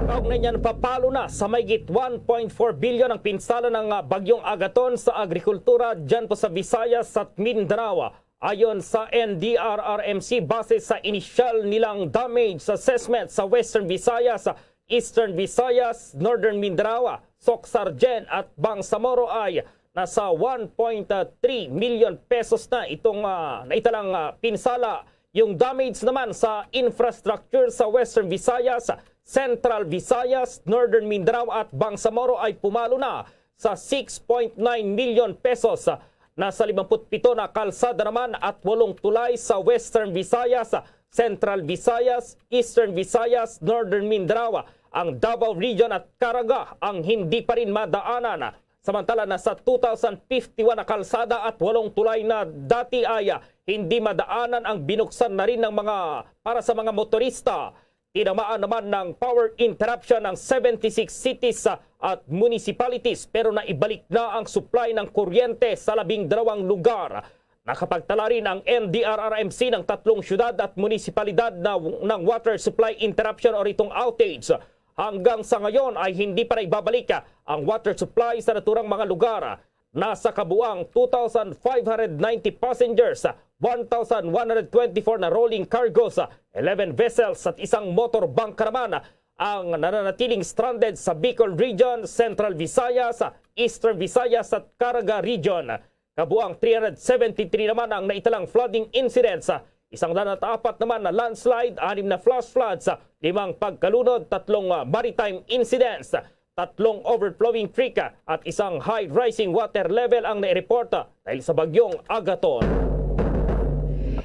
Kaugnay niyan, papalo na sa mahigit one point four billion ang pinsala ng ah, Bagyong Agaton sa agrikultura dyan po sa Visayas at Mindanao. Ayon sa N D R R M C, base sa inisyal nilang damage assessment sa Western Visayas, Eastern Visayas, Northern Mindanao, Soccsksargen at Bangsamoro ay nasa one point three million pesos na itong ah, naitalang ah, pinsala. Yung damage naman sa infrastructure sa Western Visayas, Central Visayas, Northern Mindanao at Bangsamoro ay pumalo na sa six point nine million pesos. Nasa limampu't pito na kalsada naman at walong tulay sa Western Visayas, Central Visayas, Eastern Visayas, Northern Mindanao, ang Davao Region at Caraga ang hindi pa rin madaanan. Samantala, nasa two thousand fifty-one na kalsada at walong tulay na dati ay ah, hindi madaanan ang binuksan na rin ng mga para sa mga motorista. Tinamaan naman ng power interruption ang seventy-six cities ah, at municipalities, pero naibalik na ang supply ng kuryente sa labing dalawang lugar. Nakapagtala rin ang N D R R M C ng tatlong syudad at munisipalidad na, ng water supply interruption o itong outage. Hanggang sa ngayon ay hindi pa naibabalik ang water supply sa naturang mga lugar. Nasa kabuang two thousand five hundred ninety passengers, one thousand one hundred twenty-four na rolling cargos, eleven vessels at isang motor bangka naman ang nananatiling stranded sa Bicol Region, Central Visayas, Eastern Visayas at Caraga Region. Kabuang three hundred seventy-three naman ang naitalang flooding incidents. Isang daan at apat naman na landslide, anim na flash floods, limang pagkalunod, tatlong ah, maritime incidents, tatlong overflowing creek, ah, at isang high rising water level ang naireport, ah, dahil sa bagyong Agaton.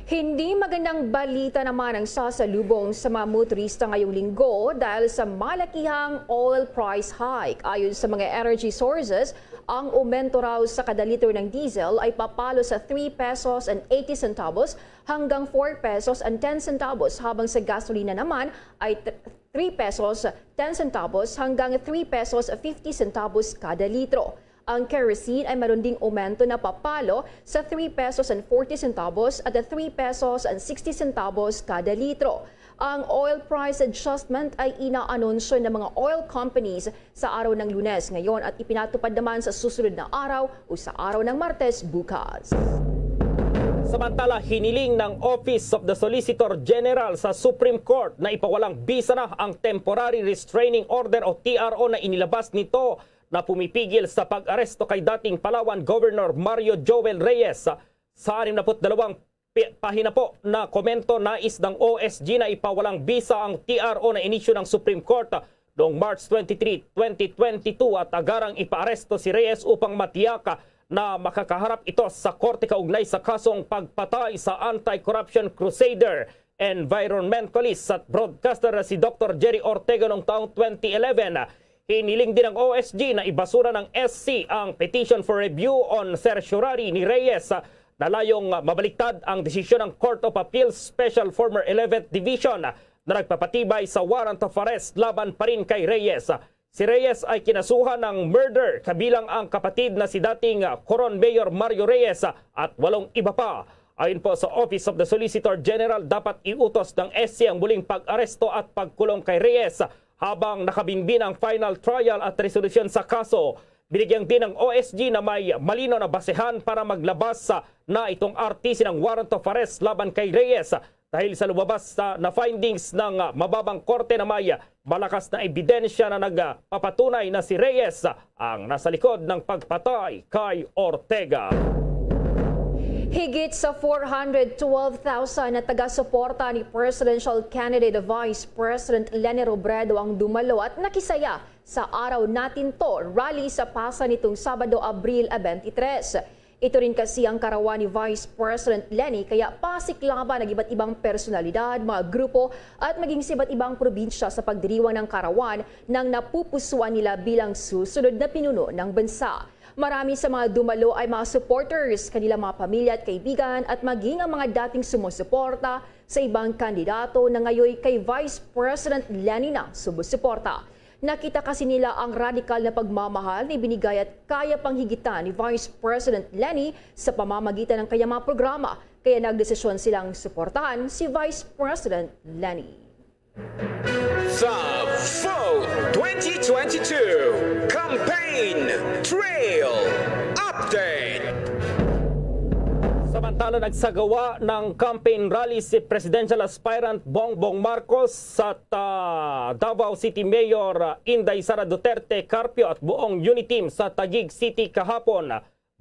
Hindi magandang balita naman ang sasalubong sa mga motorista ngayong linggo dahil sa malakihang oil price hike. Ayon sa mga energy sources, ang aumento raw sa kada litro ng diesel ay papalo sa three pesos and eighty centavos hanggang four pesos and ten centavos, habang sa gasolina naman ay t- three pesos ten centavos hanggang three pesos fifty centavos kada litro. Ang kerosene ay maron ding aumento na papalo sa three pesos and forty centavos at three pesos and sixty centavos kada litro. Ang oil price adjustment ay inaanunsyo ng mga oil companies sa araw ng Lunes ngayon at ipinatupad naman sa susunod na araw o sa araw ng Martes bukas. Samantala, hiniling ng Office of the Solicitor General sa Supreme Court na ipawalang bisa na ang Temporary Restraining Order o T R O na inilabas nito na pumipigil sa pag-aresto kay dating Palawan Governor Mario Joel Reyes. Sa anim na put dalawang pi- pahinapo na komento, nais ng O S G na ipawalang bisa ang T R O na inisyu ng Supreme Court noong March twenty-three, twenty twenty-two at agarang ipaaresto si Reyes upang matiyak na makakaharap ito sa korte kaugnay sa kasong pagpatay sa anti-corruption crusader, environmentalist at broadcaster na si Doktor Jerry Ortega noong taong twenty eleven. Hiniling din ng O S G na ibasura ng S C ang petition for review on certiorari ni Reyes na layong mabaliktad ang desisyon ng Court of Appeals Special Former eleventh Division na nagpapatibay sa warrant of arrest laban pa rin kay Reyes. Si Reyes ay kinasuhan ng murder kabilang ang kapatid na si dating Coron Mayor Mario Reyes at walong iba pa. Ayon po sa Office of the Solicitor General, dapat iutos ng S C ang muling pag-aresto at pagkulong kay Reyes habang nakabinbin ang final trial at resolusyon sa kaso. Binigyang din ang O S G na may malino na basehan para maglabas sa na itong R T C ng warrant of arrest laban kay Reyes dahil sa lumabas sa na findings ng ah, mababang korte na may ah, malakas na ebidensya na nagpapatunay na si Reyes ang nasa likod ng pagpatay kay Ortega. Higit sa four hundred twelve thousand na taga-suporta ni presidential candidate Vice President Leni Robredo ang dumalo at nakisaya sa Araw Natin To rally sa Pasay nitong Sabado, Abril twenty-three. Ito rin kasi ang karawan ni Vice President Leni, kaya pasiklaban ang iba't ibang personalidad, mga grupo at maging sa iba't ibang probinsya sa pagdiriwang ng karawan ng napupusuan nila bilang susunod na pinuno ng bansa. Marami sa mga dumalo ay mga supporters, kanilang mga pamilya at kaibigan, at maging ang mga dating sumusuporta sa ibang kandidato na ngayon kay Vice President Leni na sumusuporta. Nakita kasi nila ang radikal na pagmamahal na ibinigay at kaya pang higitan ni Vice President Leni sa pamamagitan ng kanyang mga programa, kaya nagdesisyon silang suportahan si Vice President Leni. The Vote twenty twenty-two Campaign Trail Update. Samantala, nagsagawa ng campaign rally si presidential aspirant Bongbong Marcos at ah, Davao City Mayor ah, Inday Sara Duterte Carpio at buong UNITEAM sa Taguig City kahapon.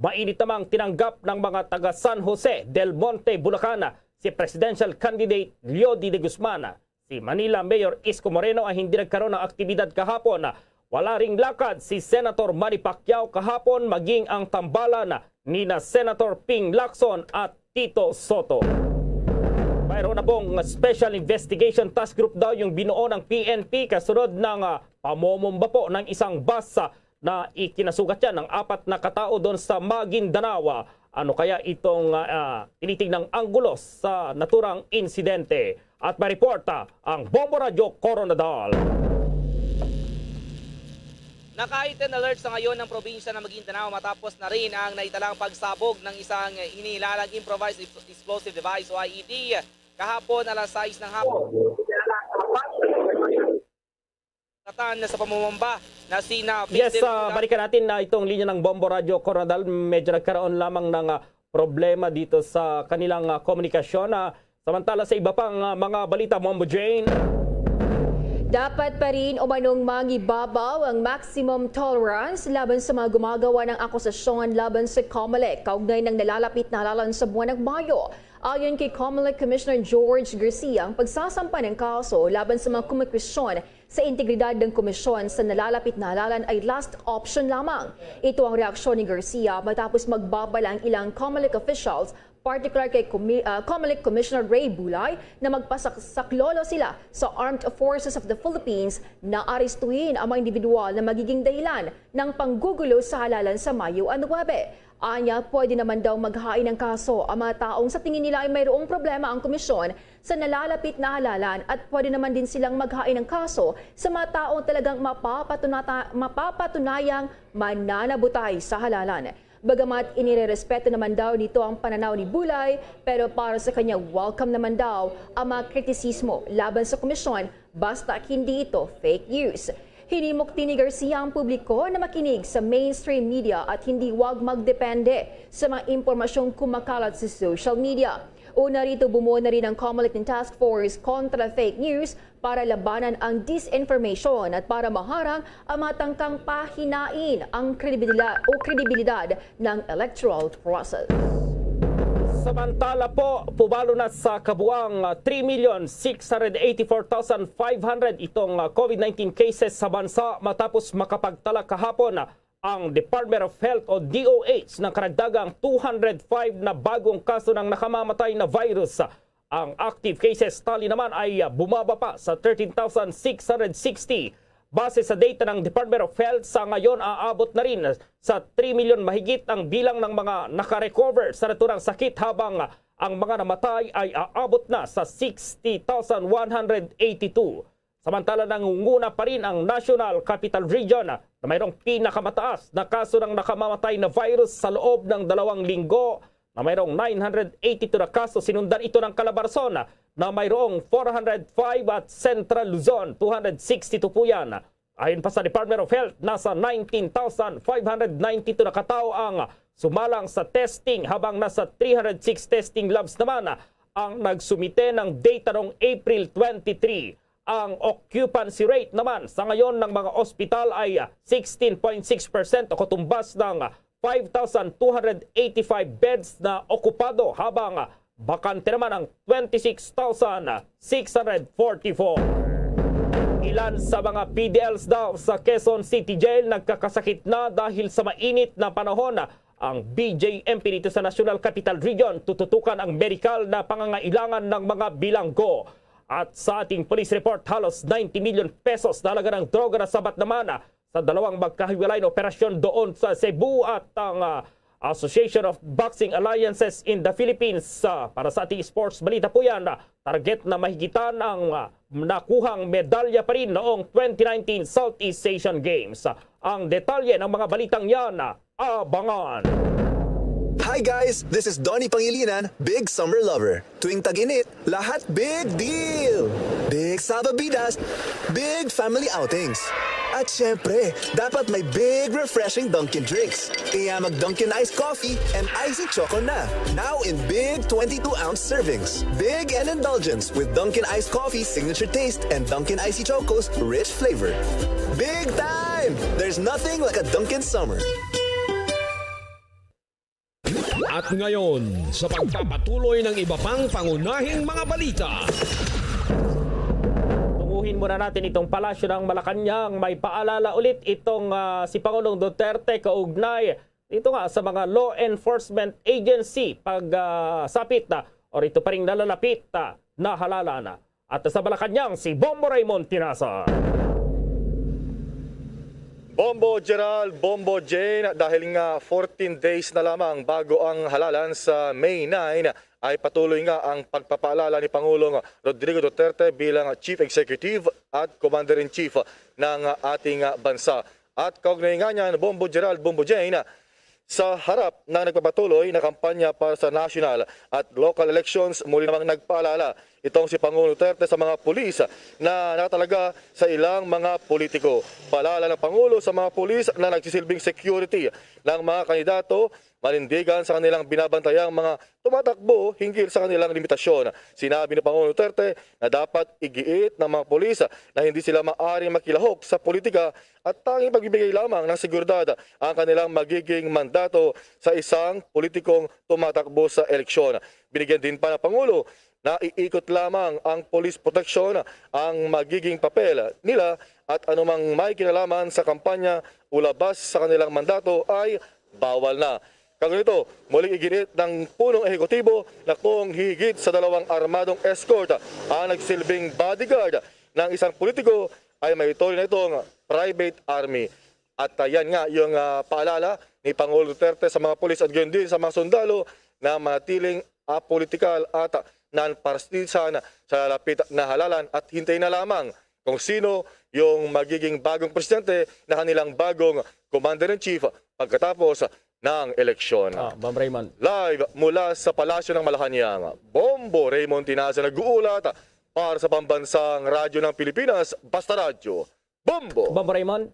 Mainit namang tinanggap ng mga taga San Jose del Monte, Bulacan si presidential candidate Leody De Guzman. Si Manila Mayor Isko Moreno ay hindi nagkaroon ng aktibidad kahapon. Wala ring lakad si Senator Manny Pacquiao kahapon, maging ang tambalan ni na Senator Ping Lacson at Tito Sotto. Mayroon na pong Special Investigation Task Group daw yung binuo ng P N P kasunod ng ah, pamomomba po ng isang bus ah, na ikinasugat yan ng apat na katao doon sa Maguindanao. Ano kaya itong ah, tinitignang anggulo sa naturang insidente? At may reporta ang Bombo Radyo Coronadal. Naka-heightened alert sa ngayon ang probinsya ng Maguindanao matapos na rin ang naitalang pagsabog ng isang hinilalang improvised explosive device o I E D kahapon alas sais ng hapon. Katan sa pamumamba na sina Yes, Mister uh, balikan natin na itong linya ng Bombo Radyo Coronadal. Medyo nagkaroon lamang ng uh, problema dito sa kanilang uh, komunikasyon. Uh, samantala sa iba pang uh, mga balita, Bombo Jane. Dapat pa rin umanong mangibabaw ang maximum tolerance laban sa mga gumagawa ng akusasyon laban sa Comelec kaugnay ng nalalapit na halalan sa buwan ng Mayo. Ayon kay Comelec Commissioner George Garcia, ang pagsasampa ng kaso laban sa mga kumikwestiyon sa integridad ng komisyon sa nalalapit na halalan ay last option lamang. Ito ang reaksyon ni Garcia matapos magbabala ang ilang Comelec officials, partikular kay Comi- ah, Comelec Commissioner Ray Bulay, na magpasaklolo sila sa Armed Forces of the Philippines na arestuhin ang mga individual na magiging dahilan ng panggugulo sa halalan sa Mayo nuwebe. Anya, pwede naman daw maghain ng kaso ang mga taong sa tingin nila ay mayroong problema ang komisyon sa nalalapit na halalan at pwede naman din silang maghain ng kaso sa mga taong talagang mapapatunata- mapapatunayang mananabutay sa halalan. Bagamat inirerespeto naman daw nito ang pananaw ni Bulay, pero para sa kanya, welcome naman daw ang mga kritisismo laban sa komisyon basta hindi ito fake news. Hinimok din ni Garcia ang publiko na makinig sa mainstream media at hindi wag magdepende sa mga impormasyong kumakalat sa social media. Una rito, bumuo na rin ang Comelec ng Task Force kontra fake news para labanan ang disinformation at para maharang ang mga tangkang pahinain ang kredibilidad o kredibilidad ng electoral process. Samantala po, pumalo na sa kabuang three million six hundred eighty-four thousand five hundred itong ah, COVID nineteen cases sa bansa matapos makapagtala kahapon ang Department of Health o D O H ng karagdagang two hundred five na bagong kaso ng nakamamatay na virus. Ang active cases tally naman ay bumaba pa sa thirteen thousand six hundred sixty. Base sa data ng Department of Health, sa ngayon aabot na rin sa three million mahigit ang bilang ng mga nakarecover sa naturang sakit, habang ang mga namatay ay aabot na sa sixty thousand one hundred eighty-two. Samantala, nangunguna pa rin ang National Capital Region na mayroong pinakamataas na kaso ng nakamamatay na virus sa loob ng dalawang linggo, na mayroong nine hundred eighty-two na kaso. Sinundan ito ng Calabarzon na mayroong four hundred five at Central Luzon, two hundred sixty-two po yan. Ayon pa sa Department of Health, nasa nineteen thousand five hundred ninety-two na ka tawo ang sumalang sa testing, habang nasa three hundred six testing labs naman ang nagsumite ng data noong April twenty-three. Ang occupancy rate naman sa ngayon ng mga ospital ay sixteen point six percent o katumbas ng five thousand two hundred eighty-five beds na okupado, habang bakante naman ang twenty-six thousand six hundred forty-four. Ilan sa mga P D Ls daw sa Quezon City Jail nagkakasakit na dahil sa mainit na panahon. Ang B J M P dito sa National Capital Region tututukan ang medikal na pangangailangan ng mga bilanggo. At sa ating police report, halos ninety million pesos na halaga ng droga na sabat naman sa dalawang magkahiwalay na operasyon doon sa Cebu, at ang, ah, Association of Boxing Alliances in the Philippines. Ah, para sa ating sports balita po yan, ah, target na mahigitan ang, ah, nakuhang medalya pa rin noong twenty nineteen Southeast Asian Games. Ah, ang detalye ng mga balitang yan, ah, abangan. Hi guys! This is Donnie Pangilinan, big summer lover. Tuwing tag-init, lahat big deal! Big salbabidas, big family outings. At syempre, dapat may big refreshing Dunkin' drinks. Kaya mag Dunkin' Iced Coffee and Icy Choco na. Now in big twenty-two ounce servings. Big and indulgence with Dunkin' Iced Coffee signature taste and Dunkin' Icy Choco's rich flavor. Big time! There's nothing like a Dunkin' Summer. At ngayon, sa pagpapatuloy ng iba pang pangunahing mga balita. Tunguhin muna natin itong Palasyo ng Malacañang. May paalala ulit itong, ah, si Pangulong Duterte kaugnay dito nga sa mga law enforcement agency pag, ah, sapit na o rito pa rin nalalapit na, na halalan na. At sa Malacañang, si Bombo Raymond Tinaza. Bombo Gerald, Bombo Jane, dahil nga fourteen days na lamang bago ang halalan sa May nine, ay patuloy nga ang pagpapaalala ni Pangulong Rodrigo Duterte bilang Chief Executive at Commander-in-Chief ng ating bansa. At kaugnay nga niyan, Bombo Gerald, Bombo Jane, sa harap ng nagpapatuloy na kampanya para sa national at local elections, muli namang nagpaalala itong si Pangulong Duterte sa mga pulis na nakatalaga sa ilang mga politiko. Paalala ng Pangulo sa mga pulis na nagsisilbing security ng mga kandidato, manindigan sa kanilang binabantayang mga tumatakbo hinggil sa kanilang limitasyon. Sinabi ni Pangulong Duterte na dapat igiit ng mga pulis na hindi sila maaring makilahok sa politika at tanging pagbibigay lamang ng seguridad ang kanilang magiging mandato sa isang politikong tumatakbo sa eleksyon. Binigyan din pa ng Pangulo na iikot lamang ang police protection ang magiging papel nila at anumang may kinalaman sa kampanya o labas sa kanilang mandato ay bawal na. Kaganito, muling iginit ng punong ehekutibo na kung higit sa dalawang armadong escort ang nagsilbing bodyguard ng isang politiko, ay may tuloy na itong private army. At, ah, yan nga yung, ah, paalala ni Pangulong Duterte sa mga pulis at gayon din sa mga sundalo na manatiling apolitikal at non-partisan sa lalapit na halalan at hintay na lamang kung sino yung magiging bagong presidente na kanilang bagong commander-in-chief pagkatapos ng eleksyon. Ah, Bombo Raymond. Live mula sa Palasyo ng Malacañang, Bombo Raymond Tinaza nag-uulat para sa Pambansang Radyo ng Pilipinas, Basta Radyo. Bombo! Bombo Raymond?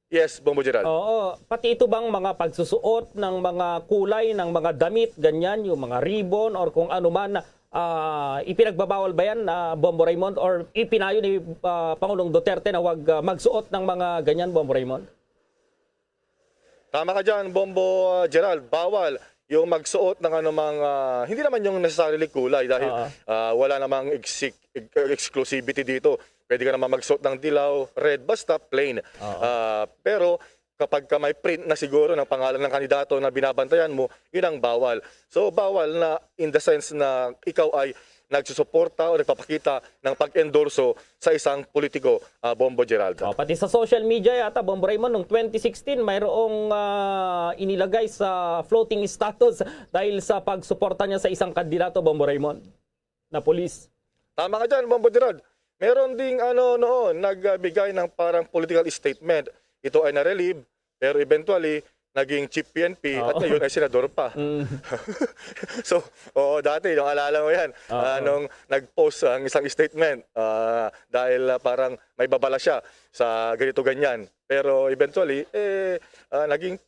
Yes, Bombo Gerald. Oo, pati ito bang mga pagsusuot ng mga kulay ng mga damit, ganyan, yung mga ribbon or kung ano man, ah, ipinagbabawal ba yan, ah, Bombo Raymond, or ipinayo ni, ah, Pangulong Duterte na wag, ah, magsuot ng mga ganyan, Bombo Raymond? Tama ka dyan, Bombo, ah, Gerald. Bawal yung magsuot ng anumang, ah, hindi naman yung necessarily kulay dahil, Oo. ah, wala namang exi- ex- exclusivity dito. Pwede ka naman magsuot ng dilaw, red, basta plain. Oo. Ah, pero kapag ka may print na siguro ng pangalan ng kandidato na binabantayan mo, yun ang bawal. So, bawal na in the sense na ikaw ay nagsusuporta o nagpapakita ng pag-endorso sa isang politiko, ah, Bombo Gerald. Oh, pati sa social media yata, Bombo Raymond, noong twenty sixteen, mayroong, ah, inilagay sa floating status dahil sa pagsuporta niya sa isang kandidato, Bombo Raymond, na pulis. Tama ka dyan, Bombo Gerald. Meron ding ano noon, nagbigay ng parang political statement. Ito ay na-relieve, pero eventually, naging chief P N P, at Oo. ngayon ay senador pa. Mm. So, oo, dati, yung alala mo yan, Oo. ah, nung nag-post ang isang statement, ah, dahil, ah, parang may babala siya sa ganito ganyan. Pero eventually, eh, ah, naging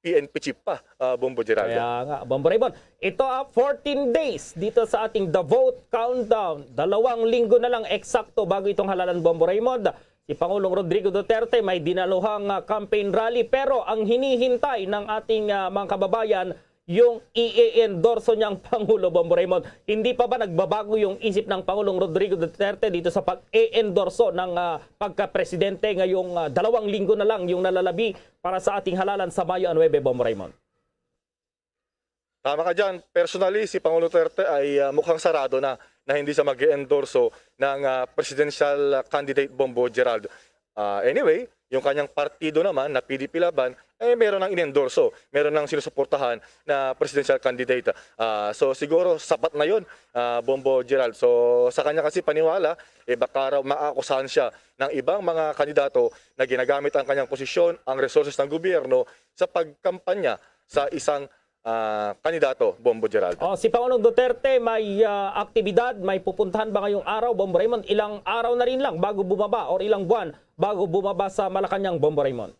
P N P chief pa, ah, Bombo Geraldo. Kaya nga, Bombo Raymond. Ito, ah, fourteen days dito sa ating The Vote Countdown. Dalawang linggo na lang eksakto bago itong halalan, Bombo Raymond. Si Pangulong Rodrigo Duterte may dinaluhang, ah, campaign rally, pero ang hinihintay ng ating, ah, mga kababayan, yung i-endorso niyang Pangulo, Bombo Raymond. Hindi pa ba nagbabago yung isip ng Pangulong Rodrigo Duterte dito sa pag-e-endorso ng, ah, pagka-presidente ngayong, ah, dalawang linggo na lang yung nalalabi para sa ating halalan sa Mayo nuebe, Bombo Raymond? Tama ka dyan. Personally, si Pangulo Duterte ay, ah, mukhang sarado na na hindi siya mag-endorso ng, ah, presidential candidate, Bombo Gerald. Ah, anyway, yung kanyang partido naman na P D P Laban, eh, meron ng inendorso, meron ng sinusuportahan na presidential candidate. Ah, so siguro sapat na yun, ah, Bombo Gerald. So sa kanya kasi paniwala, eh, baka raw maakusahan siya ng ibang mga kandidato na ginagamit ang kanyang posisyon, ang resources ng gobyerno sa pagkampanya sa isang, ah, kandidato, Bombo Gerald. Oh, si Pangulong Duterte may, ah, aktibidad, may pupuntahan ba ngayong araw, Bombo Raymond? Ilang araw na rin lang bago bumaba or ilang buwan bago bumaba sa Malacañang, Bombo Raymond?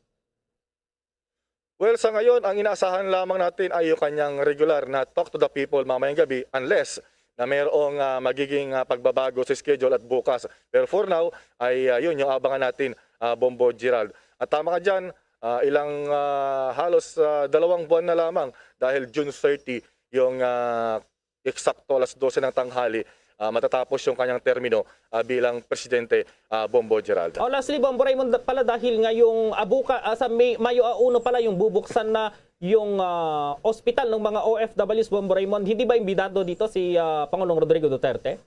Well, sa ngayon, ang inaasahan lamang natin ay yung kanyang regular na Talk to the People mamayang gabi, unless na mayroong, ah, magiging, ah, pagbabago sa schedule at bukas. Pero for now, ay, ah, yun yung abangan natin, ah, Bombo Gerald. At tama ka dyan, ah, ilang, ah, halos, ah, dalawang buwan na lamang dahil June thirty yung, ah, eksakto alas dose ng tanghali, ah, matatapos yung kanyang termino, ah, bilang presidente, ah, Bombo Gerald. Oh, lastly, Bombo Raymond, da-, pala dahil ngayong, ah, buka-, ah, sa May, Mayo, ah, uno pala yung bubuksan na yung, ah, ospital ng mga O F Ws, Bombo Raymond. Hindi ba imbitado dito si, ah, Pangulong Rodrigo Duterte?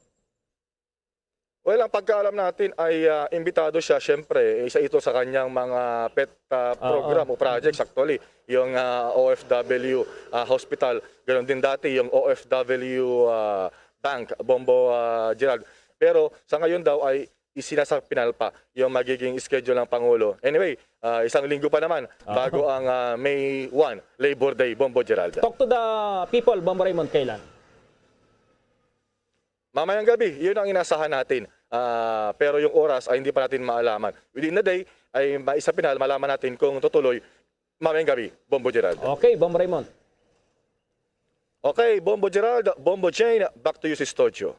Well, ang pagkaalam natin ay, ah, imbitado siya, syempre, isa ito sa kanyang mga pet, ah, Oo. program o projects, actually, yung, ah, O F W, ah, hospital. Ganon din dati yung O F W, ah, bank, Bombo, ah, Gerald. Pero sa ngayon daw ay isinasapinal pa yung magiging schedule ng Pangulo. Anyway, ah, isang linggo pa naman Oo. bago ang, ah, May one, Labor Day, Bombo Gerald. Talk to the people, Bombo Raymond, kailan? Mamayang gabi, yun ang inasahan natin. Ah, pero yung oras ay hindi pa natin maalaman. Within the day, ay maisa pinal, malaman natin kung tutuloy mamayang gabi, Bombo Gerald. Okay, Bombo Raymond. Okay, Bombo Gerald, Bombo Jane, back to you sa studio.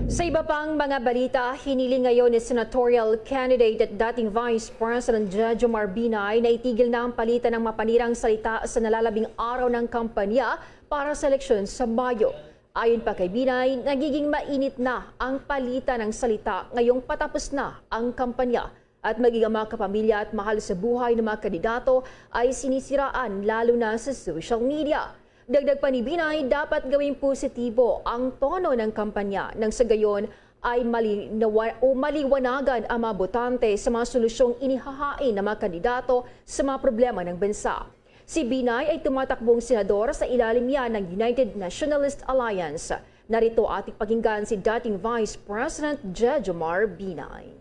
Sa iba pang mga balita, hiniling ngayon ni senatorial candidate at dating Vice President Judge Omar Binay na itigil na ang palitan ng mapanirang salita sa nalalabing araw ng kampanya para sa eleksyon sa Mayo. Ayon pa kay Binay, nagiging mainit na ang palitan ng salita ngayong patapos na ang kampanya at maging ang mga kapamilya at mahal sa buhay ng mga kandidato ay sinisiraan, lalo na sa social media. Dagdag pa ni Binay, dapat gawing positibo ang tono ng kampanya nang sa gayon ay malinawa-, o maliwanagan ang mga botante sa mga solusyong inihahain ng mga kandidato sa mga problema ng bansa. Si Binay ay tumatakbong senador sa ilalim niya ng United Nationalist Alliance. Narito ating pakinggan si dating Vice President Judge Omar Binay.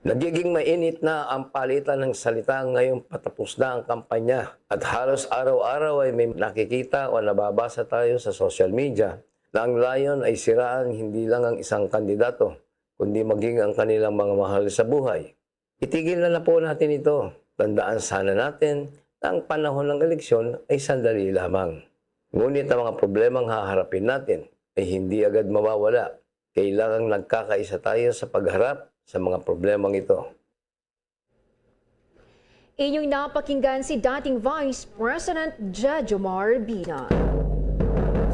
Nagiging mainit na ang palitan ng salita ngayong patapos na ang kampanya at halos araw-araw ay may nakikita o nababasa tayo sa social media na ang layon ay siraan hindi lang ang isang kandidato, kundi maging ang kanilang mga mahal sa buhay. Itigil na na po natin ito. Tandaan sana natin na ang panahon ng eleksyon ay sandali lamang. Ngunit ang mga problemang haharapin natin ay hindi agad mawawala. Kailangang nagkakaisa tayo sa pagharap sa mga problemang ito. Inyong napakinggan si dating Vice President Judge Omar Binay.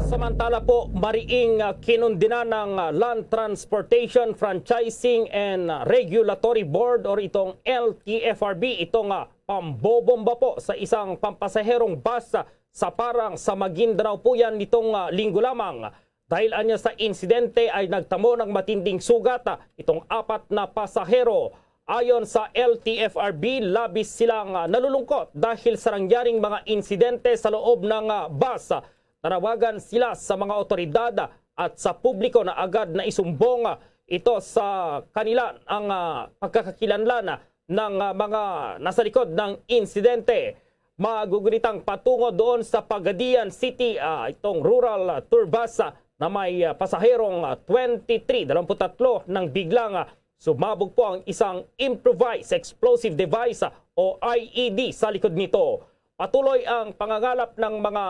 Samantala po, mariing, ah, kinundina ng, ah, Land Transportation Franchising and Regulatory Board or itong L T F R B itong, ah, pambobomba po sa isang pampasaherong bus, ah, sa Parang sa Maguindanao po yan nitong, ah, linggo lamang. Dahil anya sa insidente ay nagtamo ng matinding sugat, ah, itong apat na pasahero. Ayon sa L T F R B, labis silang, ah, nalulungkot dahil sa nangyaring mga insidente sa loob ng, ah, bus. Nanawagan sila sa mga otoridad at sa publiko na agad na isumbong, ah, ito sa kanila ang, ah, pagkakakilanlan, ah, ng, ah, mga nasa likod ng insidente. Magugunitang patungo doon sa Pagadian City, ah, itong rural, ah, tour bus, ah, na may, ah, pasaherong, ah, twenty-three, dalawamput tatlo, nang biglang, ah, sumabog po ang isang improvised explosive device, ah, o I E D sa likod nito. Patuloy ang pangangalap ng mga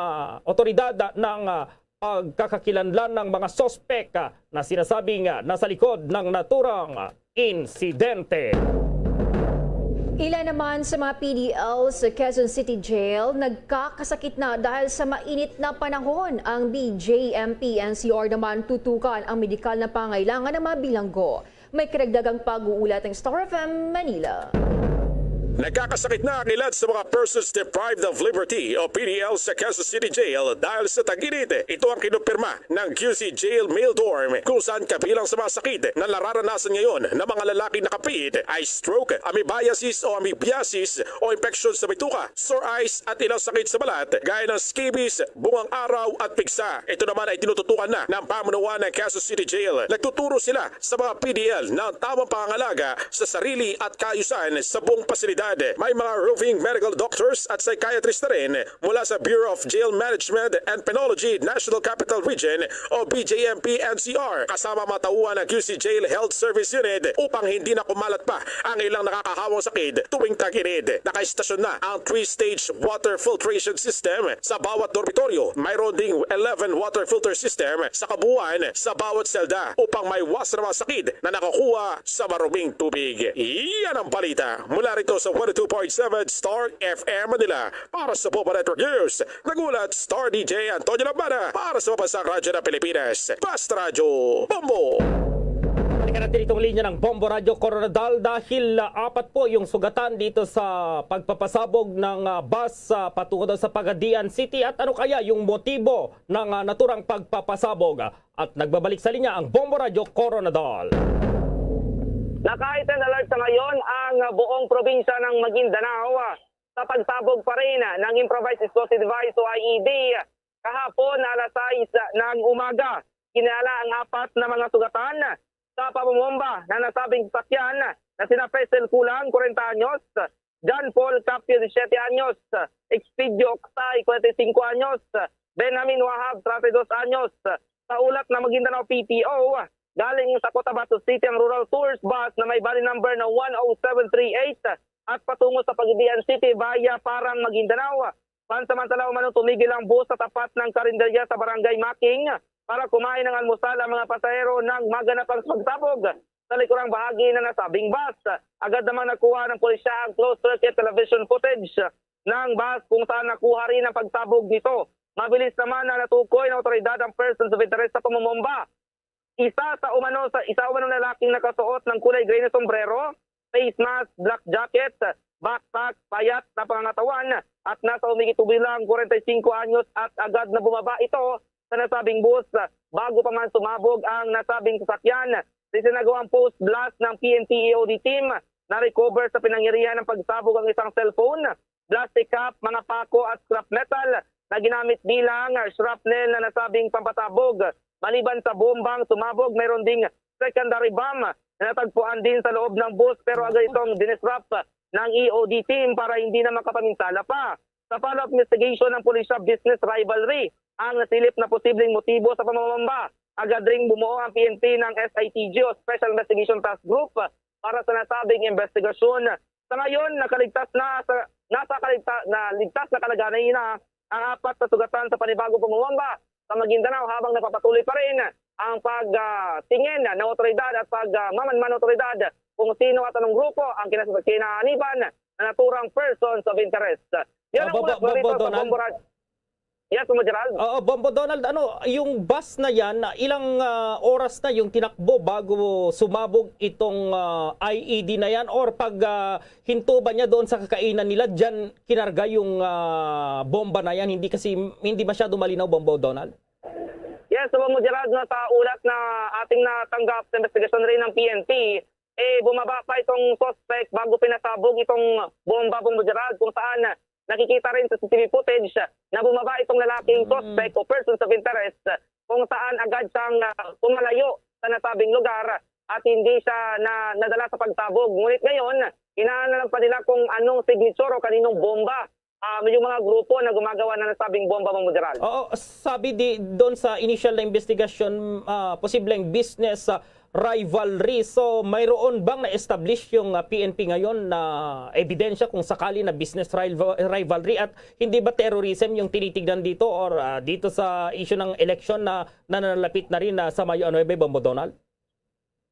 otoridad, ah, ng, ah, pagkakakilanlan ng mga suspek, ah, na sinasabing, ah, nasa likod ng naturang, ah, insidente. Ila naman sa mga P D L sa Quezon City Jail nagkakasakit na dahil sa mainit na panahon. Ang B J M P N C R naman tutukan ang medikal na pangailangan ng mga bilanggo. May karagdagang pag-uulat ang Star F M Manila. Nagkakasakit na ang ilan sa mga persons deprived of liberty o P D L sa Quezon City Jail dahil sa tag-init. Ito ang kinumpirma ng Q C Jail Mail Dorm, kung saan kabilang sa mga sakit na nararanasan ngayon ng mga lalaking nakapiit ay stroke, amoebiasis o amoebiasis o impeksyon sa bituka, sore eyes at ilang sakit sa balat gaya ng scabies, bungang araw at pigsa. Ito naman ay tinututukan na ng pamunuan ng Quezon City Jail. Nagtuturo sila sa mga P D L ng tamang pangangalaga sa sarili at kaayusan sa buong pasilidad. May mga roving medical doctors at psychiatrist na rin mula sa Bureau of Jail Management and Penology National Capital Region o B J M P N C R, kasama ang mga tauhan ng Q C Jail Health Service Unit upang hindi na kumalat pa ang ilang nakakahawang sakit tuwing tag-init. Nakaistasyon na ang three-stage water filtration system sa bawat dormitoryo. Mayroon ding eleven water filter system sa kabuuan sa bawat selda upang maiwasan ang mga sakit na nakukuha sa maruming tubig. Iyan ang balita mula rito sa one oh two point seven Star F M Manila. Para sa Bombo Network News, nagulat Star D J Antonio Lambana para sa Pambansang Radyo ng Pilipinas, Basta Radyo Bombo. Balikan natin itong linya ng Bombo Radyo Koronadal dahil, ah, apat po yung sugatan dito sa pagpapasabog ng, ah, bus, ah, patungo daw sa Pagadian City. At ano kaya yung motibo ng, ah, naturang pagpapasabog? At nagbabalik sa linya ang Bombo Radyo Koronadal. Naka-heightened alert sa ngayon ang buong probinsya ng Maguindanao, ah, sa pagsabog pa rin, ah, ng improvised explosive device o I E D kahapon alas sais ng umaga. Kinilala ang apat na mga sugatan sa pamomomba na nasabing sasakyan na sina Faisal Kulang, kwarenta anyos, John Paul Capio, disisiete anyos, Expedio Oksay, kwarenta y singko anyos, Benjamin Wahab, treinta y dos anyos. Sa ulat ng Maguindanao P T O, galing sa Cotabato City ang Rural Tours Bus na may body number na one oh seven three eight at patungo sa Pagadian City via Parang, Maguindanao. Pansamantala, umano tumigil ang bus sa tapat ng karinderya sa Barangay Making para kumain ng almusal ang mga pasahero nang maganap ang pagsabog sa likurang bahagi na nasabing bus. Agad namang nakuha ng pulisya ang closed circuit television footage ng bus kung saan nakuha rin ang pagsabog nito. Mabilis naman na natukoy ng otoridad ang persons of interest sa pamomomba. Isa sa umano sa isa umano lalaking nakasuot ng kulay gray na sombrero, face mask, black jacket, backpack, payat na pangangatawan at nasa humigit bilang kwarenta y singko anyos at agad na bumaba ito sa nasabing bus bago pa man sumabog ang nasabing sasakyan. Sa isinagawang post-blast ng P N P E O D team, na-recover sa pinangyarihan ng pagsabog ang isang cellphone, plastic cup, mga pako at scrap metal na ginamit bilang shrapnel na nasabing pampasabog. Maliban sa bombang sumabog, mayroon ding secondary bomb na natagpuan din sa loob ng bus, pero agad itong dinisrupt ng E O D team para hindi na makapaminsala pa. Sa follow-up investigation ng pulisya, business rivalry ang nasilip na posibleng motibo sa pamamamba. Agad ring bumuo ang P N P ng S I T G o Special Investigation Task Group para sa nasabing investigasyon. Sa ngayon, nakaligtas na sa, nasa kaligta-, na ligtas na kalagayan na ang apat na sugatan sa panibagong pamamamba sa Maguindanao, habang napapatuloy pa rin ang pag, ah, tingin ng otoridad at pag, ah, mamanman ng otoridad kung sino at anong grupo ang kinas-, kinahaniban na naturang persons of interest. Yan ang Opo, ulat po, mula rito sa Donald. Bombo Rad-, yes, Bombo Gerald. Oo, Bombo Donald, ano, yung bus na yan, ilang, ah, oras na yung tinakbo bago sumabog itong, ah, I E D na yan? Or pag, ah, hinto ba niya doon sa kakainan nila, diyan kinarga yung, ah, bomba na yan? Hindi kasi, hindi masyado malinaw, Bombo Donald. Yes, Bombo Gerald, no, sa ulat na ating natanggap sa investigasyon rin ng P N P, eh, bumaba pa itong suspect bago pinasabog itong bomba, Bombo Gerald, kung saan nakikita rin sa C C T V footage na bumaba itong lalaking Mm. suspect o persons of interest, kung saan agad siyang, ah, pumalayo sa nasabing lugar at hindi siya na nadala sa pagsabog. Ngunit ngayon, Hinahanap pa nila kung anong signature o kaninong bomba, ah, yung mga grupo na gumagawa na nasabing bomba, Bombo Gerald. Oo, sabi di, doon sa initial na investigasyon, ah, posibleng business, ah, rivalry. So, mayroon bang na-establish yung, ah, P N P ngayon na ebidensya kung sakali na business rival-, rivalry at hindi ba terrorism yung tinitignan dito or, ah, dito sa issue ng eleksyon na nananalapit na rin, ah, sa Mayo nuebe, Bombo Donald?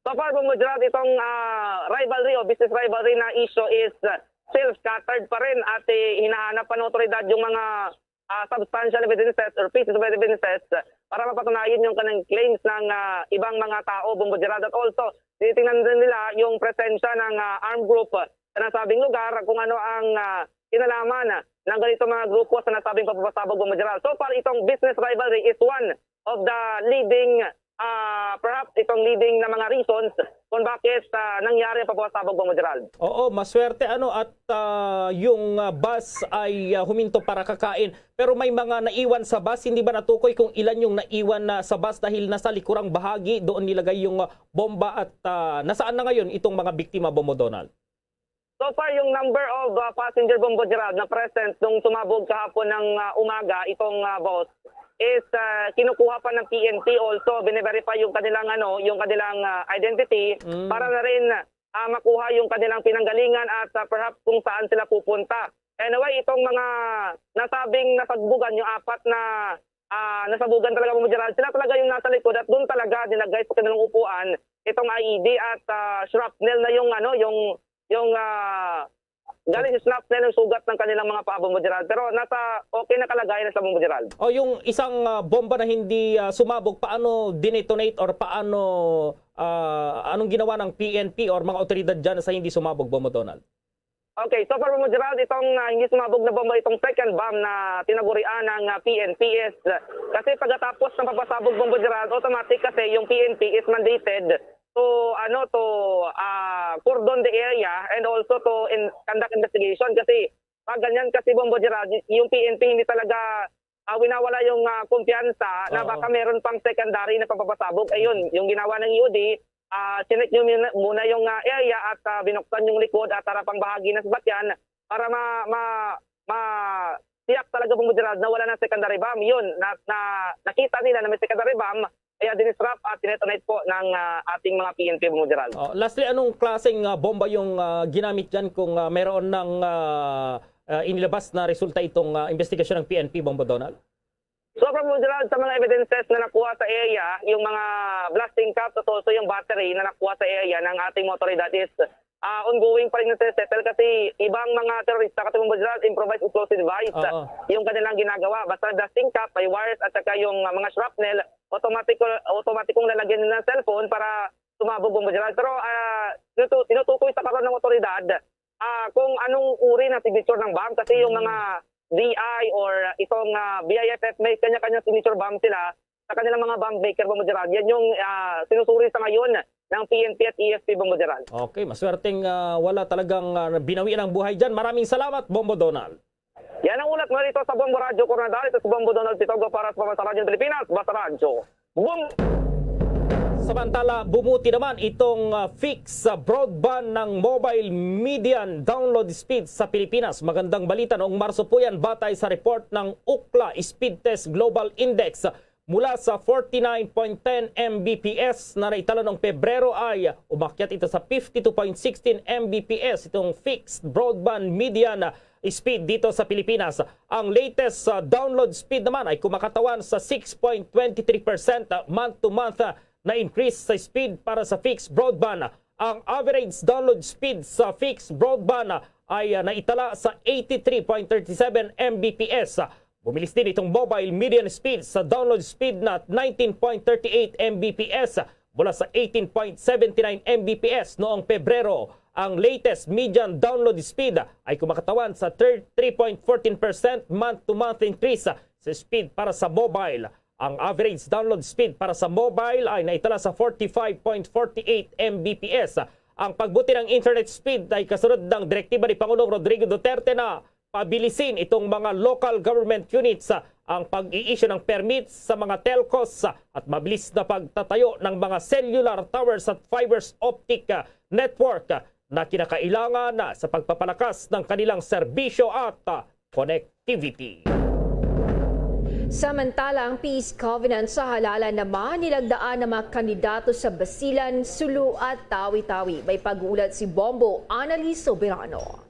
So far, Bombo Gerald, itong, ah, rivalry o business rivalry na issue is, ah, still scattered pa rin at, eh, hinahanap pa ng otoridad yung mga, ah, substantial evidences or pieces of evidences para mapatunayan yung kanang claims ng, ah, ibang mga tao, Bombo Gerald. At also, tinitingnan din nila yung presensya ng, ah, armed group sa nasabing lugar kung ano ang, ah, kinalaman ng ganito mga grupo sa nasabing pagpapasabog, Bombo Gerald. So far, itong business rivalry is one of the leading, ah, perhaps itong leading na mga reasons kung bakit, ah, nangyari ang pagpapasabog, Bombo Gerald. Oo, maswerte ano at, ah, yung, ah, bus ay, ah, huminto para kakain. Pero may mga naiwan sa bus, hindi ba natukoy kung ilan yung naiwan na sa bus dahil nasa likurang bahagi doon nilagay yung, ah, bomba at, ah, nasaan na ngayon itong mga biktima, Bombo Donald? So far, yung number of, ah, passenger, Bombo Gerald, na present nung sumabog kahapon ng, ah, umaga itong, ah, bus is, ah, kinukuha pa ng P N P. Also, bine-verify yung kanilang, ano, yung kanilang, ah, identity Mm. para na rin, ah, makuha yung kanilang pinanggalingan at, ah, perhaps kung saan sila pupunta. Anyway, itong mga nasabing nasagbugan, yung apat na, ah, nasabugan talaga, Bombo Gerald, sila talaga yung nasa likod at doon talaga nilagay sa kanilang upuan itong I E D at, ah, shrapnel na yung, ano, yung, yung, ah, galing sa shrapnel yung sugat ng kanilang mga paa, Bombo Gerald. Pero nasa okay na kalagayan na sa, Bombo Gerald. O yung isang, ah, bomba na hindi, ah, sumabog, paano dinitonate or paano, ah, anong ginawa ng P N P or mga otoridad dyan sa hindi sumabog, Bombo Donald? Okay, so far, Bombo Gerald, itong, ah, hindi sumabog na bomba, itong second bomb na tinagurian ng, ah, P N P is, ah, kasi pagkatapos ng papasabog, Bombo Gerald, automatic kasi yung P N P is mandated to, ano, to, ah, cordon the area and also to in-, conduct investigation kasi pag ganyan kasi, Bombo Gerald, yung P N P hindi talaga, ah, winawala yung, ah, kumpiyansa na Oo. baka meron pang secondary na pagpapasabog. Ayun, yung ginawa ng E O D, ah, chinek nyo muna, muna yung, ah, area at, ah, binuksan yung likod at harapang bahagi ng sasakyan para ma-, ma-, ma-, tiyak talaga, Bombo Gerald, na wala ng secondary bomb. Yun, na, na, nakita nila na may secondary bomb, kaya dinisrupt at dinetonate po ng, ah, ating mga P N P, Bombo Gerald. Oh, lastly, anong klaseng, ah, bomba yung, ah, ginamit dyan kung, ah, mayroon ng, ah, ah, inilabas na resulta itong, ah, investigasyon ng P N P, Bombo Donald? So, from Gerald, sa mga evidences na nakuha sa area, yung mga blasting caps at also yung battery na nakuha sa area ng ating mga otoridad is, ah, ongoing pa rin yung settle kasi ibang mga terorista, kasi, Bombo Gerald, improvised explosive device Oo. yung kanilang ginagawa. Basta blasting cap, may wires at saka yung, ah, mga shrapnel, automatic, automatikong lalagyan nila ng cellphone para sumabog, Bombo Gerald. Pero, ah, tinutu-, tinutukoy sa karon ng otoridad, ah, kung anong uri ng signature ng bomb kasi yung Mm. mga D I or itong, ah, B I F F, may kanya-kanyang signature bomb sila sa kanilang mga bomb maker, Bombo Gerald. Yan yung, ah, sinusuri sa ngayon ng P N P at E F P, Bombo Gerald. Okay, maswerteng, ah, wala talagang, ah, binawian ang buhay dyan. Maraming salamat, Bombo Donald. Yan ang ulat mula dito sa Bombo Radyo Coronadal. Ito si Bombo Donald Pitogo para sa Pambansa Radyo ng Pilipinas, Basta Radyo. Bombo! Samantala, bumuti naman itong, ah, fixed, ah, broadband ng mobile median download speed sa Pilipinas. Magandang balita, noong Marso po yan, batay sa report ng Ookla Speed Test Global Index. Mula sa forty-nine point ten M B P S na naitala noong Pebrero ay umakyat ito sa fifty-two point sixteen M B P S, itong fixed broadband median speed dito sa Pilipinas. Ang latest, ah, download speed naman ay kumakatawan sa six point twenty three percent month-to-month, ah, na increase sa speed para sa fixed broadband. Ang average download speed sa fixed broadband, ah, ay, ah, naitala sa eighty-three point thirty-seven M B P S. Bumilis din itong mobile median speed sa download speed na nineteen point thirty-eight M B P S mula sa eighteen point seventy-nine M B P S noong Pebrero. Ang latest median download speed ay kumakatawan sa thir-, three point fourteen percent month-to-month increase sa speed para sa mobile. Ang average download speed para sa mobile ay naitala sa forty-five point forty-eight M B P S. Ang pagbuti ng internet speed ay kasunod ng direktiba ni Pangulong Rodrigo Duterte na pabilisin itong mga local government units, ah, ang pag-i-issue ng permits sa mga telcos, ah, at mabilis na pagtatayo ng mga cellular towers at fibers optic, ah, network, ah, na kinakailangan sa pagpapalakas ng kanilang serbisyo at, ah, connectivity. Samantala, ang peace covenant sa halalan naman nilagdaan ng mga kandidato sa Basilan, Sulu at Tawi-Tawi. May pag-uulat si Bombo Annalise Soberano.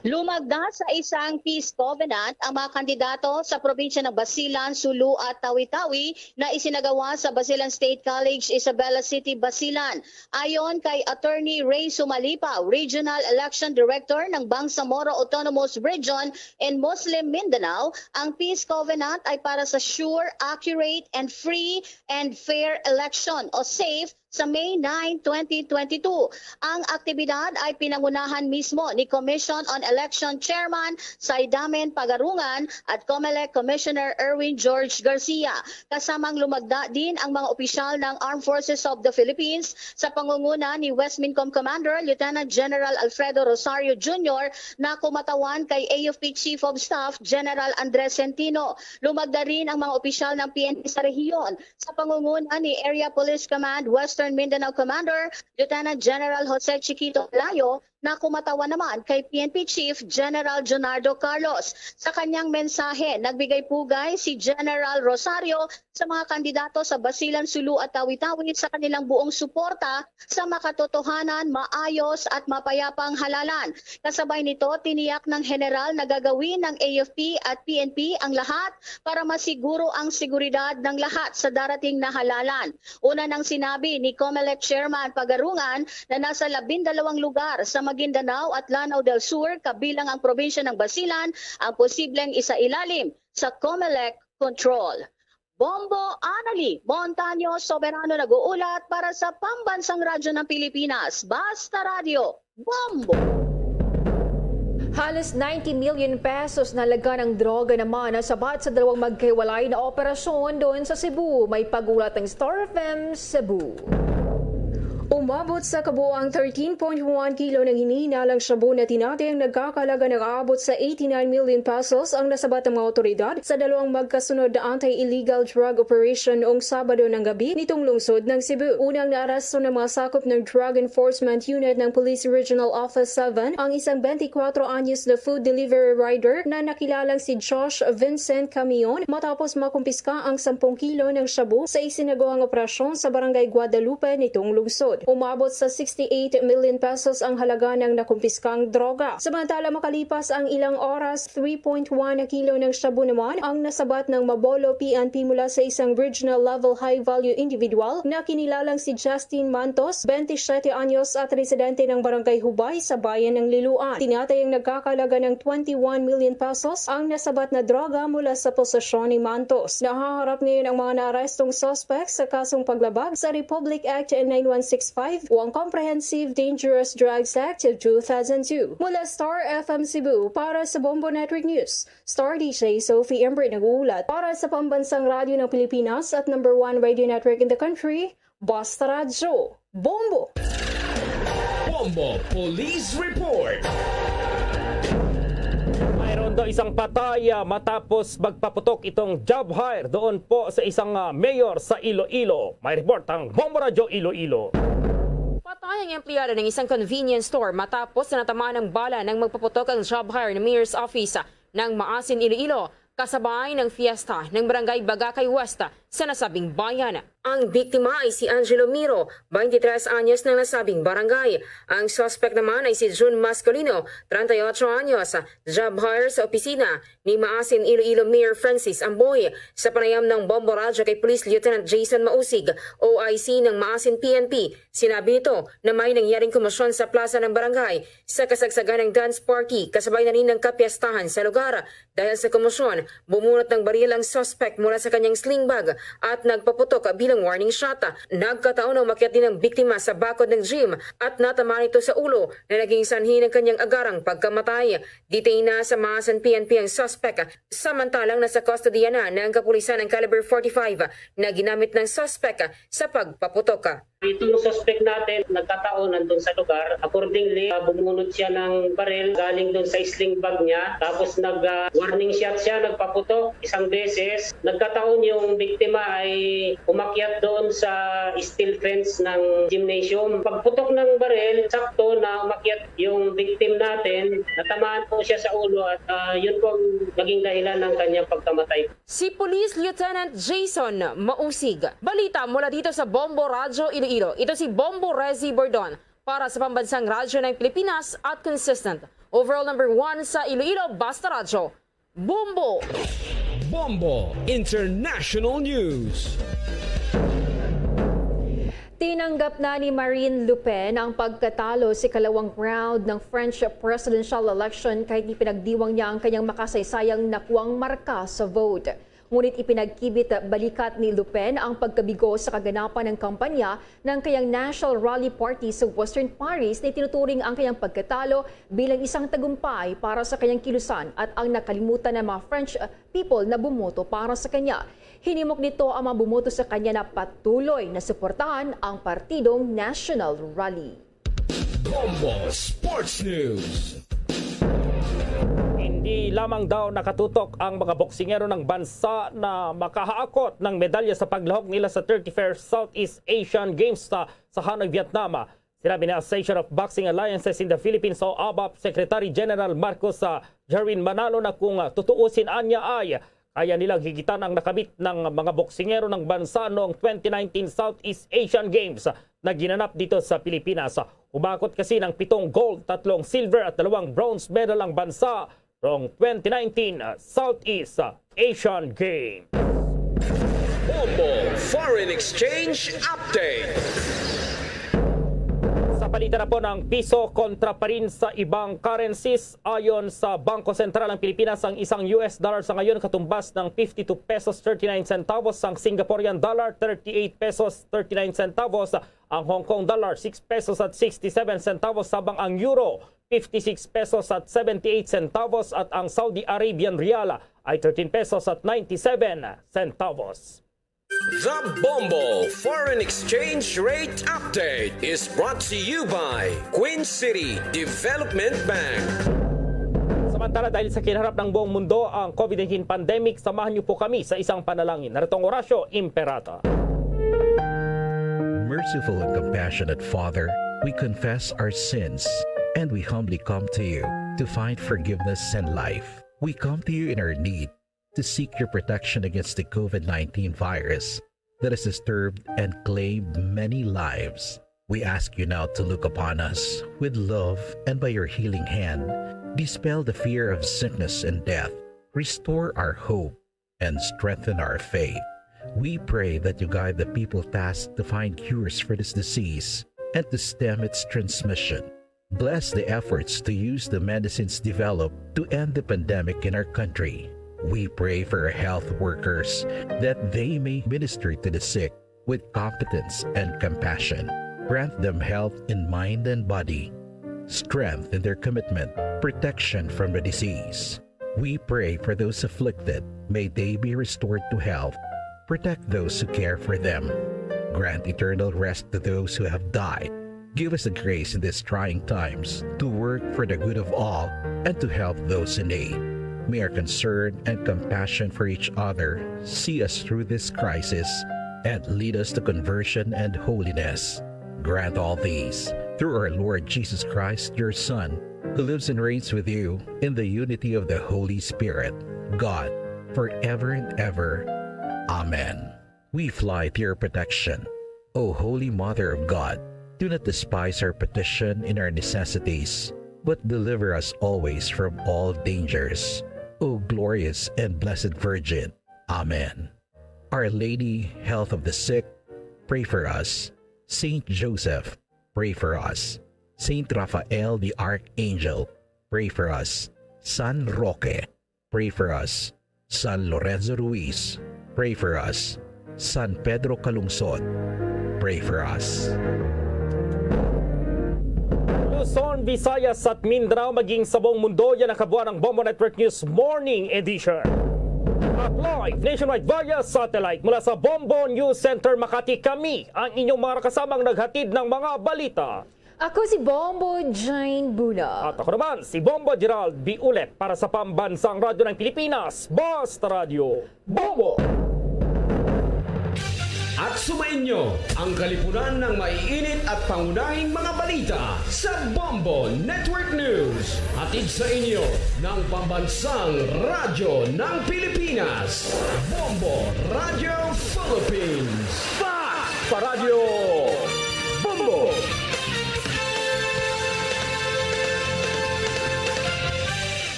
Lumagda sa isang peace covenant ang mga kandidato sa probinsya ng Basilan, Sulu at Tawi-Tawi na isinagawa sa Basilan State College, Isabela City, Basilan. Ayon kay Attorney Ray Sumalipa, Regional Election Director ng Bangsamoro Autonomous Region in Muslim Mindanao, ang peace covenant ay para sa sure, accurate, and free and fair election o safe sa May nine, twenty twenty-two. Ang aktibidad ay pinangunahan mismo ni Commission on Election Chairman Saidamen Pagarungan at Comelec Commissioner Erwin George Garcia. Kasamang lumagda din ang mga opisyal ng Armed Forces of the Philippines sa pangunguna ni West Mincom Commander Lieutenant General Alfredo Rosario Junior na kumatawan kay A F P Chief of Staff General Andres Centino. Lumagda rin ang mga opisyal ng P N P sa rehiyon sa pangunguna ni Area Police Command Western Mindanao Commander Lieutenant General Jose Chiquito Pelayo na kumatawan naman kay P N P Chief General Jonardo Carlos. Sa kanyang mensahe, nagbigay pugay si General Rosario sa mga kandidato sa Basilan, Sulu at Tawi-Tawi sa kanilang buong suporta sa makatotohanan, maayos at mapayapang halalan. Kasabay nito, tiniyak ng General na gagawin ng A F P at P N P ang lahat para masiguro ang seguridad ng lahat sa darating na halalan. Una nang sinabi ni Comelec Chairman Pagarungan na nasa labindalawang lugar sa Maguindanao at Lanao del Sur, kabilang ang probinsya ng Basilan, ang posibleng isailalim sa Comelec control. Bombo Anali Montaño Soberano nag-uulat para sa Pambansang Radyo ng Pilipinas, Basta Radyo, Bombo! Halos ninety million pesos na halaga ng droga naman ang sabat sa dalawang magkahiwalay na operasyon doon sa Cebu. May pag-ulat ng Star F M Cebu. Umabot sa kabuang thirteen point one kilo ng hinihinalang shabu na tinatayang nagkakalaga ng aabot sa eighty-nine million pesos ang nasabat ng mga otoridad sa dalawang magkasunod na anti-illegal drug operation noong Sabado ng gabi nitong lungsod ng Cebu. Unang naaresto ng mga sakop ng Drug Enforcement Unit ng Police Regional Office seven ang isang twenty-four anyos na food delivery rider na nakilalang si Josh Vincent Camion matapos makumpiska ang sampung kilo ng shabu sa isinagawang operasyon sa Barangay Guadalupe nitong lungsod. Umabot sa sixty-eight million pesos ang halaga ng nakumpiskang droga. Samantala, makalipas ang ilang oras, three point one kilo ng shabu naman ang nasabat ng Mabolo P N P mula sa isang regional level high-value individual na kinilalang si Justin Mantos, twenty-seven anyos at residente ng Barangay Hubay sa bayan ng Liloan. Tinatayang nagkakalaga ng twenty-one million pesos ang nasabat na droga mula sa posesyon ni Mantos. Nahaharap ngayon ang mga naarestong suspect sa kasong paglabag sa Republic Act nine one six five o ang Comprehensive Dangerous Drugs Act two thousand two. Mula Star F M Cebu, para sa Bombo Network News, Star D J Sophie Ember nag-uulat. Para sa Pambansang Radyo ng Pilipinas at number one radio network in the country, Basta Radyo, Bombo! Bombo Police Report. Mayroon daw isang patay, ah, matapos magpaputok itong job hire doon po sa isang, ah, mayor sa Iloilo. May report ang Bombo Radyo Iloilo. Patay ang empleyado ng isang convenience store matapos na natamaan ng bala nang magpaputok ang job hire ng mayor's office ng Maasin, Iloilo, kasabay ng fiesta ng Barangay Bagakay West sa nasabing bayan. Ang biktima ay si Angelo Miro, twenty-three anyos, ng nasabing barangay. Ang suspect naman ay si June Mascolino, treinta y ocho anyos, job hire sa opisina ni Maasin, Iloilo Mayor Francis Amboy. Sa panayam ng Bombo Radyo kay Police Lieutenant Jason Mausig, O I C ng Maasin P N P, sinabi nito na may nangyaring komosyon sa plaza ng barangay sa kasagsagan ng dance party kasabay na rin ng kapiestahan sa lugar. Dahil sa komosyon, bumunot ng baril ang suspect mula sa kanyang sling bag at nagpaputok bilang warning shot. Nagkataon na umakyat din ang biktima sa bakod ng gym at natamaan ito sa ulo na naging sanhi ng kanyang agarang pagkamatay. Detain na sa Maasin P N P ang suspect, samantalang nasa kustodiya na ng kapulisan ang caliber forty-five na ginamit ng suspect sa pagpaputok. Itong suspect natin, nagkataon nandun sa lugar. Accordingly, ah, bumunot siya ng baril galing dun sa sling bag niya. Tapos nag, ah, warning shot siya, nagpaputok isang beses. Nagkataon yung biktima ay umakyat doon sa steel fence ng gymnasium. Pagputok ng baril, sakto na umakyat yung victim natin. Natamaan po siya sa ulo at, ah, yun po ang naging dahilan ng kanyang pagkamatay. Si Police Lieutenant Jason Mausig. Balita mula dito sa Bombo Radyo Iloilo. Ito si Bombo Rezi Bordon para sa Pambansang Radyo ng Pilipinas at consistent overall number one sa Iloilo, Basta Radyo. Bombo! Bombo International News. Tinanggap na ni Marine Le Pen ang pagkatalo sa ikalawang round ng French presidential election, kahit ipinagdiwang niya ang kanyang makasaysayang nakuwang marka sa vote. Ngunit ipinagkibit balikat ni Le Pen ang pagkabigo sa kaganapan ng kampanya ng kanyang National Rally Party sa Western Paris, na itinuturing ang kanyang pagkatalo bilang isang tagumpay para sa kanyang kilusan at ang nakalimutan ng mga French, uh, people na bumoto para sa kanya. Hinimok nito ang mga bumoto sa kanya na patuloy na suportahan ang partidong National Rally. Bombo Sports News. Hindi lamang daw nakatutok ang mga boksingero ng bansa na makahaakot ng medalya sa paglahok nila sa thirty-first Southeast Asian Games sa, sa Hanoi, Vietnam. Sinabi ni Association of Boxing Alliances in the Philippines o ABAP Secretary General Marcos, ah, Jerwin Manalo na kung, ah, tutuusin anya ay kaya nilang higitan ang nakamit ng mga boksingero ng bansa noong twenty nineteen Southeast Asian Games na ginanap dito sa Pilipinas. Umakot kasi ng pitong gold, tatlong silver at dalawang bronze medal ang bansa noong twenty nineteen Southeast Asian Games. Bombo Foreign Exchange Update. Sa palitan na po ng piso kontra pa rin sa ibang currencies, ayon sa Bangko Sentral ng Pilipinas, ang isang U S dollar sa ngayon katumbas ng fifty-two pesos thirty-nine centavos, ang Singaporean dollar thirty-eight pesos thirty-nine centavos, ang Hong Kong dollar six pesos at sixty-seven centavos, sabang ang euro fifty-six pesos at seventy-eight centavos at ang Saudi Arabian rial ay thirteen pesos at ninety-seven centavos. The Bombo Foreign Exchange Rate Update is brought to you by Queen City Development Bank. Samantala, dahil sa kinaharap ng buong mundo ang COVID nineteen pandemic, samahan niyo po kami sa isang panalangin. Narito ang Orasyo Imperata. Merciful and compassionate Father, we confess our sins and we humbly come to you to find forgiveness and life. We come to you in our need to seek your protection against the COVID nineteen virus that has disturbed and claimed many lives. We ask you now to look upon us with love and by your healing hand, dispel the fear of sickness and death, restore our hope, and strengthen our faith. We pray that you guide the people tasked to find cures for this disease and to stem its transmission. Bless the efforts to use the medicines developed to end the pandemic in our country. We pray for our health workers that they may minister to the sick with competence and compassion. Grant them health in mind and body, strength in their commitment, protection from the disease. We pray for those afflicted. May they be restored to health. Protect those who care for them. Grant eternal rest to those who have died. Give us the grace in these trying times to work for the good of all and to help those in need. May our concern and compassion for each other see us through this crisis and lead us to conversion and holiness. Grant all these through our Lord Jesus Christ, your Son, who lives and reigns with you in the unity of the Holy Spirit, God, forever and ever. Amen. We fly to your protection. O Holy Mother of God, do not despise our petition in our necessities, but deliver us always from all dangers. O glorious and blessed Virgin. Amen. Our Lady, Health of the Sick, pray for us. Saint Joseph, pray for us. Saint Raphael the Archangel, pray for us. San Roque, pray for us. San Lorenzo Ruiz, pray for us. San Pedro Calungsod, pray for us. Luzon, Visayas at Mindanao, maging sa buong mundo, yan ang kabuuan ng Bombo Network News Morning Edition. At live nationwide via satellite mula sa Bombo News Center Makati, kami ang inyong mga kasamang naghatid ng mga balita. Ako si Bombo Jane Buna. At ako naman si Bombo Gerald Biulet para sa Pambansang Radyo ng Pilipinas, Basta Radyo Bombo. At sumainyo ang kalipunan ng maiinit at pangunahing mga balita sa Bombo Network News. Hatid sa inyo ng Pambansang Radyo ng Pilipinas, Bombo Radio Philippines. Fast pa Radyo Bombo!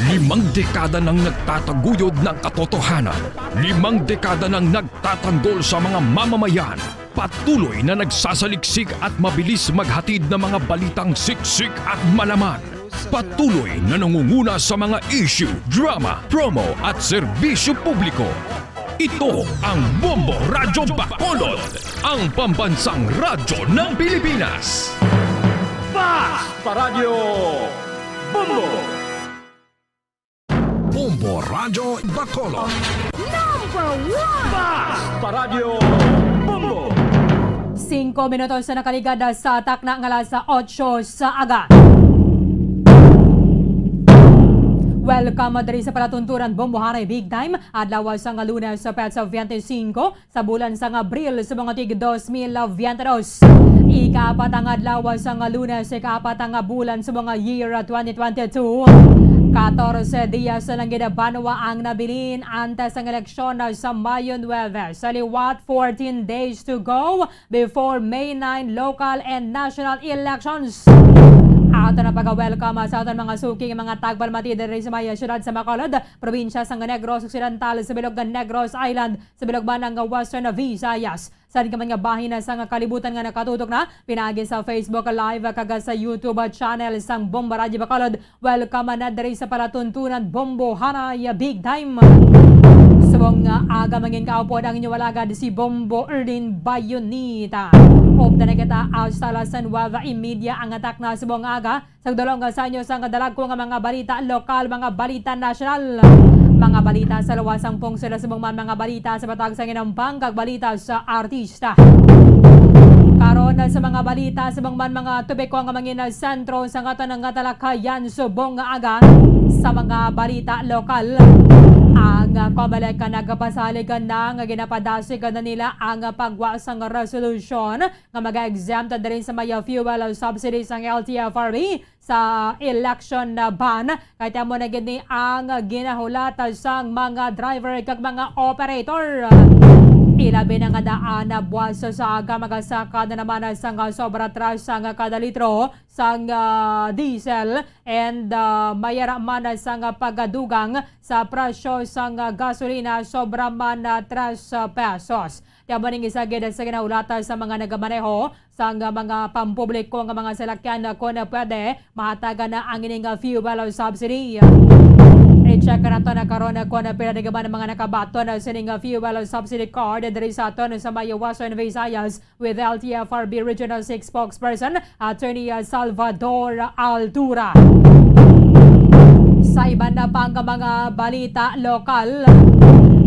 Limang dekada nang nagtataguyod ng katotohanan. Limang dekada nang nagtatanggol sa mga mamamayan. Patuloy na nagsasaliksik at mabilis maghatid ng mga balitang siksik at malaman. Patuloy na nangunguna sa mga issue, drama, promo at serbisyo publiko. Ito ang Bombo Radyo Bacolod, ang pambansang radyo ng Pilipinas. Fast pa Radyo Bombo! Bombo Radyo Bacolod. Number one! Fast pa Radyo Bombo! Singko minutos na nakaligad sa takna nga alas otso sa aga. Welcome diri sa palatuntunan Bombo Haray Big Time, adlaw sang Lunes sa petsa twenty-five sa bulan sang Abril sa mga tig dos mil veinte dos. Ikaapat ang adlaw sang Lunes, ikaapat ang bulan sa mga year twenty twenty-two. Katorse dias na lang gid banwa ang nabilin antes ang eleksyon sa Mayo nuebe. Sa liwat, fourteen days to go before May nine local and national elections. Ato na pag-welcome sa aton mga suking mga tagpalmati diri sa may siyudad sa Bacolod, probinsya sang Negros Occidental, sa bilog nga Negros Island, sa bilog man nga Western Visayas. Sa di ka man nga bahin na sa nga kalibutan nga nakatutok na, pinaagi sa Facebook Live kag sa YouTube channel sang Bombo Radyo Bacolod. Welcome na diri sa palatuntunan Bombo Haray Big Time. Subong nga aga mangin kaupod ang inyo alagad si Bombo Erlin Bayonita. Upda na kita hasta alas nuebe y media ang atak na subong nga aga. Sa dulong nga sa inyo sang dalagko nga mga balita lokal, mga balita nasyonal, mga balita sa luwas sang pungsod, subong man mga balita sa matag sang inampang kag balita sa artista. Karon sa mga balita, subong man mga topiko nga mangin sentro sa aton nga talakayan subong nga aga. Sa mga balita lokal, ang Comelec nagapasalig na nga ginapadasig na nila ang pagwa sang resolusyon nga maga-exempt diri sa may fuel subsidy sang L T F R B sa election na ban, kay amo na gid ni ang ginahulat sang mga driver kag mga operator. Ilabi na nga daan na buwas sa aga, magasaka na naman sang sobra tras sang kada litro sang, ah, diesel and, ah, mayara man sang pagdugang sa presyo sang gasolina, sobra man, ah, tres pesos. Ti amo ning isa gid sa ginahulat sa mga nagamaneho sang mga pampubliko nga mga salakyan, kon pwede, mahatagan na ang ining fuel subsidy. I-check nato na karon kon pila na gid man ang mga nakabaton sining fuel subsidy card diri sa aton sa may Western Visayas with L T F R B Regional six spokesperson, Attorney Salvador Altura. Sa iban na pang mga balita lokal,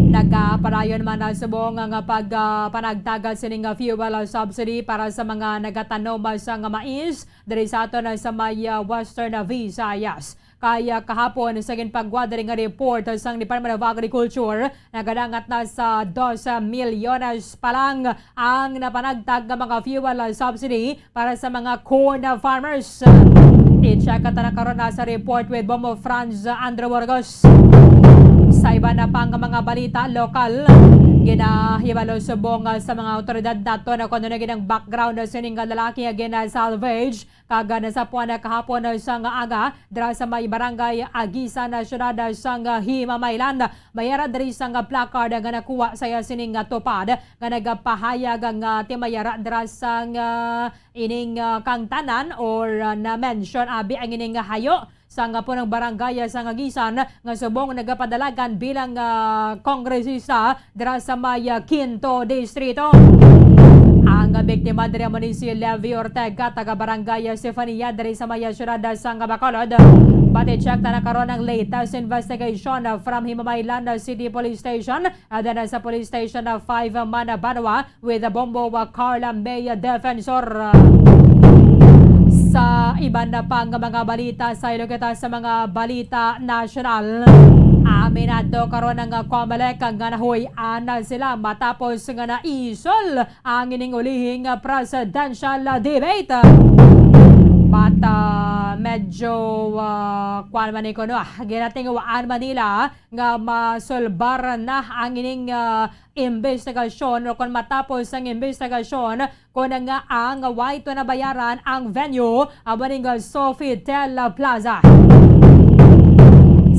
nagapadayon man ang subong nga pag, ah, panagtag sining fuel subsidy para sa mga nagatanom sang mais diri sa aton sa may, ah, Western Visayas. Kay, ah, kahapon, sa ginpagwa diri nga report sang Department of Agriculture, nagadangat na sa dos milyones pa lang ang napanagtag nga mga fuel subsidy para sa mga corn farmers. I-check ta na karon na sa report with Bombo Franz Andrew Burgos. Sa iba na pang mga balita lokal, ginahibalo subong sa mga awtoridad nato na kung ano na gid ang background sining lalaki nga gina-salvage kag nasapuan na kahapon sang aga dira sa may barangay Agisan, syudad sang Himamaylan. Mayara diri sang placard nga nakuha sa iya sining tupad nga nagapahayag nga ti mayara dira sang, ah, ining, ah, kangtanan or, ah, na-mention abi ang ining hayo sang punong barangay sang Agisan nga subong nagapadalagan bilang, ah, kongresista dira sa may, ah, Quinto Distrito. Ang biktima diri amo ni si Levi Ortega, taga Barangay Sefania, diri sa may, ah, siyudad sang Bacolod. But i-check ta na karon ang latest investigation, uh, from Himamaylan, uh, City Police Station, uh, then, uh, sa Police Station, uh, five, uh, man, uh, Banwa with the Bombo, uh, Carla May, uh, Defensor. Uh, sa iban na pang mga balita, sa ilo kita sa mga balita nasyonal. Aminado karon ang, uh, COMELEC nga nahuy-an na sila matapos nga naisol ang ining ulihing, ah, presidential, ah, debate. But, ah, medyo, ah, kuwan man ni kuno, ah, ginatinguhaan man nila nga masulbar na ang ining, ah, investigasyon, o kung matapos ang investigasyon, kung nga ang way to nabayaran ang venue, amo ning Sofitel Plaza.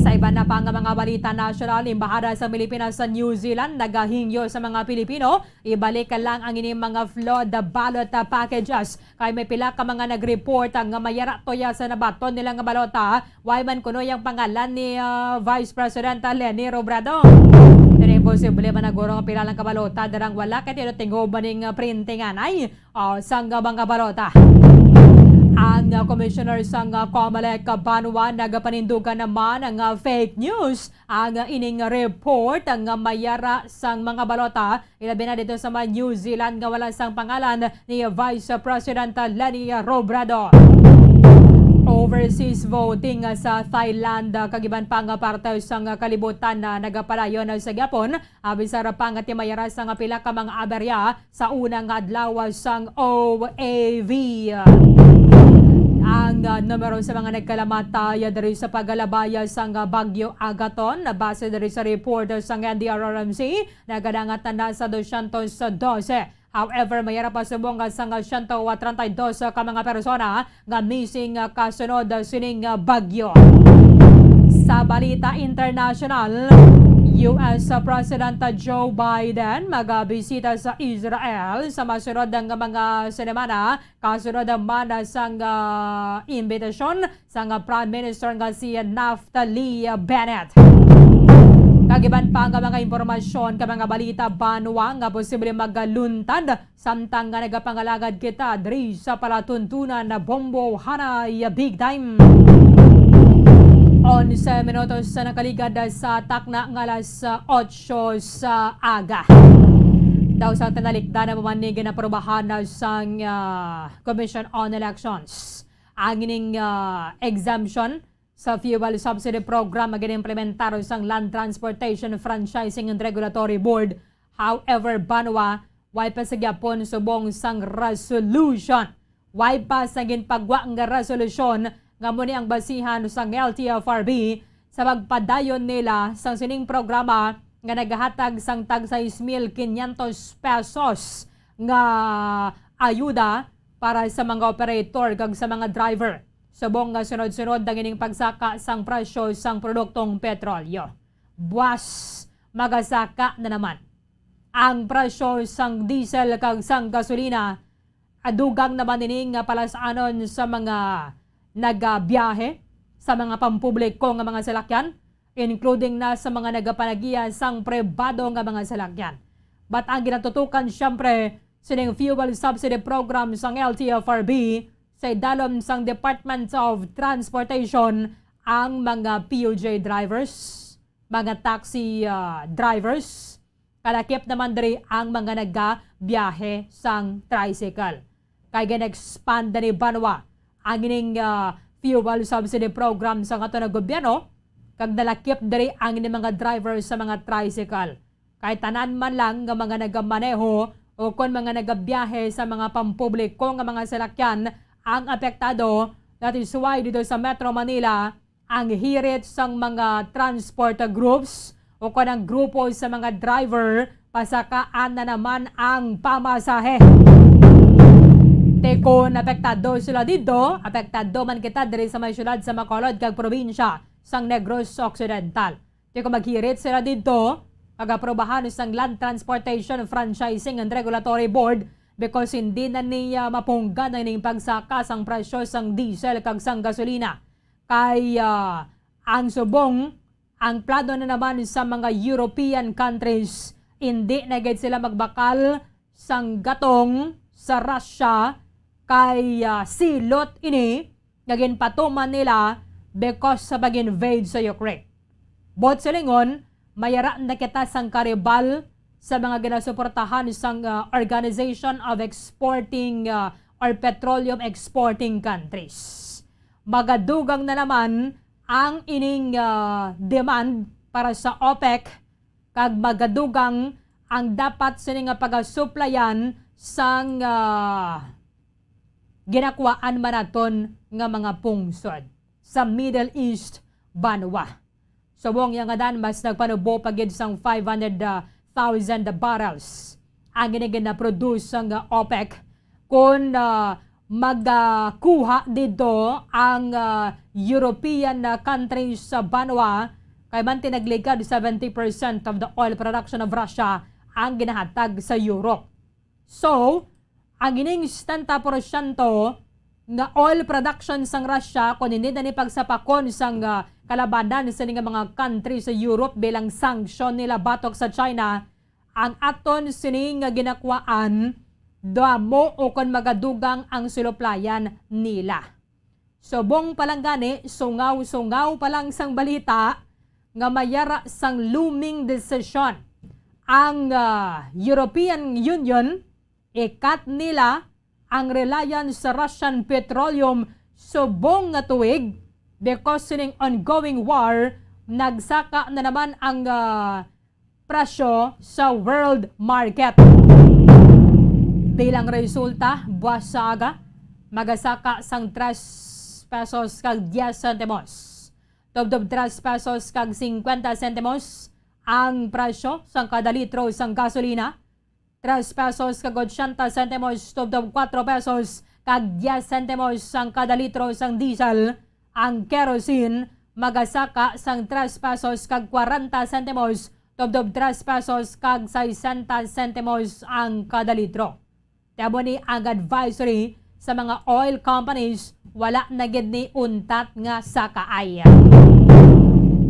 Sa iban na pa nga mga balita nasyonal, Embahada sa Pilipinas sa New Zealand nagahingyo sa mga Pilipino ibalik lang ang ining mga flawed ballot packages. Kay may pila ka mga nag-report nga mayara tuya sa nabaton nila nga balota, way man kuno ang pangalan ni, ah, Vice President Leni Robredo. Pero imposible man na guro nga pila lang ka balota darang wala kay tino tingob man ning, ah, printingan ay, ah, sang mga balota. Ang, ah, commissioner sang, ah, COMELEC, ah, Banwa, nagapanindugan naman nga fake news ang, ah, ining report nga mayara sang mga balota, ilabi na dito sa mga New Zealand nga wala sang pangalan ni Vice President Leni Robredo. Overseas voting sa Thailand, ah, kag iban pa nga parte sang kalibutan na nagapadayon sa gihapon, ah, bisan pa nga timayara sang pila ka mga aberya sa una nga adlaw sang O A V. Ang, ah, numero sa mga nagkalamatay diri sa pagkalabay sang, ah, Bagyo Agaton, base diri sa report sang N D R R M C, nagadangat na sa dosyentos dose. However, mayara pa subong nga sang siyento treinta y dos ka mga persona nga missing, ah, kasunod sining, ah, bagyo. Sa balita international, U S President Joe Biden magabisita sa Israel sa masunod nga mga semana, kasunod man sang, ah, imbitasyon sang Prime Minister nga si Naftali Bennett. Kag iban pa nga mga impormasyon kag mga balita banwa nga posible magaluntad samtang nga nagapangalagad kita diri sa palatuntunan na Bombo Hanay Big Time. Onse minutos sa nakaligad sa takna nga alas otso sa aga. Daw sa tinalikdan na man ni ginaprobahan na sang, ah, Commission on Elections ang ining, ah, exemption sa fuel subsidy program nga ginimplementar sang Land Transportation Franchising and Regulatory Board. However, banwa, way pa sa gyapon subong sang resolution. Way pa sa ginpagwa nga resolusyon nga amo ni ang basihan sang L T F R B sa pagpadayon nila sang sining programa nga nagahatag sang tag sais mil quinientos pesos nga ayuda para sa mga operator kag sa mga driver. Subong nga sunod-sunod ang ining pagsaka sang presyo sang produktong petrolyo. Buwas, magasaka na naman ang presyo sang diesel kag sang gasolina. Adugang naman ini nga palas-anon sa mga nagabiyahe, sa mga pampubliko nga mga salakyan, including na sa mga nagapanagiya sang pribado nga mga salakyan. But ang ginatutukan, siyempre, sining fuel subsidy program sang L T F R B sa idalom sang Department of Transportation, ang mga P U J drivers, mga taxi, ah, drivers, kalakip naman diri ang mga nagabiyahe sang tricycle. Kay gin-expand na ni banwa ang ining, ah, fuel subsidy program sa aton nga gobyerno, kag nalakip diri ang ining mga driver sa mga tricycle. Kay tanan man lang nga mga nagamaneho o kon mga nagabiyahe sa mga pampubliko nga mga salakyan ang apektado, that is why dito sa Metro Manila, ang hirit sang mga transport groups o kon ang grupo sa mga driver, pasakaan na naman ang pamasahe. Ti kon apektado sila dito, apektado man kita diri sa may syudad sa Bacolod kag probinsya sang Negros Occidental. Ti kon maghirit sila dito, pag-aprobahan sang Land Transportation Franchising and Regulatory Board, because hindi na niya mapunggan ang ining pagsaka sang presyo sang diesel kag sang gasolina. Kay, ah, ang subong, ang plano na naman sa mga European countries, hindi na gid sila magbakal sang gatong sa Russia kay, ah, silot ini nga ginpatuman nila because sa pag-invade sa Ukraine. Buot silingon, mayara na kita sang karibal sa mga ginasuportahan sang, ah, Organization of Exporting, ah, or Petroleum Exporting Countries. Magadugang na naman ang ining, ah, demand para sa OPEC, kag magadugang ang dapat sini nga pagasuplayan sang, ah, ginakuhaan man naton nga mga pungsod sa Middle East banwa. Subong iya nga dan, mas nagpanubo pa gid sang five hundred thousand barrels ang ini ginaproduce sang OPEC kon, ah, magakuha dito ang, ah, European, ah, countries sa banwa, kay man tinagligad seventy percent of the oil production of Russia ang ginahatag sa Europe. So, ang ining setenta porsyento nga oil production sang Russia, kung hindi na ni pagsapakon sang, ah, kalabanan sini nga mga country sa Europe bilang sanction nila batok sa China, ang aton sini nga ginakwaan damo o kon magadugang ang suluplayan nila. Subong pa lang gani, sungaw-sungaw pa lang sang balita nga mayara sang looming decision ang, ah, European Union, i-cut nila ang reliance sa Russian petroleum subong nga tuig because sining ongoing war, nagsaka na naman ang, ah, presyo sa world market. Bilang resulta, buwas sa aga, magasaka sang tres pesos kag diez sentimos. Tubtob tres pesos kag cincuenta sentimos ang presyo sang kada litro sang gasolina. Tres pesos kag ochenta sentimos tubtob kuwatro pesos kag diez sentimos sang kada litro sang diesel. Ang kerosene magasaka sang tres pesos kag kwarenta sentimos tubtob tres pesos kag sesenta sentimos ang kada litro. Ti amo ni ang advisory sa mga oil companies, wala na gid ni untat nga sakaay.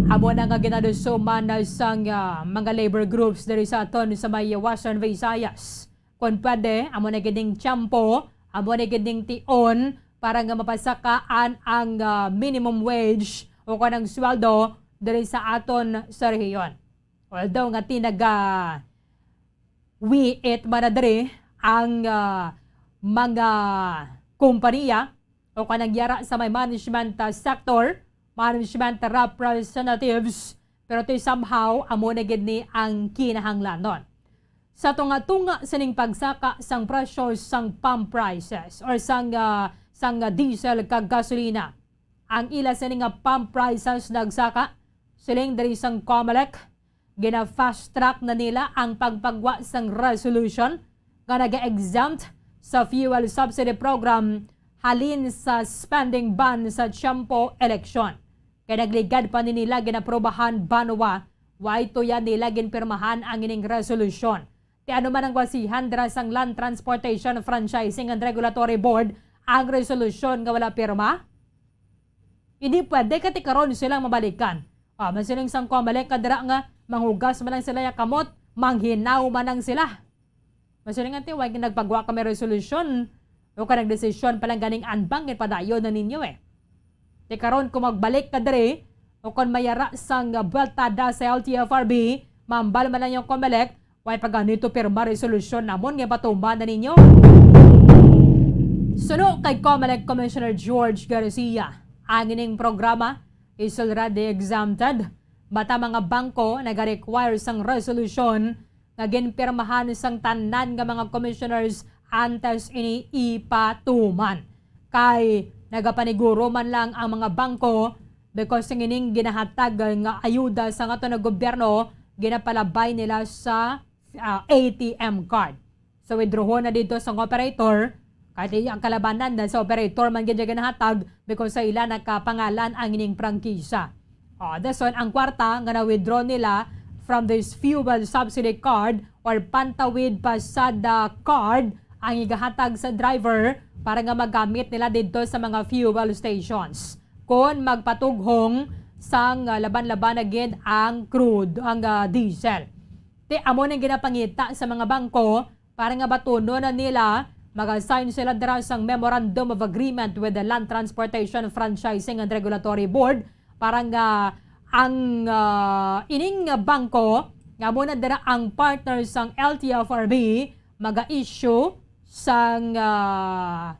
Amo na nga ginadusuman na sang, ah, mga labor groups diri sa aton sa may Western Visayas. Kung pwede, amo na gid ning tiyempo, amo na gid ning tion para nga mapasakaan ang, ah, minimum wage o kanang sweldo diri sa aton sa rehiyon. Although nga tinaga-wiit man na diri ang, ah, mga kompanya o kanang yara sa may management, ah, sector, management representatives, pero ti somehow amo na gid ni ang kinahanglanon. Sa tunga-tunga sining pagsaka sang presyo sang pump prices or sang, ah, sang, ah, diesel kag gasolina, ang ila sini nga pump prices nagsaka, siling diri sang Comelec, gina-fast track na nila ang pagpagwa sang resolution nga naga-exempt sa fuel subsidy program halin sa spending ban sa tiyempo eleksyon. Kay nagligad pa ni nila ginaprobahan banwa, way tuya nila ginpirmahan ang ining resolution. Ti ano man ang basihan dira sang Land Transportation Franchising and Regulatory Board ang resolusyon nga wala pirma? Hindi pwede kay ti karon sila ang mabalikan. Ah, masiling sang Comelec ka dira nga manghugas man lang sila ya kamot, manghinaw man lang sila. Masiling anti, way nagpagwa kami resolusyon o ka nagdesisyon pa lang ganing anbang ginpadayon na ninyo eh. Ti karon kung magbalik ka diri o kon mayara sang buwelta da sa L T F R B, mambal man lang yung Comelec, way pa ganito pirma resolusyon namon nga patuman na ninyo. Suno kay Comelec Commissioner George Garcia, ang ining programa is already exempted. Bata mga bangko nag-require sang resolusyon nga ginpirmahan sang tanan nga mga commissioners antes ini ipatuman. Kay nagapaniguro man lang ang mga bangko because sang ining ginahatag nga ayuda sa aton nga gobyerno, ginapalabay nila sa, ah, A T M card. So, withdrawon na dito sang operator, kay ang kalabanan na sa operator man gid ginahatag because sa ila nakapangalan ang ining prangkisa. Oh, dason ang kwarta nga na-withdraw nila from this fuel subsidy card or Pantawid Pasada card ang igahatag sa driver para nga magamit nila didto sa mga fuel stations kon magpatughong sang, ah, laban-laban na gid ang crude, ang, ah, diesel. Ti amo nang ginapangita sa mga bangko para nga batunon na nila Mag-sign sila dira sang Memorandum of Agreement with the Land Transportation Franchising and Regulatory Board para nga ang, ah, ining bangko nga amo na dira ang partner sang L T F R B maga-issue sang, ah,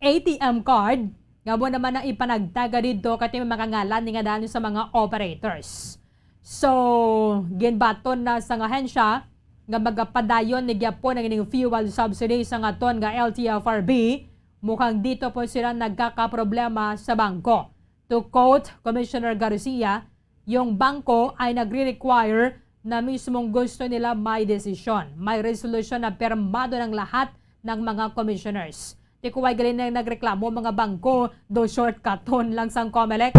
A T M card nga amo naman ang ipanagtaga didto kay may mga ngalan ni nga daan sa mga operators. So, ginbaton na sang ahensya nga magapadayon ni gyapon ang ining fuel subsidy sang aton nga L T F R B, mukhang dito po sila nagkakaproblema sa bangko. To quote Commissioner Garcia, yung bangko ay nagre-require na mismong gusto nila may desisyon, may resolusyon na pirmado ng lahat ng mga commissioners. Di ko ay galing na nagreklamo mga bangko, do shortcuton lang sang Comelec.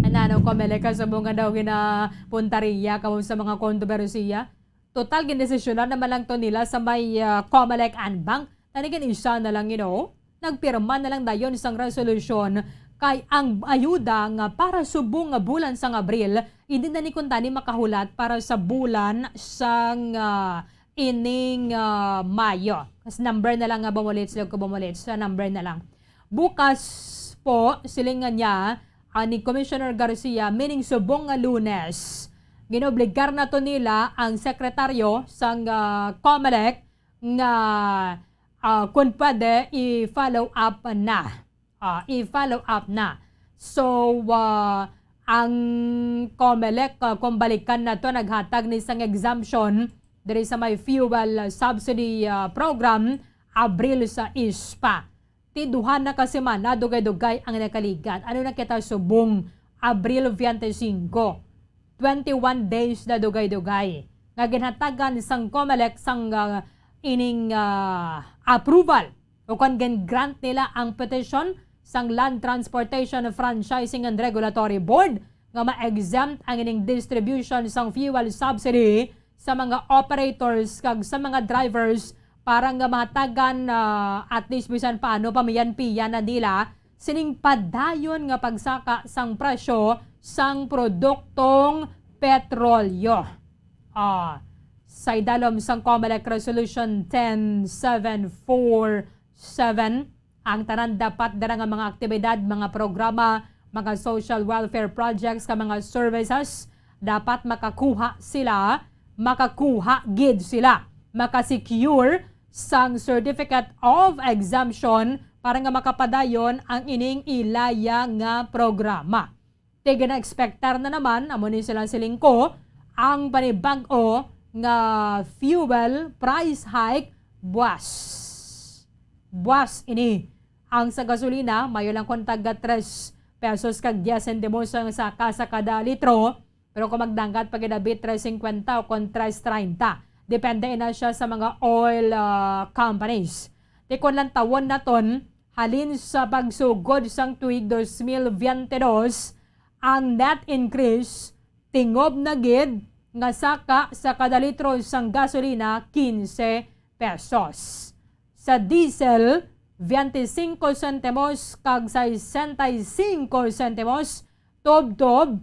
Anano Comelec ka sa mga daw ginapuntaria ka sa mga kontrobersiya? Total, gindesisyonan naman lang to nila sa may, ah, Comelec and Bank. Tani gani siya na lang, you know, nagpirma na lang dayon sang resolusyon kay ang ayuda nga para subong nga bulan sang Abril, hindi na ni kuntani makahulat para sa bulan sang, ah, ining, ah, Mayo. Kas number na lang nga bumulit sila ko bumulit sa number na lang. Bukas po, siling nga niya, ah, ni Commissioner Garcia, meaning subong nga Lunes, ginobligar na to nila ang sekretaryo sang, ah, Comelec nga, ah, kung pwede, i-follow up na. Ah, i-follow up na. So, ah, ang Comelec, ah, kung balikan na to, naghatag ni sang exemption diri sa may fuel subsidy, ah, program, Abril sa ispa. Ti duha na ka semana, dugay-dugay ang nakaligad. Ano na kita subong Abril twenty-five? Twenty-one days na dugay-dugay nga ginhatagan sang Comelec sang, ah, ining, ah, approval o kon gin-grant nila ang petition sang Land Transportation Franchising and Regulatory Board nga ma-exempt ang ining distribution sang fuel subsidy sa mga operators kag sa mga drivers para nga mahatagan, ah, at least bisan paano pamiyan-piyan na nila sining padayon nga pagsaka sang presyo sang produktong petrolyo. Ah, sa idalom sang Comelec Resolution ten seven four seven, ang tanan dapat dira nga mga aktibidad, mga programa, mga social welfare projects, ka mga services, dapat makakuha sila, makakuha gid sila, makasecure sang Certificate of Exemption para nga makapadayon ang ining ilaya nga programa. Ti gina-expectar na naman, amo ni sila siling ko, ang panibag-o nga fuel price hike buwas. Buwas ini. Ang sa gasolina, mayo lang kon taga tres pesos kag diez sentimos ang saka sa kada litro, pero kung magdanggat pa gid abi, tres singkwenta o kon tres treinta. Depende na siya sa mga oil, ah, companies. Ti kon lantawon naton, halin sa pagsugod sang tuig dos mil veinte dos, ang net increase tingob na gid nga saka sa kada litro sang gasolina, quince pesos. Sa diesel, veinticinco centimos kag sesenta y cinco centimos, tubtob,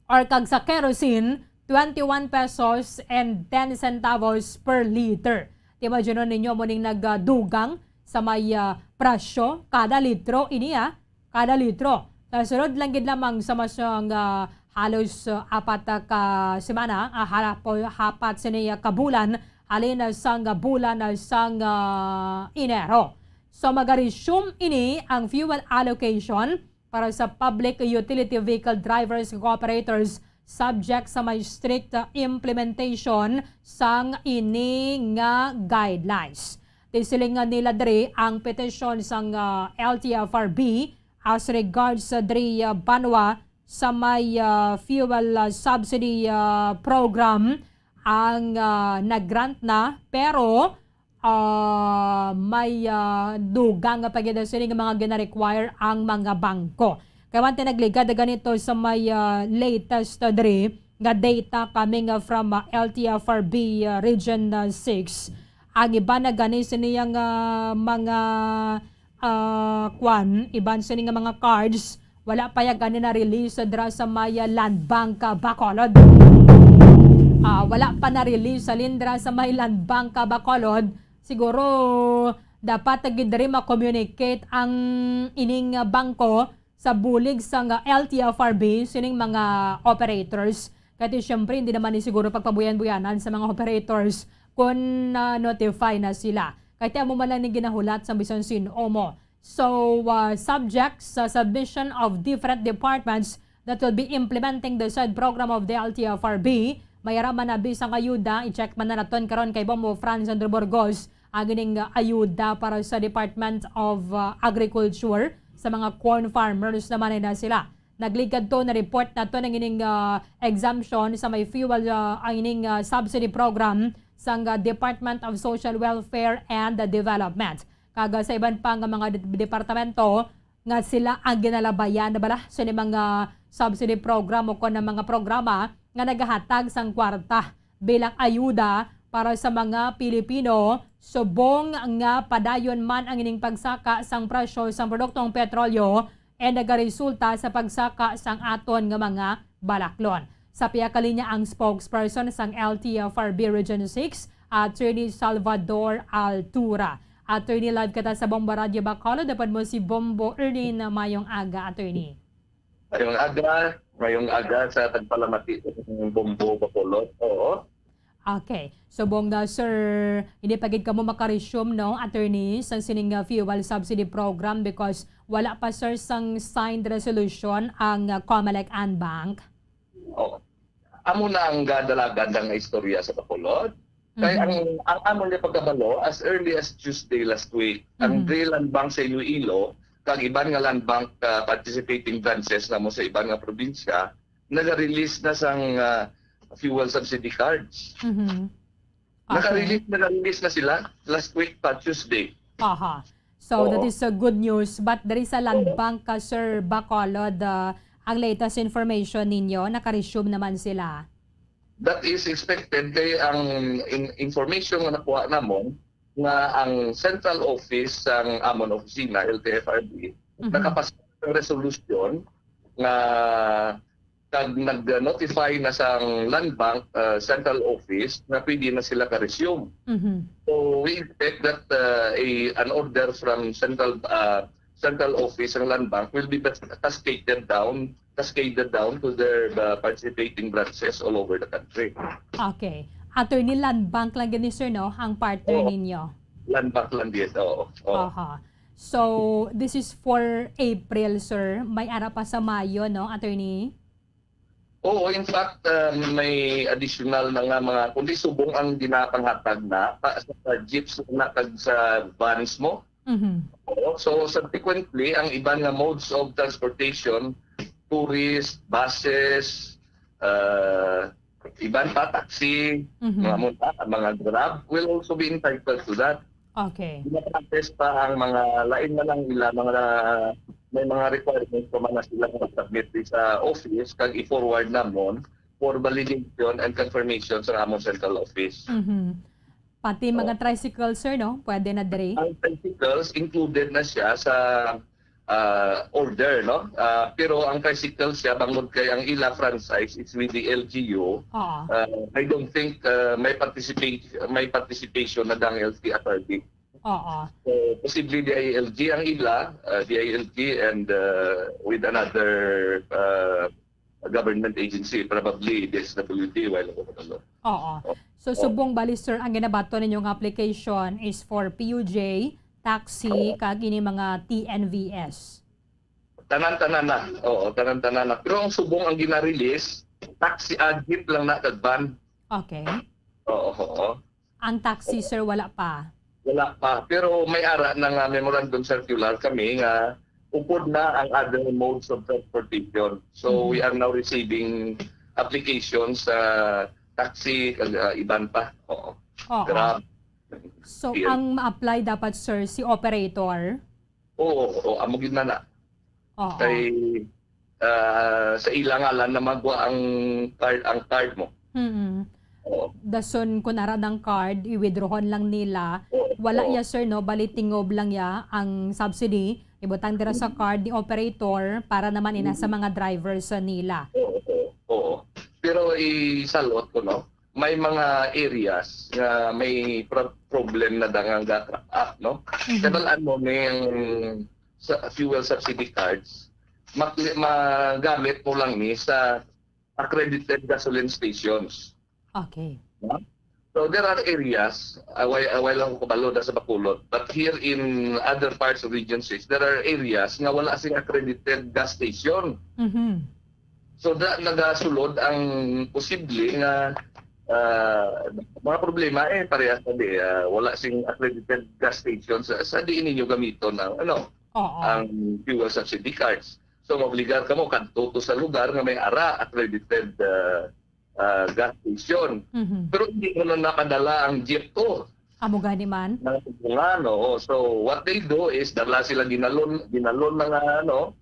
or kag sa kerosene, twenty-one pesos and ten centavos per liter. Imagine ninyo, mo ning nagdugang sa may, ah, presyo kada litro ini, ah, kada litro. Sa sunod lang gid lamang sa mas, ah, halos, ah, apat, ah, ka semana, ah, halapo-, hapat sini, ah, ka bulan, halin na sang, ah, bulan, ah, sang, ah, Enero. So, mag-resume ini ang fuel allocation para sa public utility vehicle drivers ug operators subject sa may strict, ah, implementation sang ini nga guidelines. Ti siling nga nila diri ang petisyon sang, ah, L T F R B as regards sa diri, ah, banwa sa may, ah, fuel, ah, subsidy, ah, program ang, ah, nag-grant na, pero ah, may, ah, dugang nga pagidasyon nga mga gina-require ang mga bangko. Kay man tinagligad na ganito sa may, ah, latest, ah, diri nga data coming, ah, from, ah, L T F R B, ah, Region, ah, six. Ang iban na gani sini nga mga, ah, kwan, iban sini nga mga cards, wala pa ya gani na-release dira sa may, ah, Land Bank, ah, Bacolod. Ah, wala pa na-release sa lindra sa may Land Bank, ah, Bacolod. siguro dapat gid diri ma-communicate ang ining, ah, bangko sa bulig sang, ah, L T F R B sining mga operators. Kay ti, siyempre, hindi naman ni siguro pagpabuyan-buyanan sa mga operators kung na-notify na sila. Kay ti amo man lang ni ginahulat sa bisan sin-o mo. So, uh, subject sa submission of different departments that will be implementing the said program of the L T F R B, may ara man na bisan ayuda, i-check man na naton karon kay Bombo Franz Andrew Burgos, ang ining, uh, ayuda para sa Department of, uh, Agriculture sa mga corn farmers naman na sila. Nagligad to, na-report naton ang ining, uh, exemption sa may fuel, uh, ang ining, uh, subsidy program sang, uh, Department of Social Welfare and Development. Kag, ah, sa iban pa nga mga de-, departamento nga sila ang ginalabayan na bala sa mga subsidy program o kon ang mga programa nga nagahatag sang kwarta bilang ayuda para sa mga Pilipino, subong nga padayon man ang ining pagsaka sang presyo sang produktong petrolyo and nagaresulta sa pagsaka sang aton nga mga balaklon. Sa pihak linya ang spokesperson sang L T F R B Region six, Attorney Salvador Altura. Attorney, live kita sa Bombo Radyo Bacolod. Dapat mo si Bombo Erlin. Mayong aga, Attorney. Mayong aga, mayong aga sa tagpalamati sa Bombo Bacolod. Oo. Okay. So, bongga, sir, hindi pa gid kamo makaresume, no, attorney, sa sining, uh, fuel subsidy program because wala pa, sir, sang signed resolution ang, uh, Comelec and Bank? Oh. Amo na ang gadalagan nga istorya sa Bacolod. Kay Mhm. ang, ang amon nga pagkabalo, as early as Tuesday last week, ang Mhm. Dre Land Bank sa Iloilo, kag iban nga land bank, uh, participating branches namo sa iban nga probinsya, nag-release na sang, uh, fuel subsidy cards. Mhm. Okay. Naka-release, naka-release na sila last week pa, Tuesday. Aha. So, that Oo. is a good news. But there is a land Oo. bank ka, Sir Bacolod, uh, ang latest information ninyo, naka-resume naman sila? That is expected kay ang in-, information nga nakuha namon nga ang central office sang amon opisina, L T F R B, Mhm. nakapasa ng resolution nga kag nag-notify na sang Land Bank, uh, Central Office na pwede na sila ka-resume. Mhm. So, we expect that, uh, a, an order from Central, uh, Central Office ng Land Bank will be bas-, cascaded down, cascaded down to their, uh, participating branches all over the country. Okay. Attorney, Land Bank lang gani, sir, no? Ang partner Oo. ninyo? Land Bank lang din, oo. Oo. Aha. So, this is for April, sir. May ara pa sa Mayo, no, attorney? Oo, in fact, uh, may additional na nga mga, kundi subong ang ginapanghatag na, pa, sa jeeps na kag sa vans mo. Mhm. Oo, so subsequently, ang iban nga modes of transportation, tourist, buses, uh, iban pa, taxi, Mhm. mga mo-, ah, mga Grab, will also be entitled to that. Okay. Gina-process pa ang mga lain na lang nila, mga, may mga requirements pa man na sila nga mag-submit di sa office, kag i-forward namon for validation and confirmation sa among central office. Mhm. Pati mga Oo. tricycle, sir, no? Pwede na diri? Ang tricycles included na siya sa, ah, order, no? Ah, pero ang tricycle siya, bangod kay ang ila franchise is with the L G U, Oo. ah, I don't think, ah, may participate, may participation na dang L T F R B. Oo. So, posible D I L G ang ila, ah, D I L G and, ah, with another, ah, government agency, probably D S W D, while ago pa, no? Oo. Oh. So, Oh. subong bali, sir, ang ginabaton ninyong application is for P U J, taxi, Oo. kag ini mga T N V S? Tanan-tanan na. Oo, tanan-tanan na. Pero ang subong ang gina-release, taxi, ah, jeep lang na kag van. Okay. Oo, oo. Ang taxi, sir, wala pa? Wala pa. Pero may ara na nga memorandum circular kami nga upod na ang other modes of transportation. So, Mhm. we are now receiving applications sa taxi, uh, iban pa. Oo. Oo. Grab. So, P L. ang ma-apply dapat, sir, si operator? Oo, oo, amo gyud na na. Oo. Kay, ah, sa ila ngalan na magwa ang card, ang card mo. Mm. Oo. Dason kun ara ng card, i-withdrawon lang nila. Oo, Wala oo. ya, sir, no? Bali, tingob lang ya ang subsidy. Ibutang dira sa card ni operator para naman ina sa Mm. mga drivers, uh, nila. Oo, oo, oo. Pero isalot ko, no? may mga areas nga may pro-, problem na da nga ga-crack up, no? Mhm. Kaya mo ning sa fuel subsidy cards, mak-, magamit mo lang ni sa accredited gasoline stations. Okay. No? So there are areas, away, away lang ko kabalo da sa Bacolod, but here in other parts of Region six, there are areas nga wala sing accredited gas station. Mhm. So da, nagasulod ang posible nga, ah, mga problema, eh, parehas na di, ah, wala sing accredited gas station sa, sa diin ninyo gamiton ang, ano, Oo. ang fuel subsidy cards. So maobligar kamo kadto to sa lugar nga may ara accredited, ah, ah, gas station. Mhm. Pero hindi mo na nakadala ang jeep ko. Amo gani man? Natubungan, oo. So, what they do is, dala sila ginalon, ginalon na nga, ano,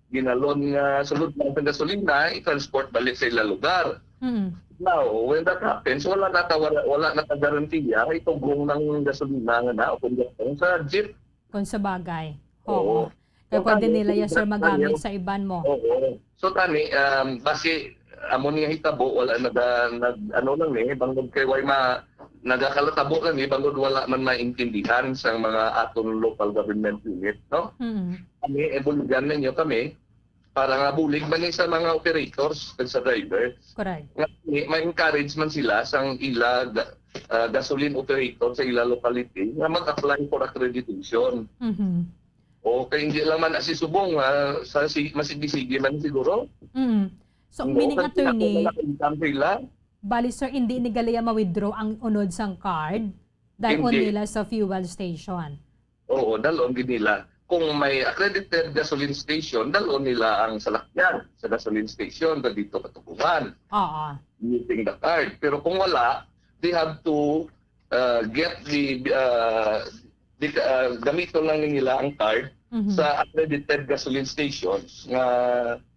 ginalon nga sulod lang sa gasolina, i-transport balik sa ila lugar. Mm. Now, when that happens, wala na ta, wala, wala na ta garantiya, itugong ng gasolina nga na, o kung sa jeep. Kung sa bagay. Oo. Oo. Kaya So, pwede tayo, nila, yes, sir, sinasabi magamit niya, sa iban mo. Oo. So, tani, um, basi, amo niya hitabo, wala naga-, nag-, ano lang ni, bangod kay way ma-, nagakalatabo lang ni, bangod wala man maintindihan sa mga aton local government unit, no? Mm. Kami, eh, buligan ninyo kami, para nga bulig man ni sa mga operators kag sa driver. Correct. Nga, ni, ma-encourage man sila sang ila ga-, ah, gasoline operator sa ila locality nga mag-apply for accreditation. Mhm. O, kay hindi lang man na si Subong, ah, sa si-, masigi-sigi man siguro. Mm. So, Oo, meaning, kasi attorney, ako na lang ang sila. Bali, sir, hindi ni Galia ma-withdraw ang unod sang card dahil Hindi. nila sa fuel station. Oo, dalon gid nila. Kung may accredited gasoline station, dalon nila ang salakyan sa gasoline station na dito katukuhan Oo. using the card. Pero kung wala, they have to, uh, get the, uh, the, uh, gamiton lang nila ang card Mhm. sa accredited gasoline stations nga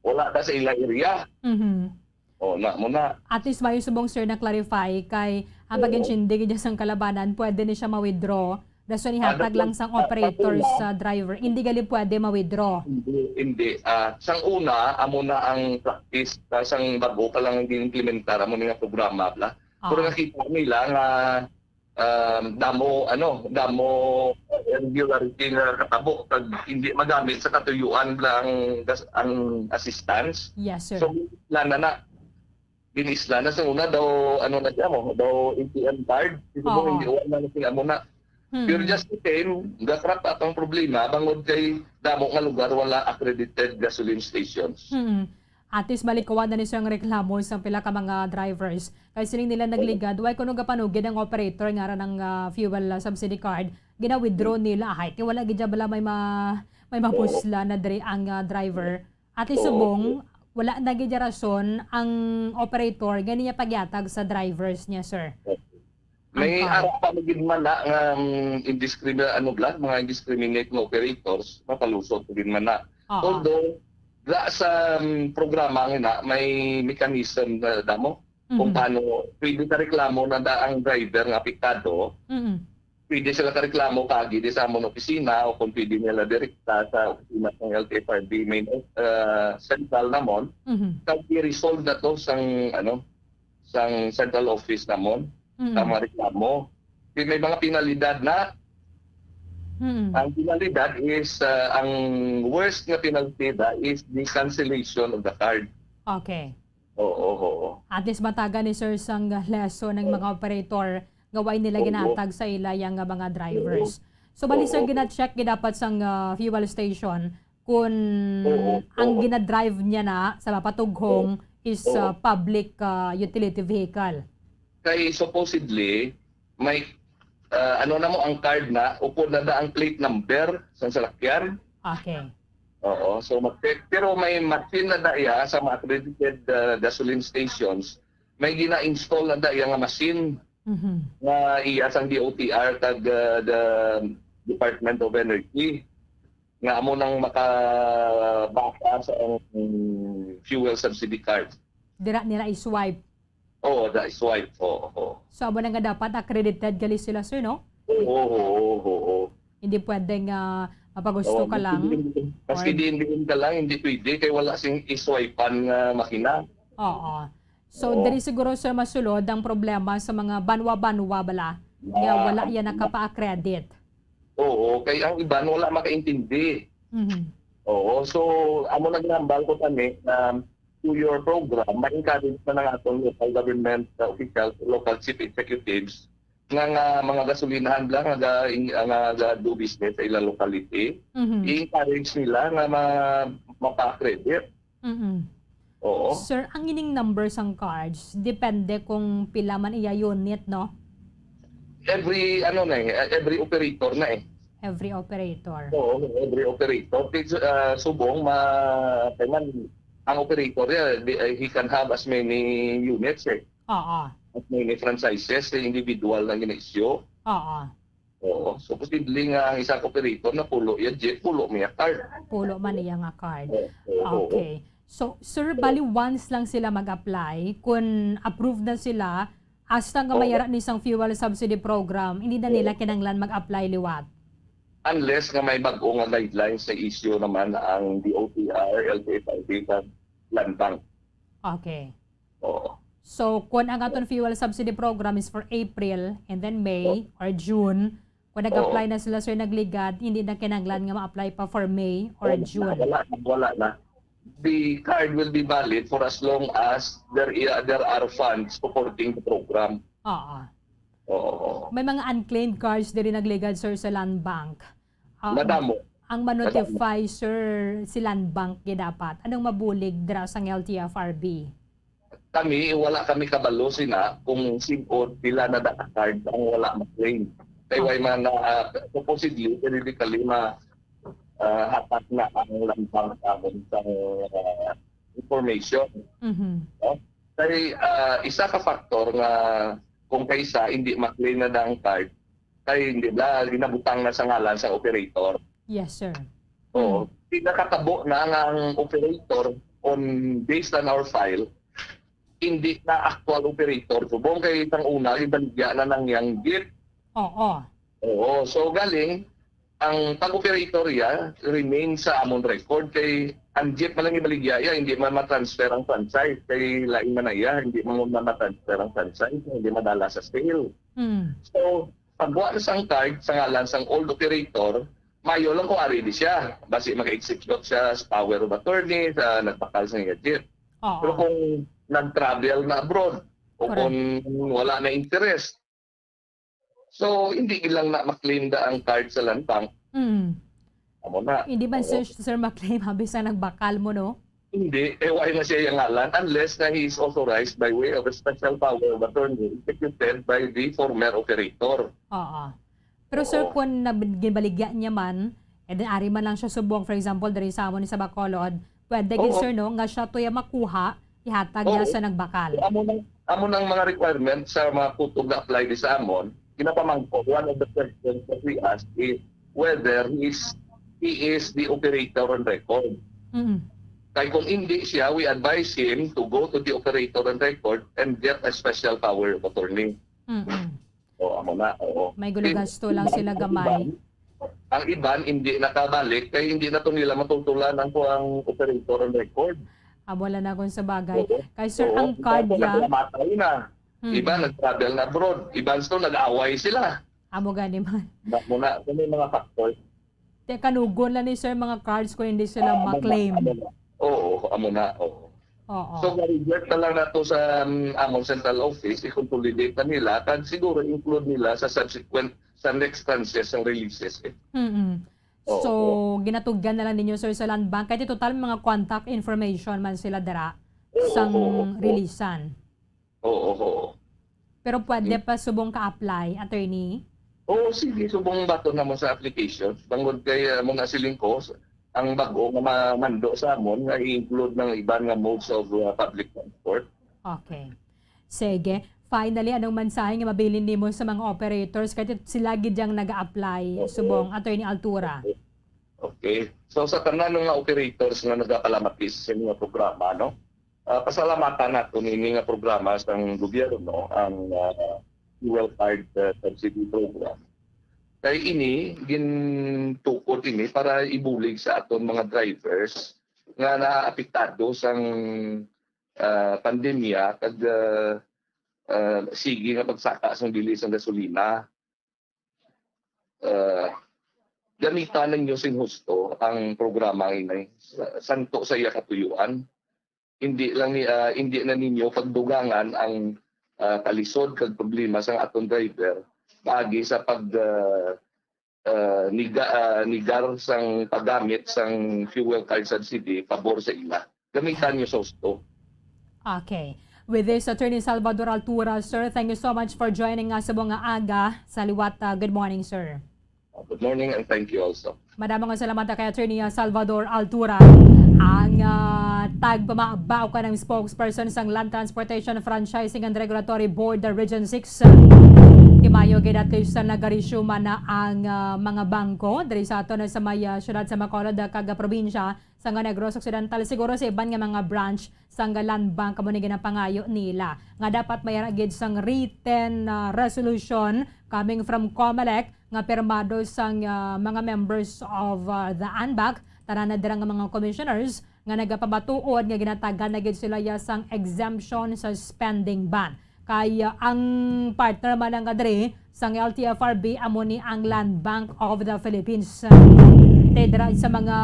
wala ka sa ilang area. Mhm. Oh, na mo na. At least, mayo subong, sir, na-clarify kay ang Oo. pag-intindi gid sang kalabanan, pwede ni siya ma-withdraw. Dason Ah, ihatag lang sang ah, operator ah, sa driver. Hindi gali pwede ma-withdraw. Hindi, hindi. Ah, sang una, amo na ang practice. Ah, sang bago pa lang gin-implementar, amo ni nga programa, bla. Pero Ah. nakita nila nga, um, damo, ano, damo irregularity nga katabo kag hindi magamit sa katuyuan bla ang gas-, ang assistance. Yes, sir. So, wala na na. Ginisla na sa una daw, ano na siya mo, daw A T M card. Kasi mo, Oo. hindi, wala na sila mo na. Hmm. Pero just the same, ga-crop up ang problema, bangod kay damo nga lugar wala accredited gasoline stations. Hmm. At least, malikuan na ni sir ang reklamo sa pila ka mga drivers. Kay siling nila nagligad, way kuno gapanugid ang operator nga ra ng, ah, fuel, ah, subsidy card, gina-withdraw Hmm. nila. Ay, kay wala gid bala may ma-, may Oo. mapusla na diri ang, ah, driver. At least Oo. subong, wala na gid rason ang operator nga niya pagyatag sa drivers niya, sir. May Ang car. ara pa gid man na nga, um, indiscrimi-, ano bla, mga indiscriminate nga operators, mapalusot gid man na. Oo. Although, da sa, um, programa nga na, may mechanism na damo kung Mhm. paano pwede ka reklamo na da ang driver nga apektado. Mhm. Pwede sila kareklamo kaagi di sa amon opisina o kung pwede nila direkta sa opisina sang L T F R B main, uh, central namon, Mhm. kag i-resolve na to sang, ano, sang central office namon, Mm. sa mga reklamo. Di may mga penalidad na. Mm. Ang penalidad is, uh, ang worst nga penalty na is the cancellation of the card. Okay. Oo, oo. At least matagan ni sir sang lesson ang Oo. mga operator nga way nila Oo. ginatag sa ila yang nga mga drivers. Oo. So, bali, sir, Oo. gina-check gid dapat sang, ah, fuel station kung Oo, ang oo. gina-drive niya na sa mapatughong Oo. is, Oo. ah, public, ah, utility vehicle. Kay supposedly, may, ah, ano na mo ang card na, upod na da ang plate number sa salakyan. Okay. Oo, so mag-check. Pero may machine na da iya sa mga accredited, ah, gasoline stations. May gina-install na da iya nga machine Mhm. nga iya sang D O T R kag, ah, the Department of Energy nga amo nang makabasa sa ang fuel subsidy card. Dira nila i-swipe. Oo, da i-swipe. Oo, oo. So, amo na nga dapat accredited gali sila, sir, no? Oo, oo, oo, oo. Hindi pwedeng, ah, mapagusto Oo, ka lang. Maski diin, maski Or diin ka lang, hindi pwede kay wala sing i-swipe-an nga makina. Oo. So, Oo. diri siguro, sir, masulod ang problema sa mga banwa-banwa bala nga Oo. wala yan nakapa-accredit. Oo, kay ang iban wala makaintindi. Mhm. Oo, so, amo nagambal ko kani na to your program, ma-encourage na ng aton local government, uh, officials, local chief executives, nga, nga mga gasolinahan lang nga, nga, nga do business sa ilang locality, Mhm. i-encourage nila nga ma-, mapa-accredit. Mm-mm. Oo. Sir, ang ining number sang cards, depende kung pila man iya unit, no? Every, ano na eh, every operator na eh. Every operator. Oo, every operator. Tig-, ah, subong, ma-, kailan, ang operator niya, di, eh, he can have as many units eh. Oo. As many franchises sa individual na gina-issue. Oo. Oo. So, posible nga ang isang operator na pulo iya jeep, pulo niya card. Pulo man iya nga card. Oo, oo, oo. Okay. So, sir, bali once lang sila mag-apply, kung approved na sila, hasta nga Oo. mayara ni sang fuel subsidy program, hindi na nila Oo. kinahanglan mag-apply liwat. Unless nga may bag-o nga guidelines sa issue naman ang D O T R, L T F R B, kag Land Bank. Okay. Oo. So, kung ang aton fuel subsidy program is for April and then May Oo. or June, kung nag-apply Oo. na sila, sir, nagligad, hindi na kinahanglan nga ma-apply pa for May or Wala na, June. wala na, wala na. The card will be valid for as long as there i-, there are funds supporting the program. Oo. Oo. May mga unclaimed cards diri nagligad, sir, sa Land Bank. Um, Madamo. ang Madamo. ma-notify, sir, si Land Bank gid dapat. Anong mabulig dira sang L T F R B? Kami, wala kami kabalo sina kung sin-o pila na da ka card ang wala ma-claim. Kay way Okay. man na, ah, supposedly, periodically ma-, ah, hatag na ang Land Bank sa amon sang, ah, information. Mhm. No? Kay, ah, isa ka factor nga kung kaisa hindi ma-claim na da ang card, kay hindi na, ginabutang na sa ngalan sa operator. Yes, sir. Oo. Hmm. Pinakatabo na nga ang operator on, based on our file, hindi na actual operator. Subong kay sang una, ibaligya na nang yang jeep. Oo. Oo. So, galing, ang pag-operator iya remain sa amon record kay ang jeep man lang ibaligya iya, hindi man ma-transfer ang franchise kay lain man na iya, hindi man ma-, ma-transfer ang franchise, hindi madala sa sale. Hmm. So, pagkuha na sang card sa ngalan sang old operator, mayo lang kung ari di siya. Basi maka-execute siya sa power of attorney, sa nagbakal sa iya jeep. Oo. Pero kung nag-travel na abroad, o Correct. kung wala na interest, so, hindi lang na ma-claim da ang card sa Land Bank. Mm. Amo na. Hindi man, Oo. sir, sir, ma-claim, habi sa nagbakal mo, no? Hindi, eh, why na siya yung ngalan unless na he is authorized by way of a special power of attorney executed by the former operator. Oo. Pero, sir, Oo. kung nab-, ginbaligya niya man, and then ari man lang siya subong, for example, diri sa amon sa Bacolod, pwede gid, Oo. sir, no, nga siya to ya makuha, ihatag niya Oo. sa nagbakal. Amo nang, amo nang mga requirement sa mga putog na apply di sa amon, ginapamangko, one of the questions that we ask is whether he is, he is the operator on record. Mm. Kay kung hindi siya, we advise him to go to the operator on record and get a special power of attorney. Mm-mm. O, amo na, oo. May gulugasto lang sila gamay. Ang iban, ang iban, hindi nakabalik, kay hindi na to nila matutulan ang kuang operator on record. Amo lang na kung sa bagay. Oo. Kay, sir, Oo. ang card Tapos ya, nagkamatay na. Mm. Iban nag-travel na abroad. Iban sa to, nag-away sila. Amo gani man. Na, muna, kung may mga factors. Te, kanugon lang ni, sir, mga cards kung hindi sila Ah, amo na, ma-claim. amo na. Oo, amo na, oo. Oo. So, ma-reject na lang nato sa, um, among central office, i-consolidate na nila, kag siguro include nila sa subsequent, sa next tranches ng releases, eh. Mm-mm. Oo. So, ginatugyan na lang ninyo, sir, sa Land Bank. Kay total, mga contact information man sila dira Oo, sang oo, oo. releasan. Oo, oo. Pero pwede Hmm. pa subong ka-apply, attorney? Oo, sige, subong baton namo sa application. Bangod kay, ah, amo nga siling ko, ang bag-o nga mamando sa amon nga i-include ng iban nga modes of, ah, public transport. Okay. Sige. Finally, anong mensahe nga mabilin nimo sa mga operators? Kay sila gid yang nag-a-apply, Oo. subong, Attorney Altura. Okay. So, sa tanan nga operators nga nagapalamatis sa inyong programa, no? Ah, pasalamatan nato nini nga programa sang gobyerno, ang, ah, Fuel Card, ah, Subsidy Program. Kay ini, gintukod ini para ibulig sa aton mga drivers nga naapektado sang ah, pandemya kag, ah, ah, sige nga pagsaka sang bili sang gasolina. Ah, gamitan ninyo sing husto ang programa ini, sa-, santo sa iya katuyuan. Hindi lang ni, ah, hindi na ninyo pagdugangan ang, ah, kalisod kag problema sang aton driver paagi sa pag, ah, ah, niga-, ah, nigar sang paggamit sang fuel card subsidy pabor sa ila. Gamitan nyo sa husto. Okay. With this, Attorney Salvador Altura, sir, thank you so much for joining us sa mga aga. Sa liwat, ah, good morning, sir. Good morning and thank you also. Madamo nga salamat kay Attorney, ah, Salvador Altura, ang, ah, tagpamaba o kanang spokesperson sang Land Transportation Franchising and Regulatory Board, the Region six. Timayo gid at least sa nagaresume na ang, ah, mga bangko diri sa aton sa may, ah, siyudad sa Bacolod, ah, kag, ah, probinsya sang Negros Occidental, siguro sa iban nga mga branch sang Land Bank, kamo ni ginapangayo nila nga dapat may ara gid sang written, ah, resolution coming from Comelec nga pirmado sang, ah, mga members of, ah, the ANBAC, tanan na dira nga mga commissioners nga nagapamatuod nga ginatagan na gid sila ya sang exemption sa spending ban. Kay, ah, ang partner man nga diri sang L T F R B amo ni ang Land Bank of the Philippines. Te dira sa mga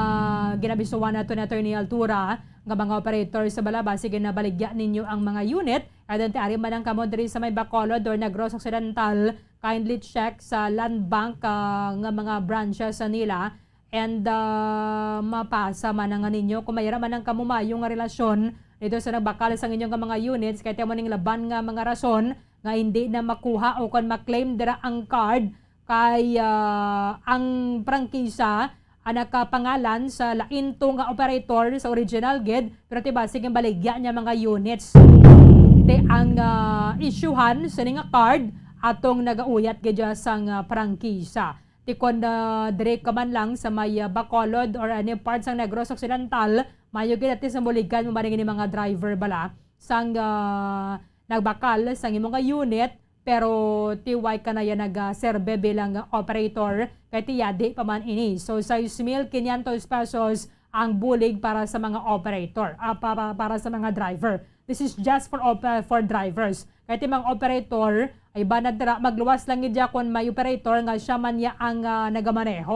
ginabisuan nato ni Attorney Altura nga mga operator sa bala, basig nabaligya ninyo ang mga unit. Kay dati ari man ang kamo diri sa may Bacolod or Negros Occidental, kindly check sa Land Bank, ah, nga mga branches sa nila. And, ah, mapasa man ang ninyo kung mayra man ang kamumayo nga relasyon dito sa nagbakal sang inyo nga mga units, kay amo ning laban nga mga rason nga hindi na makuha o kon ma-claim dira ang card kay, ah, ang prangkisa ang nakapangalan sa lain to nga operator sa original gid, pero tiba sige baligya niya mga units. Te ang, ah, isyuhan sini nga card atong nagauyat gid sang, ah, prangkisa. Ti kon, ah, diri ka man lang sa may, ah, Bacolod or any part sang Negros Occidental, mayo gid ati sa buligan mo man ang mga driver bala sang, ah, nagbakal sang imo nga unit, pero ti way ka na yan nag, ah, serve bilang operator, kay ti yadi pa man ini. So, sais mil quinientos pesos ang bulig para sa mga operator, ah, pa-, pa-, para sa mga driver. This is just for op-, for drivers. Kay ti mga operator, ay ba na dira, magluwas lang gid ya kon may operator nga siya man ya ang, ah, nagamaneho.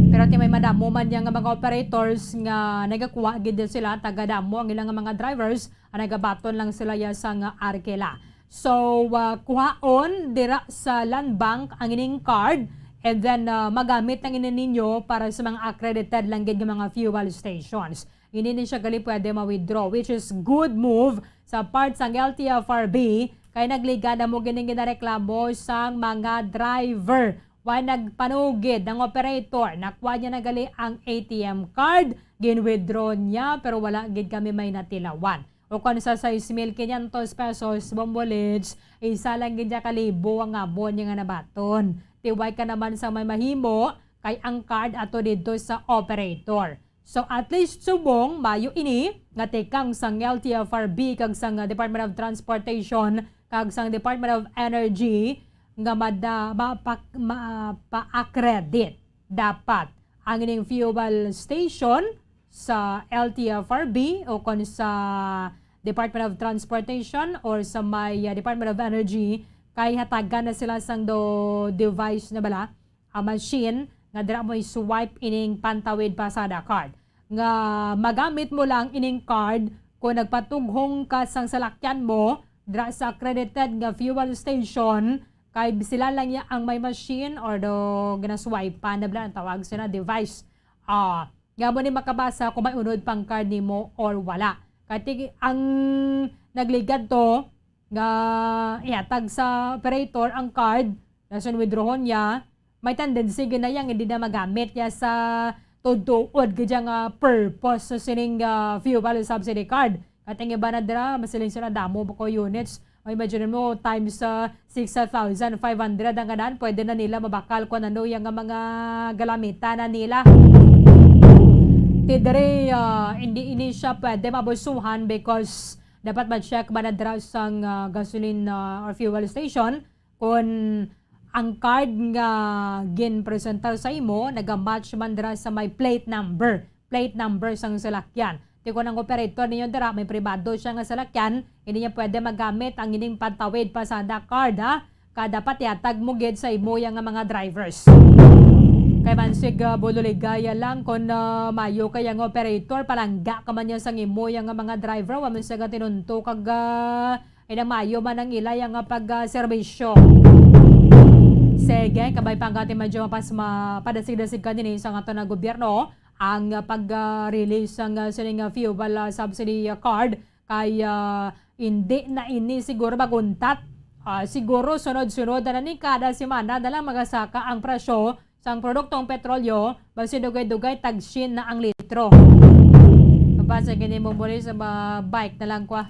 Pero ti may madamo man ya nga mga operators nga nagakuha gid sila, tagadamo ang ilang mga drivers, ang nagabaton lang sila ya sa nga arkela. So, ah, kuhaon dira sa Land Bank ang ining card, and then, ah, magamit lang ini ninyo para sa mga accredited lang gid nga mga fuel stations. Hindi ni siya gali pwede ma-withdraw, which is good move sa part sang L T F R B, kay nagligad na mo gining ginareklamo sang mga driver. Why nagpanugid ang operator? Nakuha niya na gali ang A T M card, gin-withdraw niya, pero wala gid kami may natilawan. O kon sa sais mil quinientos pesos, Bombo Leads, isa lang gid niya kalibo ang amo niya nga nabaton. Ti way ka naman sa may mahimo, kay ang card ato didto sa operator. So, at least subong mayo ini nga tikang sang L T F R B kag sang Department of Transportation kag sang Department of Energy nga mada-, mapa-, mapa-accredit dapat ang ining fuel station sa L T F R B o kon sa Department of Transportation or sa may, uh, Department of Energy, kay hatagan na sila sang do device na bala, a machine nga dira mo i-swipe ining Pantawid Pasada card. Nga magamit mo lang ining card kung nagpatughong ka sang salakyan mo dira sa accredited nga fuel station, kay sila lang ya ang may machine or do ginaswipe pa na bala ang tawag sa na device. Ah, nga mo ni makabasa kung may unod pang card nimo or wala. Kati ang nagligad to nga ihatag sa operator ang card, dason withdrawon niya, may tendency gid na yang hindi na magamit niya sa tuod-tuod gid nga purpose sa sining, ah, fuel subsidy card. Kati ang iba na dira, masiling sila damo ba ko units. O, imagine mo, times, ah, six thousand five hundred ang ganan, pwede na nila mabakal kung ano yang nga mga galamitan na nila. Ti diri, ah, hindi ini siya pwede mabusuhan because dapat ma-check ba na dira sang, ah, gasoline, ah, or fuel station kung ang card nga ginpresentar sa imo nagamatch man dira sa may plate number, plate number sang salakyan. Ti kon ang operator ninyo dira may pribado siya nga salakyan, hindi niya pwede magamit ang ining pantawid pasada card, ha? Ka dapat ihatag mo gid sa imo yang nga mga drivers. Kay mansig, ah, bululigaya lang kon, ah, mayo kay ang operator, palangga ka man niya sang imo yang nga mga driver, wa man siya gatinunto kag, ah, ay nang mayo man ang ila yang nga pag, ah, serbisyo. Sige, kabay pa ang ating medyo mapas-, mapadasig-dasig kanini sa aton nga gobyerno ang, ah, pag, ah, release sang, ah, sining, ah, fuel, ah, subsidy, ah, card kay, ah, hindi na ini siguro maguntat. Ah, siguro sunod-sunod na ni kada semana na lang magasaka ang presyo sang produktong petrolyo, basi dugay-dugay tagsin na ang litro. Mabasa gini mo muli sa mga bike na lang kwa,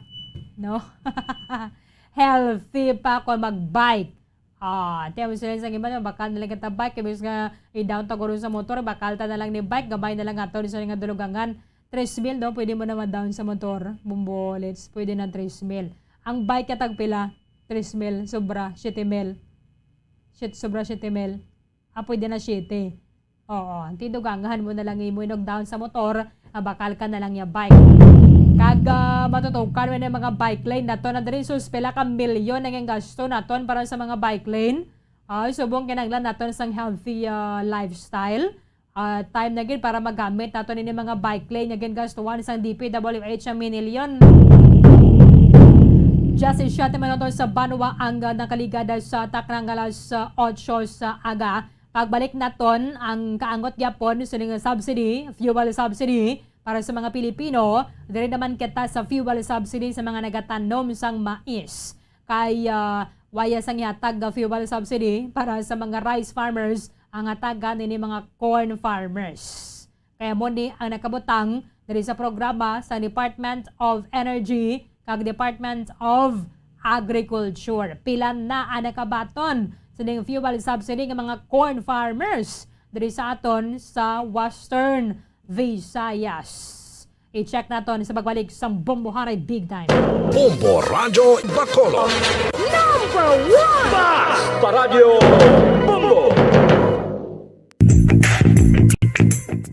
no? Healthy pa kung mag-bike. Ah, tiyan mo sila sa iba, bakal na lang kita bike, imbis nga i-down ta guro sa motor, bakal ta na lang ni bike, gamay na lang ato sa nga dulugangan. Tres mil, no? Pwede mo naman down sa motor, bumbolits, pwede na tres mil. Ang bike ka tagpila, tres mil, sobra, siyete mil. Shit, sobra siyete mil. Ah, pwede na siyete. Oo, ang tidugangahan mo na lang imo inog down sa motor, ah, bakal ka na lang ya bike. Kag, ah, matutukan mo na mga bike lane naton na diri, sus, pila ka milyon ang gasto naton para sa mga bike lane. Ah, subong kinahanglan naton sang healthy, ah, lifestyle. Ah, time na gid para magamit naton ini mga bike lane nga gingastuhan sang D P W H ang minilyon. Just siyete minutos sa banwa ang, ah, nakaligad sa taknang alas, ah, otso sa aga. Pagbalik naton ang kaangot gyapon sa nga subsidy, fuel subsidy para sa mga Pilipino. Diri naman kita sa fuel subsidy sa mga nagatanom sang mais. Kay, ah, waya sang ihatag nga fuel subsidy para sa mga rice farmers ang hatagan ini mga corn farmers. Kaya mo ni ang nakabutang diri sa programa sa Department of Energy kag Department of Agriculture. Pila na ang nakabaton sa ning fuel subsidy nga mga corn farmers diri sa aton sa Western Visayas? I-check naton sa pagbalik sang Bombo Haray Big Time. Bombo Radyo Bacolod. Number one! Basta Radyo Bombo!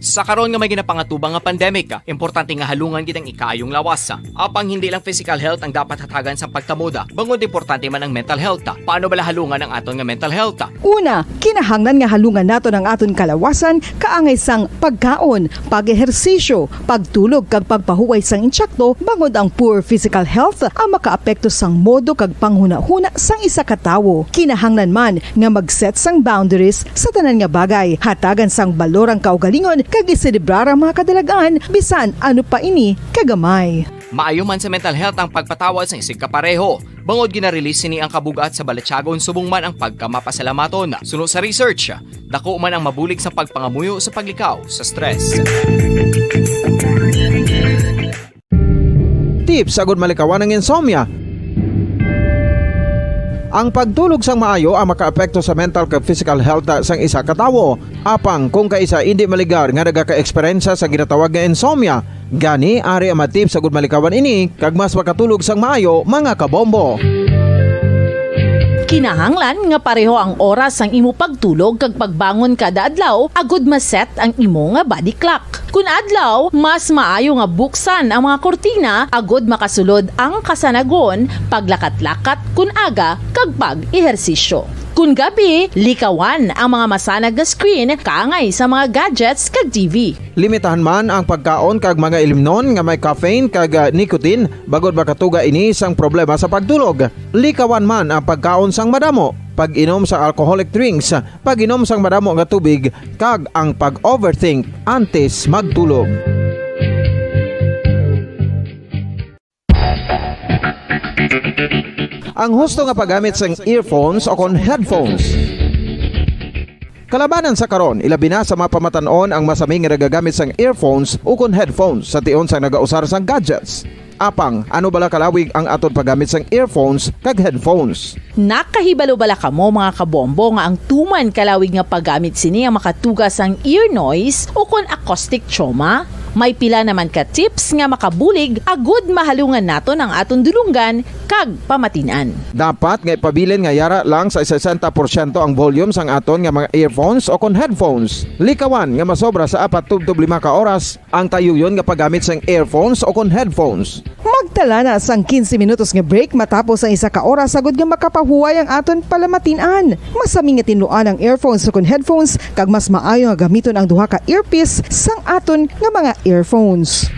Sa karon nga may ginapangatubang nga pandemic, importante nga halungan gid ang ikaayong lawas. Apang hindi lang physical health ang dapat hatagan sa pagtamod, bangod importante man ang mental health. Paano bala halungan ang aton nga mental health? Una, kinahanglan nga halungan naton ang aton kalawasan kaangay sang pagkaon, pag-ehersisyo, pagtulog kag pagpahuway sang insakto, bangod ang poor physical health ang makaapekto sang modo kag panghunahuna sang isa ka tawo. Kinahanglan man nga mag-set sang boundaries sa tanan nga bagay, hatagan sang balor ang kaugalingon kag iselebrar ang mga kadalagan, bisan ano pa ini kagamay. Maayo man sa mental health ang pagpatawad sang isigkapareho, bangod gina-release sini ang kabug-at sa balatyagon subong man ang pagkamapasalamaton. Suno sa research, dako man ang mabulig sa pagpangamuyo sa paglikaw sa stress. Tips agud malikawan ang insomnia. Ang pagtulog sang maayo ang makaapekto sa mental kag physical health sang isa ka tawo. Apang kung kaisa indi maligar nga nagaka-eksperyensya sa ginatawag nga insomnia, gani ari ang mga tips agud malikawan ini kag mas makatulog sang maayo, mga kabombo. Kinahanglan nga pareho ang oras sang imo pagtulog kag pagbangon kada adlaw agud ma-set ang imo nga body clock. Kun adlaw, mas maayo nga buksan ang mga kurtina agud makasulod ang kasanagon, paglakat-lakat kun aga, kag pag-ehersisyo. Kun gabi, likawan ang mga masanag nga screen kaangay sa mga gadgets kag T V. Limitahan man ang pagkaon kag mga ilimnon nga may caffeine kag, ah, nicotine, bangod makatuga ini sang problema sa pagtulog. Likawan man ang pagkaon sang madamo, pag-inom sa alcoholic drinks, pag-inom sang madamo nga tubig, kag ang pag-overthink antes magtulog. Ang husto nga paggamit sang earphones o kon headphones. Kalabanan sa karon, ilabi na sa mga pamatan-on ang masami nga nagagamit sang earphones o kon headphones sa tion sang nagausar sang gadgets. Apang, ano bala kalawig ang aton paggamit sang earphones kag headphones? Nakahibalo bala kamo, mga kabombo, nga ang tuman kalawig nga paggamit sini ang makatuga sang ear noise o kon acoustic trauma? May pila naman ka tips nga makabulig agud mahalungan naton ang aton dulonggan kag pamatin-an. Dapat nga ipabilin nga yara lang sa sesenta porsyento ang volume sang aton nga mga earphones o kon headphones. Likawan nga masobra sa apat tubtob lima ka oras ang tayuyon nga paggamit sang earphones o kon headphones. Magtala na sang quince minutos nga break matapos ang isa ka oras, agud nga makapahuway ang aton palamatin-an. Masami nga tinluan ang earphones o kon headphones, kag mas maayo nga gamiton ang duha ka earpiece sang aton nga mga earphones.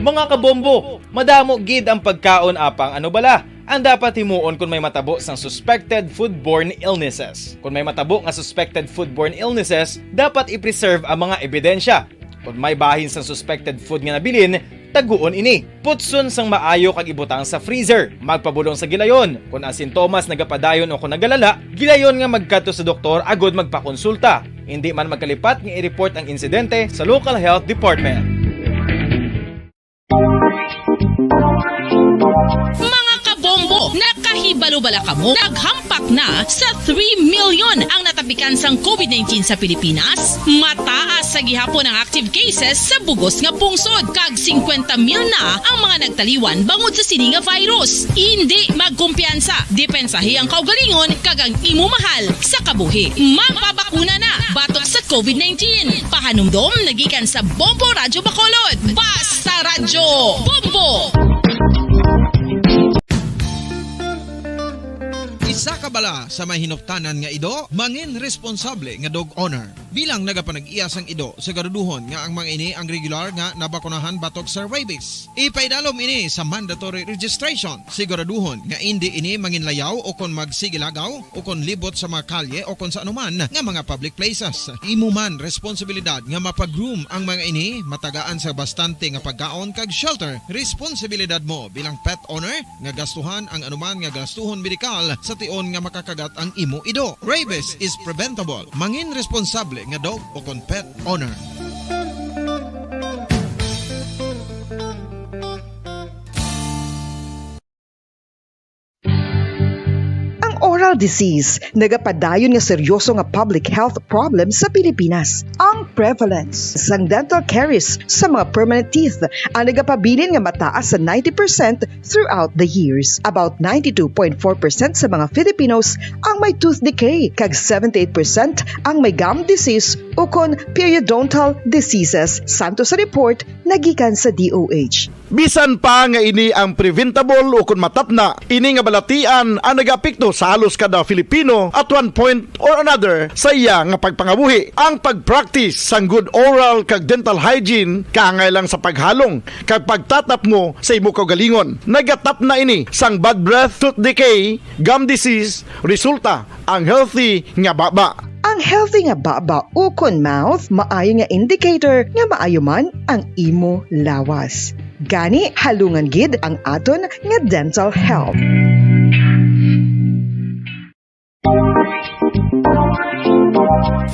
Mga kabombo, madamo gid ang pagkaon apang ano bala ang dapat himuon kon may matabo sang suspected foodborne illnesses. Kon may matabo nga suspected foodborne illnesses, dapat i-preserve ang mga ebidensya. Kon may bahin sang suspected food nga nabilin, taguon ini. Putson sang maayo kag ibutang sa freezer. Magpabulong sa gilayon. Kon ang sintomas nagapadayon o kon nagalala, gilayon nga magkadto sa doktor agud magpakonsulta. Indi man magkalipat nga i-report ang insidente sa local health department. Mga kabombo, nakahibalo bala kamo? Naghampak na sa three million ang natapikan sang covid nineteen sa Pilipinas. Mataas sa gihapon ang active cases sa bugos nga pungsod, kag singkwenta mil na ang mga nagtaliwan bangod sa sini nga virus. Indi magkumpiyansa, depensahi ang kaugalingon kag ang imo mahal sa kabuhi. Magpabakuna na batok sa covid nineteen. Pahanumdom nagikan sa Bombo Radyo Bacolod. Basta Radyo Bombo! Isa ka bala sa may hinuktanan nga ido, mangin responsable nga dog owner. Bilang nagapanag-iya sang ido, siguraduhon nga ang mga ini ang regular nga nabakunahan batok sa rabies. Ipaidalom ini sa mandatory registration. Siguraduhon nga indi ini manginlayaw o kon magsigilagaw o kon libot sa mga kalye o kon sa anuman nga mga public places. Imo man responsibilidad nga mapag-groom ang mga ini, matagaan sa bastante nga pagkaon kag shelter. Responsibilidad mo bilang pet owner nga gastuhan ang anuman nga gastuhon medikal sa tion nga makakagat ang imo ido. Rabies is preventable. Mangin responsable nga dog o kon pet owner. Ang oral disease nagapadayon nga seryoso nga public health problem sa Pilipinas. Ang prevalence sang dental caries sa mga permanent teeth ang nagapabilin nga mataas sa ninety percent throughout the years. About ninety-two point four percent sa mga Filipinos ang may tooth decay, kag seventy-eight percent ang may gum disease ukon periodontal diseases, santo sa report nagikan sa D O H. Bisan pa nga ini ang preventable ukon matapna, ini nga balatian ang nagaapekto sa halos kada Filipino at one point or another sa iya nga pagpangabuhi. Ang pag-practice sang good oral kag dental hygiene kaangay lang sa paghalong kag pagtatapngo sa imo kaugalingon. Nagatapna ini sang bad breath, tooth decay, gum disease, resulta ang healthy nga baba. Ang healthy nga baba ukon mouth maayo nga indicator nga maayo man ang imo lawas. Gani, halungan gid ang aton nga dental health.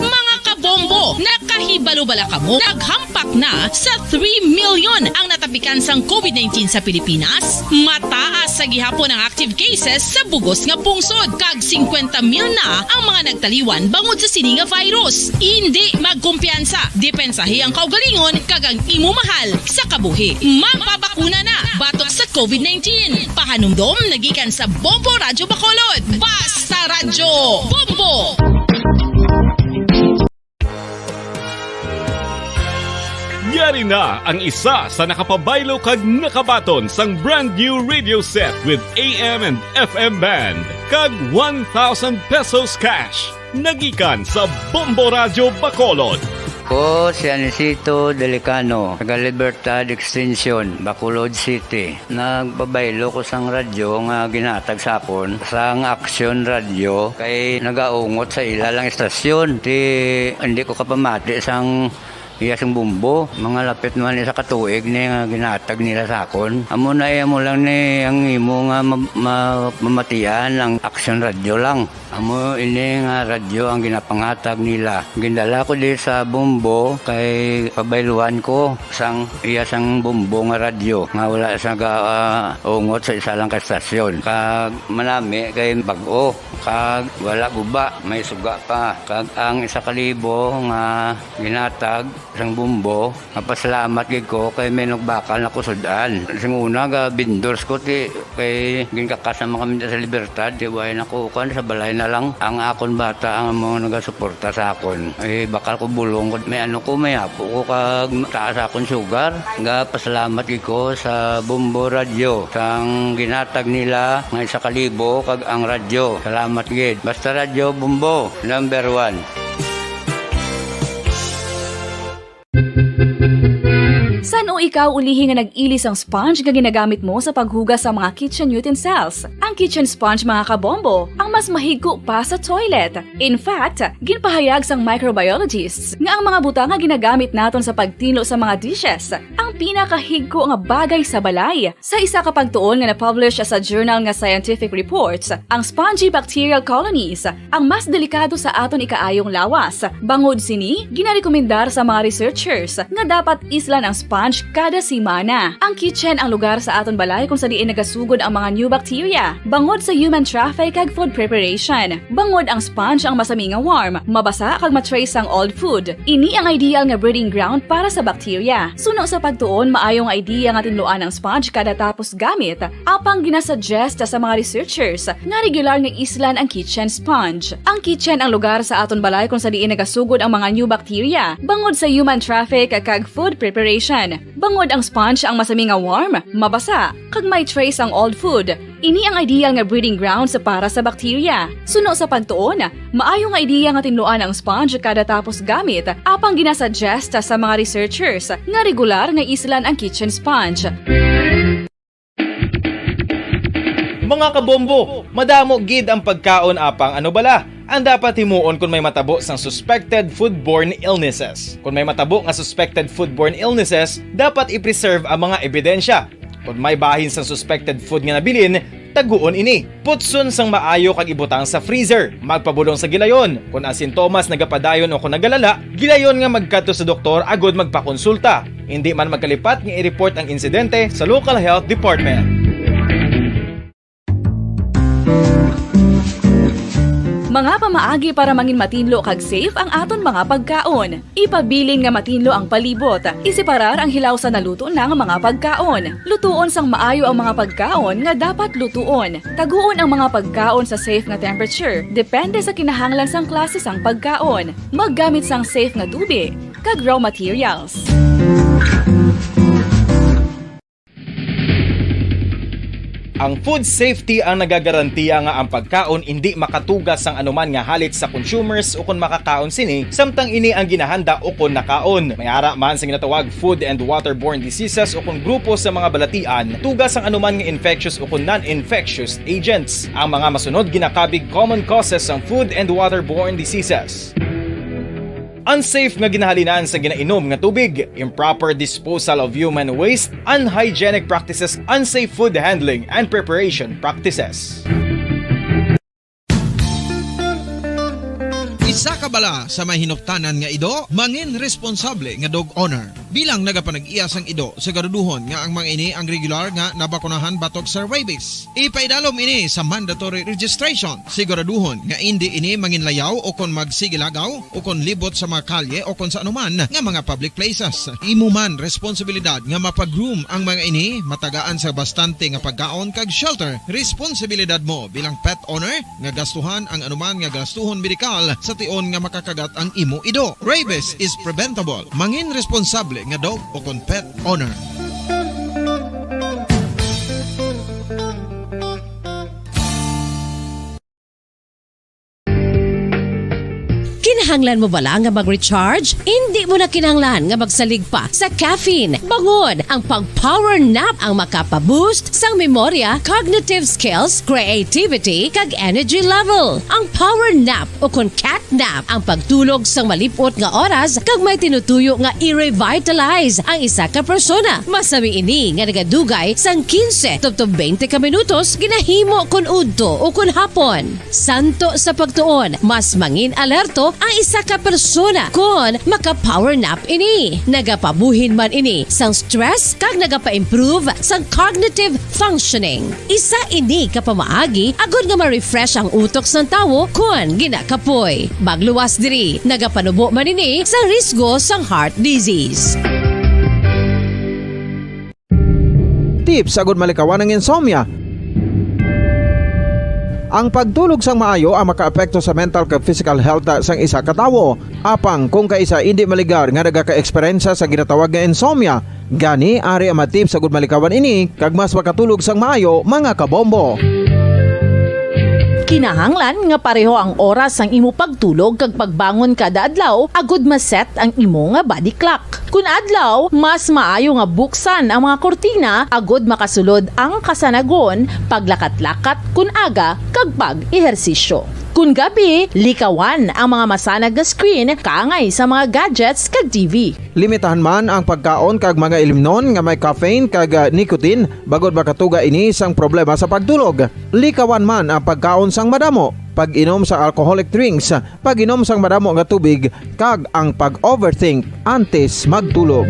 Mga kabombo, nakahibalo bala kamo? Naghampak na sa three million ang natapikan sang covid nineteen sa Pilipinas. Mataas sa gihapon ang active cases sa bugos nga pungsod, kag singkwenta mil na ang mga nagtaliwan bangod sa sini nga virus. Indi magkumpiyansa, depensahi ang kaugalingon kag ang imo mahal sa kabuhi. Magpabakuna na batok sa covid nineteen. Pahanumdom nagikan sa Bombo Radyo Bacolod. Basta Radyo Bombo! Yari na ang isa sa nakapabaylo kag nakabaton sang brand new radio set with A M and F M band kag one thousand pesos cash. Nagikan sa Bombo Radyo Bacolod. Ko si Anisito Delicano, taga Libertad Extension, Bacolod City. Nagpabaylo ko sang radyo nga ginhatag sa akon sang Action Radio kay nagaungot sa ila lang istasyon. Ti, hindi ko kapamati sang iya sing bumbo. Mga lapit naman isa ka tuig ni nga ginhatag nila sa akon. Amo na, eh, amo lang ni ang imo nga ma-, ma-, mamatian ang Action Radio lang. Amo ini nga radyo ang ginapangatag nila. Gindala ko di sa Bombo kay pabayluhan ko sang iya sang Bombo nga radyo nga wala sa ga-, ah, ungot sa isa lang ka estasyon. Kag manami kay bag-o, kag wala guba, may suga pa. Kag ang isa ka libo nga ginatag sang Bombo, mapasalamat gid ko kay may nagbakal na kusud-an. Sing una, ga vendors ko, ti, kay ginkakas naman kami sa Libertad, ti, way na ko, kuwan, sa balay na lang. Ang akon bata ang mga nagasuporta sa akon. Eh, bakal ko bulong ko, may ano ko, may apo ko, kag taas akon sugar. Ga pasalamat gid ko sa Bombo Radyo, sang ginatag nila nga isa ka libo, kag ang radyo. Salamat gid. Basta Radyo Bombo, number one. San-o ikaw ulihi nga nag-ili sang sponge nga ginagamit mo sa paghugas sa mga kitchen utensils? Ang kitchen sponge, mga kabombo, ang mas mahigko pa sa toilet. In fact, ginpahayag sang microbiologists nga ang mga butang nga ginagamit naton sa pagtinlo sa mga dishes ang pinakahigko nga bagay sa balay. Sa isa ka pagtuon nga na-publish sa journal nga Scientific Reports, ang spongy bacterial colonies ang mas delikado sa aton ikaayong lawas. Bangod sini, ginarekomendar sa mga researchers nga dapat islan ang sponge kada semana. Ang kitchen ang lugar sa aton balay kung sa diin nagasugod ang mga new bacteria bangod sa human traffic kag food preparation. Bangod ang sponge ang masami nga warm, mabasa kag ma-trace sang old food. Ini ang ideal nga breeding ground para sa bacteria. Suno sa pagtuon, maayo nga idea nga tinluan ang sponge kada tapos gamit, apang ginasuggest sa mga researchers nga regular nga islan ang kitchen sponge. Ang kitchen ang lugar sa aton balay kung sa diin nagasugod ang mga new bacteria bangod sa human traffic kag food preparation. Bangod ang sponge ang masami nga warm, mabasa, kag may trace ang old food, ini ang ideal nga breeding grounds para sa bacteria. Suno sa pagtuon, maayo nga ideya nga tinluan ang sponge kada tapos gamit, apang ginasuggest sa mga researchers nga regular nga islan ang kitchen sponge. Mga kabombo, madamo gid ang pagkaon, apang ano bala ang dapat himuon kon may matabo sang suspected foodborne illnesses? Kon may matabo nga suspected foodborne illnesses, dapat i-preserve ang mga ebidensya. Kon may bahin sang suspected food nga nabilin, taguon ini. Putson sang maayo kag ibutang sa freezer. Magpabulong sa gilayon. Kon ang sintomas nagapadayon o kon nagalala, gilayon nga magkadto sa doktor agud magpakonsulta. Indi man magkalipat nga i-report ang insidente sa local health department. Mga pamaagi para mangin matinlo kag safe ang aton mga pagkaon. Ipabilin nga matinlo ang palibot. Iseparar ang hilaw sa naluto na nga mga pagkaon. Lutuon sang maayo ang mga pagkaon nga dapat lutuon. Taguon ang mga pagkaon sa safe nga temperature, depende sa kinahanglan sang klase sang pagkaon. Maggamit sang safe nga tubig kag raw materials. Ang food safety ang nagagarantiya nga ang pagkaon indi makatuga sang anuman nga halit sa consumers ukon makakaon sini, samtang ini ang ginahanda ukon nakaon. May ara man sa ginatawag food and waterborne diseases ukon grupo sa mga balatian, tuga sang anuman nga infectious ukon non-infectious agents. Ang mga masunod ginakabig common causes sang food and waterborne diseases. Unsafe nga ginahalinan sa ginainom nga tubig, improper disposal of human waste, unhygienic practices, unsafe food handling and preparation practices. Isa ka bala sa may hinuptanan nga ido, mangin responsable nga dog owner. Bilang nagapanag-iya sang ido, siguraduhon nga ang mga ini ang regular nga nabakunahan batok sa rabies. Ipaidalom ini sa mandatory registration. Siguraduhon nga indi ini manginlayaw o kon magsigilagaw o kon libot sa mga kalye o kon sa anuman nga mga public places. Imo man responsibilidad nga mapag-groom ang mga ini, matagaan sa bastante nga pagkaon kag shelter. Responsibilidad mo bilang pet owner nga gastuhan ang anuman nga gastuhon medikal sa tion nga makakagat ang imo ido. Rabies is preventable. Mangin responsable nga dog o kon pet owner. Kinahanglan mo bala nga mag-recharge? Indi mo na kinahanglan nga magsalig pa sa caffeine. Bangod ang pag-power nap ang makapaboost sang memorya, cognitive skills, creativity, kag energy level. Ang power nap o kon cat nap ang pagtulog sang malip-ot nga oras kag may tinutuyo nga i-revitalize ang isa ka persona. Masami ini nga nagadugay sang quince tubtob twenty ka minutos ginahimo kon udto o kon hapon. Santo sa pagtuon, mas mangin alerto ang isa ka persona kon maka-power nap ini. Nagapabuhin man ini sang stress kag nagapa-improve sang cognitive functioning. Isa ini ka pamaagi agod nga ma-refresh ang utok sang tawo kon ginakapoy. Magluwas diri, nagapanubo man ini sa risgo sang heart disease. Tips agud malikawan ang insomnia. Ang pagtulog sang maayo ang makaapekto sa mental kag physical health sang isa ka tawo. Apang kung kaisa indi maligar nga nagaka-eksperyensya sa ginatawag nga insomnia, gani ari ang mga tips agud malikawan ini kag mas makatulog sang maayo, mga kabombo. Kinahanglan nga pareho ang oras sang imo pagtulog kag pagbangon kada adlaw agud ma-set ang imo nga body clock. Kun adlaw, mas maayo nga buksan ang mga kurtina agud makasulod ang kasanagon, paglakat-lakat kun aga, kag pag-ehersisyo. Kun gabi, likawan ang mga masanag nga screen kaangay sa mga gadgets kag T V. Limitahan man ang pagkaon kag mga ilimnon nga may caffeine kag, ah, nicotine, bangod makatuga ini sang problema sa pagtulog. Likawan man ang pagkaon sang madamo, pag-inom sa alcoholic drinks, pag-inom sang madamo nga tubig, kag ang pag-overthink antes magtulog.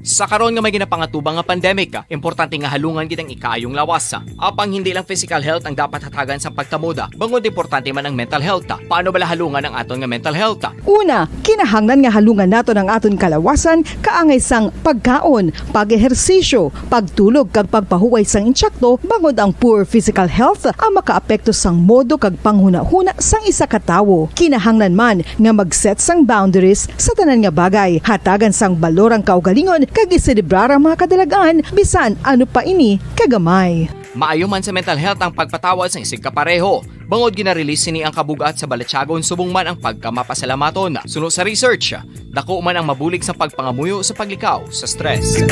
Sa karon nga may ginapangatubang nga pandemic, importante nga halungan gid ang ikaayong lawas. Apang hindi lang physical health ang dapat hatagan sang pagkamoda, bangod importante man ang mental health. Paano bala halungan ang aton nga mental health? Una, kinahanglan nga halungan naton ang aton kalawasan kaangay sang pagkaon, pag-ehersisyo, pagtulog kag pagpahuway sang insakto, bangod ang poor physical health ang makaapekto sang modo kag panghunahuna sang isa ka tawo. Kinahanglan man nga mag-set sang boundaries sa tanan nga bagay, hatagan sang balor ang kaugalingon kag iselebrar ang mga kadalag-an bisan ano pa ini kagamay. Maayo man sa mental health ang pagpatawad sang isigkapareho. Bangod gina-release sini ang kabug-at sa balatyagon subong man ang pagkamapasalamaton. Suno sa research, dako man ang mabulig sa pagpangamuyo sa paglikaw sa stress.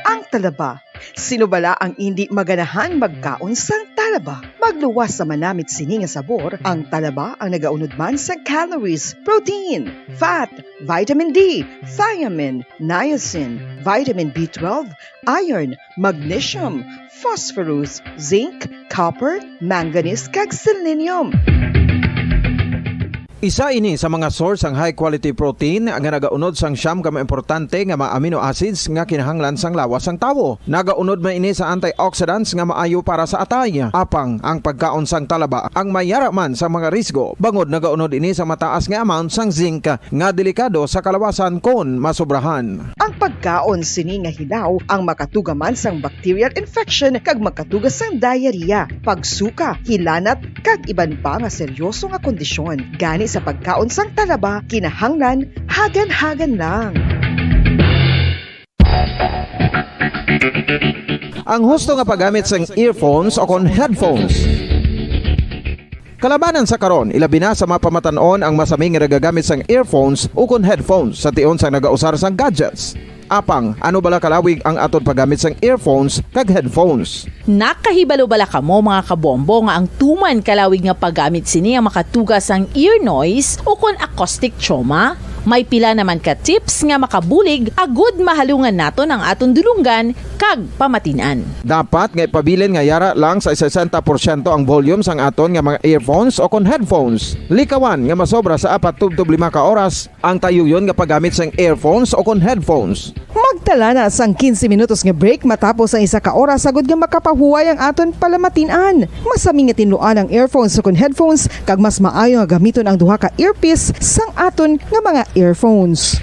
Ang talaba. Sino bala ang indi maganahan magkaon sang talaba? Magluwas sa manamit sini nga sabor, ang talaba ang nagaunod man sa calories, protein, fat, vitamin D, thiamine, niacin, vitamin B twelve, iron, magnesium, phosphorus, zinc, copper, manganese, kag selenium. Isa ini sa mga source sang high quality protein nga nagaunod sang siyam ka mga importante nga mga amino acids nga kinahanglan sang lawas sang tawo. Nagaunod man ini sa antioxidants nga maayo para sa atay. Apang ang pagkaon sang talaba ang may yara man sa mga risgo, bangod nagaunod ini sa mataas nga amount sang zinc nga delikado sa kalawasan kon masobrahan. Ang pagkaon sini nga hilaw ang makatuga man sang bacterial infection kag makatuga sang diarrhea, pagsuka, hilanat, kag iban pa nga seryoso nga kondisyon. Gani sa pagkaon sang talaba, kinahanglan hagan-hagan lang. Ang husto nga paggamit sang earphones o kon headphones. Kalabanan sa karon, ilabi na sa mga pamatan-on ang masami nga nagagamit sang earphones ukon headphones sa tion sang nagausar sang gadgets. Apang, ano bala kalawig ang aton paggamit sang earphones kag headphones? Nakahibalo bala kamo, mga kabombo, nga ang tuman kalawig nga paggamit sini ang makatuga sang ear noise ukon acoustic trauma? May pila naman ka tips nga makabulig agud mahalungan naton ang aton dulonggan kag pamatin-an. Dapat nga ipabilin nga yara lang sa sesenta porsyento ang volume sang aton nga mga earphones o kon headphones. Likawan nga masobra sa apat tubtob lima ka oras ang tayuyon nga paggamit sang earphones o kon headphones. Magtala na sang quince minutos nga break matapos ang isa ka oras, agud nga makapahuway ang aton palamatin-an. Masami nga tinluan ang earphones o kon headphones, kag mas maayo nga gamiton ang duha ka earpiece sang aton nga mga earphones.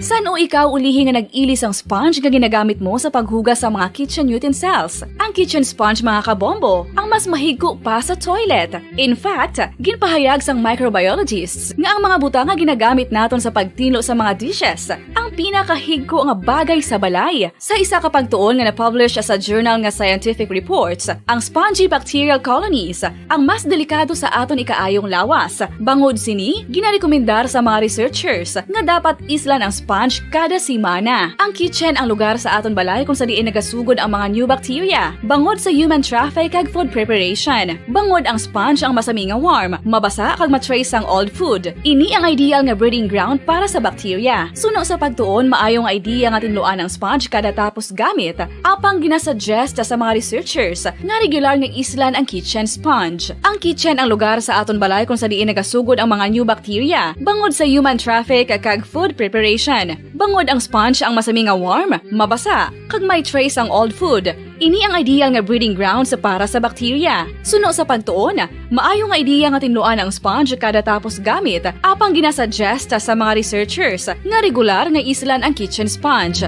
San-o ikaw ulihi nga nag-ili sang sponge nga ginagamit mo sa paghugas sa mga kitchen utensils? Ang kitchen sponge, mga kabombo, ang mas mahigko pa sa toilet. In fact, ginpahayag sang microbiologists nga ang mga butang nga ginagamit naton sa pagtinlo sa mga dishes ang pinakahigko nga bagay sa balay. Sa isa ka pagtuon nga na-publish sa journal nga Scientific Reports, ang spongy bacterial colonies ang mas delikado sa aton ikaayong lawas. Bangod sini, ginarekomendar sa mga researchers nga dapat islan ang sponge kada semana. Ang kitchen ang lugar sa aton balay kung sa diin nagasugod ang mga new bacteria, bangod sa human traffic kag food preparation. Bangod ang sponge ang masami nga warm, mabasa kag ma-trace ang old food. Ini ang ideal nga breeding ground para sa bacteria. Suno sa pagtuon, maayo nga idea nga tinluan ang sponge kada tapos gamit, apang ginasuggest sa mga researchers nga regular nga islan ang kitchen sponge. Ang kitchen ang lugar sa aton balay kung sa diin nagasugod ang mga new bacteria, bangod sa human traffic kag food preparation. Bangod ang sponge ang masami nga warm, mabasa, kag may trace ang old food. Ini ang ideal nga breeding grounds para sa bacteria. Suno sa pagtuon, maayo nga idea nga tinluan ang sponge kada tapos gamit, apang ginasuggest sa mga researchers nga regular nga islan ang kitchen sponge.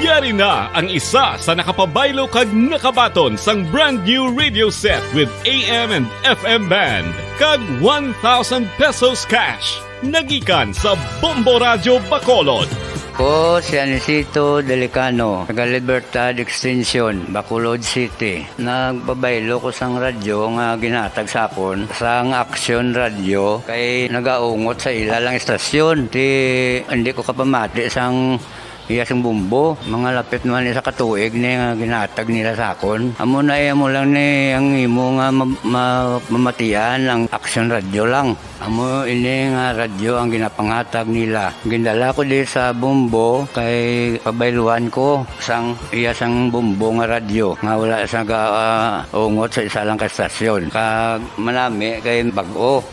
Yari na ang isa sa nakapabaylo kag nakabaton sang brand new radio set with A M and F M band kag one thousand pesos cash. Nagikan sa Bombo Radyo Bacolod. Ko si Anisito Delicano, taga Libertad Extension, Bacolod City. Nagpabaylo ko sang radyo nga ginhatag sa akon sang Action Radio kay nagaungot sa ila lang istasyon. Ti hindi ko kapamati sang iya sing bumbo. Mga lapit naman isa ka tuig ni nga ginhatag nila sa akon. Amo na iya mo lang ni ang imo nga ma- ma- mamatian ang Action Radio lang. Amo ini nga radyo ang ginapanghatag nila. Gindala ko di sa Bombo kay pabayluan ko sang iya sang Bombo nga radyo nga wala sa ga, ah, ungot sa isa lang ka stasyon. Kag manami kay bag-o.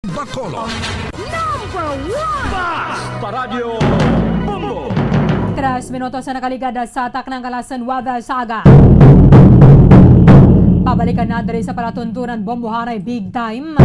Bacolod. Number one! Basta Radyo Bombo! Tres minutos na nakaligad sa taknang kalasan, Wada Saga. Pabalikan na diri sa palatuntunan, Bombohanay Big Time.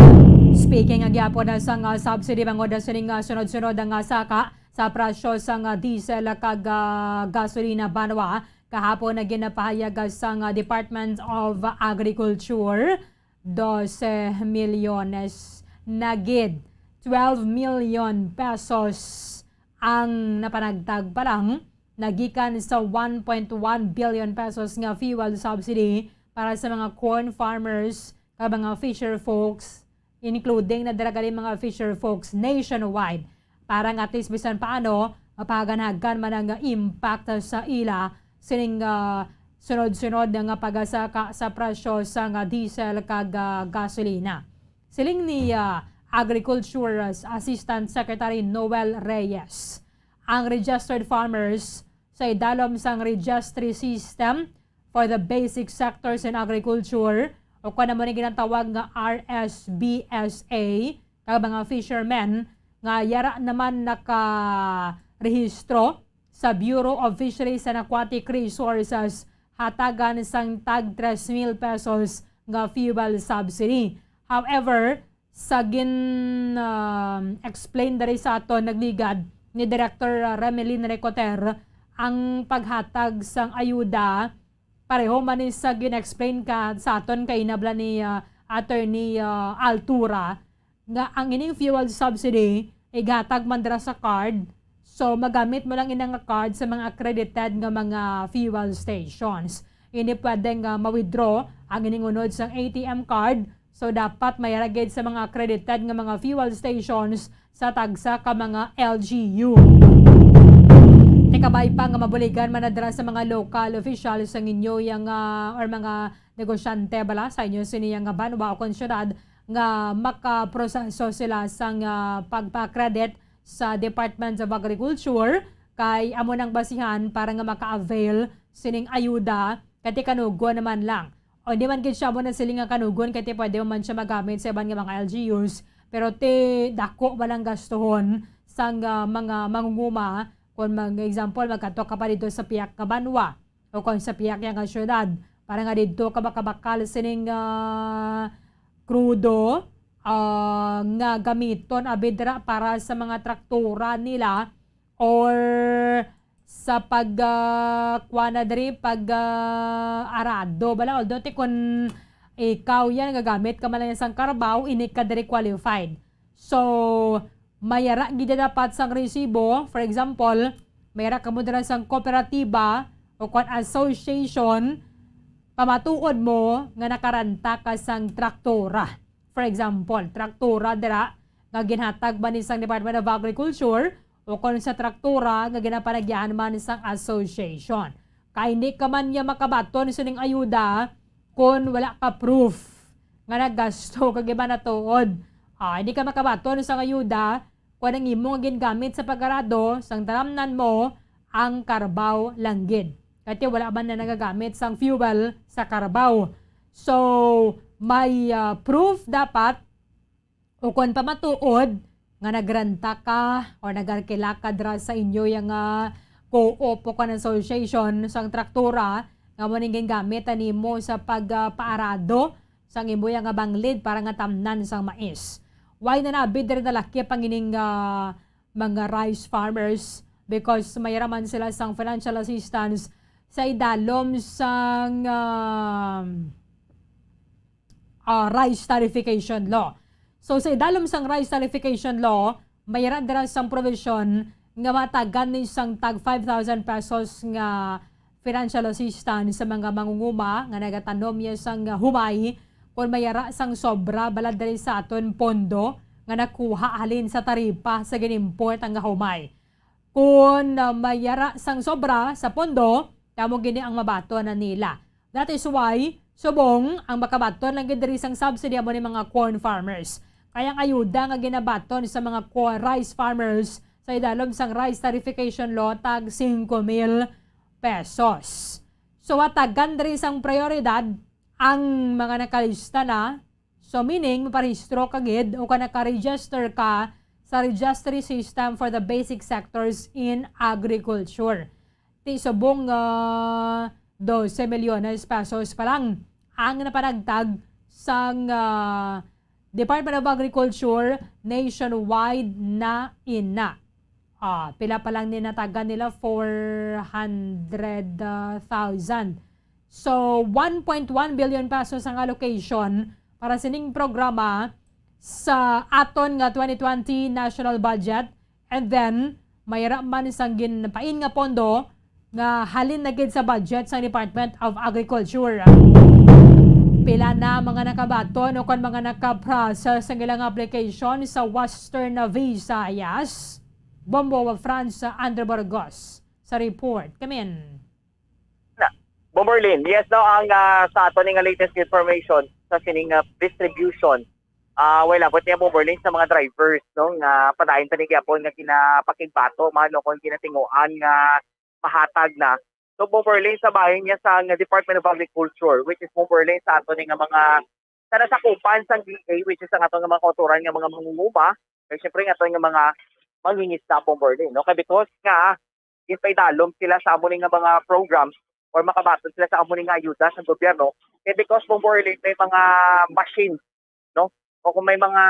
Speaking nga gyapon na sang, ah, subsidy bangod sining, ah, sunod-sunod nga, ah, saka sa presyo sang, ah, diesel kag, ah, gasolina banwa. Kahapon na ginapahayag sang, ah, Department of Agriculture, dose milyones na gid, twelve million pesos ang napanagtag pa lang nagikan sa one point one billion pesos nga fuel subsidy para sa mga corn farmers kag mga fisher folks, including na dira gali mga fisher folks nationwide, para nga at least bisan paano mapaganhagan man ang impact sa ila sining, ah, sunod-sunod nga pagasaka sa presyo sang, ah, diesel kag, ah, gasolina. Siling ni, ah, Agriculture Assistant Secretary Noel Reyes, ang registered farmers sa idalom sang registry system for the basic sectors in agriculture, o kon amo ni ginatawag nga R S B S A, kag mga fishermen nga yara naman nakarehistro sa Bureau of Fisheries and Aquatic Resources, hatagan sang tag tres mil pesos nga fuel subsidy. However, sa gin, um, explain diri sa aton nagligad ni Director, uh, Remelin Recoter, ang paghatag sang ayuda pareho man ni sa gin-explain ka sa aton kainabla ni, uh, Attorney, uh, Altura, nga ang ining fuel subsidy igatag man dira sa card, so magamit mo lang ina nga card sa mga accredited nga mga fuel stations. Hindi pwedeng, uh, ma-withdraw ang ining unod sang A T M card. So, dapat may ra gid sa mga accredited nga mga fuel stations sa tagsa ka mga L G U. Tikabay pa nga mabuligan man na dira sa mga local officials ang inyo yang, ah, or mga negosyante bala sa inyo sini yang banwa o kon syudad nga makaproseso sila sang, ah, pagpa-credit sa Department of Agriculture, kay amo nang basihan para nga maka-avail sining ayuda, kay ti kanugon naman lang. O, hindi man gid siya mo na siling nga kanugon, kay ti pwede mo man siya magamit sa iban nga mga L G Us, pero ti dako ba lang gastuhon sang, ah, mga mangunguma, kung mag example, magkadto ka pa dito sa piyak nga banwa o kung sa piyak nga syudad, para nga dito ka makabakal sining, ah, krudo, ah, nga gamiton abi dira para sa mga traktura nila or sa pag, ah, kuwan na diri, pag, ah, arado bala. Although ti kun ikaw yan, gagamit ka man lang sang karbaw, ini ka diri qualified. So, may ara gid dapat sang resibo. For example, may ara kamo dira sang kooperatiba o kon association, pamatuod mo nga nakaranta ka sang traktora. For example, traktora dira nga ginhatag man ni sang Department of Agriculture o kon sa traktora nga ginapanagyahan man sang association. Kay hindi ka man niya makabaton sining ayuda kon wala ka proof nga naggasto ka gid man na tuod. Ah, hindi ka makabaton sang ayuda kon ang imo nga gingamit sa pag-arado sang talamnan mo ang karbaw lang gid. Kay wala man na nagagamit sang fuel sa karbaw. So, may, ah, proof dapat o kon pamatuod nga nagrenta ka o nagarkila ka dira sa inyo yang, ah, co-op o kon association sang traktura nga mo ning gingamit nimo sa pag, ah, paarado sang imo yang, ah, banglid para nga tamnan sang mais. Why na nabi diri nalakip ang ining, ah, mga rice farmers? Because may ra man sila sang financial assistance sa idalom sang, ah, ah, rice tariffication law. So, sa idalom sang rice tariffication law, may ra dira sang provision nga matagan ni sang tag five thousand pesos nga financial assistance sa mga mangunguma nga nagatanom niya sang humay kon may ara sang sobra bala diri sa aton pondo nga nakuha halin sa taripa sa gin-import nga humay. Kon, ah, may ara sang sobra sa pondo, amo gini ang mabaton na nila. That is why, subong ang makabaton lang gid diri sang subsidy amo ni mga corn farmers. Kay ang ayuda nga ginabaton sa mga corn, rice farmers sa idalom sang rice tariffication law tag singko mil pesos. So, hatagan diri sang prioridad ang mga nakalista na. So, meaning, maparehistro ka gid o ka naka-register ka sa registry system for the basic sectors in agriculture. Ti subong, ah, dose milyones pesos pa lang ang napanagtag sang, ah, Department of Agriculture nationwide na ina. Ah, pila pa lang ni natagan nila? Four hundred thousand. So, one point one billion pesos ang allocation para sining programa sa aton nga twenty twenty national budget. And then, may ra man sang ginpain nga pondo nga halin na gid sa budget sang Department of Agriculture. Pila na mga nakabaton o kon mga naka-process ang ilang application sa Western Visayas? Bombo of France, Andre Burgos sa report. Kamin. Na, Bomberlin, yes, no, ang, ah, sa ato ni nga latest information sa sining, ah, distribution, ah, wala, but niya, Bomberlin, sa mga drivers, no, nga padayon pa ni gyapon nga ginapakigbato man o kung ginatinguan nga mahatag na. So, Bomberlin, sa bahin niya sa nga Department of Agriculture, which is, Bomberlin, sa ato ni nga mga sa nasakupan sang D A, which is ang ato nga mga kautoran nga mga mangunguma, kay syempre nga ato nga mga mangingisda, Bomberlin, no? Kay because nga, ginpaidalom sila sa amo ni nga mga programs or makabaton sila sa amo ni nga ayuda sa gobyerno. Eh, because, Bomberlin, may mga machines, no? O kung may mga,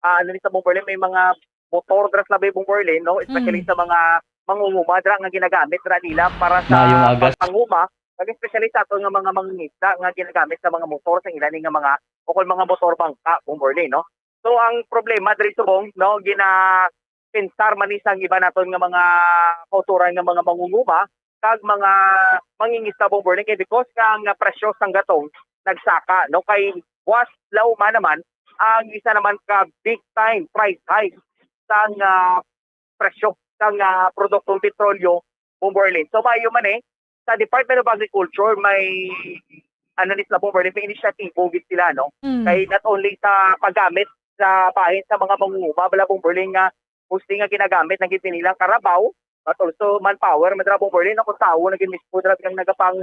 ah, ano ni sa Bomberlin, may mga motor dras labi, Bomberlin, no? Especially Mm. sa mga mangunguma dra nga ginagamit ra nila para sa Maayong aga. pagpanguma, kag especially sa ato nga mga mangingisda nga ginagamit sa mga motor sa ila ni nga mga, o kung mga motor bangka, Bomberlin, no? So, ang problema diri subong, no, gina-, pensar man ni sang iba naton nga mga kautoran nga mga mangunguma kag mga mangingisda, Bomberlin, kay because nga ang presyo sang gatong nagsaka, no, kay buwas lauma naman ang isa naman ka big time price hike sang, ah, presyo sang, ah, produktong petrolyo, Bomberlin. So, maayo man, eh, sa Department of Agriculture, may, ano, ni sila, Bomberlin, may inisyatibo gid sila, no? Mm. Kay not only sa paggamit sa bahin sa mga mangunguma, bala, Bomberlin, nga mostly nga ginagamit na gid nila karabaw, but also manpower, madra, Bomberlin, no? Kung tawo na gid mismo dra ang nagapang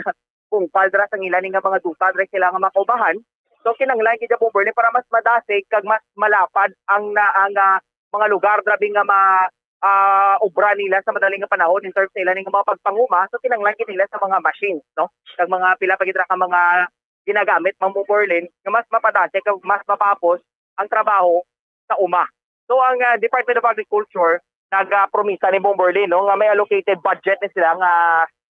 kung paldra sang ila ni nga mga duta dra sila nga makaubahan. So, kinahanglan gid, Bomberlin, para mas madasig kag mas malapad ang na, ang, ah, mga lugar, grabe nga ma-, ah, obra nila sa madaling nga panahon in terms sa ila ni nga mga pagpanguma. So, kinahanglan gid nila sa mga machines, no? Kag mga pila pa gid ra ka mga ginagamit, Bomberlin, nga mas mapadasig kag mas mapapos ang trabaho sa uma. So ang ah, Department of Agriculture nagapromisa ni Bomborlin, no, nga may allocated budget na sila nga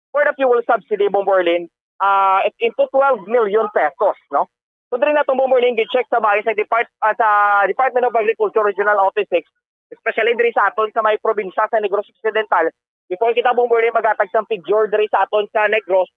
for the fuel subsidy, Bomborlin, ah, into twelve million pesos, no? So diri natong, Bomborlin, gi-check sa bahin sa depart ah, sa Department of Agriculture Regional Office six, especially diri sa aton sa may probinsya sa Negros Occidental. Before kita, Bomborlin, maghatag sang figure diri sa aton sa Negros,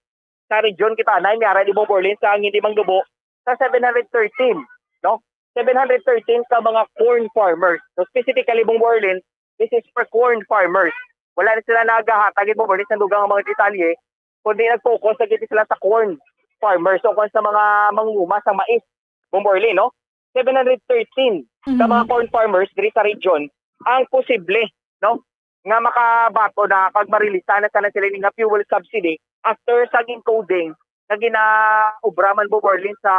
sa region kita na, may ara ni Bomborlin sa hindi mangdubo sa seven hundred thirteen, no? Seven hundred thirteen ka mga corn farmers. So specifically, Bomborlin, this is for corn farmers. Wala na sila nagahatag, Bomborlin, sa dugang mga detalye, kundi nag-focus na gid sila sa corn farmers o kung sa mga manguma sa mais, Bomborlin, no? Seven hundred thirteen ka mga Mhm. corn farmers diri sa region ang posible, no, nga makabato na kag marilisan na sana sila ni nga fuel subsidy after sa encoding nga ginaobra man, Bomborlin, sa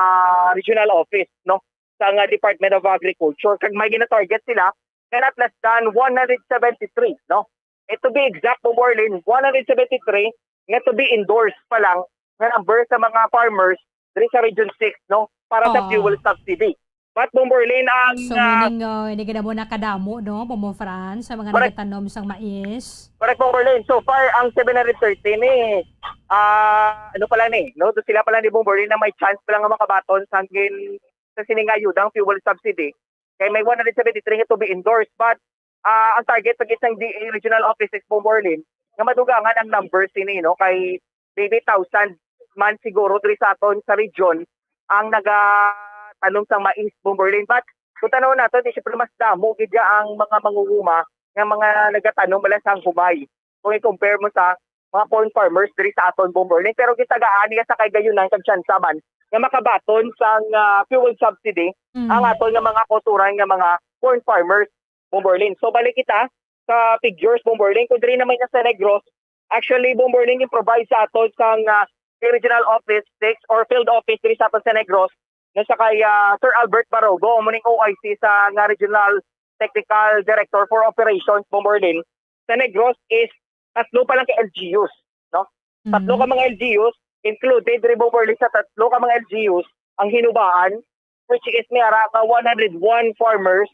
regional office, no, sa nga Department of Agriculture, kag may gina-target sila nga not less than one hundred seventy-three, no? And to be exact, Bomborlin, one hundred seventy-three nga to be endorsed pa lang nga number sa mga farmers diri sa Region six, no, para sa Oo. fuel subsidy. But, Bomborlin, ang So ah, meaning uh, hindi ka na mo nakadamo, no, Bombo Franz, sa mga Correct. nagatanom sang mais? Correct, Bomborlin. So far, ang seven hundred thirty ni, ah, ano pala ni, no? So, sila pala ni, Bomborlin, na may chance pala nga makabaton sa gin sa sining ayuda ang fuel subsidy. Kay may one hundred seventy-three nga to be endorsed, but ah, ang target pag isang D A regional offices, Bomborlin, nga madugangan ang numbers sini, no? Kay maybe thousand man siguro diri sa aton sa region ang nagatanom sang mais, Bomborlin. But kung tanaw nato, di syempre mas damo gid ya ang mga mangunguma nga mga nagatanom bala sang humay kung i-compare mo sa mga corn farmers diri sa aton, Bomborlin. Pero gitagaan niya sa kahigayonan kag tsansa man nga makabaton sang ah, fuel subsidy ang Mm. aton nga mga kauturan nga mga corn farmers, Bomborlin. So balik kita sa figures, Bomborlin, kung diri naman niya sa Negros, actually, Bomborlin, improvise sa aton sang ah, regional office six or field office diri sa aton sa Negros, na sa kay ah, Sir Albert Barogo, amo ning O I C sa nga Regional Technical Director for Operations, Bomborlin. Sa Negros is tatlo pa lang ka L G Us, no? Tatlo ka Mhm. mga L G Us, included diri, Bomborlin, sa tatlo ka mga L G Us ang Hinubaan, which is may ara nga one hundred one farmers,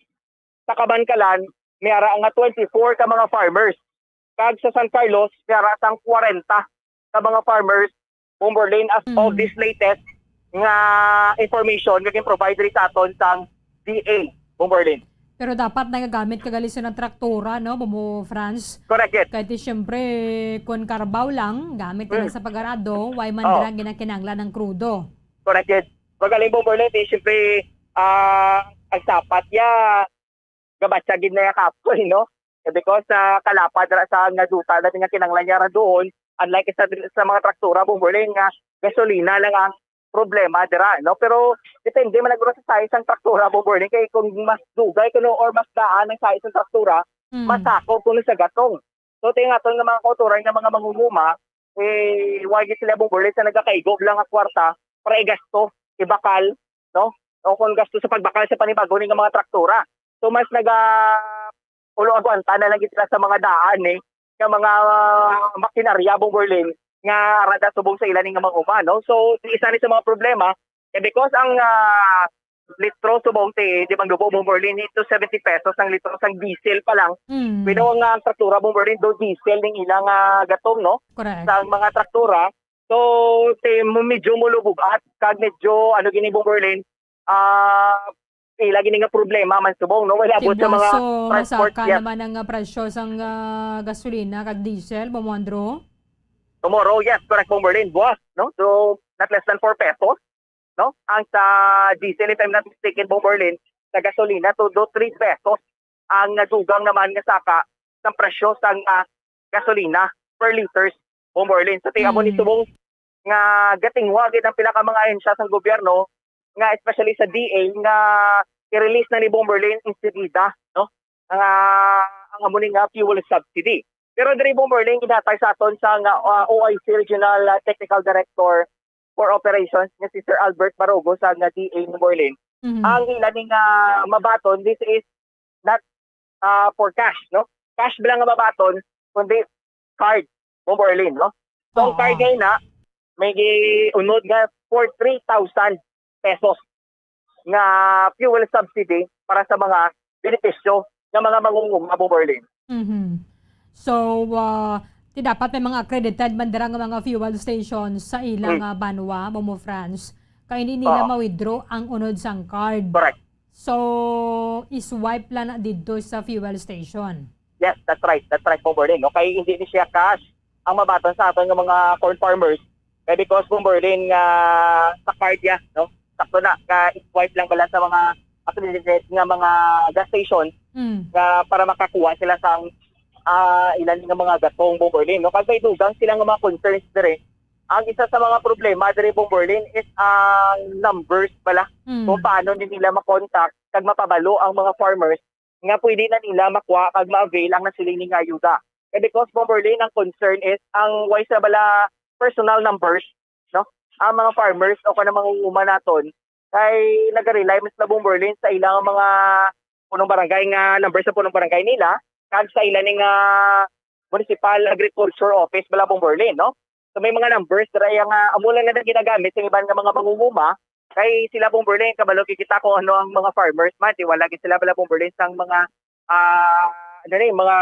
sa Kabankalan may ara nga twenty-four ka mga farmers, kag sa San Carlos may ara sang kwarenta ka mga farmers, Bomborlin, as of Mm. this latest nga information nga gin-provide diri sa aton sang D A, Bomborlin. Pero dapat nagagamit ka gali sa traktura, no, Bombo Franz? Correct, yes. Kay ti siyempre, kung karbaw lang, gamit na Mm. lang sa pag-arado, why man Oo. dira ginakinahanglan ang krudo? Correct, yes. Magaling, Bomborlin, di siyempre, ah, ang sapat ya, gabatsa gid na ya kapoy, no? Eh, because sa kalapad ra sa nga duta na nga kinanglan niya ra doon, unlike sa, sa mga traktura, Bomborlin, nga gasolina lang ang problema dira, no? Pero depende man naguro sa size ang traktura, Bomborlin, kay kung mas dugay kuno or mas daan ang size ng traktura, Mm. masakop kuno sa gatong. So, ti ang aton nga mga kauturan nga mga mangunguma, eh, wala gid sila, Bomborlin, sa nagakaigo lang nga kwarta para igasto, ibakal, no? O kung gasto sa pagbakal sa panibago ni nga mga traktura. So, mas naga ulo agwanta na lang gid sila sa mga daan, eh, nga mga ah, makinarya, Bomborlin, nga rada subong sa ila ni nga mga uma, no? So, isa ni sa mga problema, eh, because ang ah, litro subong ti, di bang dubo, Bomborlin, ito seventy pesos ang litro sang diesel pa lang. Mm. Pero ang ah, traktura, Bomborlin, do diesel ning ilang ah, gatong, no? Correct. Sa mga traktura. So, ti, mo- medyo mulubog at kag medyo, ano gini, Bomborlin, ah, ila gini nga problema man subong, no? Wala abot sa mga Tibwaso, transport, masaka yes. Naman ang ah, presyo sang ah, gasolina kag diesel, Bombo Andrew? Tomorrow, yes, correct, Bomborlin, buwas, no? So, not less than four pesos, no? Ang sa diesel, if I'm not mistaken, Bomborlin, sa gasolina, to do three pesos ang nadugang naman nga saka sa presyo sang ah, gasolina per liters, Bomborlin. So, ti amo ni Mm. subong nga gatinguha gid ang pila ka mga ahensya sang gobyerno, nga especially sa D A, nga i-release na ni, Bomborlin, insibida, no? Nga ang amo ni nga fuel subsidy. Pero diri, Bomborlin, ginhatag sa aton sa nga ah, O I C Regional ah, Technical Director for Operations nga si Sir Albert Barogo sa nga D A, Bomborlin. Mhm. Ang ila ni nga mabaton, this is not ah, for cash, no? Cash ba lang nga mabaton, kundi card, Bomborlin, no? So, ang Oo. Card ngayon na, may giunod nga for three thousand pesos. nga fuel subsidy para sa mga benepisyo nga mga mangunguma, Bomberlin. Mhm. So, ah, ti dapat may mga accredited man dira nga mga fuel station sa ilang Mm. ah, banwa, Bombo Franz. Kay hindi nila Oo. ma-withdraw ang unod sang card. Correct. So, i-swipe lang na didto sa fuel station. Yes, that's right. That's right, Bomberlin. No? Kay hindi ni siya cash ang mabaton sa aton nga mga corn farmers. Kay because, Bomberlin, nga sa card ya, no? Sakto na, ka swipe lang bala sa mga accredited nga mga gas station Mm. nga para makakuha sila sa ah ilan nga mga gatong, Bomberlin, no? Kag may dugang sila nga mga concerns dire. Ang isa sa mga problema dire, Bomberlin, is ang numbers bala. Mm. Kung paano ni nila makontak kag mapabalo ang mga farmers nga pwede na nila makuha kag ma-avail ang nasiling nga ayuda. Kay because, Bomberlin, ang concern is ang why sa bala personal numbers, no? Ang mga farmers o kanang mga uma naton kay nagarely man sila, Bomberlin, sa ilang mga punong barangay nga number sa punong barangay nila kag sa ila ning ah, municipal agriculture office bala, Bomberlin, no? So may mga numbers dira nga amo lang na ginagamit sa iban nga mga mangunguma kay sila, Bomberlin, kabalo kita kung ano ang mga farmers man, di wala gid sila bala, Bomberlin, sang mga ah ano ni, mga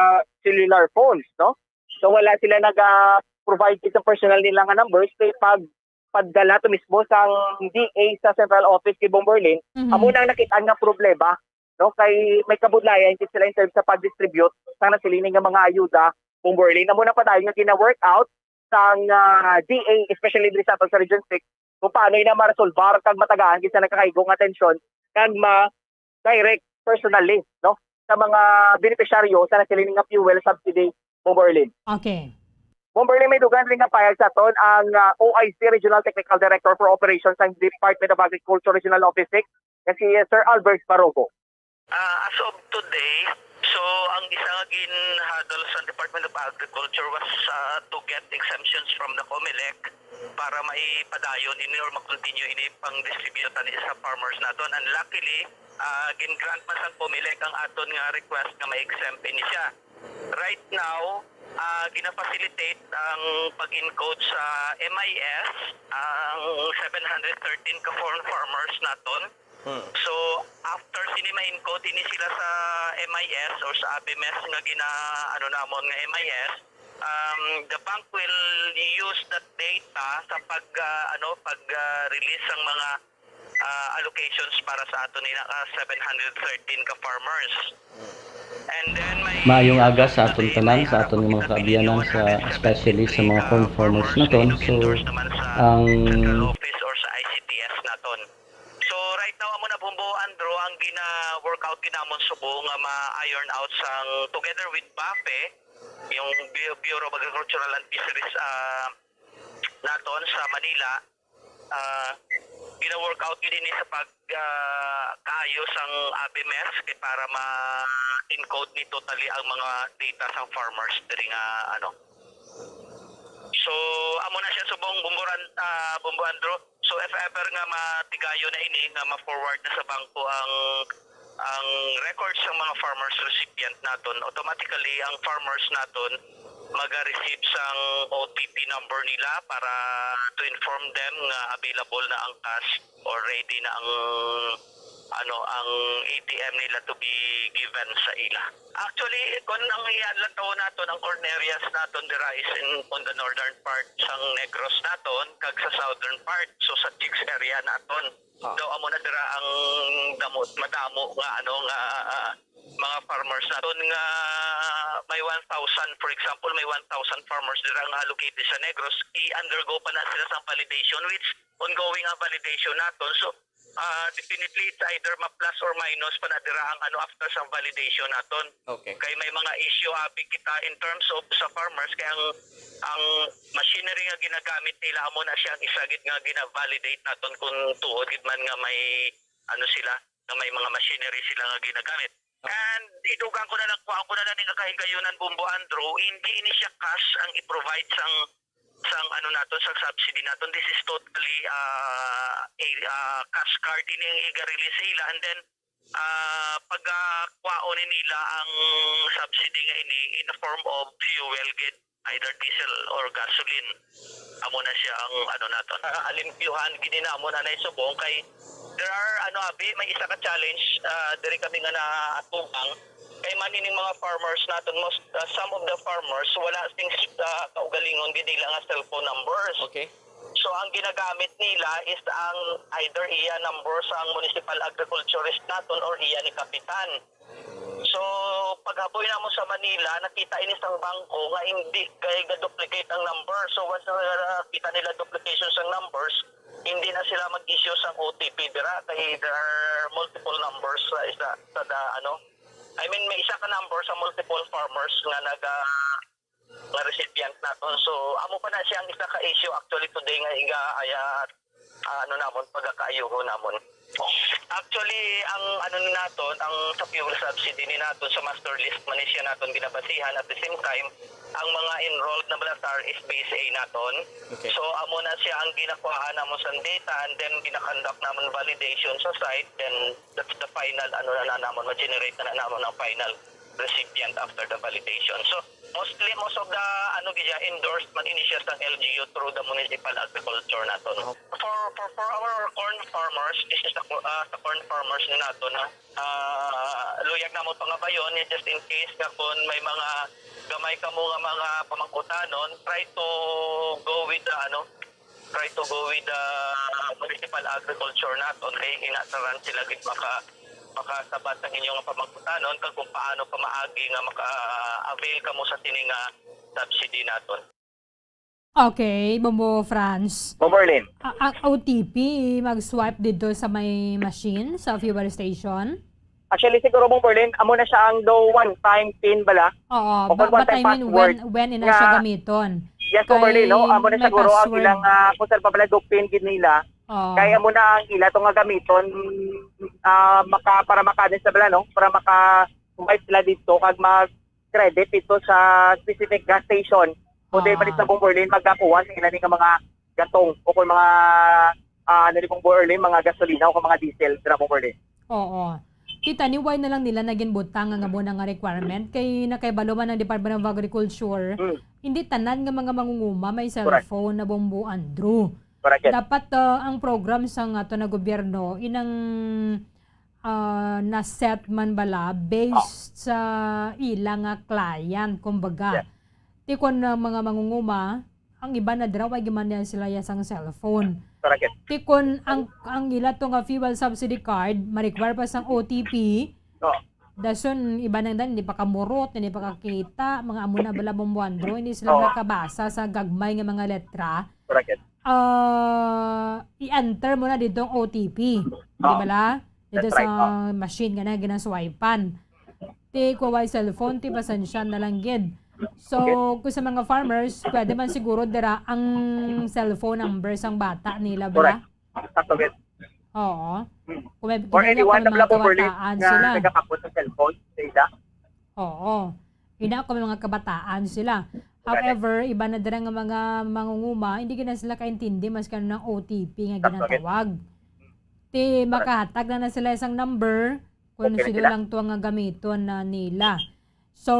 cellular phones, no? So wala sila nag ah, provide sa personal nila nga numbers kay pag pagdala to mismo sang D A sa central office kay, Bomberlin, Mhm. amo nang nakita nga problema, no? Kay may kabudlayan gid sila in terms sa pag-distribute sang nasiling nga mga ayuda, Bomberlin. Amo na padayon nga gina-work out sang ah, D A, especially diri sa aton sa Region six, kung paano ina maresolbar kag matagaan gid sa nagkakaigo nga atensyon kag ma-direct personally, no, sa mga benepisyaryo sa nasiling nga fuel subsidy, Bomberlin. Okay. Bomberlin, may dugang rin nga payag sa aton ang ah, O I C Regional Technical Director for Operations sang Department of Agriculture Regional Office six, nga si ah, Sir Albert Barogo. Ah, as of today, so ang isa nga ginhadal sa Department of Agriculture was ah, to get exemptions from the COMELEC para maipadayon ini or ma-continue ini pang-distribute ani sa farmers naton. And luckily, ah, gin-grant man sang COMELEC ang aton nga request nga ma-exempt ini siya. Right now, ah, gina-facilitate ang pag-encode sa M I S ang seven hundred thirteen ka corn farmers naton. Hmm. So, after sini ma-encode ini sila sa M I S or sa ABMES nga gina ano namon nga M I S, um, the bank will use that data sa pag ah, ano pag ah, release sang mga ah, allocations para sa aton ina ka seven hundred thirteen ka farmers. And then may Maayong aga sa aton tanan, sa aton nga mga kaabyanan, sa, especially sa mga corn farmers naton. So, ang central office or sa I C T S naton. So right now, amo na, Bombo Andrew, ang gina-work out ginamon subo nga ma-iron out sang together with BAFE, yung Bu- Bureau of Agricultural and Fisheries ah, naton sa Manila. Ah, gina-work out gid ini sa pag ah, kaayo sang ABMES kay para ma-encode ni totally ang mga data sang farmers diri nga ano. So amo na siya subong, Bombo Ran- ah, Bombo Andrew. So if ever nga matigayon na ini nga ma-forward na sa bangko ang ang records sang mga farmers recipient naton, automatically ang farmers naton maga-receive sang O T P number nila para to inform them nga available na ang cash or ready na ang ano ang A T M nila to be given sa ila. Actually, kon ang iadlaw naton, ang corn areas naton dira is in, on the northern part sang Negros naton kag sa southern part, so sa Chicks area naton. Ah. Daw amo na dira ang damo, madamo nga ano nga ah, mga farmers naton nga may one thousand, for example, may one thousand farmers dira nga located sa Negros, i-undergo pa na sila sang validation, which ongoing ang validation naton. So ah, definitely it's either ma-plus or minus pa na dira ang ano after sang validation naton. Okay. Kay may mga issue abi kita in terms of sa farmers kay ang ang machinery nga ginagamit nila amo na siya ang isa gid nga gina-validate naton kung tuod gid man nga may ano sila, nga may mga machinery sila nga ginagamit. And idugang ko na lang, kuha ko na lang nga kahigayunan, Bombo Andrew, hindi ini siya cash ang i-provide sang sang ano naton, sang subsidy naton. This is totally ah, a ah, cash card ini ang iga-release sa ila, and then ah, pagakwaon ni nila ang subsidy nga ini in a form of fuel gid, either diesel or gasoline. Amo na siya ang ano naton. Ah, alimpyuhan gid na amo na nay subong kay There are, ano, abi, may isa ka challenge, ah, diri kami nga naatubang. Kay man ining mga farmers naton, most, ah, some of the farmers, wala sing, ah, kaugalingon gid nila nga cellphone numbers. Okay. So, ang ginagamit nila is ang either iya number sang municipal agriculturist naton or iya ni kapitan. So, paghaboy namo sa Manila, nakita ini sang bangko nga hindi kay ga-duplicate ang number. So, once na nakita nila duplication sang numbers, hindi na sila mag-issue sang O T P dira kay there are multiple numbers sa isa sa da, ano. I mean, may isa ka number sa multiple farmers nga naga nga recipient naton. So, amo pa na siya ang isa ka issue actually today nga iga aya, ah, ano namon, pagkakaayuho namon. Actually, ang ano ni naton, ang sa fuel subsidy ni naton sa master list man ni siya naton ginabasihan. At the same time, ang mga enrolled na bala sa R S B S A naton. Okay. So, amo na siya ang ginakuhaan namon sa data, and then ginakonduct namon validation sa site, then that's the final, ano na, na namon, ma-generate na, na namon ang final recipient after the validation. So, mostly, most of the, ano, gid siya, endorsed man ini siya sa L G U through the municipal agriculture naton. For, for, for our corn farmers, this is the co-, ah, the corn farmers ni naton, ha. Ah, luyag namo pangabayon, just in case nga kung may mga gamay kamo nga mga pamangkutanon, try to go with the, ano, try to go with the municipal agriculture naton kay ina sa ran sila gid maka makasabat ang inyong pamangkutanon kag kung paano pamaagi nga maka-avail kamo sa sini nga subsidy naton. Okay, Bombo Franz. Bombo Erlin. A-, ang O T P, mag-swipe dito sa may machine, sa fuel station? Actually, siguro, Bombo Erlin, amo na siya ang do one-time pin bala. Oo, O kung ba-, but one-time I mean, when, password when ina siya nga gamiton? Yes, Bombo Erlin, no? Kay Amo na may siguro ang password. Ilang, ah, kung saan pa pala do pin gid nila. Oo. Kay amo na ang ila to nga gamiton, ah, maka-, para maka-, ano sa bala, no? Para maka-swipe sila dito kag mag-credit ito sa specific gas station. Kung di Ah. man sa Bombo Erlin, magkakuha sa ila ni nga mga gatong o kung mga, ah, ano ni Bombo Erlin, mga gasolina o kung mga diesel, dira Bombo Erlin. Oo. Tita, ni why na lang nila naging butang nga amo na nga requirement? Kay nakahibalo man ang Department of Agriculture, Mm. hindi tanan nga mga mangunguma may Correct. cellphone na Bombo Andrew. Correct. Dapat, ah, ang program sa nga to na gobyerno, inang, ah, na-set man bala based Oh. sa ila nga client, kumbaga. Yeah. Ti kon, ah, mga mangunguma, ang iban na dira, way gimandian sila ya sang cellphone. Correct. Ti kon ang, ang ila to nga fuel subsidy card, ma-require pa sang O T P, Oh. dason iban nang dan, hindi pa kamurot, hindi pa kakita, mga amo na bala Bombo Andrew, hindi sila Oh. makabasa sa gagmay nga mga letra. Correct. Ah, i-enter mo na dito ang O T P. Di Oh. bala? Dito That's right. sa Oh. machine nga na ginaswipan. Ti kung way cellphone, ti pasensya na lang gid. So, Okay. kung sa mga farmers, pwede man siguro dira ang cellphone number sang bata nila, bala? Correct. Sakto gid. Oo. Hmm. Kung may Or kinaya anyone kung na mga wala po, Berlin, kabataan na sila. nagakapot sa cellphone, sa ila. Oo. Ina kung may mga kabataan sila. Correct. However, iba na dira nga mga mangunguma, hindi gid na sila kaintindi maski ano ng O T P nga Sakto gid. ginatawag. Ti Correct. makahatag na na sila isang number kung Okay na sino sila. lang to nga gamiton na nila. So,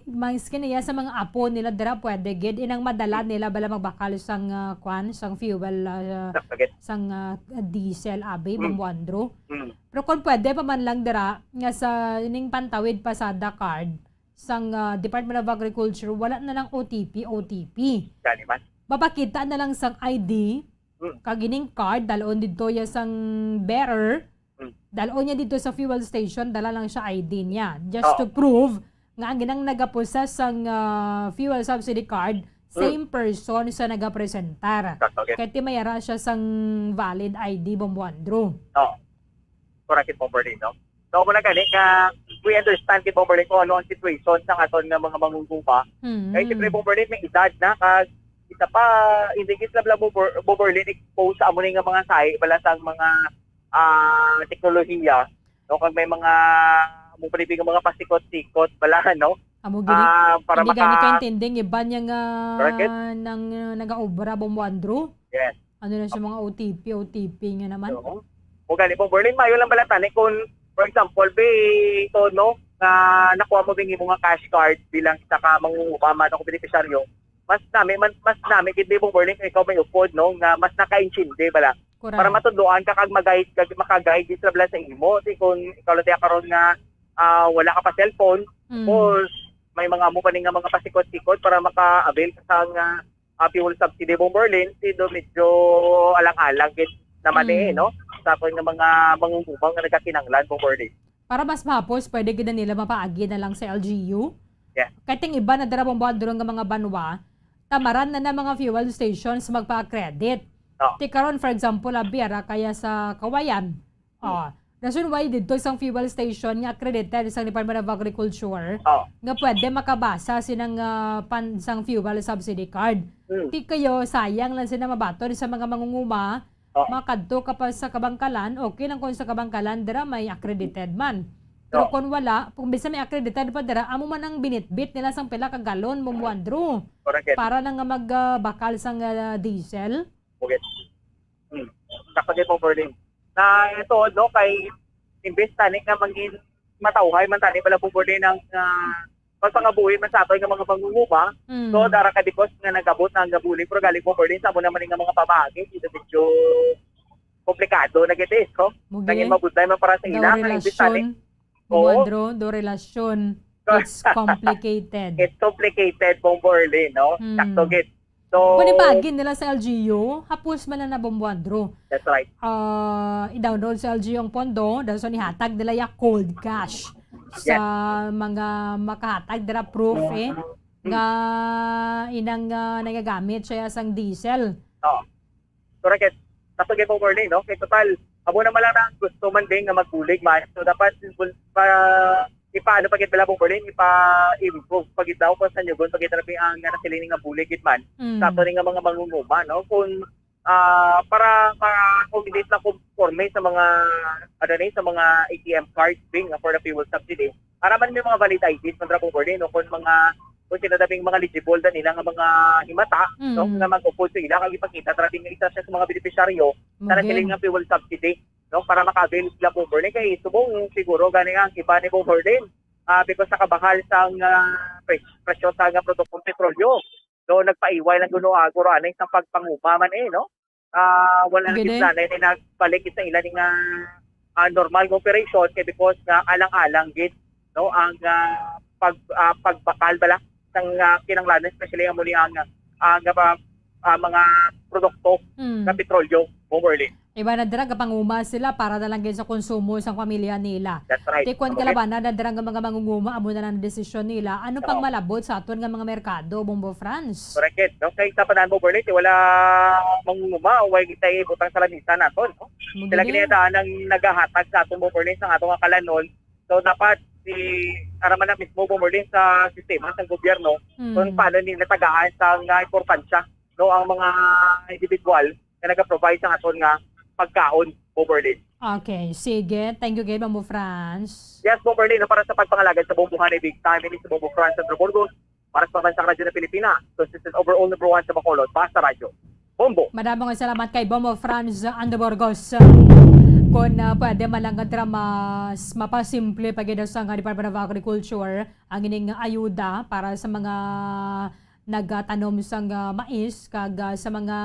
maski na iya sa mga apo nila dira, pwede gid. Inang madala nila bala magbakal sang, ah, kwan, sang fuel, ah, Sakto gid. sang, ah, diesel, abi, Mm. Bombo Andrew. Mm. Pero kung pwede pa man lang dira, nga sa ining Pantawid Pasada card, sang, ah, Department of Agriculture, wala na lang O T P, O T P. Gani man. Mapakita na lang sang I D, Mm. kag ining card, dalon didto ya sang bearer, Mm. dalon niya didto sa fuel station, dala lang siya I D niya. Just Oo. to prove nga ang ginang nagapossess sang, ah, fuel subsidy card, Mm. same person sa nagapresentar. Sakto gid. Kay ti may ara siya sang valid I D, Bombo Andrew. Oo. Correct it, Bombo Erlin, no? So, amo na gani nga we understand kay Bombo Erlin kung ano ang situation sa aton nga mga mangunguma. Mm. Kay siyempre, Bombo Erlin, may edad na, kag isa pa, hindi gid sila, Bombo, Bombo Erlin, exposed sa amo ni nga mga sahi, bala sang mga, ah, teknolohiya, no? Kag may mga, amo pa ni nga mga pasikot-sikot, bala, no? Amo gini, Ah, para hindi gani maka- kaintindi ang iban niya nga Correct it. nang, nagaobra, Bombo Andrew. Yes. Ano na siya, mga O T P, O T P nga naman? Oo. Kung gani, Bombo Erlin, maayo lang bala tani kung, for example, be, ito, no, nga nakuha mo bing imo nga cash card bilang isa ka mangunguma man o benepisyaryo, mas nami, man, mas nami gid, Bombo Erlin, kung ikaw may upod, no, nga mas nakaintindi bala. Correct. Para matudloan ka kag mag-guide, kag maka-guide sila sa imo. Ti kung ikaw lang diya karon nga, ah, wala ka pa cellphone, Mm. tapos may mga amo pa ni nga mga pasikot-sikot para maka-avail ka sa nga, ah, fuel subsidy, Bomberlin, ti do medyo alang-alang gid naman eh, Mm. no? Sa akon nga mga mangunguma nga nagakinahanglan, Bomberlin. Para mas mahapos, pwede gid na nila mapaagi na lang sa L G U. Yeah. Kay ting iba na dira, Bombo Andrew, nga mga banwa, tamaran na na mga fuel stations magpa-accredit. Oh. Ti karon, for example, abi, ara kaya sa Kawayan. Hmm. Oh, reason why didto sang fuel station nga accredited sang Department of Agriculture, Oh. nga pwede makabasa sinang, ah, pan-, sang fuel subsidy card. Hmm. Ti kayo, sayang lang sila mabaton sa mga mangunguma, Oh. makadto ka pa sa kabangkalan, okay lang kung sa kabangkalan dira may accredited man. Pero Oh. kung wala, kung bisan may accredited pa dira, amo man ang binitbit nila sang pila ka galon, Bombo Andrew. Correct. Para lang nga mag, ah, bakal sang, ah, diesel. Okay. Hmm. Sakto gid, Bomberlin. Na ito, no, kay imbes tani nga mangin matawhay man tani pala, Bomberlin, ang, ah, pagpangabuhi man sa aton nga mga mangunguma. Mm. So, dara ka dikos nga nag-abot na ang gabuling, pero galing, Bomberlin, sa amo naman nga mga pamaagi, dito medyo komplikado na gid, eh, no? Mugi. Nangin mabudlay man para sa Daw ila, nga imbes tani relasyon. Bombo Oo. Andrew, do relasyon. It's complicated. It's complicated, Bombo Arlene, no? Hmm. Sakto gid. So, kung ipagin nila sa L G U, hapos man na na, Bombo Andrew. That's right. Ah, i-download sa L G U ang pondo, dason ihatag nila ya cold cash sa Yes. mga makahatag dira proof, eh, Hmm. nga inang, ah, nagagamit siya sang diesel. Oo. Correct. Tapos kay Bombo Arlene, no? Kay total, amo naman lang na gusto man din nga magbulig man. So, dapat bul-, pa, ipaano pa gid bala, Bombo Arlene, ipa-improve pa gid daw kung sa Nyugon pa gid, grabe ang, nga nasiling nga bulig gid man Mm. sa ato ni nga mga mangunguma, no? Kung, ah, para ma-, kung hindi sila konforme sa mga, ano ni, sa mga A T M cards, being for the fuel subsidy, para man may mga valid I Ds man ra, Bombo Arlene, no? Kung mga, kung sila dabing mga eligible na nila nga mga himata, no? Mm. Nga mag-upod sa ila, kag ipakita, grabe nga isa siya sa mga benepisyaryo sa Okay. nasiling nga fuel subsidy, no? Para maka-avail sila, Bombo Arlene. Kay subong siguro gani ang iba ni, Bombo Arlene, ah, because sa kabakal sang, ah, pres-, presyo sa nga produktong petrolyo, no, nagpaiway lang kuno, ah, guro anay sa pagpanguma man, eh, no? Ah, wala na gid Gini? Plano ni nagbalik sa ila ni nga, ah, normal nga operation kay because nga alang-alang gid, no, ang, ah, pag, ah, pagbakal bala sang, ah, kinahanglanon, especially amo ni ang, ah, nga pa, ah, mga produkto Mm. nga petrolyo, Bombo Arlene. Iba na dira, gapanguma sila para na lang gid sa konsumo sang pamilya nila. That's right. Ti kuwan, okay, kalabanan na dira nga mga mangunguma, amo na lang ang desisyon nila. Ano pang Oo. malabot sa aton nga mga merkado, Bombo Franz? Correct, no? Kay sa panahon, Bombo Arlene, wala mangunguma o way tay butang sa lamisa naton, no? Sila Mugili. Gid ang nagahatag sa aton, Bombo Arlene, sa aton nga kalanon. So, dapat si, ara man na mismo, Bombo Arlene, sa sistema sa gobyerno, Mm. kung paano nila tagaan sa nga importansya, no, ang mga individual nga naga-provide sa aton nga pagkaon, Bombo Arlene. Okay, sige. Thank you gid, Bombo Franz. Yes, Bombo Arlene, para sa pagpangalagad sa Bombohanay Big Time, ini si Bombo Franz Andrew Burgos, para sa Pambansang Radyo ng Pilipina, consistent overall number one sa Bacolod, Basta Radyo. Bombo. Madamo nga salamat kay Bombo Franz Andrew Burgos. Kung, ah, pwede, malangad ra mas mapasimple pa gid sa nga Department of Agriculture ang ining ayuda para sa mga nagatanom sang, ah, mais kag, ah, sa mga,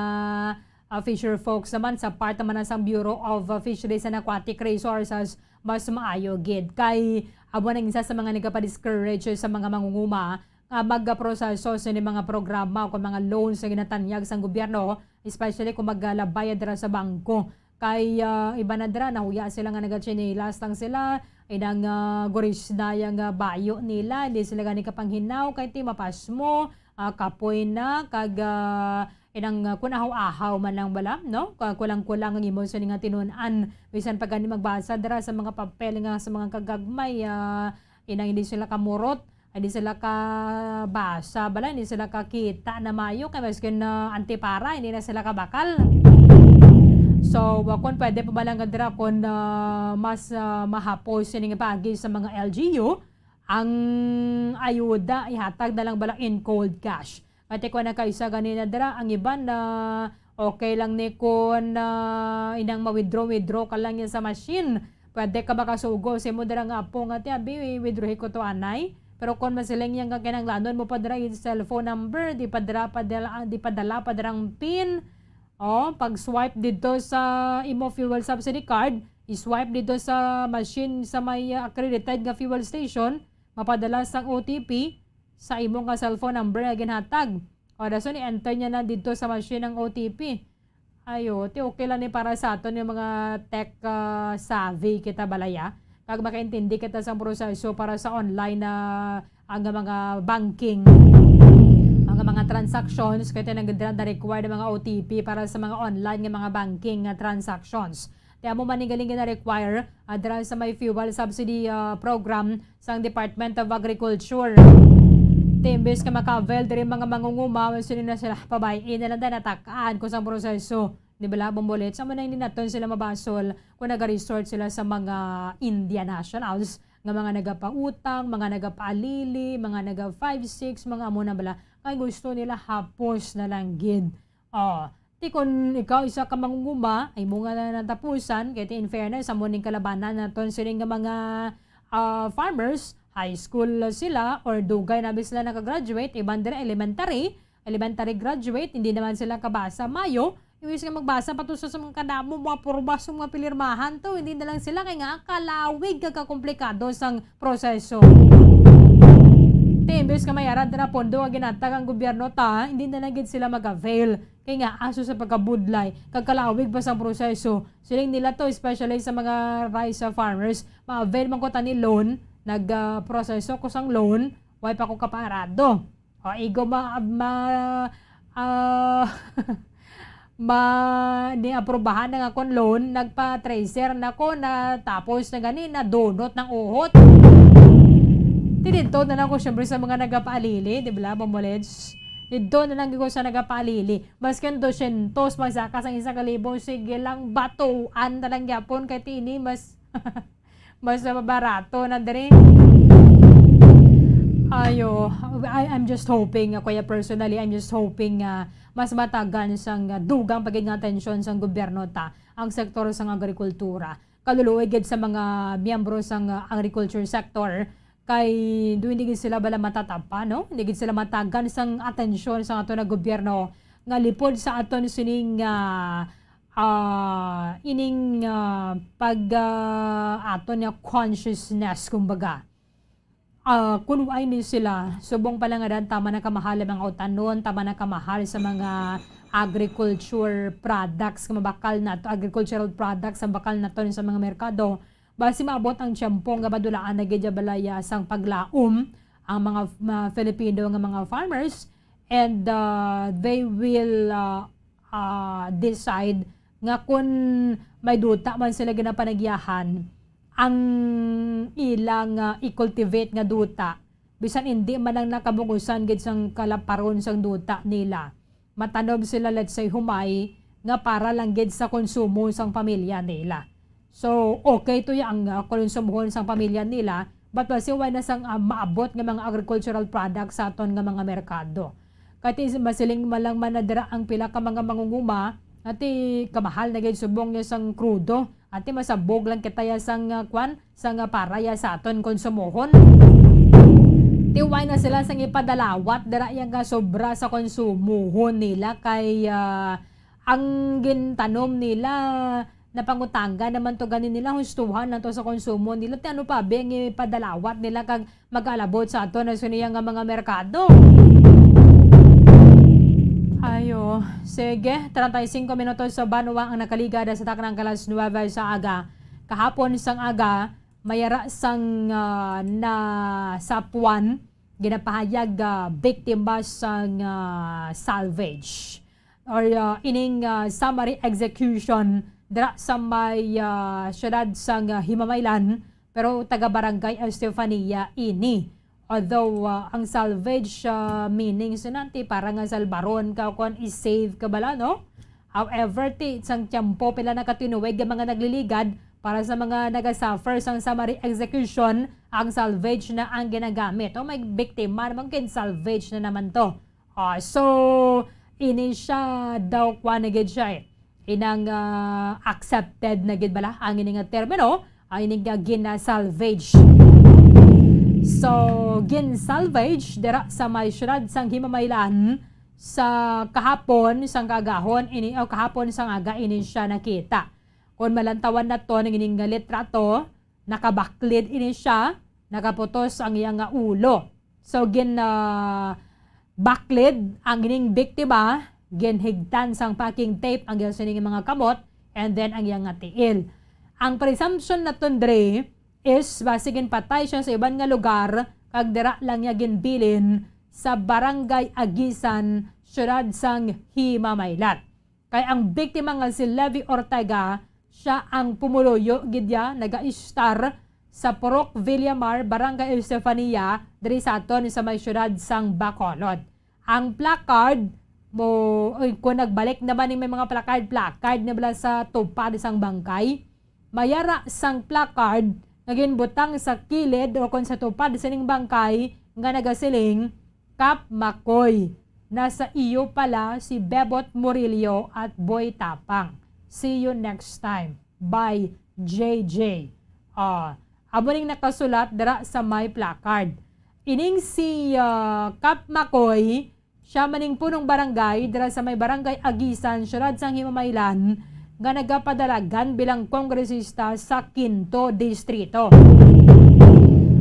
ah, fisher folks naman sa part naman na sang Bureau of, ah, Fisheries and Aquatic Resources, mas maayo gid. Kay amo nang isa sa mga nagapa-discourage sa mga mangunguma nga magaproseso sini mga programa o kung mga loans nga ginatanyag sang gobyerno, especially kung maglabay dira sa bangko. Kay, ah, iba na dira, nahuya sila nga nagatsinelas lang sila, inang, ah, guris na yang, ah, bayo nila, hindi sila gani kapanghinaw, kay ti mapasmo, ah, kapoy na, kag, ah, inang, ah, kun ahaw-ahaw man lang bala, no? Ka-, kulang-kulang ang imo sini nga tinun-an, bisan pa gani magbasa dira sa mga papel nga sa mga kagagmay, ah, inang hindi sila kamurot, hindi sila kabasa bala, hindi sila kakita na mayo, kay maskin na antipara, hindi na sila kabakal. So, wa kon pwede pa bala nga dira kon, ah, mas, ah, mahapos sining paagi sa mga L G U, ang ayuda ihatag na lang bala in cold cash. Kay ti kuwan na kaisa ganina dira, ang iban na okay lang ni kon, ah, inang ma-withdraw, withdraw ka lang yan sa machine. Pwede ka makasugo sa imo dira nga apo nga, "Ti, abi, withdrawhi ko to, anay." Pero kon masiling niya nga kinahanglanon mo pa dira yung cellphone number, di pa dira, padala, di padala pa dira ang pin, Oh, pag-swipe dito sa imo fuel subsidy card, i-swipe dito sa machine sa may, ah, accredited nga fuel station, mapadala sang O T P sa imo nga cellphone number nga ginhatag. O, dason i-enter niya na dito sa machine ang O T P. Ayo, ti okay lang ni para sa aton yung mga tech, ah, savvy kita balaya. Kag makaintindi kita sa proseso para sa online na ang mga banking, ang mga transactions, kaya nag-require ng mga O T P para sa mga online nga mga banking nga transactions. Ti amo man ni galing gina-require, ah, dira sa may fuel subsidy, ah, program sang Department of Agriculture. Ti imbes nga maka-avail diri mga mangunguma, sino na sila, pabay-i na lang dahil natakaan ko sang proseso. Di ba, Bombolet? Sa manang dinaton sila mabasol kung nag-resort sila sa mga India nationals, nga mga nagapautang, mga nagapaalili, mga naga five six, mga amo na bala. Kay gusto nila hapos na lang gid. Oh, ti kun ikaw isa ka mangunguma, ay mo nga na natapusan, kay ti in fairness, amo ning kalabanan naton sining nga mga, ah, farmers, high school sila or dugay na bi sila nakagraduate, iban dira elementary, elementary graduate, hindi naman sila kabasa. Mayo, imbis nga magbasa pa to sa, sa mga kadamo, mga purba sa mga pilirmahan to, hindi na lang sila kay nga kalawig kag kakomplikado sang proseso. Ti imbes nga may ara dira pondo nga ginatag ang gobyerno ta, hindi na lang gid sila mag-avail. Kay nga aso sa pagkabudlay, kag kalawig pa sang proseso. Siling nila to, especially sa mga rice, ah, farmers, ma-avail man ko tani loan, nag, ah, proseso ko sang loan, way pa ko kapaarado. O, igo ma-, ma-, ah, ma-, niaprubahan na nga akon loan, nagpa-tracer na ko, na tapos na gani, nadunot ng uhot. Ti didto na lang ko, syempre, sa mga nagapaalili, di ba, Bombolets? Didto na lang ko sa nagapaalili. Maskin dosyentos, magsaka sang isa ka libo, sige lang, batuan na lang gyapon, kay ti ini, mas mas mabarato na diri. Ayo, I, I'm just hoping, ako ya personally, I'm just hoping nga mas matagan sang, ah, dugang pa gid nga atensyon sang gobyerno ta ang sektor sang agrikultura. Kaluluoy gid sa mga miyembro sang, ah, agriculture sector, kay do hindi gid sila bala matatapa, no? Hindi gid sila matagan sang atensyon sang aton nga gobyerno nga lipod sa aton sining, ah, ah, ining, ah, pag, ah, aton nga consciousness, kumbaga. Ah, kun wala ni sila, subong pa lang nga daan, tama na kamahal ang mga utanon, tama na kamahal sa mga agriculture products nga mabakal nato, agricultural products nga bakal naton sa mga merkado. Basi maabot ang tiyempo nga madulaan na gid balaya sang paglaom ang mga, mga Filipino nga mga farmers, and, ah, they will, ah, ah, decide nga kun may duta man sila ginapanagyahan, ang ilang, ah, i-cultivate nga duta, bisan indi man lang nakabug-usan gid sang kalaparon sang duta nila, matanom sila, let's say, humay, nga para lang gid sa konsumo sang pamilya nila. So, okay to ya ang, ah, konsumohon sang pamilya nila, but basi wala na sang, ah, maabot nga mga agricultural products sa aton nga mga merkado. Kay ti masiling man lang man na dira ang pila ka mga mangunguma, ati kamahal na gid subong niya sang krudo, ati masabog lang kita ya sang, ah, kwan, sang, ah, para ya sa aton konsumohon. Ti wala na sila sang ipadalawat dira ya nga sobra sa konsumohon nila kay, ah, ang gintanom nila, napangutangan naman to gani nila, hustuhan na to sa konsumo nila. Ti ano pa, be, ang ipadalawat nila kag mag-alabot sa ato na siniya nga mga merkado? Ayo, sige, treinta y cinco minutos sa banwa ang nakaligad sa taknang kalas nuwebe sa aga. Kahapon sang aga, mayara sang, ah, nasapuan, ginapahayag, ah, biktima sang, ah, salvage or, ah, ining, ah, summary execution dira sa may, ah, siyudad sang, ah, Himamaylan, pero taga Barangay Estefania ini. Although, ah, ang salvage, ah, meaning sinanti para nga salbaron ka o kon i-save ka bala, no? However, ti sang tiyempo pila nakatinuig ang mga nagliligad para sa mga nagasuffer sang summary execution, ang salvage na ang ginagamit. O may biktima naman kin salvage na naman to. Ah, so, ini siya daw, kwa na gid siya eh. Inang, ah, accepted na gid bala ang ini nga termino, ang ini nga gina-salvage. So, gin-salvage dira sa may siyudad sang Himamaylan, sa kahapon, sang kaagahon, ini, o kahapon sang aga, ini siya nakita. Kung malantawan naton ang ining litrato, nakabaklid ini siya, nakaputos ang iya nga ulo. So, gin, ah, baklid ang ining biktima, ginhigtan sang packing tape ang iya sining mga kamot, and then ang iya nga tiil. Ang presumption naton dre is basi ginpatay siya sa iban nga lugar, kag dira lang niya ginbilin sa Barangay Agisan, siyudad sang Himamaylan. Kay ang biktima nga si Levi Ortega, siya ang pumuluyo gid ya, nagaistar sa Purok Villamar, Barangay Estefania, diri sa aton sa may siyudad sang Bacolod. Ang placard mo, oy, kung nagbalik naman ni may mga placard, placard na bala sa tupad sang bangkay. Mayara sang placard nga ginbutang sa kilid o kon sa tupad sining bangkay nga nagasiling, "Kap Makoy, nasa iyo pala si Bebot Murillo at Boy Tapang. See you next time. By J J." Ah, amo ning nakasulat dira sa may placard. Ining si, ah, Kap Makoy, siya man ning punong barangay dira sa may Barangay Agisan, siyudad sang Himamaylan, nga nagapadalagan bilang kongresista sa Quinto Distrito,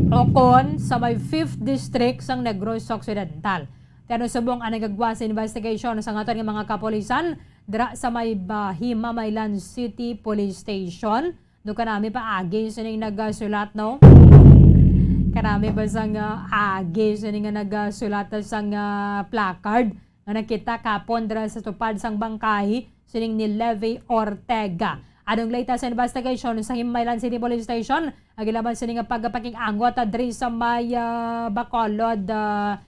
o kon sa may Fifth District sang Negros Occidental. Kano subong ang nagagwa sa investigation sa aton nga mga kapulisan dira sa may ba-, Himamaylan City Police Station. No, kanami pa agi sining nagasulat, no? Kanami ba sang, ah, agi sining nga nagasulat sang, ah, placard nga nakita kapon dira sa tupad sang bangkay sining ni Levi Ortega? Anong latest investigation sa Himamaylan City Police Station? Ang ilaban sining nga pagpakig-angot, ah, diri sa may, ah, Bacolod, ah,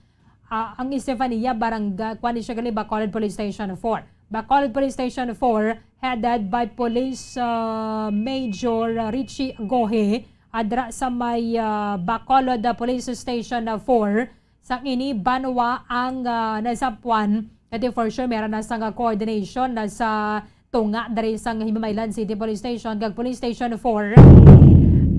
ah, ang Estefania, barangay, kuwan ni siya gali, Bacolod Police Station four. Bacolod Police Station four, headed by Police, ah, Major Richie Gohe, adra sa may, ah, Bacolod, ah, Police Station, ah, four. Sang ini, banwa ang, ah, nasapwan. Kati for sure, meron na sang, ah, coordination na sa tunga diri sang Himamaylan City Police Station kag Police Station four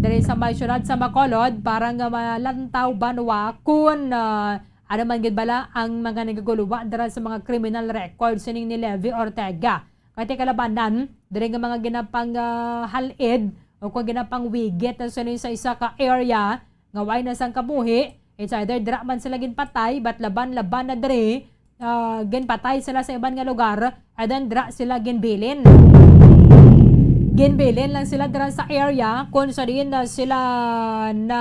diri sa may siyudad sa Bacolod para nga malantaw banwa kung, ah, ano man gid bala ang mga nagaguluwa dira sa mga criminal records sining ni Levi Ortega. Kay ti kalabanan, diri nga mga ginapang, ah, hal-id o kung ginapangwigit na sini sa isa ka area nga way na sang kabuhi, it's either dira man sila ginpatay, but laban-laban na diri, ah, ginpatay sila sa iban nga lugar, and then dira sila ginbilin. Ginbilin lang sila dira sa area kung sa diin na sila na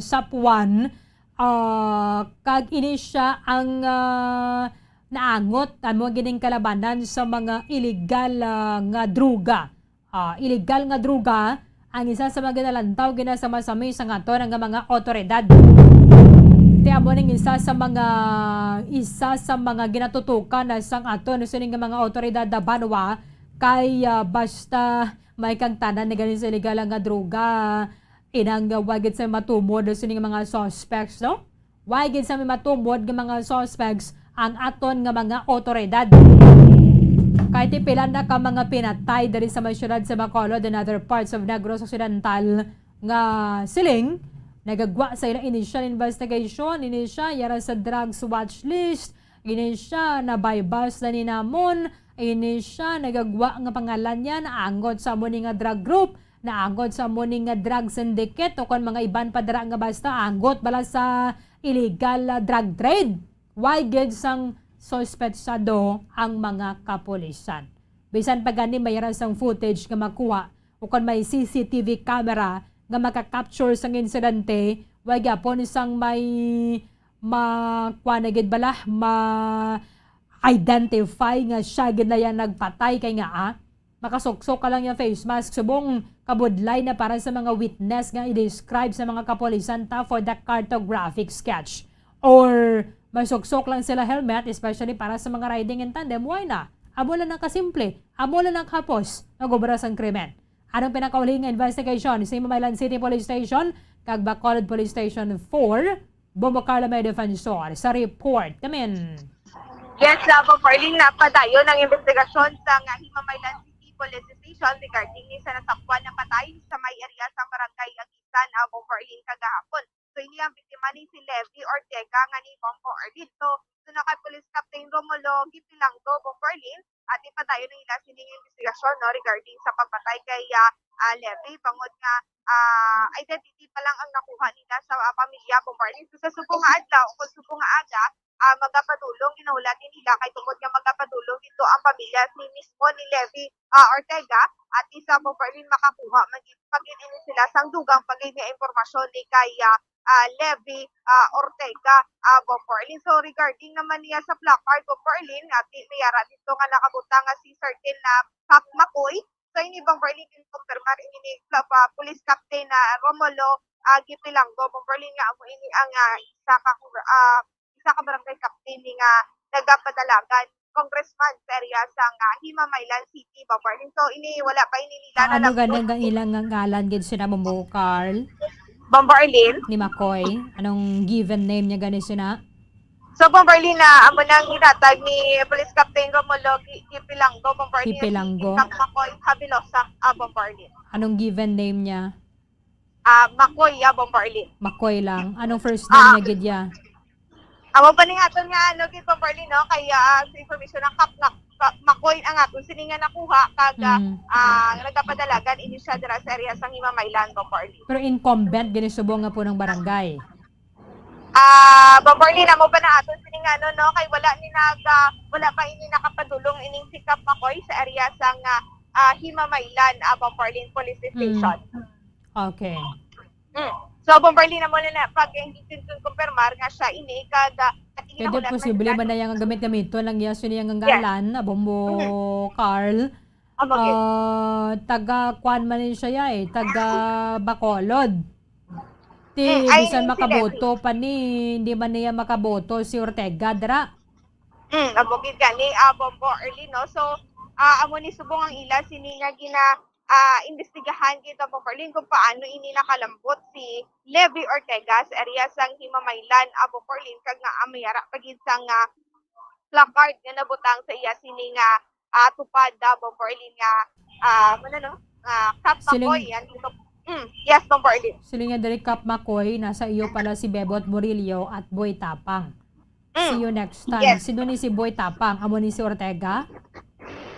sapwan, ah, kag ini siya ang, ah, naangot amo gining kalabanan sa mga iligal, ah, nga droga. Ah, iligal nga droga ang isa sa mga ginalantaw, ginasama-sami sa aton nga mga awtoridad. Ti amo ning isa sa mga, isa sa mga ginatutukan na sang aton sining nga mga awtoridad na banwa kay, ah, basta may kang tanan ni ganin sa iligal nga droga, inang, ah, wa gid sa matumod sining mga suspects, no? Wa gid sa may matumod nga mga suspects ang aton nga mga awtoridad. Kay ti pila na ka mga pinatay diri sa may siyudad sa Bacolod and other parts of Negros Occidental nga siling nagagwa sa ila initial investigation, ini siya yara sa drugs watch list, ini siya na buy bust na ni namon, ini siya nagagwa nga pangalan niya naangot sa amo ni nga drug group, naangot sa amo ni nga drug syndicate, o kon mga iban pa dira nga basta angot bala sa illegal, ah, drug trade. Why gid sang suspetsado ang mga kapulisan? Bisan pa gani may ra sang footage nga makuha o kon may C C T V camera nga maka-capture sang insidente, why gyapon sang may ma-, kuwan na gid bala, ma-identify nga siya gid na yan nagpatay kay nga, ah, makasuksok ka lang yung face mask, subong kabudlay na para sa mga witness nga i-describe sa mga kapulisan ta for the cartographic sketch. Or masuksok lang sila helmet, especially para sa mga riding in tandem, why na? Amo lang ang kasimple, amo lang ang hapos, nagobra sang krimen. Anong pinakauli nga investigation sa Himamaylan City Police Station kag Bacolod Police Station four? Bombo Carla May Defensor sa report. Kamin. Yes, Labo Marlene, napadayon ang investigasyon sa nga Himamaylan City Police Station regarding ni sa nasapwan na patay sa may area sa Barangay Agisan, Labo Marlene, kagahapon. So, ini ang biktima ni si Levi Ortega nga ni Bombo Arlito. So, na kay Police Captain Romulo Gipilanggo, Bombo Arlin, at ipadayon na nila sining investigasyon, no, regarding sa pagpatay kay, ah, ah, Levi, bangod nga, ah, identity pa lang ang nakuha nila sa, ah, pamilya, Bombo Arlin. So, sa subong nga adlaw, o kung subong nga aga, ah, magapadulong, ginahulat ni nila kay tungod nga magapadulong dito ang pamilya ni mismo ni Levi, ah, Ortega, at isa, Bombo Arlin, makakuha magid pa gid ini sila sang dugang pa gid nga impormasyon ni kay, ah, ah, Levi, ah, Ortega, ah, Bombo Arlin. So, regarding naman niya sa placard, Bombo Arlin, at di may ara dito nga nakabutang nga si certain na Kap Makoy. So, ini, Bombo Arlin, gin-confirmar ini ni Club, ah, Police Captain na Romulo, ah, Gipilanggo, Bombo Arlin, nga amo ini ang, ah, isa ka, ah, isa ka barangay captain ni nga nagapadalagan congressman sa area sa nga Himamaylan City, Bombo Arlin. So, ini wala pa ini nila Ah, ano nalabot. Gani ang ilang nga ngalan gid sila, Bombo Carl? Bombo Arlin? Ni Makoy? Anong given name niya gani sina? So, Bombo Arlin, na amo nang ginatag ni Police Captain Romulo Gi-, Gipilanggo, Bombo Arlin, Gipilanggo. Si Kap Makoy Habilosa, ah, Bombo Arlin. Anong given name niya? Ah, Makoy, ah, Bombo Arlin. Makoy lang. Anong first name Ah. niya gid ya? Amo pa ni aton nga, ano, gid, Bombo Arlin, no? Kaya, ah, sa information ng Kap, Kap Makoy ang aton sini nga nakuha, kag, ah, Mm. ah, nagapadalagan ini siya dira sa area sang Himamaylan, Bombo Arlin. Pero incumbent gani subong nga punong barangay? Ah, Bombo Arlin, amo pa na aton sini nga, ano, no? Kay wala ni nag, ah, wala pa ini nakapadulong ining si Kap Makoy sa area sang, ah, ah, Himamaylan, ah, Bombo Arlin Police Mm. Station. Okay. Mm. So, Bombo Arlin, amo na na, pag hindi konfirmar nga siya ini, kag, ah, at Kaya di posible man na yung gamit-gamiton lang iya, sino yung Yes. ngalan, na Bombo Mm. Carl. Amo gid. Ah, taga kuan man ni siya, eh, taga Bacolod. Ti, Mm, ay, bisan si makaboto Levy. pa ni, hindi man niya makaboto si Ortega, dra. Mm, amo gid gani, ah, Bombo Arlin, no? So, ah, amo ni subong ang ila sini nga gina, ah, imbestigahan gid, Bombo Arlin, kung paano ini nakalambot si Levy Ortega sa area sang Himamaylan, ah, Bombo Arlin, kag nga, ah, may ara pa gid sang, ah, placard nga nabutang sa iya sini nga, ah, tupad, ah, Bombo Arlin, nga, ah, ano, no? Ah, Kap Siling Makoy, yan, dito. Mm, yes, Bombo Arlin. Siling niya diri, Kap Makoy, nasa iyo pala si Bebot Murillo at Boy Tapang. Mm. See you next time. Yes. Sino ni si Boy Tapang? Amo ni si Ortega?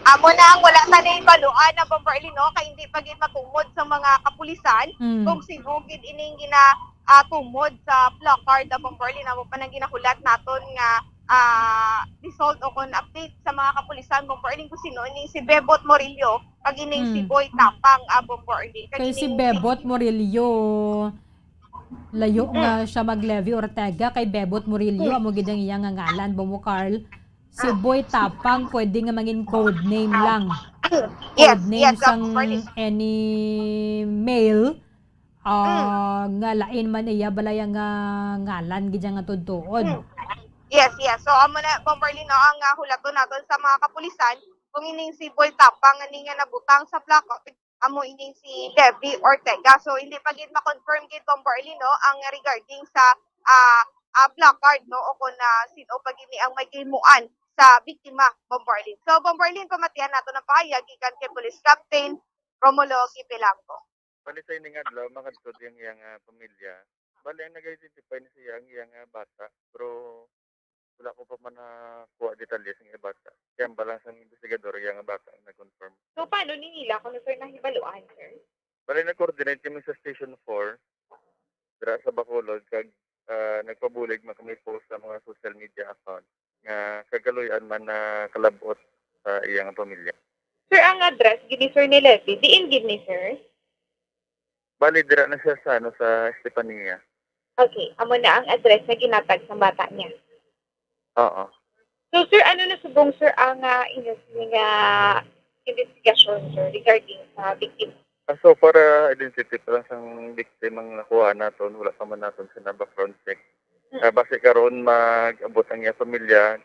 Amo na ang wala ta nahibaluan na, Bombo Arlin, no? Kay hindi pa gid matumod sa mga kapulisan Mm. kung sino gid ining gina, ah, tumod sa placard na, Bombo Arlin. Amo pa nang ginahulat naton nga, ah, result o kon update sa mga kapulisan, Bombo Arlin, kung sino ini si Bebot Murillo, kag ining si Mm. Boy Tapang, ah, Bombo Arlin. Kag Kay si ining si Bebot Murillo, layo Mm. nga siya mag Levy Ortega, kay Bebot Murillo, Mm. amo gid ang iya nga ngalan, Bombo Carl. Si Ah. Boy Tapang, pwede nga mangin code name lang. Mm. Yes, Code name yes, sang Bombo Arlin. any male, ah, Mm. nga lain man iya balay nga ngalan gid nga tutuod. Mm. Yes, yes. So, amo na, Bombo Arlin, no, ang, ah, hulaton naton sa mga kapulisan, kung ining si Boy Tapang, ani nga nabutang sa placard, amo ining si Levy Ortega. So, hindi pa gid ma-confirm gid, Bombo Arlin, no, ang regarding sa, ah, ah, placard, no, o kung, ah, sino pa gid ni ang may gihimuan sa biktima, Bombo Arlin. So, Bombo Arlin, pamatian nato ng pahayag gikan kay Police Captain Romulo Gipilanggo. Bali, sa ining adlaw, makadto ang iyang, ah, pamilya. Bali, ang nag-identify ni siya ang iyang, ah, bata, pero wala ko pa man nakuha detalye sa iyang bata. Kaya ba lang sa investigador, iyang bata ang nag-confirm. So, paano ni nila kung, sir, nahibaluan, sir? Bali, nag-coordinate kami sa Station four, dira sa Bacolod, kag, ah, nagpabulig man kami post sa mga social media account nga kagaluy-an man nakalab-ot sa iyang pamilya. Sir, ang address gid ni, sir, ni Levy, diin gid ni, sir? Bali, dira na siya sa, ano, sa Estefania. Okay, amo na ang address na ginatag sa bata niya. Oo. So, sir, ano na subong, sir, ang, ah, inyo sini nga investigasyon, sir, regarding sa victim? Ah, so far, ah, identity pa lang sang victim ang nakuha naton, wala pa man naton sina background check. Mm. Ah, base karon, mag-abot ang iyang pamilya,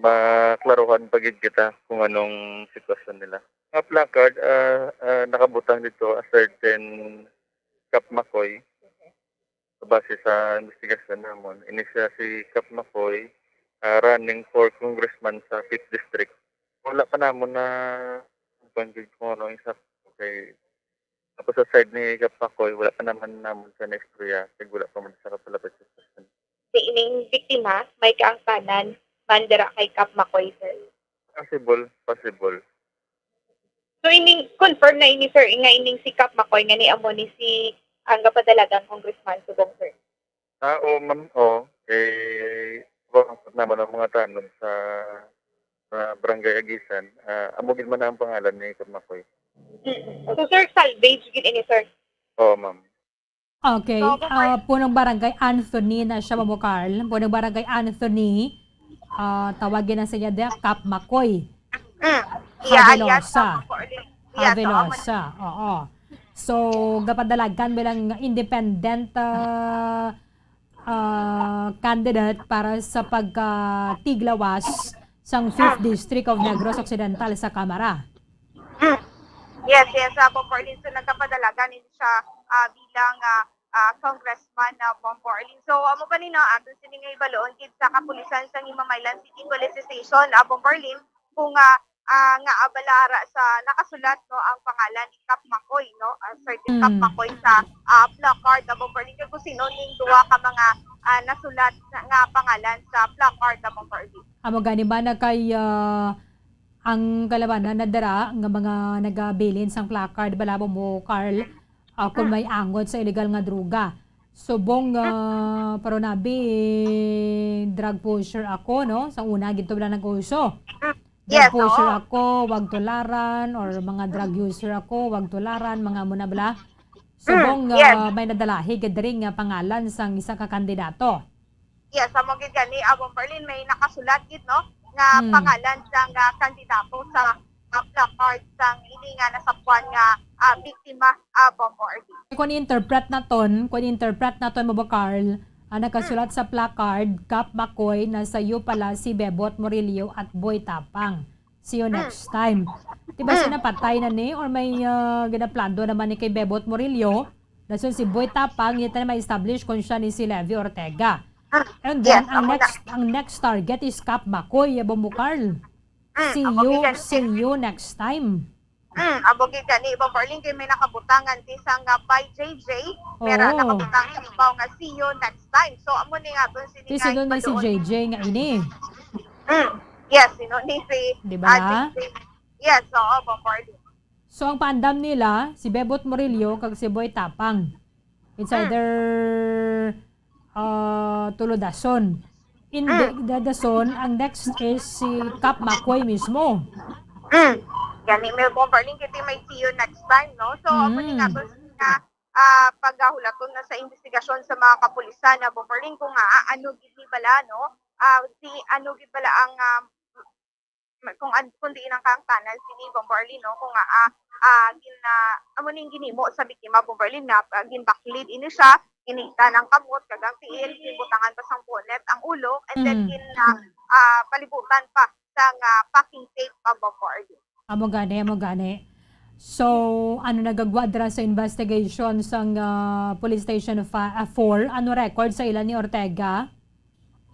maklaruhan pa gid kita kung anong sitwasyon nila. Nga placard, ah, ah, nakabutang dito a certain Kap Makoy. Base sa investigasyon namon, ini siya si Kap Makoy, ah, running for congressman sa fifth District. Wala pa namon na kuwan gid kung ano ang isa kay Tapos sa side ni Kap Makoy, wala pa naman namon sa naistorya, kay wala pa man sa kapalapit sa sitwasyon. Di ining biktima, may kaangtanan man dira kay Kap Makoy, sir? Possible, possible. So, ining, confirm na ini, sir, nga ining si Kap Makoy nga ni amo ni si ang gapadalagan congressman subong, sir? Ah, oo, ma'am, oo. Eh, wa-, naman ang mga tanod sa, sa Barangay Agisan. Ah, amo gid man ang pangalan ni Kap Makoy. Mm. So, sir, salvage gid ini, sir? Oo, ma'am. Okay, So, before ah, punong barangay Anthony na siya, Mamo Carl. Punong barangay Anthony, ah, tawagin na siya diya, Kap Makoy. Mm. Yeah, alias Havelosa. Kap Makoy. Yes, oo, Havelosa, oo. So, gapadalagan bilang independent, ah, ah, candidate para sa pagkatiglawas sang Fifth District of Negros Occidental sa Kamara. Mm. Yes, yes, ah, Bombo Arlene. So, nagkapadalagan ini siya, ah, bilang, ah, ah, congressman, ah, Bombo Arlene. So, amo pa ni, no, aton sini nga ibaluon gid sa kapulisan sa Himamaylan City Police Station, ah, Bombo Arlene, kung, ah, ah, nga abala ara sa nakasulat, no, ang pangalan ni Kap Makoy, no, ah, Sergeant Kap Mm. Makoy sa, ah, placard, ah, Bombo Arlene, kay kung sino ning duha ka mga, ah, nasulat na, nga pangalan sa placard, ah, Bombo Arlene. Amo gani ba na kay, ah, ang kalabanan na dira nga mga nagabilin sang placard bala, Bombo Carl, ah, kung Mm. may angot sa illegal nga droga. Subong, ah, pero nabi, drug pusher ako, no? Sa una, ginto bala nag-uso. Mm. Drug Yes, pusher oo. ako, wag tularan, or mga drug user ako, wag tularan, mga amo na bala. Subong, Mm, yes. ah, may nadalahi gid diri nga pangalan sang isa ka kandidato. Yes, amo gid gani, ah, Bombo Arlene, may nakasulat gid, no, nga Hmm. pangalan sang, ah, kandidato sa, ah, placard sang ini nga nasapwan nga, ah, biktima, ah, Bombo Arlene. Kung i-interpret naton, kung i-interpret naton, Bombo Carl, ang nakasulat Hmm. sa placard, Kap Makoy, nasa iyo pala si Bebot Murillo at Boy Tapang. See you Hmm. next time. Di ba siya Hmm. napatay na ni? Or may, ah, ginaplano naman ni kay Bebot Murillo? Dason si Boy Tapang, yun na ma-establish kung siya ni si Levy Ortega. Hmm. And Yes, then, ang amo na. next, ang next target is Kap Makoy, Bombo Carl. Hmm, See amo you, gid gani. see you next time. Hmm, amo gid gani, Bombo Arlene, kay may nakabutangan ti sang, ah, by J J, mera Oo. nakabutangan ibaw nga see you next time. So, amo ni nga aton sini Ti nga sino ni si ibaluon. J J nga ini? Hmm. Yes, sino ni si, Di ba ah, na? J J? Yes, oo, Bombo Arlene. So, ang paandam nila, si Bebot Murillo kag si Boy Tapang. It's Mm. either, ah, tulo dason. In Mm. the, the dason, ang next is si Kap Makoy mismo. Mm. Gani, may Bombo Arlene, kiti may see you next time, no? So, amo ni Mm. nga to nga, ah, pagahulaton na sa investigasyon sa mga kapulisan na Bombo Arlene kung, ah, ano gid ni bala, no? Ah, si, ano gid bala ang, ah, ma-, kung an-, kung diin ang kaangtanan sini, Bombo Arlene, no? Kung, ah, ah, ah, gin-, ah, amo ning ginhimo sa biktima, Bombo Arlene, nga, ah, ginbaklid ini siya, ginhigtan ang kamot, kag ang tiil, ginbutangan pa sang bonnet ang ulo, and then Mm. gin-, ah, ah, palibutan pa sang, ah, packing tape pa, Bombo Arlene. Amo gani, amo gani. So, ano nagagwa dira sa investigation sang, ah, Police Station fi-, ah, four? Ano record sa ila ni Ortega?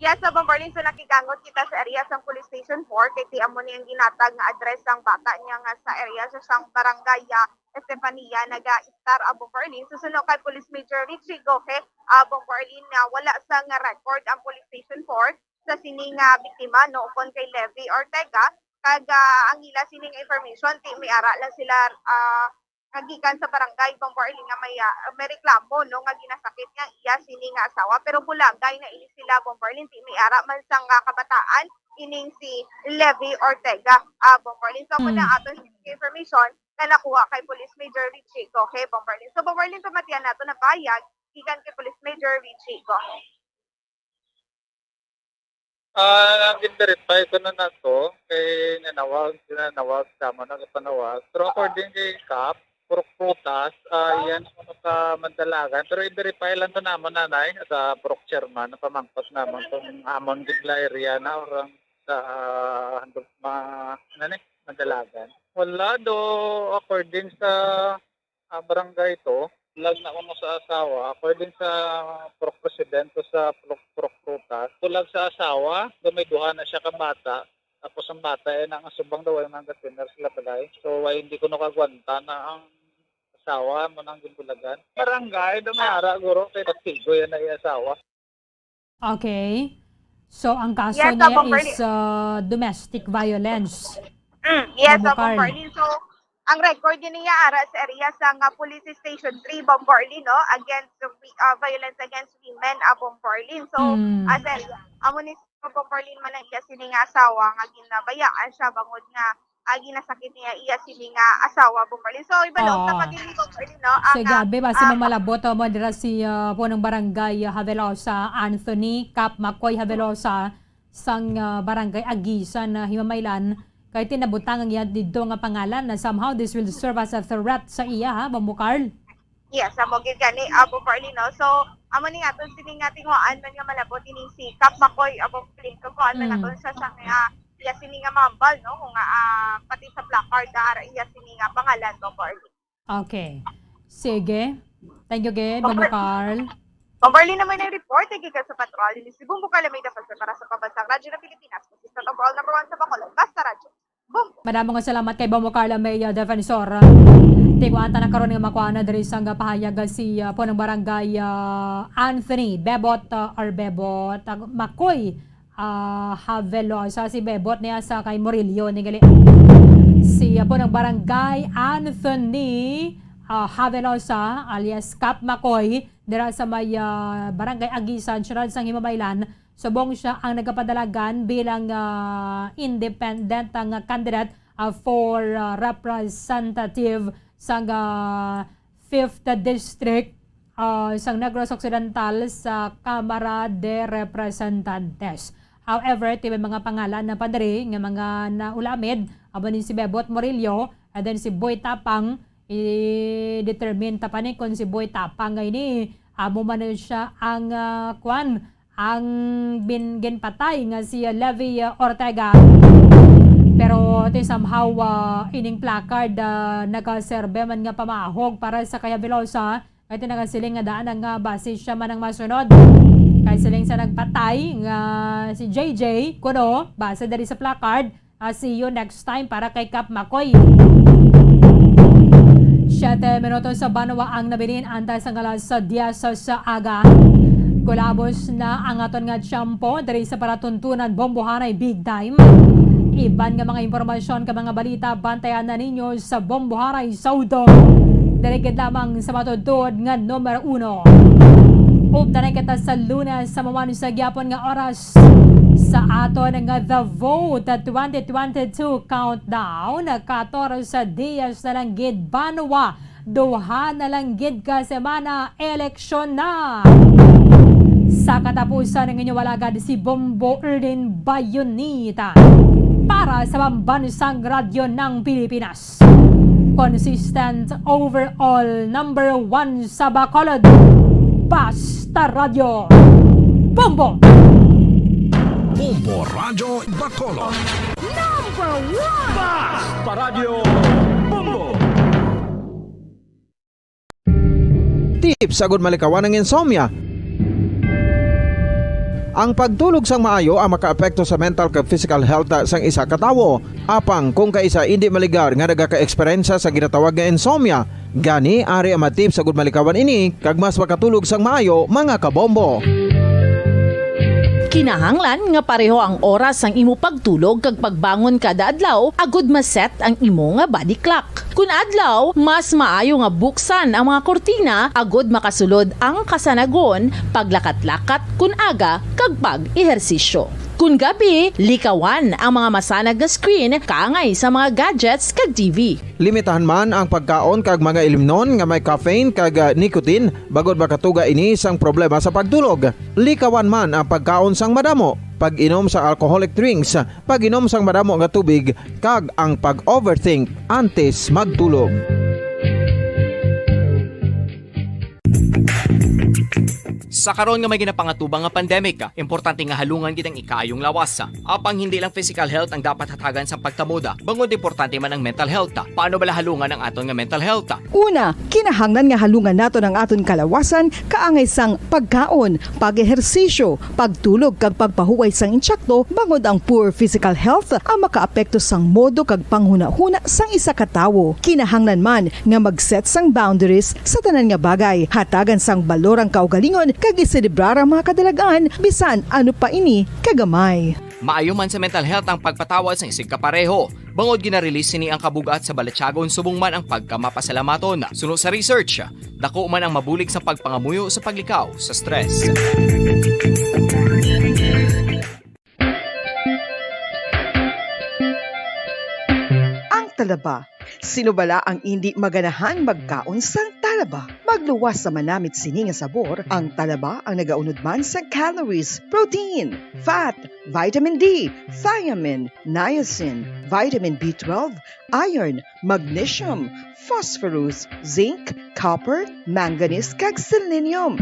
Yes, sa Bombo Arlene, so nakigangot kita sa area sang Police Station four, kay ti amo ni ang ginatag nga address sang bata niya nga sa area sa sang barangay, ah, Estefania, naga-istar, ah, Bombo Arlene. So, suno kay Police Major Richie Goke, ah, Bombo Arlene, nga wala sa nga record ang Police Station four sa sini nga biktima, no, ukon kay Levy Ortega, kag, ah, ang ila sini nga information, ti may ara lang sila, ah, nga gikan sa barangay, Bombo Arlene, nga may, ah, may reklamo, no, nga ginasakit nga iya sini nga asawa, pero bulagay na ini sila, Bombo Arlene, ti may ara man sang, ah, kabataan, ining si Levy Ortega, ah, Bombo Arlene. So, amo Mm. na aton information nga nakuha kay Police Major Richie Goke, Bombo Arlene. So, Bombo Arlene, pamatian nato na pahayag gikan kay Police Major Richie Goke. Ah, ang gin-verify ko na nato, kay nanawag, nanawag sa amo, nagapanawag. Pero according kay Kap, purok prutas, ah, yan ang ano sa Mandalagan. Pero i-verify lang to namon, nanay, sa purok chairman, ang pamangkot namon kung amon gid la area na or ang sa, ah, handog ma-, ano ni, Mandalagan. Wala do, according sa ah, barangay to, lag na kuno sa asawa, according sa purok presidente sa purok, purok prutas, kulag sa asawa, nga may duha na siya ka bata, tapos ang bata, eh, nang subang daw, ay nang gatinner sila balay. So, ay hindi ko nakagwanta na ang asawa mo nang ginbulagan. Barangay, daw may ara, guro, kay kastigo yan na iya asawa. Okay. So, ang kaso Yes, niya Abang Bernie. is, uh, domestic violence. Mm, yes, Abang Abang Carl. Bernie. So, ang record din niya ara sa area sa nga Police Station three, Abang Bernie, no? Against the wi-, uh, violence against women, Abang Bernie. So, Mm. as area, amo ni Abang Bernie man ang iya sini nga asawa nga ginabayaan siya bangod nga ah, ginasakit niya iya sini nga asawa, Bomberlin. So, ibalog sa Oo. pagdili, Bomberlin, no? Ang, Sige, ah, abi, basi ah, mamalabot mo dira si, ah, punong barangay, ah, Havelosa, Anthony Cap Macoy Havelosa, sang, ah, barangay Agisan, ah, Himamaylan, kay tinabutangan niya didto nga pangalan na somehow this will serve as a threat sa iya, ha, Bombo Carl? Yes, amo gid gani, ah, Bombo Arlene, no? So, amo ni aton sini nga tinguhaan man nga malabot ining si Cap Macoy, ah, Bombo Arlene, kung kuhaan man Mm. naton siya sa nga iya sini nga mambal, no? Kung nga, ah, pati sa placard na ara iya sini nga pangalan, Bombo Arlene. Okay. Sige. Thank you gid, Bombo Carl. Bombo Arlene naman ang report, eh, gikan sa Patrol, ni si Bombo Carl Almeida Falcon para sa Pambansang Radyo ng Pilipinas, consistent overall number one sa Bacolod. Basta Radyo. Madamo nga salamat kay Bombo Carla May, uh, Defensor. Tiguan ta na karon nga makuha na diri sang pahayag, uh, si, uh, punong barangay, uh, Anthony Bebot, uh, or Bebot, uh, Makoy, uh, Havelosa, si Bebot niya sa kay Murillo, ni gali. Si, uh, punong barangay Anthony, uh, Havelosa alias Kap Makoy, dira sa may, uh, barangay Agisan, siyudad sang Himabaylan, Subong siya ang nagapadalagan bilang, ah, independent nga candidate, ah, for, ah, representative sang, ah, fifth District, ah, sang Negros Occidental sa Kamara de Representantes. However, ti may mga pangalan na pa diri nga mga naulamid, amo ni si Bebot Murillo, and then si Boy Tapang, i-determine ta pa ni kung si Boy Tapang nga ini, amo man na siya ang, ah, kwan, ang bin-, ginpatay nga si, ah, Levi, ah, Ortega. Pero ti somehow, ah, ining placard, ah, nagaserbe man nga pamahog para sa kay Havelosa. Kay ti nagasiling nga daan ang, ah, base siya man ang masunod. Kay siling sa nagpatay nga si J J, kuno, base diri sa placard, Ah, see you next time para kay Kap Makoy. Siyete minutos sa banwa ang nabilin, antes ang alas diyes sa aga. Kulabos na ang aton nga tiyempo diri sa palatuntunan Bombohanay Big Time. Iban nga mga impormasyon kag mga balita, bantayan na ninyo sa Bombohanay Saudo. Diri gid lamang sa matudtod nga numero uno. Updanay kita sa Lunes sa maman sa gyapon nga oras. Sa aton nga The Vote twenty twenty-two countdown, katorse dias na lang gid banwa, duha na lang gid ka semana, eleksyon na. Sa katapusan, ang inyong alagad si Bombo Erdin Bayonita para sa Pambansang Radyo ng Pilipinas. Consistent overall number one sa Bacolod. Basta Radyo. Bombo! Bombo Radyo Bacolod. Number one! Basta Radyo Bombo! Tips agud malikawan ang insomnia. Ang pagtulog sang maayo ang makaapekto sa mental kag physical health sang isa ka tawo. Apang kung kaisa indi maligar nga nagaka-eksperyensya sa ginatawag nga insomnia, gani ari ang mga tips agud malikawan ini kag mas makatulog sang maayo, mga kabombo. Kinahanglan nga pareho ang oras sang imo pagtulog kag pagbangon kada adlaw agud ma-set ang imo nga body clock. Kun adlaw, mas maayo nga buksan ang mga kurtina agud makasulod ang kasanagon, paglakat-lakat kun aga, kag pag-ehersisyo. Kun gabi, likawan ang mga masanag nga screen kaangay sa mga gadgets kag T V. Limitahan man ang pagkaon kag mga ilimnon nga may caffeine kag, ah, nicotine, bangod makatuga ini sang problema sa pagtulog. Likawan man ang pagkaon sang madamo, pag-inom sa alcoholic drinks, pag-inom sang madamo nga tubig, kag ang pag-overthink antes magtulog. Sa karon nga may ginapangatubang nga pandemic, importante nga halungan gid ang ikaayong lawas. Apang hindi lang physical health ang dapat hatagan sang pagtamuda, bangod importante man ang mental health. Paano bala halungan ang aton nga mental health? Una, kinahanglan nga halungan naton ang aton kalawasan kaangay sang pagkaon, pag-ehersisyo, pagtulog kag pagpahuway sang insakto, bangod ang poor physical health ang makaapekto sang modo kag panghunahuna sang isa ka tawo. Kinahanglan man nga mag-set sang boundaries sa tanan nga bagay, hatagan sang balor ang kaugalingon kag iselebrar ang mga kadalagan, bisan ano pa ini kagamay. Maayo man sa mental health ang pagpatawad sang isigkapareho, bangod gina-release sini ang kabug-at sa balatyagon subong man ang pagkamapasalamaton. Suno sa research, dako man ang mabulig sa pagpangamuyo sa paglikaw sa stress. Ang talaba. Sino bala ang indi maganahan magkaon sang talaba? Magluwas sa manamit sini nga sabor, ang talaba ang nagaunod man sa calories, protein, fat, vitamin D, thiamine, niacin, vitamin B twelve, iron, magnesium, phosphorus, zinc, copper, manganese, kag selenium.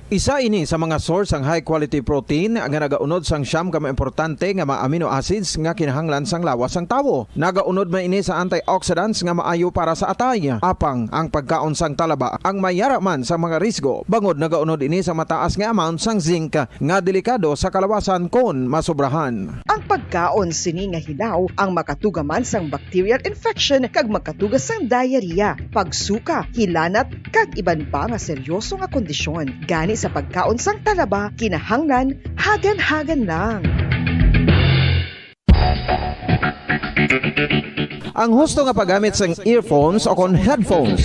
Isa ini sa mga source sang high quality protein nga nagaunod sang siyam ka mga importante nga mga amino acids nga kinahanglan sang lawas sang tawo. Nagaunod man ini sa antioxidants nga maayo para sa atay. Apang ang pagkaon sang talaba ang may yara man sa mga risgo, bangod nagaunod ini sa mataas nga amount sang zinc nga delikado sa kalawasan kon masobrahan. Ang pagkaon sini nga hilaw ang makatuga man sang bacterial infection kag makatuga sang diarrhea, pagsuka, hilanat, kag iban pa nga seryoso nga kondisyon. Gani sa pagkaon sang talaba, kinahanglan hagan-hagan lang. Ang husto nga paggamit sang earphones o kon headphones.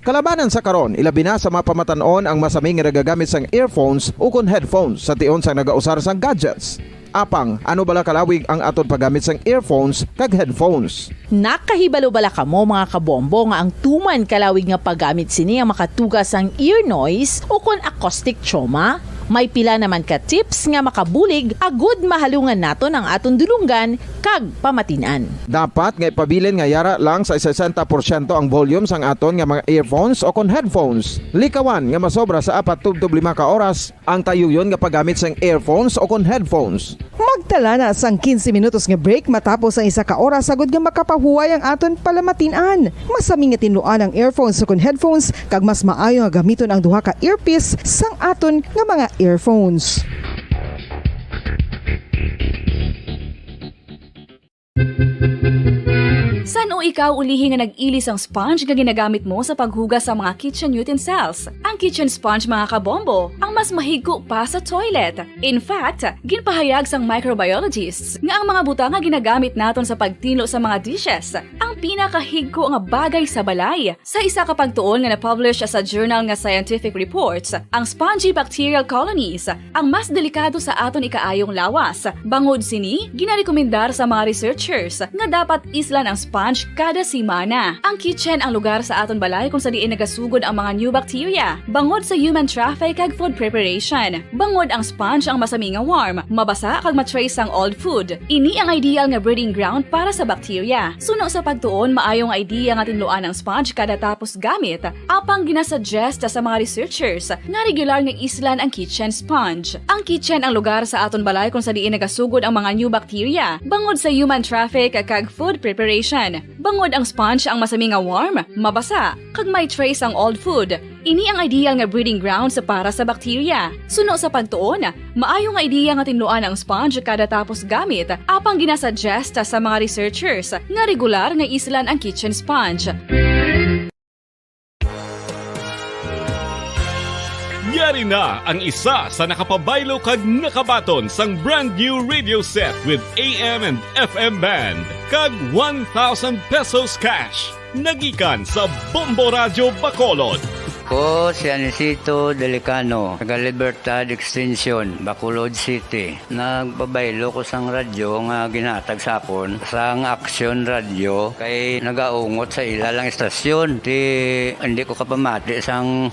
Kalabanan sa karon, ilabi na sa mga pamatan-on ang masami nga nagagamit sang earphones ukon headphones sa tion sang nagausar sang gadgets. Apang, ano bala kalawig ang aton paggamit sang earphones kag headphones? Nakahibalo bala kamo, mga kabombo, nga ang tuman kalawig nga paggamit sini ang makatuga sang ear noise ukon acoustic trauma? May pila naman ka tips nga makabulig agud mahalungan naton ang aton dulonggan kag pamatin-an. Dapat nga ipabilin nga yara lang sa sesenta porsyento ang volume sang aton nga mga earphones o kon headphones. Likawan nga masobra sa apat tubtob lima ka oras ang tayuyon nga paggamit sang earphones o kon headphones. Magtala na sang quince minutos nga break matapos ang isa ka oras agud nga makapahuway ang aton palamatin-an. Masami nga tinluan ang earphones o kon headphones, kag mas maayo nga gamiton ang duha ka earpiece sang aton nga mga earphones. San-o ikaw ulihi nga nag-ili sang sponge nga ginagamit mo sa paghugas sa mga kitchen utensils? Ang kitchen sponge, mga kabombo, ang mas mahigko pa sa toilet. In fact, ginpahayag sang microbiologists nga ang mga butang nga ginagamit naton sa pagtinlo sa mga dishes ang pinakahigko nga bagay sa balay. Sa isa ka pagtuon nga na-publish sa journal nga Scientific Reports, ang spongy bacterial colonies ang mas delikado sa aton ikaayong lawas. Bangod sini, ginarekomendar sa mga researchers nga dapat islan ang sponge kada semana. Ang kitchen ang lugar sa aton balay kung sa diin nagasugod ang mga new bacteria, bangod sa human traffic kag food preparation. Bangod ang sponge ang masami nga warm, mabasa kag ma-trace sang old food. Ini ang ideal nga breeding ground para sa bacteria. Suno sa pagtuon, maayo nga idea nga tinluan ang sponge kada tapos gamit. Apang ginasuggest sa mga researchers nga regular nga islan ang kitchen sponge. Ang kitchen ang lugar sa aton balay kung sa diin nagasugod ang mga new bacteria, bangod sa human traffic kag food preparation. Bangod ang sponge ang masami nga warm, mabasa, kag may trace ang old food. Ini ang ideal nga breeding grounds para sa bacteria. Suno sa pagtuon, maayo nga idea nga tinluan ang sponge kada tapos gamit, apang ginasuggest sa mga researchers nga regular nga islan ang kitchen sponge. Yari na ang isa sa nakapabaylo kag nakabaton sang brand new radio set with A M and F M band kag one thousand pesos cash. Nagikan sa Bombo Radyo Bacolod. Ko si Anisito Delicano, taga Libertad Extension, Bacolod City. Nagpabaylo ko sang radyo nga ginhatag sa akon sang Action Radio kay nagaungot sa ila lang istasyon. Ti, hindi ko kapamati sang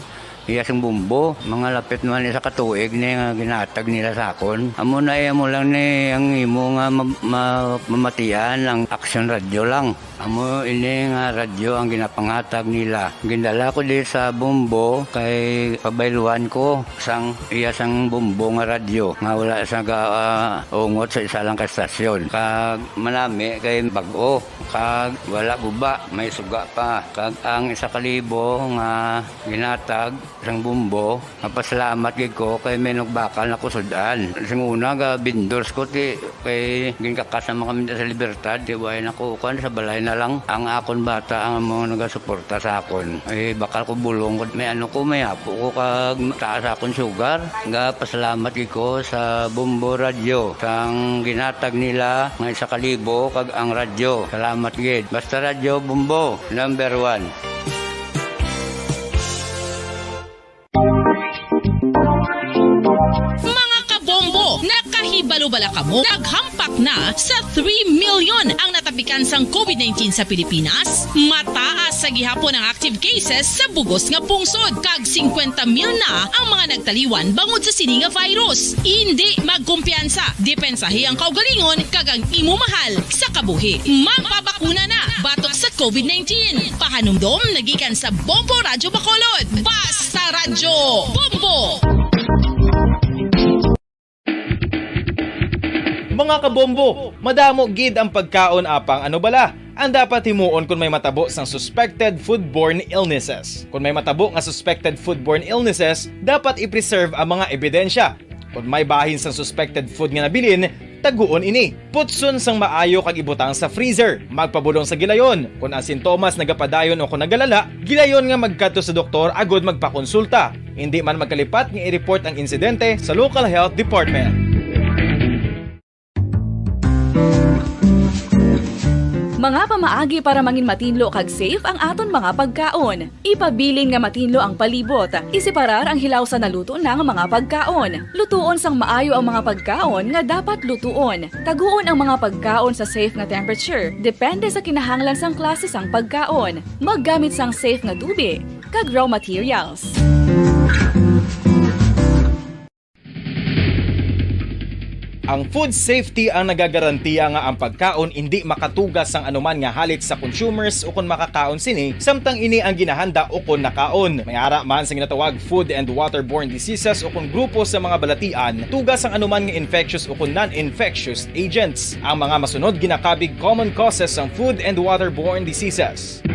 Iya sang Bombo, mga lapit man isa ka tuig ni nga ginatag nila sa akon. Amo na, iya mo lang ni ang imo nga ma-, ma-, mamatian ang Aksyon Radyo lang. Amo ini nga radyo ang ginapangatag nila. Gindala ko di sa Bombo kay pabayluan ko sang iya sang Bombo nga radyo nga wala sa ga-, ah, ungot sa isa lang ka estasyon. Kag manami kay bag-o, kag wala guba, may suga pa. Kag ang isa ka libo nga ginatag sang Bombo, mapasalamat gid ko kay may nagbakal na ko sud-an. Sing una, ga vendors ko, ti, kay ginkakas naman kami sa Libertad, ti, way na ko, kuwan, sa balay na lang. Ang akon bata ang mga nagasuporta sa akon. Ay, bakal ko bulong ko. May ano ko, may apo ko, kag taas akon sugar. Ga pasalamat gid ko sa Bombo Radyo, sang ginatag nila nga isa ka libo, kag ang radyo. Salamat gid. Basta Radyo Bombo, number one. Mga kabombo, nakahibalo bala kamo? Naghampak na sa three million ang natapikan sang covid nineteen sa Pilipinas. Mataas sa gihapon ang active cases sa bugos nga pungsod, kag singkwenta mil na ang mga nagtaliwan bangod sa sini nga virus. Indi magkumpiyansa, depensahi ang kaugalingon kag ang imo mahal sa kabuhi. Magpabakuna na batok sa covid nineteen. Pahanumdom na gikan sa Bombo Radyo Bacolod. Basta Radyo Bombo! Mga kabombo, madamo gid ang pagkaon apang ano bala ang dapat himuon kon may matabo sang suspected foodborne illnesses. Kon may matabo nga suspected foodborne illnesses, dapat i-preserve ang mga ebidensya. Kon may bahin sang suspected food nga nabilin, taguon ini. Putson sang maayo kag ibutang sa freezer. Magpabulong sa gilayon. Kon ang sintomas nagapadayon o kon nagalala, gilayon nga magkadto sa doktor agud magpakonsulta. Indi man magkalipat nga i-report ang insidente sa local health department. Mga pamaagi para mangin matinlo kag safe ang aton mga pagkaon. Ipabilin nga matinlo ang palibot. Iseparar ang hilaw sa naluto na nga mga pagkaon. Lutuon sang maayo ang mga pagkaon nga dapat lutuon. Taguon ang mga pagkaon sa safe nga temperature, depende sa kinahanglan sang klase sang pagkaon. Maggamit sang safe nga tubig kag raw materials. Ang food safety ang nagagarantiya nga ang pagkaon indi makatuga sang anuman nga halit sa consumers ukon makakaon sini, samtang ini ang ginahanda ukon nakaon. May ara man sa ginatawag food and waterborne diseases ukon grupo sa mga balatian, tuga sang anuman nga infectious ukon non-infectious agents. Ang mga masunod ginakabig common causes sang food and waterborne diseases.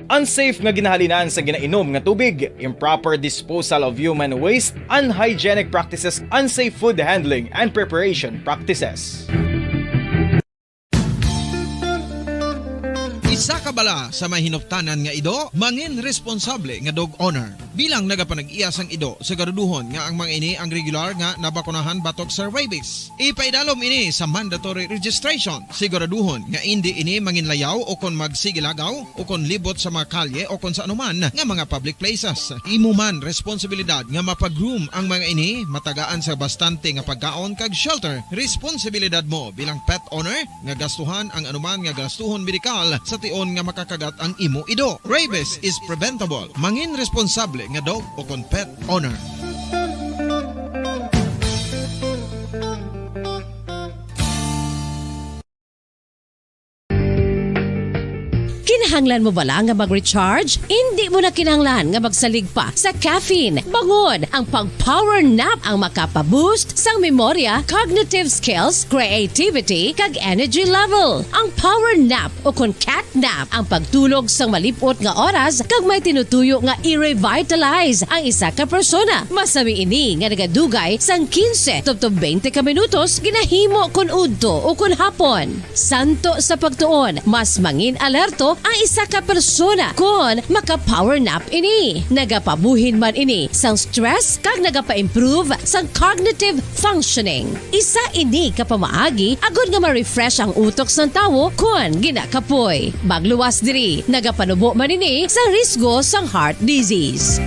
Unsafe nga ginahalinan sa ginainom nga tubig, improper disposal of human waste, unhygienic practices, unsafe food handling and preparation practices. Isa ka bala sa may hinuptanan nga ido, mangin responsable nga dog owner. Bilang nagapanag-iya sang ido, siguraduhon nga ang mga ini ang regular nga nabakunahan batok sa rabies. Ipaidalom ini sa mandatory registration. Siguraduhon nga indi ini manginlayaw o kon magsigilagaw o kon libot sa mga kalye o kon sa anuman nga mga public places. Imo man responsibilidad nga mapag-groom ang mga ini, matagaan sa bastante nga pagkaon kag shelter. Responsibilidad mo bilang pet owner nga gastuhan ang anuman nga gastuhon medikal sa tion nga makakagat ang imo ido. Rabies is preventable. Mangin responsable nga dog o kon pet owner. Kinahanglan mo bala nga mag-recharge? Indi mo na kinahanglan nga magsalig pa sa caffeine. Bangon, ang pag-power nap ang makapa-boost sang memorya, cognitive skills, creativity, kag energy level. Ang power nap o kon cat nap ang pagtulog sang malip-ot nga oras kag may tinutuyo nga i-revitalize ang isa ka persona. Masami ini nga nagadugay sang quince tubtob twenty ka minutos ginahimo kon udto o kon hapon. Santo sa pagtuon, mas mangin alerto ang isa ka persona kon maka-power nap ini. Nagapabuhin man ini sang stress kag nagapa-improve sang cognitive functioning. Isa ini ka pamaagi agud nga ma-refresh ang utok sang tawo kon ginakapoy. Magluwas diri, nagapanubo man ini sa risgo sang heart disease.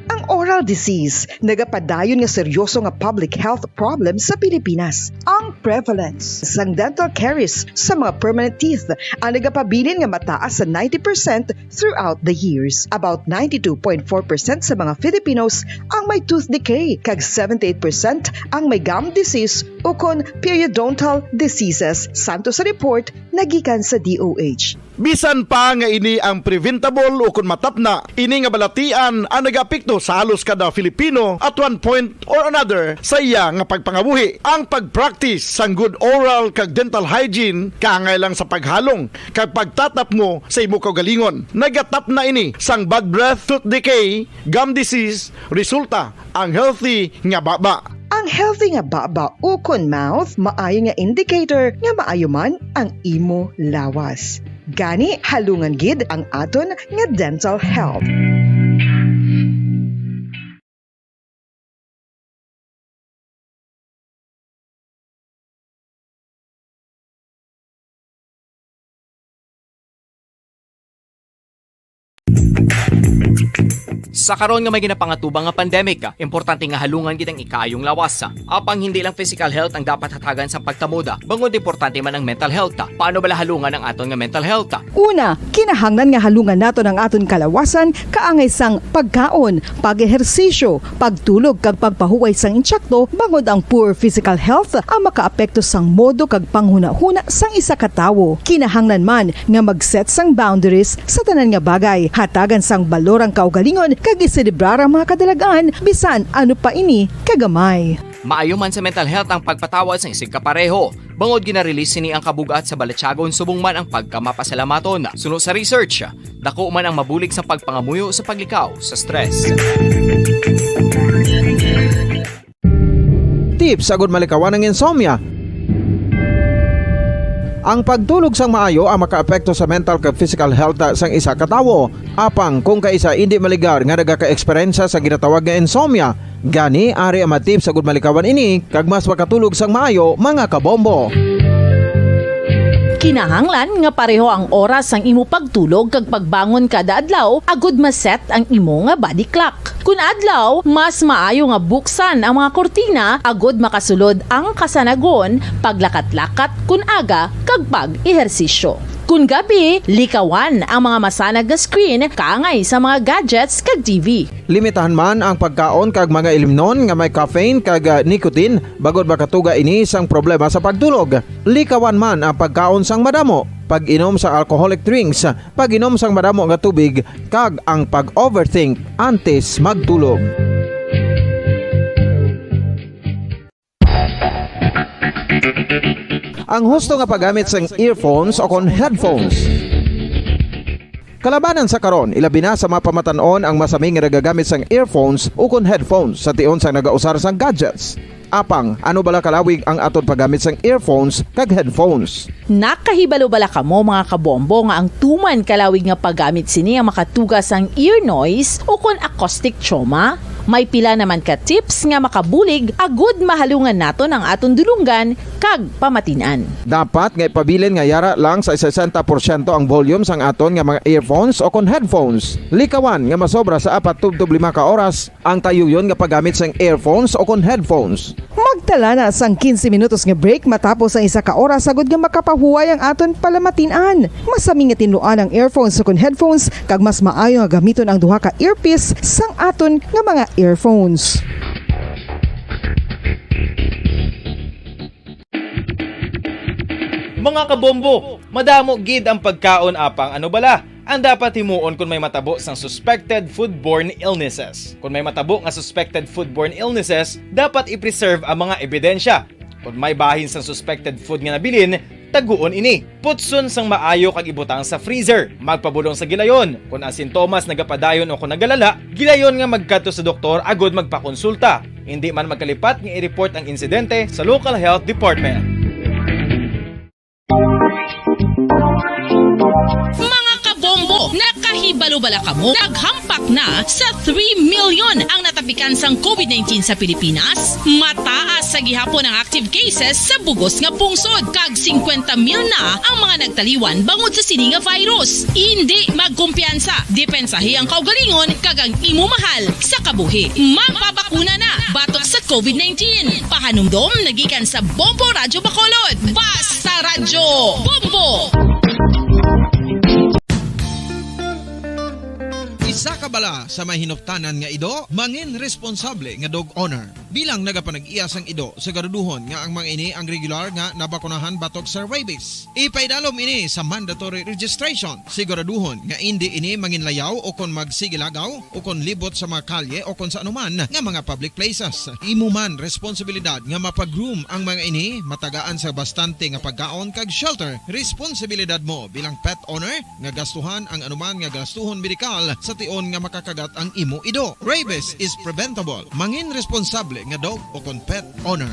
Ang oral disease, nagapadayon nga seryoso nga public health problem sa Pilipinas. Ang prevalence sang dental caries sa mga permanent teeth ang nagapabilin nga mataas sa ninety percent throughout the years. About ninety-two point four percent sa mga Filipinos ang may tooth decay, kag seventy-eight percent ang may gum disease ukon periodontal diseases, santo sa report nga gikan sa D O H. Bisan pa nga ini ang preventable ukon matapna, ini nga balatian ang nagaapekto sa halos kada Filipino at one point or another sa iya nga pagpangabuhi. Ang pag-practice sang good oral kag dental hygiene kaangay lang sa paghalong kag pagtatapngo sa imo kaugalingon. Nagatapna ini sang bad breath, tooth decay, gum disease, resulta ang healthy nga baba. Ang healthy nga baba ukon mouth maayo nga indicator nga maayo man ang imo lawas. Gani, halungan gid ang aton nga dental health. Sa karon nga may ginapangatubang nga pandemic, importante nga halungan gid ang ikaayong lawas. Apang hindi lang physical health ang dapat hatagan sa pagtamod, bangod importante man ang mental health. Paano bala halungan ang aton nga mental health? Una, kinahanglan nga halungan naton ang aton kalawasan kaangay sang pagkaon, pag-ehersisyo, pagtulog kag pagpahuway sang insakto, bangod ang poor physical health ang makaapekto sang modo kag panghunahuna sang isa ka tawo. Kinahanglan man nga mag-set sang boundaries sa tanan nga bagay, hatagan sang balor ang kaugalingon kag iselebrar ang mga kadalag-an bisan ano pa ini kagamay. Maayo man sa mental health ang pagpatawad sang isigkapareho. Bangod gina-release sini ang kabug-at sa balatyagon subong man ang pagkamapasalamaton. Suno sa research, dako man ang mabulig sa pagpangamuyo sa paglikaw sa stress. Tips agud malikawan ang insomnia. Ang pagtulog sang maayo ang makaapekto sa mental kag physical health sang isa ka tawo. Apang kung kaisa indi maligar nga nagaka-eksperyensya sa ginatawag nga insomnia, gani ari ang mga tips agud malikawan ini kag mas makatulog sang maayo, mga kabombo. Kinahanglan nga pareho ang oras sang imo pagtulog kag pagbangon kada adlaw agud ma-set ang imo nga body clock. Kun adlaw, mas maayo nga buksan ang mga kurtina agud makasulod ang kasanagon, paglakat-lakat kun aga, kag pag-ehersisyo. Kun gabi, likawan ang mga masanag nga screen kaangay sa mga gadgets kag T V. Limitahan man ang pagkaon kag mga ilimnon nga may caffeine kag, ah, nicotine, bangod makatuga ini sang problema sa pagtulog. Likawan man ang pagkaon sang madamo, pag-inom sa alcoholic drinks, pag-inom sang madamo nga tubig, kag ang pag-overthink antes magtulog. Ang husto nga paggamit sang earphones o kon headphones. Kalabanan sa karon, ilabi na sa mga pamatan-on ang masami nga nagagamit sang earphones o kon headphones sa tion sang nagausar sang gadgets. Apang, ano bala kalawig ang aton paggamit sang earphones kag headphones? Nakahibalo bala kamo, mga kabombo, nga ang tuman kalawig nga paggamit sini ang makatuga sang ear noise o kon acoustic trauma? May pila naman ka tips nga makabulig agud mahalungan naton ang aton dulonggan kag pamatin-an. Dapat nga ipabilin nga yara lang sa sesenta porsyento ang volume sang aton nga mga earphones o kon headphones. Likawan nga masobra sa apat tubtob lima ka oras ang tayuyon nga paggamit sang earphones o kon headphones. Magtala na sang quince minutos nga break matapos ang isa ka oras, agud nga makapahuway ang aton palamatin-an. Masami nga tinluan ang earphones o kon headphones, kag mas maayo nga gamiton ang duha ka earpiece sang aton nga mga earphones. Mga kabombo, madamo gid ang pagkaon, apang ano bala ang dapat himuon kon may matabo sang suspected foodborne illnesses? Kon may matabo nga suspected foodborne illnesses, dapat i-preserve ang mga ebidensya. Kon may bahin sang suspected food nga nabilin, taguon ini. Putson sang maayo kag ibutang sa freezer. Magpabulong sa gilayon. Kon ang sintomas nagapadayon o kon nagalala, gilayon nga magkadto sa doktor agud magpakonsulta. Indi man magkalipat nga i-report ang insidente sa local health department. Mga kabombo, nakahi- Ibalo bala kamo, naghampak na sa three million ang natapikan sang covid nineteen sa Pilipinas. Mataas sa gihapon ang active cases sa bugos nga pungsod, kag singkwenta mil na ang mga nagtaliwan bangod sa sini nga virus. Indi magkumpiyansa, depensahi ang kaugalingon kag ang imo mahal sa kabuhi. Magpabakuna na batok sa covid nineteen. Pahanumdom nagikan sa Bombo Radyo Bacolod. Basta Radyo Bombo! Isa ka bala sa may hinuptanan nga ido, mangin responsable nga dog owner. Bilang nagapanag-iya sang ido, siguraduhon nga ang mga ini ang regular nga nabakunahan batok sa rabies. Ipaidalom ini sa mandatory registration. Siguraduhon nga indi ini manginlayaw o kon magsigilagaw o kon libot sa mga kalye o kon sa anuman nga mga public places. Imo man responsibilidad nga mapag-groom ang mga ini, matagaan sa bastante nga pagkaon kag shelter. Responsibilidad mo bilang pet owner nga gastuhan ang anuman nga gastuhon medikal sa tion nga makakagat ang imo ido. Rabies is preventable. Mangin responsable nga dog o kon pet owner.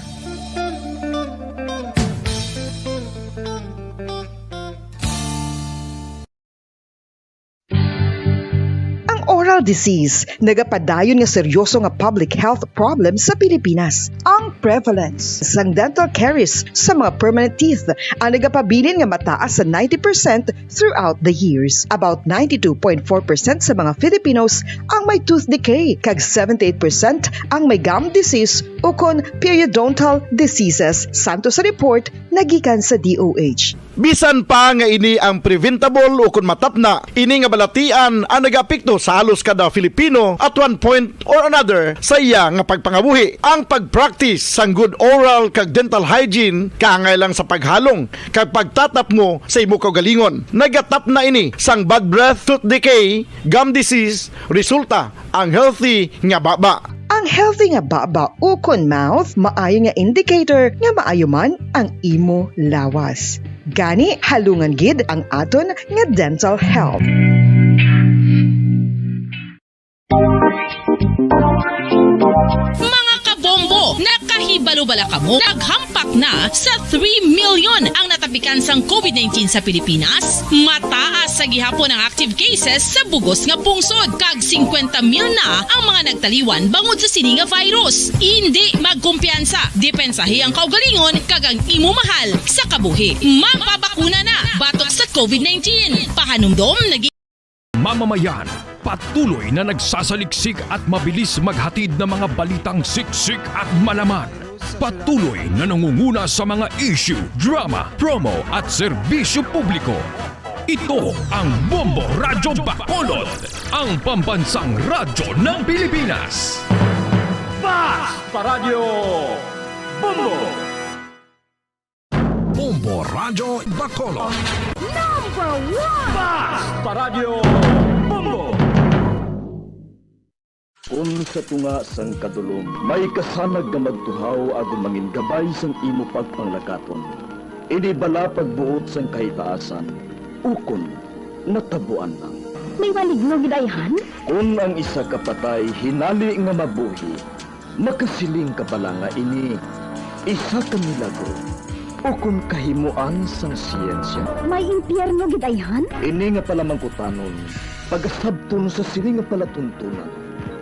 Ang oral disease nagapadayon nga seryoso nga public health problem sa Pilipinas. Ang prevalence sang dental caries sa mga permanent teeth ang nagapabilin nga mataas sa ninety percent throughout the years. About ninety-two point four percent sa mga Filipinos ang may tooth decay, kag seventy-eight percent ang may gum disease ukon periodontal diseases, santo sa report nagikan sa D O H. Bisan pa nga ini ang preventable ukon matapna, ini nga balatian ang nagaapekto sa halos kada Filipino at one point or another sa iya nga pagpangabuhi. Ang pag-practice sang good oral kag dental hygiene kaangay lang sa paghalong kag pagtatapngo sa imo kaugalingon. Nagatapna ini sang bad breath, tooth decay, gum disease, resulta ang healthy nga baba. Ang healthy nga baba ukon mouth maayo nga indicator nga maayo man ang imo lawas. Gani, halungan gid ang aton nga dental health. Mga kabombo, nakahibalo bala kamo? Naghampak na sa three million ang natapikan sang covid nineteen sa Pilipinas. Mataas sa gihapon ang active cases sa bugos nga pungsod, kag singkwenta mil na ang mga nagtaliwan bangod sa sini nga virus. Indi magkumpiyansa, depensahi ang kaugalingon kag ang imo mahal sa kabuhi. Magpabakuna na batok sa covid nineteen. Pahanumdom nagi- Mamamayan, patuloy na nagsasaliksik at mabilis maghatid ng mga balitang siksik at malaman. Patuloy na nangunguna sa mga issue, drama, promo at serbisyo publiko. Ito ang Bombo Radyo Bacolod, ang pambansang radyo ng Pilipinas. Basta Radyo Bombo! Bombo Radyo Bacolod. Number one! Basta Radyo Bombo! Kon sa tunga sang kadulom may kasanag nga magtuhaw agod mangin gabay sang imo pagpanglakaton, ini bala pagbuot sang kahitaasan, ukon natabuan lang? May maligno gid ayhan? Kon ang isa ka patay hinali nga mabuhi, makasiling ka bala nga ini isa ka milagro ukon kahimoan sang siyensya? May impyerno gid ayhan? Ini nga palamangkutanon pagasabton sa sini nga palatuntunan,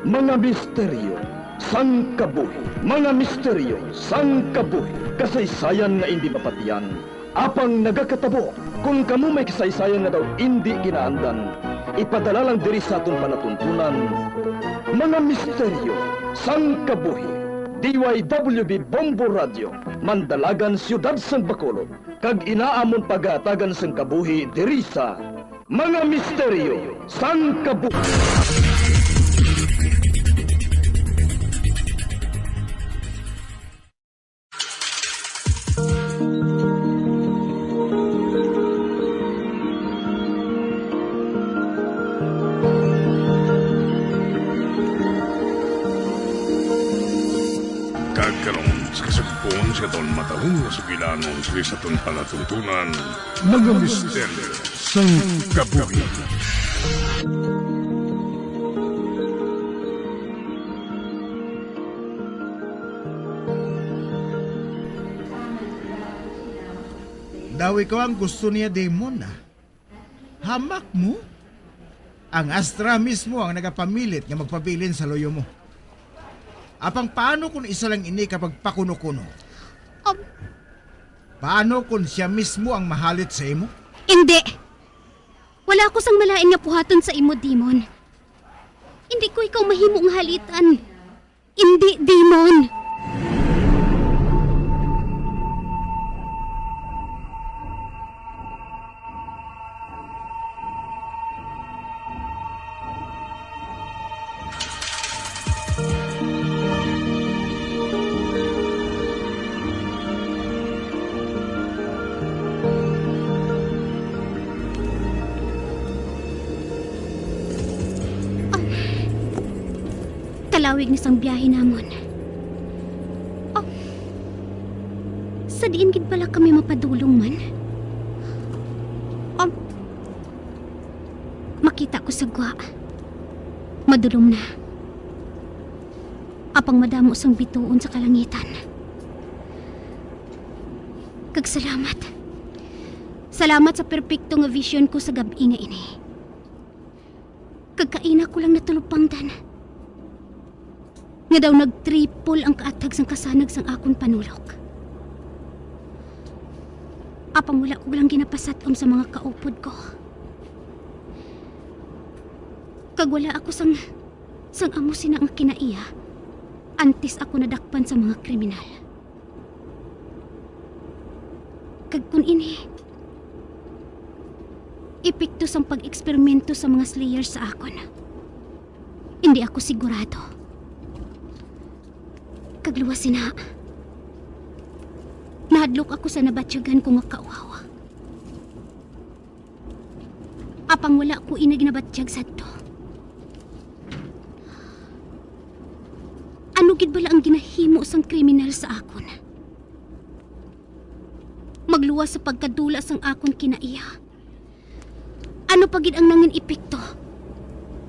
mga misteryo sang kabuhi. Mga misteryo sang kabuhi, kasaysayan nga indi mapatiyan, apang nagakatabo. Kon kamo may kasaysayan nga daw indi kinaandan, ipadala lang diri sa aton palatuntunan, mga misteryo sang kabuhi. D Y W B Bombo Radio, Mandalagan, Siyudad sang Bacolod, kag ina amon pagahatagan sang kabuhi diri sa Mga Misteryo sang Kabuhi. Kag karon, sa kasugpon sa aton matalom nga sugilanon sa aton palatuntunan, mga misteryo sang kabuhi. Daw ikaw ang gusto niya, Damon, ah. Hamak mo? Ang Astra mismo ang nagapamilit nga magpabilin sa luyo mo. Apang paano kung isa lang ini ka pagpakuno-kuno? Um, Paano kung siya mismo ang mahalit sa imo? Indi. Wala ako sang malain nga buhaton sa imo, Demon. Indi ko ikaw mahimo nga halitan. Indi, Demon. Kalawig ni sang biyahe namon. Oh, sa diin gid bala kami mapadulong man? Um, makita ko sa gwa. Madulom na. Apang madamo sang bituon sa kalangitan. Kag salamat. Salamat sa perpekto nga vision ko sa gab-i nga ini. Kag kaina ko lang natulupangdan nga daw nag-triple ang kaathag sang kasanag sang akon panulok. Apang wala ko lang ginapasat-om sa mga kaupod ko. Kag wala ako sang, sang amo sina nga kinaiya antes ako nadakpan sa mga kriminal. Kag kun ini epekto sang pag-eksperimento sa mga Slayer sa akon, hindi ako sigurado. Kag luwas sina, nahadlok ako sa nabatyagan ko nga kauhaw. Apang wala ko ini ginabatyag sadto. Ano gid bala ang ginahimo sang kriminal sa akon? Magluwas sa pagkadula sang akon kinaiya. Ano pa gid ang nangin epekto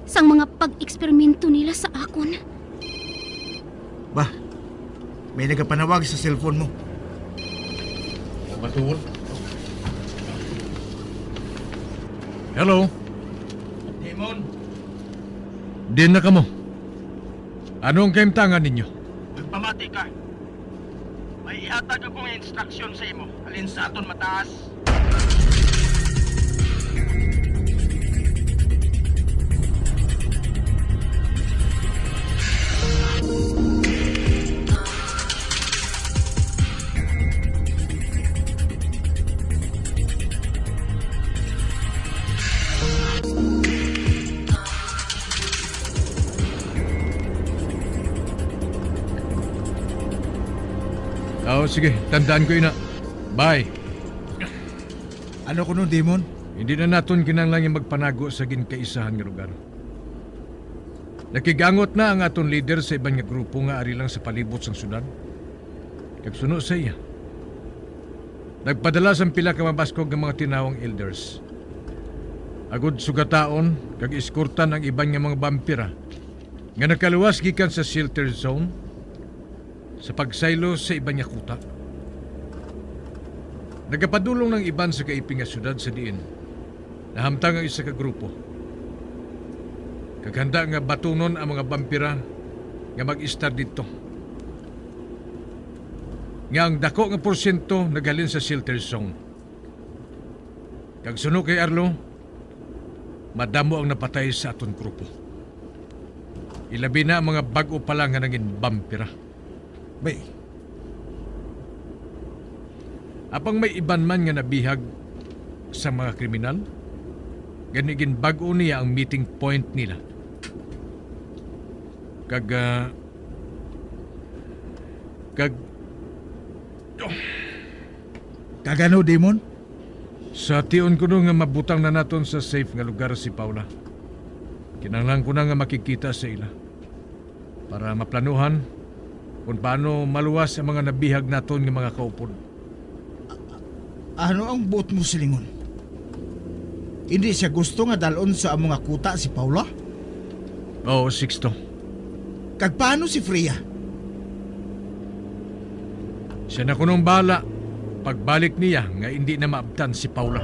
sang mga pag-eksperimento nila sa akon? Bah, may nagapanawag sa cellphone mo. Matuod. Hello? Demon, Din na kamo. Ano ang kahimtangan ninyo? Magpamati ka. May ihatag akong instruksyon sa imo. Alin sa aton mataas? Oh, sige, tandaan ko ina. Bye. Ano kuno, Demon? Hindi na naton kinahanglan nga magpanago sa ginkaisahan nga lugar. Nakigangot na ang aton leader sa iban nga grupo nga ari lang sa palibot sang syudad. Kag suno sa iya, nagpadala sang pila ka mabaskog nga mga tinawong elders, agud sugataon kag eskortan ang iban nga mga bampira nga nakaluwas gikan sa shelter zone sa pagsaylo sa iban nga kuta. Nagapadulong ang iban sa kaiping nga syudad sa diin nahamtang ang isa ka grupo, kag handa nga batunon ang mga bampira nga mag-istar didto, nga ang dako nga porsyento naghalin sa shelter zone. Kag suno kay Arlo, madamo ang napatay sa aton grupo. Ilabi na ang mga bag-o pa lang nga nangin bampira. Bay. Apang may iban man nga nabihag sa mga kriminal, gani ginbag-o niya ang meeting point nila. Kag, ah, kag, Kag ano, Demon? Sa tion kuno nga mabutang na naton sa safe nga lugar si Paula, kinahanglan ko na nga makigkita sa ila para maplanuhan kung paano maluwas ang mga nabihag naton nga mga kaupod. Ano ang buot mo silingon? Hindi siya gusto nga dalon sa amo nga kuta si Paula? Oo, Sixto. Kag paano si Freya? Siya na kunong bahala pagbalik niya nga hindi na maabtan si Paula.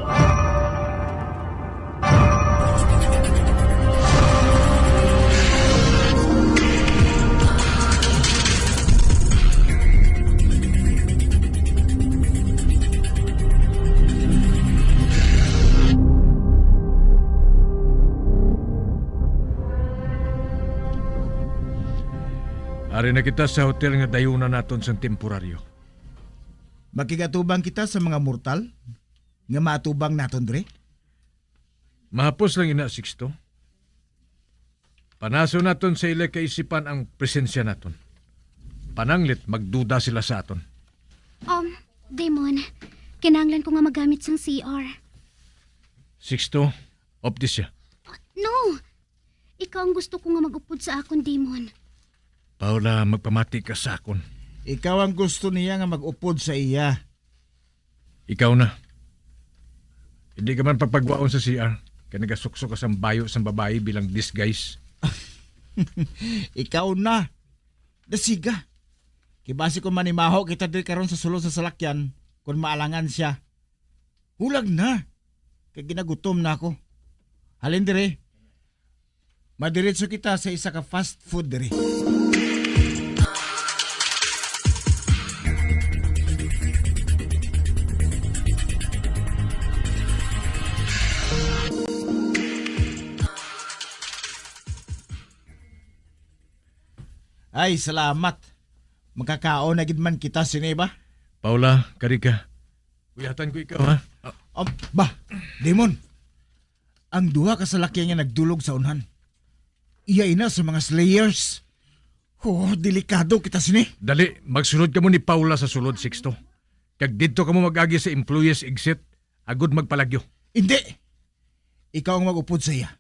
Ari na kita sa hotel nga dayunan naton sang temporaryo. Makigatubang kita sa mga mortal nga maatubang naton diri? Mahapos lang ina, Sixto. Panason naton sa ila kaisipan ang presensya naton. Pananglit, magduda sila sa aton. Um, Damon, kinahanglan ko nga magamit sang C R. Sixto, opti siya. No! Ikaw ang gusto ko nga mag-upod sa akon, Damon. Paula, magpamati ka sa akon. Ikaw ang gusto niya nga mag-upod sa iya. Ikaw na. Hindi ka man pagpagwaon sa C R, kay nagasuksok ka sang bayo sang babayi bilang disguise. Ikaw na. Dasiga. Kay basi kung manimaho kita diri karon sa sulod sa salakyan, kung maalangan siya. Hulag na. Kay ginagutom na ako. Halin diri. Madiretso kita sa isa ka fast food diri. Ay, salamat. Makakaon na gid man kita sini ba? Paula, kari ka. Uyatan ko ikaw, ha? Ah, um, ba, Damon. Ang duha ka salakyan nga nagdulog sa unhan. Iya ina sa mga slayers. Oh, delikado kita sini. Dali, magsulod kamo ni Paula sa sulod, Sixto. Kag didto kamo mag-agi sa employees exit, agud magpalagyo. Hindi. Ikaw ang mag-upod sa iya.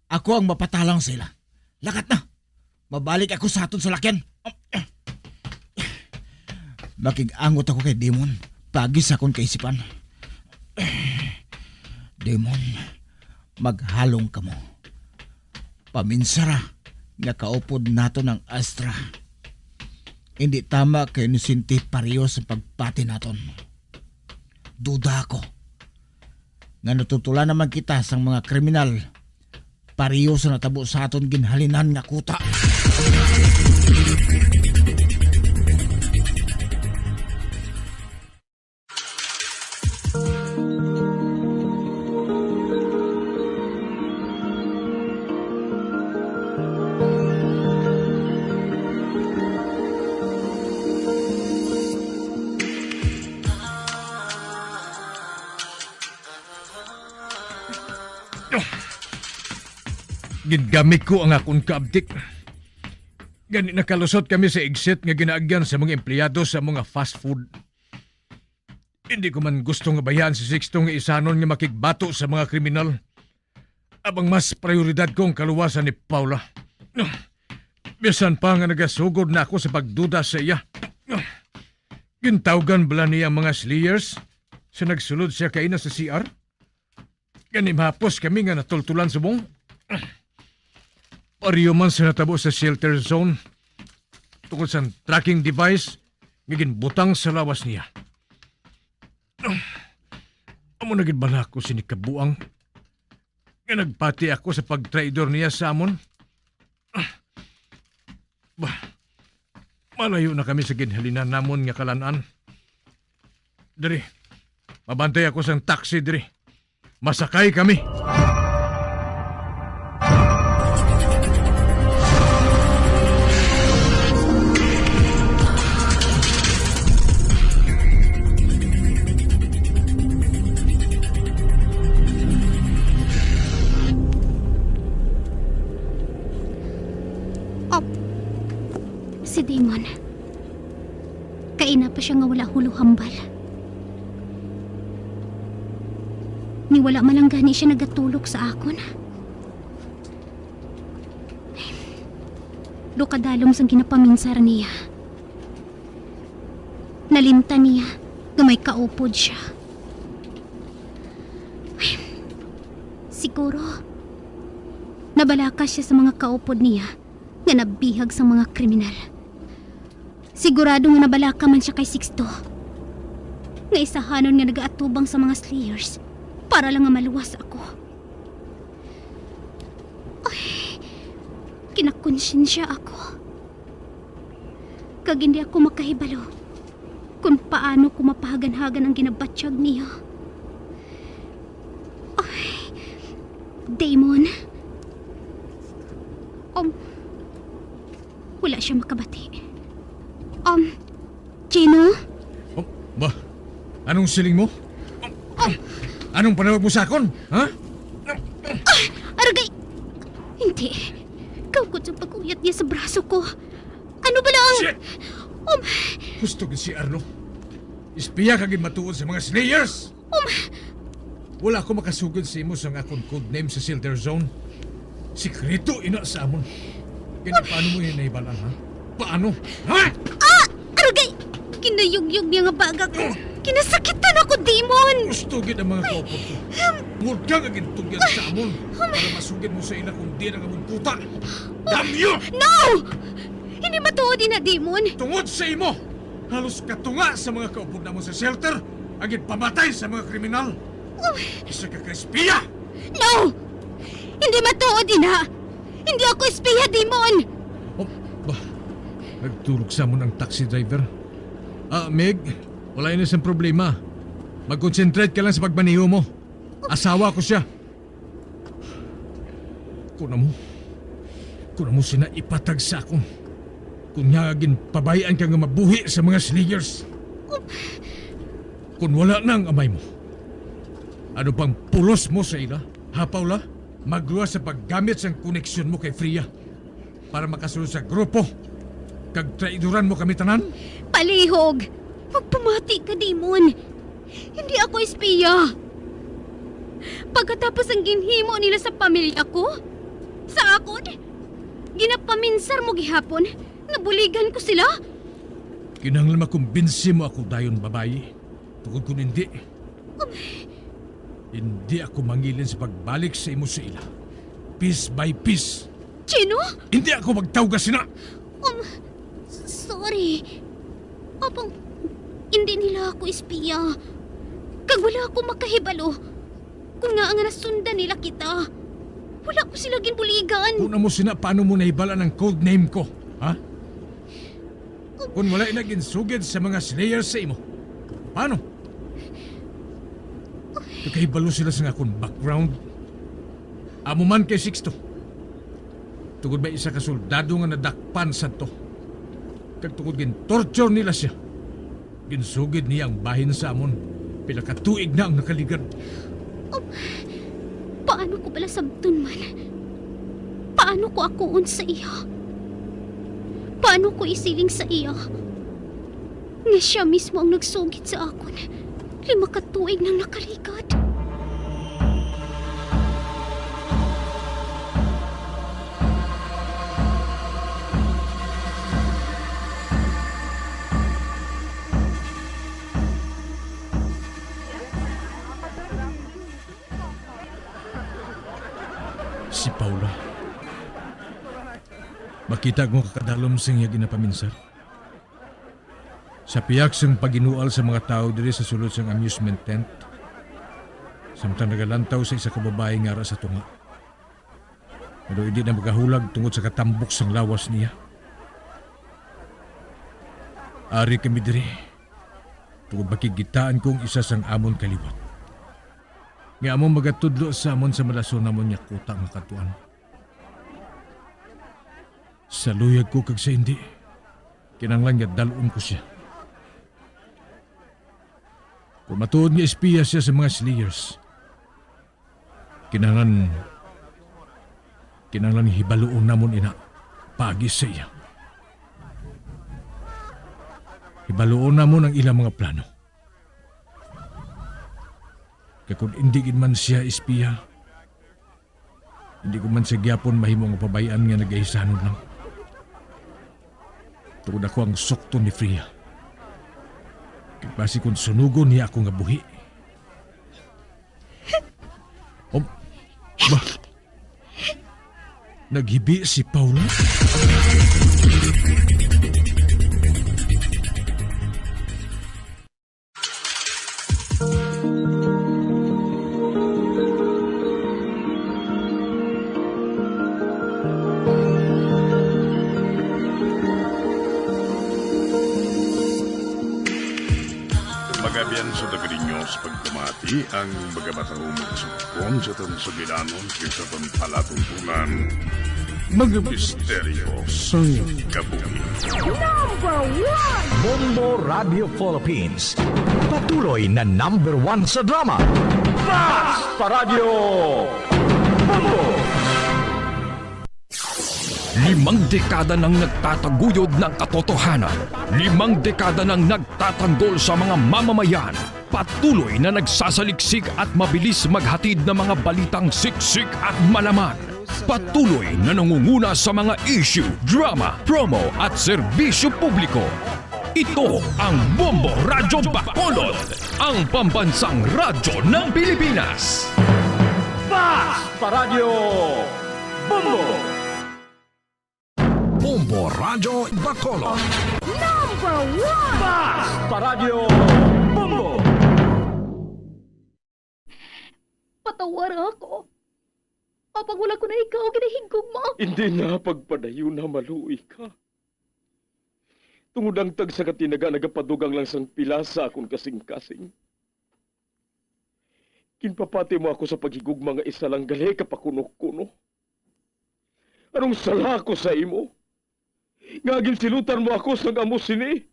Ako ang mapatalang sa ila. Lakat na. Mabalik ako sa aton salakyan. Makig-angot ako kay Damon. Pagi sa akon kaisipan. Damon, maghalong kamo. Paminsara nga kaupod naton ang Astra. Hindi tama kay inosente pareho sa pagpati naton. Duda ako nga natutulan naman kita sang mga kriminal, pareho sa natabo sa aton ginhalinan nga kuta. Gingamit ko ang akon kaabtik. Gani nakalusot kami sa exit nga ginaagyan sa mga empleyado sa mga fast food. Hindi ko man gusto nga bayaan si Sixto nga isanon nga makigbato sa mga kriminal. Abang mas prioridad ko ang kaluwasan ni Paula. Bisan pa nga nagasugod na ako sa pagduda sa iya. Gintawgan bala niya ang mga slayers sa nagsulod siya kaina sa C R? Gani mahapos kami nga natultulan subong. Pareho man sa natabo sa shelter zone tungod sa tracking device nga ginbutang sa lawas niya. Amo na gid bala ako sini kabuang nga nagpati ako sa pagtraidor niya sa amon. Bah, malayo na kami sa ginhalinan namon nga kalan-an. Diri, mabantay ako sang taxi diri. Masakay kami. Op. Si Damon. Kaina pa siya nga wala hulohambal. Ni wala man lang gani siya nagatulog sa akon. Do kadalom sang ginapaminsar niya. Nalimtan niya nga may kaupod siya. Siguro, nabalaka siya sa mga kaupod niya nga nabihag sang mga kriminal. Sigurado nga nabalaka man siya kay Sixto, nga isahanon nga nagaatubang sa mga slayers para lang nga maluwas ako. Ay, kinakonsensya ako. Kag hindi ako makahibalo kung paano ko mapahaganhagan ang ginabatyag niya. Ay, Damon. Um, Wala siya makabati. Um, Gino? Oh, ba? Anong siling mo? Anong panawag mo sa akon? Ha? Aragay! Hindi. Kaugod sa pag-uyat niya sa braso ko. Ano ba lang? Shit! Um, Gusto gid si Arlo. Espiya ka gid matuod sa mga Slayers! Um, Wala ako makasugid sa imo sang akon code name sa Shelter Zone. Sikreto ina sa amon. Gani, paano mo ini nahibalan, ha? Paano? Ha? Ah! Aragay! Kinayugyog niya nga baga ko. Kinasakitan ako, Demon! Gusto gid ang mga kaupod ko. Ngudka nga gintugyan sa amon para masugid mo sa ila kung di na nga mungkuta. Damyo! No! Hindi matuod ina, Demon! Tungod sa imo, halos katunga sa mga kaupod namon sa shelter ang ginpamatay sa mga kriminal. Isa ka ka-espiya! No! Hindi matuod ina! Hindi ako espiya, Demon! Oh, ba? Nagtulog sa amon ang taxi driver. Ah, Meg, wala na siyang problema. Mag-concentrate ka lang sa pagmaneho mo. Asawa ko siya. Kung amo, kung amo sina ipatag sa akon. Kung nga ginpabayaan ka nga mabuhi sa mga Slayers. Kung wala na ang amay mo, ano pang pulos mo sa ila? Ha, Paula? Magluwas sa paggamit sang koneksyon mo kay Freya para makasulod sa grupo kag traidoran mo kami tanan? Palihog! Magpamati ka, Demon! Hindi ako espiya! Pagkatapos ang ginhimo nila sa pamilya ko, sa akon, ginapaminsar mo gihapon nga buligan ko sila? Kinahanglan makumbinsi mo ako dayon, babayi. Tungod kung hindi, hindi ako mangilin sa pagbalik sa imo sa ila. Piece by piece. Gino? Hindi ako magtawga sina! Um, s- sorry. Apang, hindi nila ako espiya. Kag wala ako makahibalo kung nga nga nasundan nila kita. Wala ko sila ginbuligan. Kung amo sina, paano mo nahibal-an ang code name ko? Ha? Kung wala na ginsugid sa mga Slayers sa imo, paano? Nakahibalo sila sa akon background. Amo man kay Sixto. Tungod may isa ka soldado nga nadakpan sadto. Kag tungod gin-torture nila siya, ginsugid niya ang bahin sa amon. Pila ka tuig na ang nakaligad. Um, paano ko bala sabton man? Paano ko akuon sa iya? Paano ko isiling sa iya nga siya mismo ang nagsugid sa akon lima ka tuig nang nakaligad? Si Paula. Makita ko nga kadalom sing iya ginapaminsar. Sa pihak sang paghinual sa mga tawo diri sa sulod sang amusement tent, samtang nagalantaw sa isa ka babayi nga ara sa tunga. Pero hindi na magahulag tungod sa katambok sang lawas niya. Ari kami diri, tungod makigitaan ko ang isa sang amon kaliwat, nga amo magatudlo sa amon sa malason namon nga kuta nga kadtuan. Sa luyag ko kag sa hindi, kinahanglan nga dal-on ko sia. Kung matuod nga espiya sia sa mga Slayers, kinahanglan, kinahanglan hibaluon namon ina paagi sa iya. Hibaluon namon ang ilang mga plano. Kay kung indi gid man sia espiya, hindi ko man sia gyapon mahimo nga pabay-an nga nagahisanon lang. Tungod ako ang sukton ni Freya. Kay basi kung sunugon niya ako nga buhi. Oh, ba? Naghibi si Paula? Mga abyan, sa taga ninyo sa pagpamati ang mga matahom nga sugpon sa atong sugilanon kag sa atong palatuntunan. Mga misteryo sang kabuhi. Number one! Bombo Radio Philippines, patuloy na number one sa drama. Basta Radyo Bombo! Limang dekada nang nagtataguyod ng katotohanan. Limang dekada nang nagtatanggol sa mga mamamayan. Patuloy na nagsasaliksik at mabilis maghatid ng mga balitang siksik at malaman. Patuloy na nangunguna sa mga issue, drama, promo at serbisyo publiko. Ito ang Bombo Radyo Bacolod, ang pambansang radyo ng Pilipinas. Basta Radyo Bombo! Bombo Radyo Bacolod. Number one! Basta Radyo Bombo! Patawara ako. Apang wala ko na ikaw ginahigugma. Hindi na pagpadayon na maluoy ka. Tungod ang tagsa ka tinaga nagapadugang lang sang pila sa akon kasing-kasing. Ginpapati mo ako sa paghigugma nga isa lang gali ka pakuno-kuno. Anong sala ko sa imo? Nga ginsilutan mo ako sang amo sini?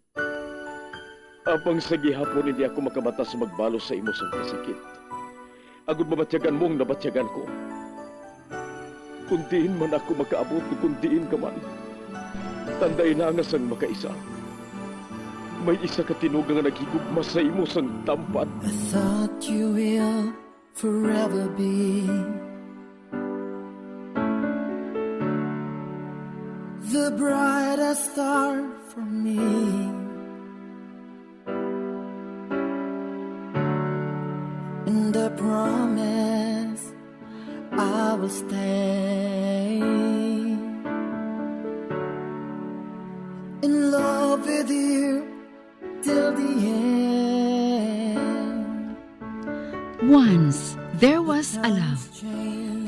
Apang sa gihapon hindi ako makabata sa magbalo sa imo sang kasakit, agod mabatyagan mo ang nabatyagan ko. Kung diin man ako makaabot, kung diin ka man, tandai na nga sang makaisa, may isa ka tinuga nga naghigugma sa imo sang tampad. I thought you will forever be the brightest star for me. And I promise I will stay in love with you till the end. Once there was a love.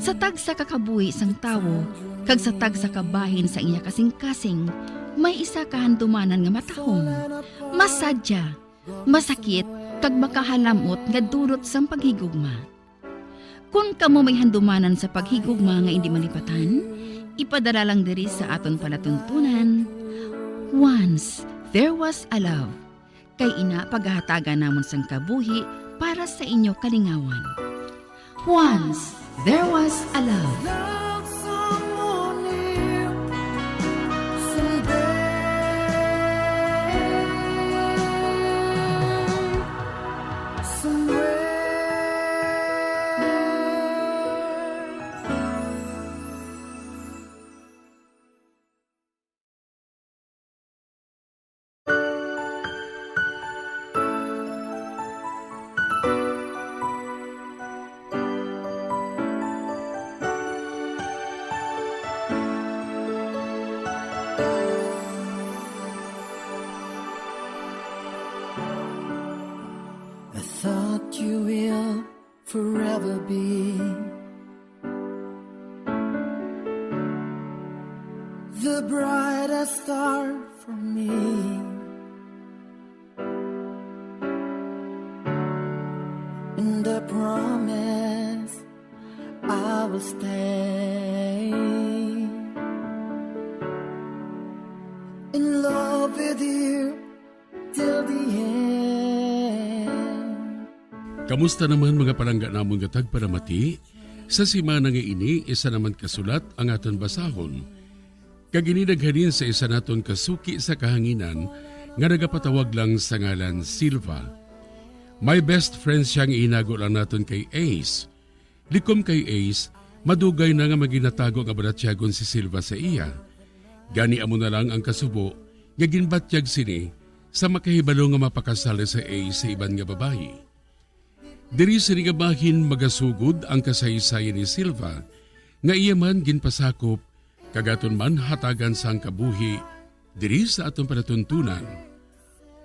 Sa tagsa ka kabuhi sang tawo kag sa tagsa ka bahin sa iya kasing-kasing, may isa ka handumanan nga matahom, masadya, masakit, kag makahalamot nga dulot sang paghigugma. Kon kamo may handumanan sa paghigugma nga indi malipatan, ipadala lang diri sa aton palatuntunan, Once There Was a Love. Kay ina, pagahatagan namon sang kabuhi para sa inyo kalingawan. Once There Was a Love. Love someone new someday. Somewhere. I thought you will forever be the brightest star for me. And I promise I will stay in love with you till the end. Kamusta naman, mga palangga namon nga tagpalamati? Sa semana nga ini, isa naman ka sulat ang aton basahon. Kag ini naghalin sa isa naton ka suki sa kahanginan nga nagapatawag lang sa ngalan Silva. My best friend siya nga ihinago lang naton kay Ace. Likom kay Ace, madugay na nga may ginatago nga balatyagon si Silva sa iya. Gani amo na lang ang kasubo nga ginbatyag sini sa makahibalo nga mapakasal si Ace sa iban nga babayi. Diri sini nga bahin magasugod ang kasaysayan ni Silva nga iya man ginpasakop kag aton man hatagan sang kabuhi diri sa aton palatuntunan.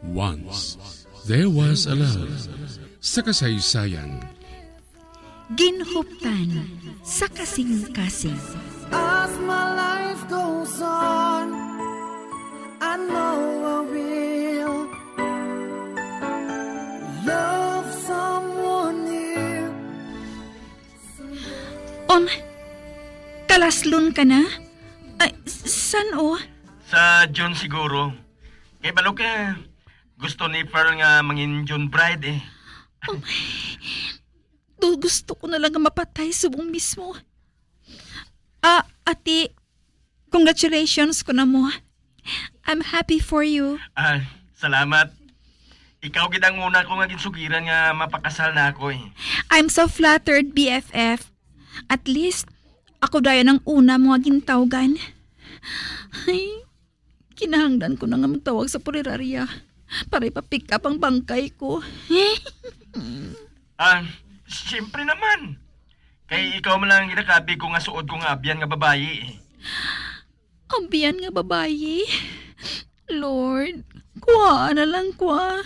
Once There Was a Love, sa kasaysayan. Ginhuptan sa kasing-kasing. As my life goes on, I know I will love someone new. On, kalaslon ka na? San-o? Sa June siguro. Kay balo ka, gusto ni Pearl nga mangin June bride eh. Oh my. Do, gusto ko na lang nga mapatay subong mismo. Ah, ati, congratulations ko na mo. I'm happy for you. Ah, salamat. Ikaw gid ang una ko nga ginsugiran nga mapakasal na ako eh. I'm so flattered, B F F. At least, ako dayon ang una mo nga gintawgan. Ay, kinahanglan ko na nga magtawag sa punerarya para ipa-pick up ang bangkay ko. Ah, siyempre naman. Kay ikaw man lang ang ginakabig ko nga suod ko nga abyan nga babayi eh. Abyan nga babayi? Lord, kuhaa na lang ko, ah.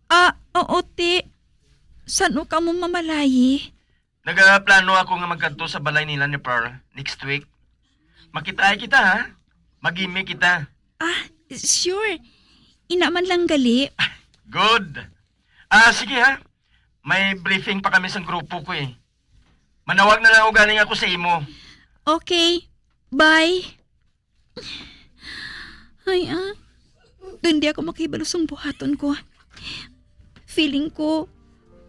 Ah, oo, ti. San-o ka mo mamalayi? Nagaplano ako nga magkadto sa balay nila ni Pearl next week. Makitaay kita, ha? Magimi kita. Ah, sure. Ina man lang gali. Good. Ah, sige, ha? May briefing pa kami sa grupo ko, eh. Manawag na lang ugaling ako sa imo. Okay. Bye. Ay, ah. Hindi ako makahibalo sang buhaton ko. Feeling ko,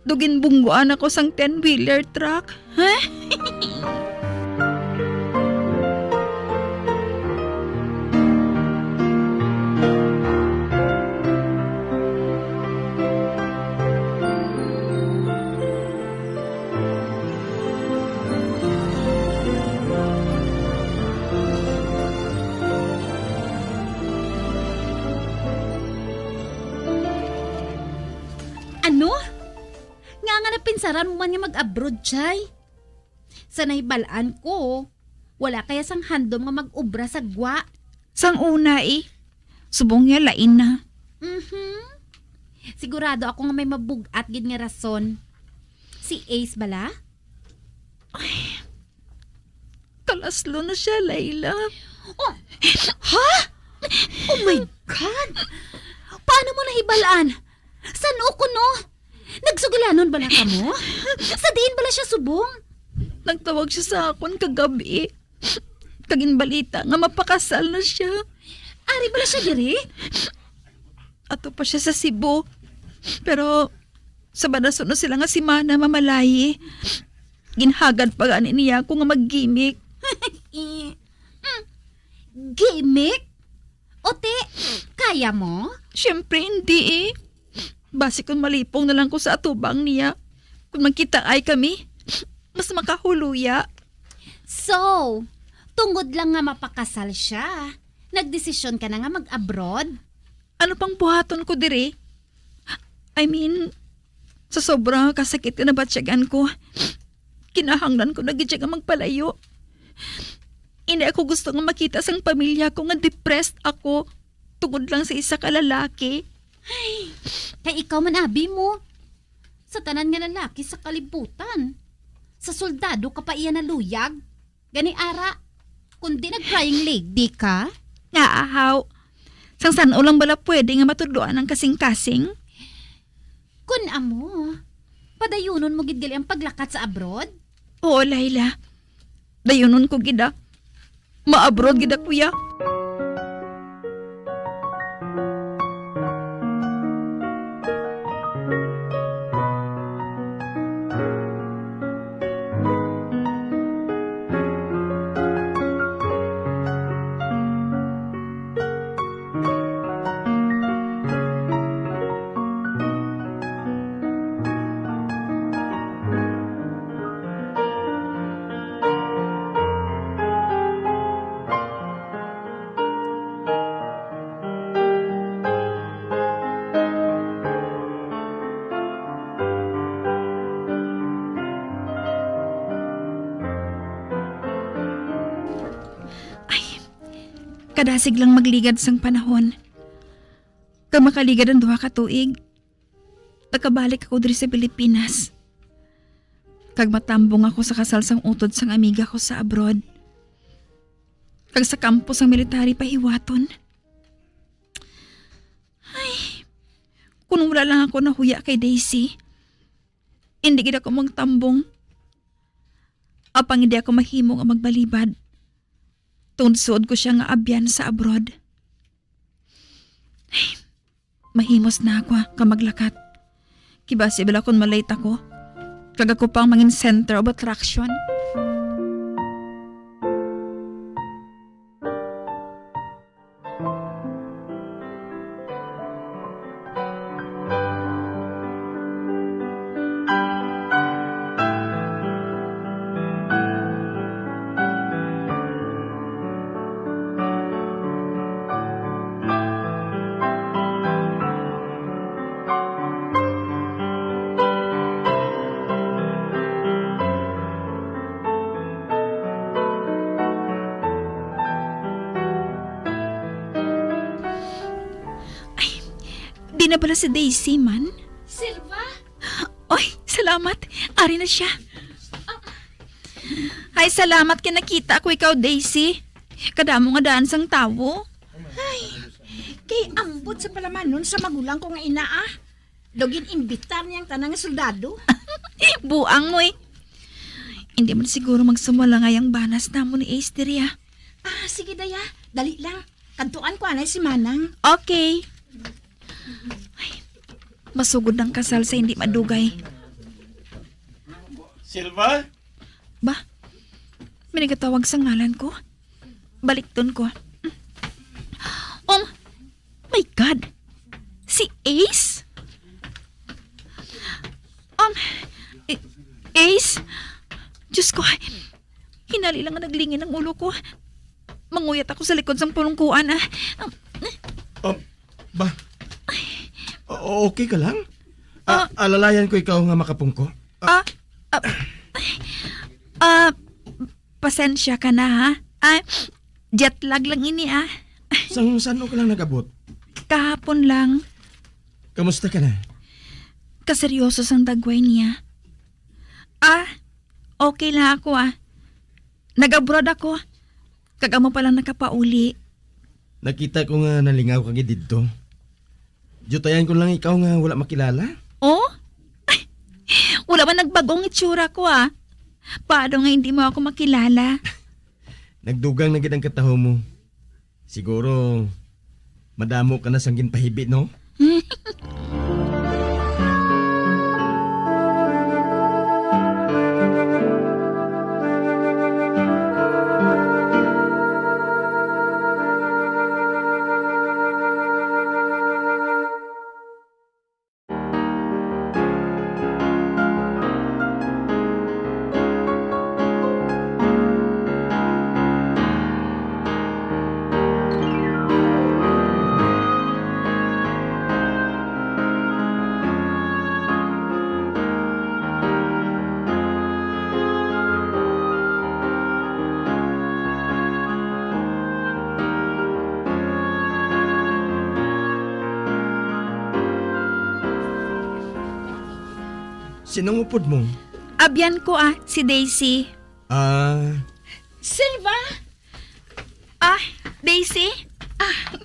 do ginbungguan ako sang ten-wheeler truck. Ha? Ano? Nga nga napinsaran mo man nga mag-abroad, Chay? Sa nahibal-an ko, wala kaya sang handom nga mag-obra sa gwa. Sang una, eh. Subong niya, lain na. Mhm. Sigurado ako nga may mabug-at gid nga rason. Si Ace bala? Ay, kalaslo na siya, Layla. Oh, ha? Oh my God! Paano mo nahibalaan? San-o kuno? Nagsugalanon bala kamo? Sa diin bala siya subong? Nagtawag siya sa akon kagab-i. Kag ginbalita nga mapakasal na siya. Ari bala siya diri? Ato pa siya sa Cebu. Pero sa banaso na sila nga semana mamalayi. Ginhagad pa gani niya ako nga mag-gimik. Hmm. Gimik? O ti, kaya mo? Siyempre, hindi eh. Basi kung malipong na lang ko sa atubang niya, kung magkitaay kami, mas makahuluya. So, tungod lang nga mapakasal siya, nagdesisyon ka na nga mag-abroad? Ano pang buhaton ko diri? I mean, sa sobra nga kasakit nga nabatyagan ko, kinahanglan ko na gid siya nga magpalayo. Hindi ako gusto nga makita sang pamilya ko nga depressed ako tungod lang sa isa ka lalaki. Ay, kay ikaw man, abi mo. Sa tanan nga lalaki sa kalibutan, sa soldado ka pa iya naluyag. Gani ara, kundi nag-crying lady ka? Nga, ahaw. Sang san-o lang bala pwede nga matudloan ang kasing-kasing? Kun amo, padayunon mo gid gali ang paglakat sa abroad? Oo, Layla. Dayunon ko gid, ah. Ma-abroad gid ako, ya. Ay, kadasig lang magligad sang panahon. Kag makaligad ang duha ka tuig, nakabalik ako diri sa Pilipinas. Kag matambong ako sa kasal sang utod sang amiga ko sa abroad. Kag sa kampo sang military pahiwaton. Ay, kung wala lang ako nahuya kay Daisy, hindi gid ako magtambong. Apang hindi ako mahimo nga magbalibad. Tungod suod ko siya nga abyan sa abroad. Ay, mahimos na ako, ah, ka maglakat. Kibasi bala kung malate ako. Kag ako pa ang mangin center of attraction. Ay, di na pala si Daisy man? Silva? Oy, salamat. Ari na siya. Ay, salamat kay nakita ko ikaw, Daisy. Kadamo nga daan sang tawo. Ay, kay ambot sa palamanon sa magulang ko nga ina, ah. Daw gin-imbitar niya ang tanan nga soldado. Buang mo, eh. Hindi man siguro magsumalangay ang banas namon ni Ace diri, ah. Ah, sige, Daya. Dali lang. Kadtuan ko anay si Manang. Okay. Ay, masugod ang kasal sa hindi madugay. Silva? Ba? May nagatawag sa ngalan ko? Balikton ko. Um, my God! Si Ace? Um, A-, Ace? Diyos ko, hinali lang nga naglingin ang ulo ko. Manguyat ako sa likod sang pulungkuan, ah. Um, ba? O-, okay ka lang? Ah, Ah. alalayan ko ikaw nga makapungko. Ah, ah, ah, pasensya ka na, ha? Ah, jet lag lang ini, ah. Sang san-o ka lang nag-abot? Kahapon lang. Kamusta ka na? Kaseryoso sang dagway niya. Ah, okay lang ako, ah. Nag-abroad ako. Kag amo pa lang nakapauli. Nakita ko nga nalingaw ka gid didto. Diyutayan ko lang ikaw nga wala makilala. Oh? Wala man nagbag-o ang itsura ko, ah. Paano nga hindi mo ako makilala? Nagdugang na gid ang kataho mo. Siguro, madamo ka na sang ginpahibi, no? Sinong upod mo? Abyan ko, ah, si Daisy. Ah. Silva? Ah, Daisy? Ah,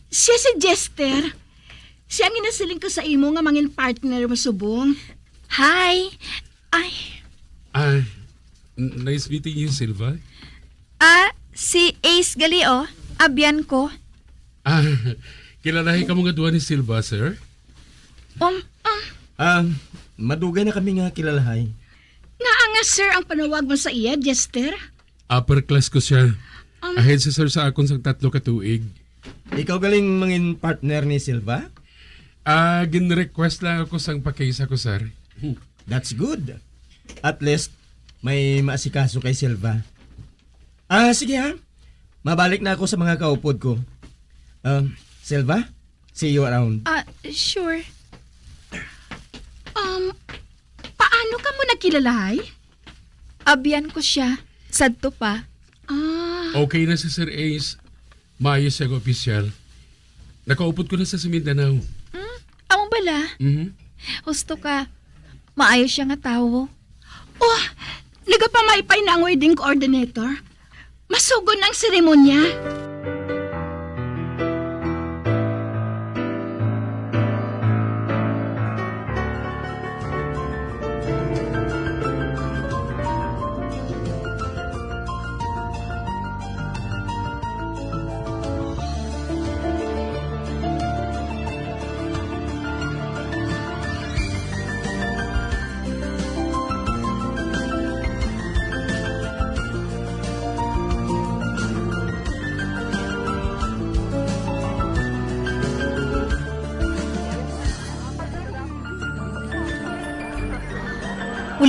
siya si Jester. Siya ang ginasiling ko sa imo nga mangin partner mo subong. Hi. Ay. Ah, n-, nice meeting you, Silva. Ah, si Ace gali, oh. Abyan ko. Ah, kilalahi kamo nga duha ni Silva, sir? Um, um. Ah, madugay na kami nga kilalahay. Ngaa nga sir ang panawag mo sa iya, Jester? Upper class ko siya. Um, Ahead si sir sa akon sang tatlo ka tuig. Ikaw galing mangin partner ni Silva? Ah, gin-request lang ako sang pakisa ko, sir. That's good. At least, may maasikaso kay Silva. Ah, sige ha. Mabalik na ako sa mga kaupod ko. Um, Silva, see you around. Ah, sure. Um, paano kamo nagkilalahay? Abyan ko siya. Sadto pa. Ah. Okay na si Sir Ace. Maayo siya nga opisyal. Nakaupod ko na sa Mindanao. Hmm? Amo bala? Mhm. Husto ka. Maayo siya nga tawo. Oh, nagapamaypay na ang wedding coordinator. Masugon ang seremonya.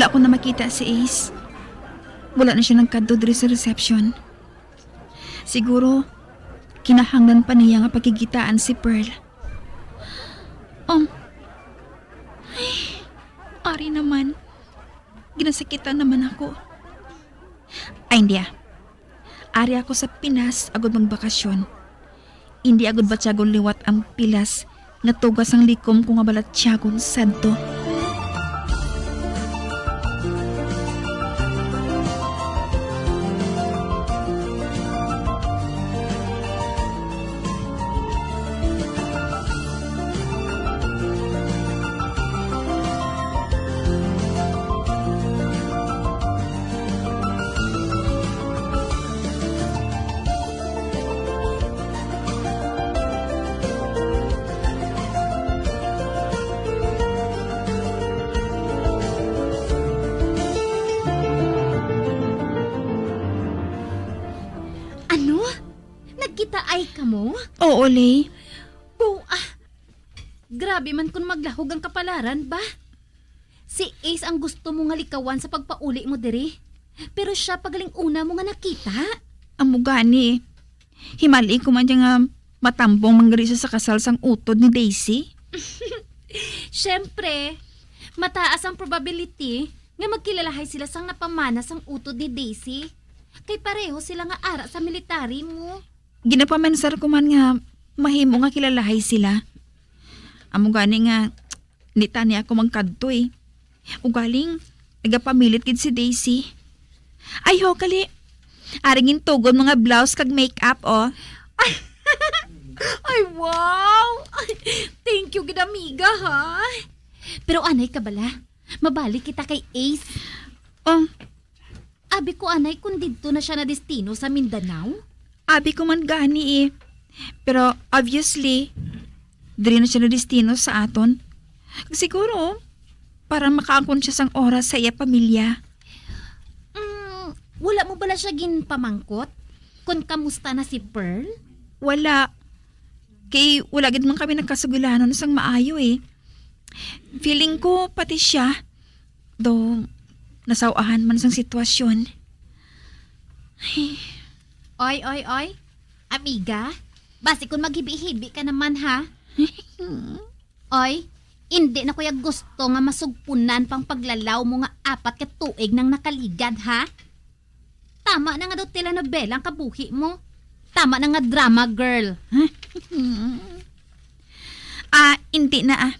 Ako na makita si Ace. Wala na siya nagkadto diri sa reception. Siguro, kinahanglan pa niya nga pagkikitaan si Pearl. Um, ay, ari naman. Ginasakitan naman ako. Ay, hindi ah. Ari ako sa Pinas agud magbakasyon. Hindi agud batyagon liwat ang pilas nga tuga sang likom ko nga balatyagon sadto. Ano? Nagkitaay kamo? Oo, Lay. Wow, ah, grabe man kun maglahog ang kapalaran ba? Si Ace ang gusto mo nga likawan sa pagpauli mo diri. Pero siya pa galing una mo nga nakita. Amo gani. Himali ko man niya nga matambong man gali siya sa kasal sang utod ni Daisy. Siyempre, mataas ang probability nga magkilalahay sila sang napamana sang utod ni Daisy. Kay pareho sila nga ara sa military mo. Ginapamensar ko man nga mahimo nga kilalahay sila. Amo gani nga, di tani ako magkadto eh. Ugaling, nagapamilit gid si Daisy. Ay, ho, kali. Aring intugon mga blouse kag makeup, oh. Ay, wow! Ay, thank you gid, amiga, ha? Pero anay ka bala, mabalik kita kay Ace. Oh, Abi ko anay kung didto na siya na destino sa Mindanao? Abi ko man gani eh. Pero obviously, diri na siya na destino sa aton. Siguro, para makaangkon siya sang oras sa iya pamilya. Mm, wala mo bala siya ginpamangkot kung kamusta na si Pearl? Wala. Kay wala gid man kami nagkasugilanon sang maayo eh. Feeling ko, pati siya, daw nasaw-ahan man sang sitwasyon. Ay. Oy, oy, oy. Amiga, basi kung maghibi-hibi ka naman, ha? Oy, indi na ko ya gusto nga masugpunan pang paglalaw mo nga apat ka tuig nang nakaligad, ha? Tama na nga daw telenovela ang kabuhi mo. Tama na nga drama girl. Ah, hindi na ah.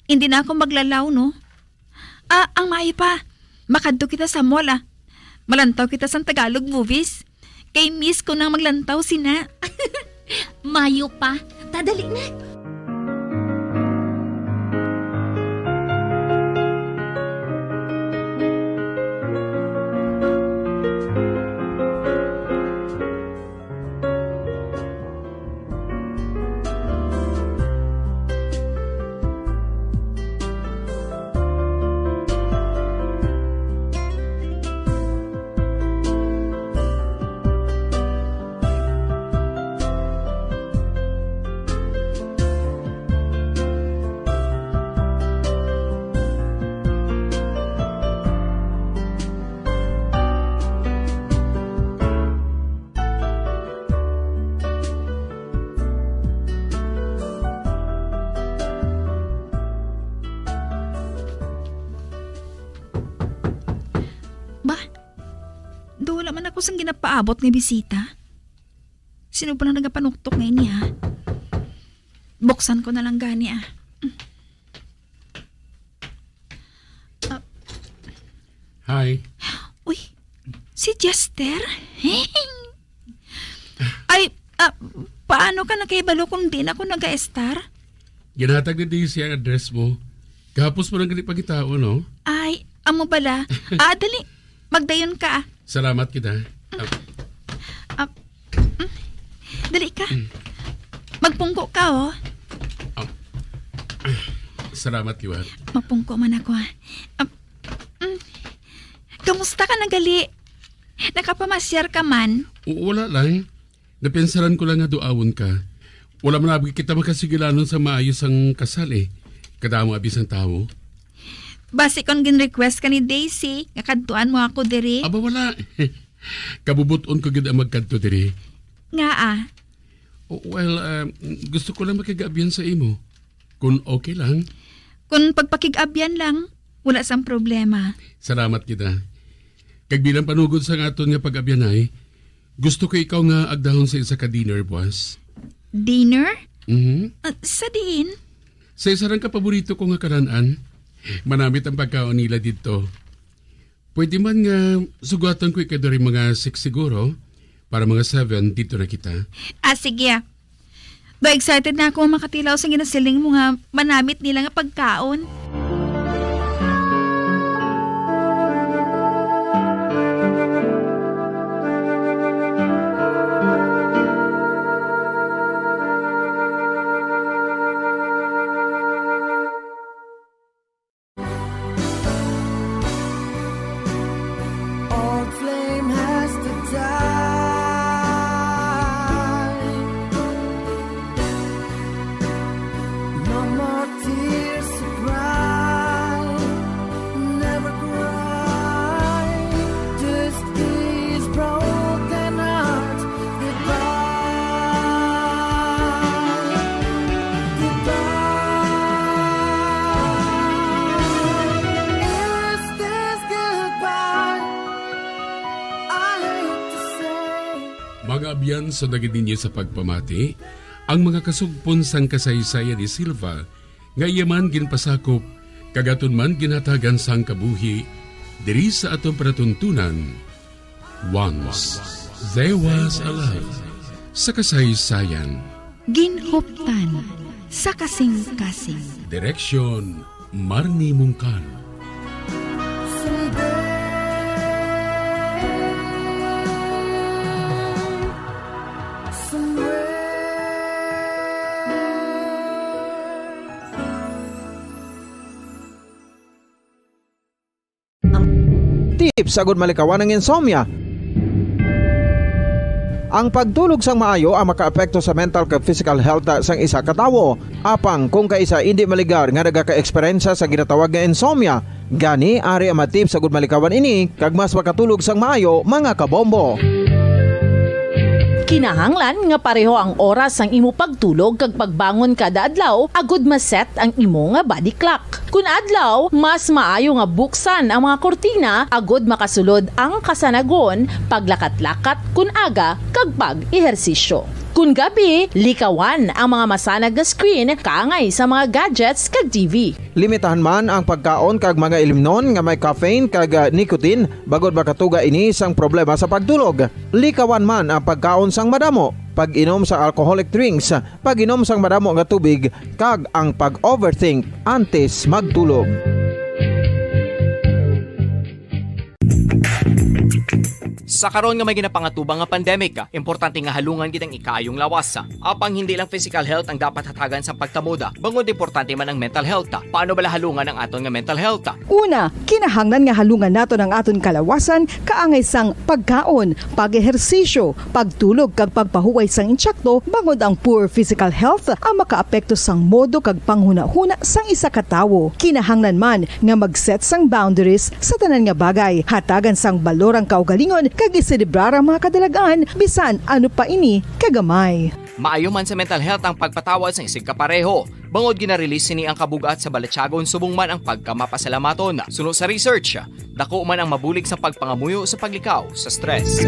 Hindi na ako maglalaw, no? Ah, ang maayo pa, makadto kita sa mall, ah. Malantaw kita sang Tagalog movies. Kay miss ko nang maglantaw sina. Mayo pa. Tadali na. Ba, do wala man ako sang ginapaabot nga bisita. Sino pa lang nagapanuktok nga ini, ha? Buksan ko na lang gani, ah. Ah. Hi. Uy, si Jester? Ay, ah, paano ka nakahibalo kung di na ako nag-a-estar? Ginhatag ni Daisy ang address mo. Gahapos mo lang gali pangitaon, no? Ay, amo bala. Ah, dali. Magdayon ka, ah. Salamat kita. Ah, mm. Dali ka. Mm. Magpungko ka, oh. Ah. Salamat liwat. Magpungko man ako, ah. Ah, mm. Kamusta ka na gali? Nakapamasyar ka man? Oo, wala lang. Napinsaran ko lang nga duawon ka. Wala man abi kita makasigilanon sa maayo sang kasal, eh. Kadamo abi sang tawo. Basi kon gin-request ka ni Daisy nga kadtuan mo ako diri. Aba, wala. Kabubot-on ko gid ang magkadto diri. Ngaa? O, well, ah, gusto ko lang makig-abyan sa imo. Kung okay lang. Kung pagpakig-abyan lang, wala sang problema. Salamat kita. Kag bilang panugod sa aton nga pag-abyanay, gusto ko ikaw nga agdahon sa isa ka dinner buwas. Dinner? Mhm. Ah, sa diin? Sa isa lang ka paborito ko nga kalan-an. Manamit ang pagkaon nila didto. Pwede man nga sugatan ko ikaw diri mga six siguro, para mga seven didto na kita. Ah, sige. Do excited na ako makatilaw sa ginasiling mo nga manamit nila nga pagkaon. Old flame has to die. No more tears to cry. Never cry. This is broken heart. Goodbye. Goodbye. Is this goodbye? I hate to say. Mga abyan, sa dagit ninyo sa pagpamati, ang mga kasugpon sang kasaysayan ni Silva nga iya man ginpasakop kag aton man ginhatagan sang kabuhi diri sa aton palatuntunan. Once there was a life sa kasaysayan. Ginhuptan sa kasing-kasing. Direksyon, Marnie Mungkal. Tips agud malikawan ang insomnia. Ang pagtulog sang maayo ang makaapekto sa mental kag physical health sang isa ka tawo. Apang kung kaisa indi maligar nga nagaka-eksperyensya sa ginatawag nga insomnia, gani ari ang mga tips agud malikawan ini kag mas makatulog sang maayo, mga kabombo. Kinahanglan nga pareho ang oras sang imo pagtulog kag pagbangon kada adlaw agud ma-set ang imo nga body clock. Kun adlaw, mas maayo nga buksan ang mga kurtina agud makasulod ang kasanagon, paglakat-lakat kun aga, kag pag-ehersisyo. Kun gabi, likawan ang mga masanag nga screen kaangay sa mga gadgets kag T V. Limitahan man ang pagkaon kag mga ilimnon nga may caffeine kag, ah, nicotine bangod makatuga ini sang problema sa pagtulog. Likawan man ang pagkaon sang madamo, pag-inom sa alcoholic drinks, pag-inom sang madamo nga tubig, kag ang pag-overthink antes magtulog. Sa karon nga may ginapangatubang nga pandemic, importante nga halungan gid ang ikaayong lawas. Apang hindi lang physical health ang dapat hatagan sa pagtamod, bangod importante man ang mental health. Paano bala halungan ang aton nga mental health? Una, kinahanglan nga halungan naton ang aton kalawasan kaangay sang pagkaon, pag-ehersisyo, pagtulog kag pagpahuway sang intsakto, bangod ang poor physical health ang makaapekto sang modo kag panghunahuna sang isa ka tawo. Kinahanglan man nga mag-set sang boundaries sa tanan nga bagay, hatagan sang balor ang kaugalingon kag iselebrar ang mga kadalag-an, bisan ano pa ini kagamay. Maayo man sa mental health ang pagpatawad sang isigkapareho, bangod gina-release sini ang kabug-at sa balatyagon subong man ang pagkamapasalamaton. Suno sa research, dako man ang mabulig sa pagpangamuyo sa paglikaw sa stress.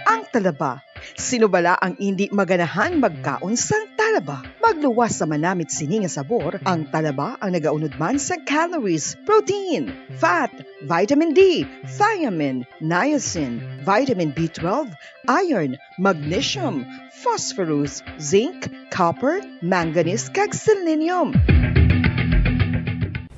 Ang talaba. Sino bala ang indi maganahan magkaon sang talaba? Magluwas sa manamit sini nga sabor, ang talaba ang nagaunod man sa calories, protein, fat, vitamin D, thiamine, niacin, vitamin B twelve, iron, magnesium, phosphorus, zinc, copper, manganese, kag selenium.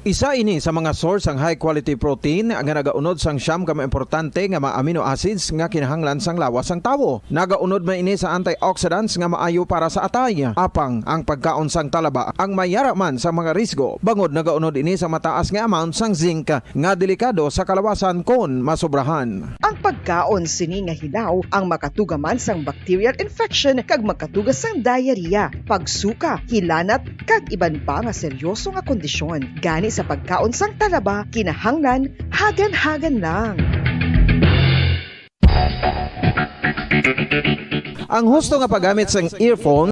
Isa ini sa mga source sang high quality protein nga nagaunod sang siyam ka mga importante nga mga amino acids nga kinahanglan sang lawas sang tawo. Nagaunod man ini sa antioxidants nga maayo para sa atay. Apang ang pagkaon sang talaba ang mayara man sa mga risgo, bangod nagaunod ini sa mataas nga amount sang zinc nga delikado sa kalawasan kon masobrahan. Ang pagkaon sini nga hilaw ang makatuga man sang bacterial infection kag makatuga sang diarrhea, pagsuka, hilanat, kag iban pa nga seryoso nga kondisyon. Gani sa pagkaon sang talaba, kinahanglan hagan-hagan lang. Ang husto nga paggamit sang earphone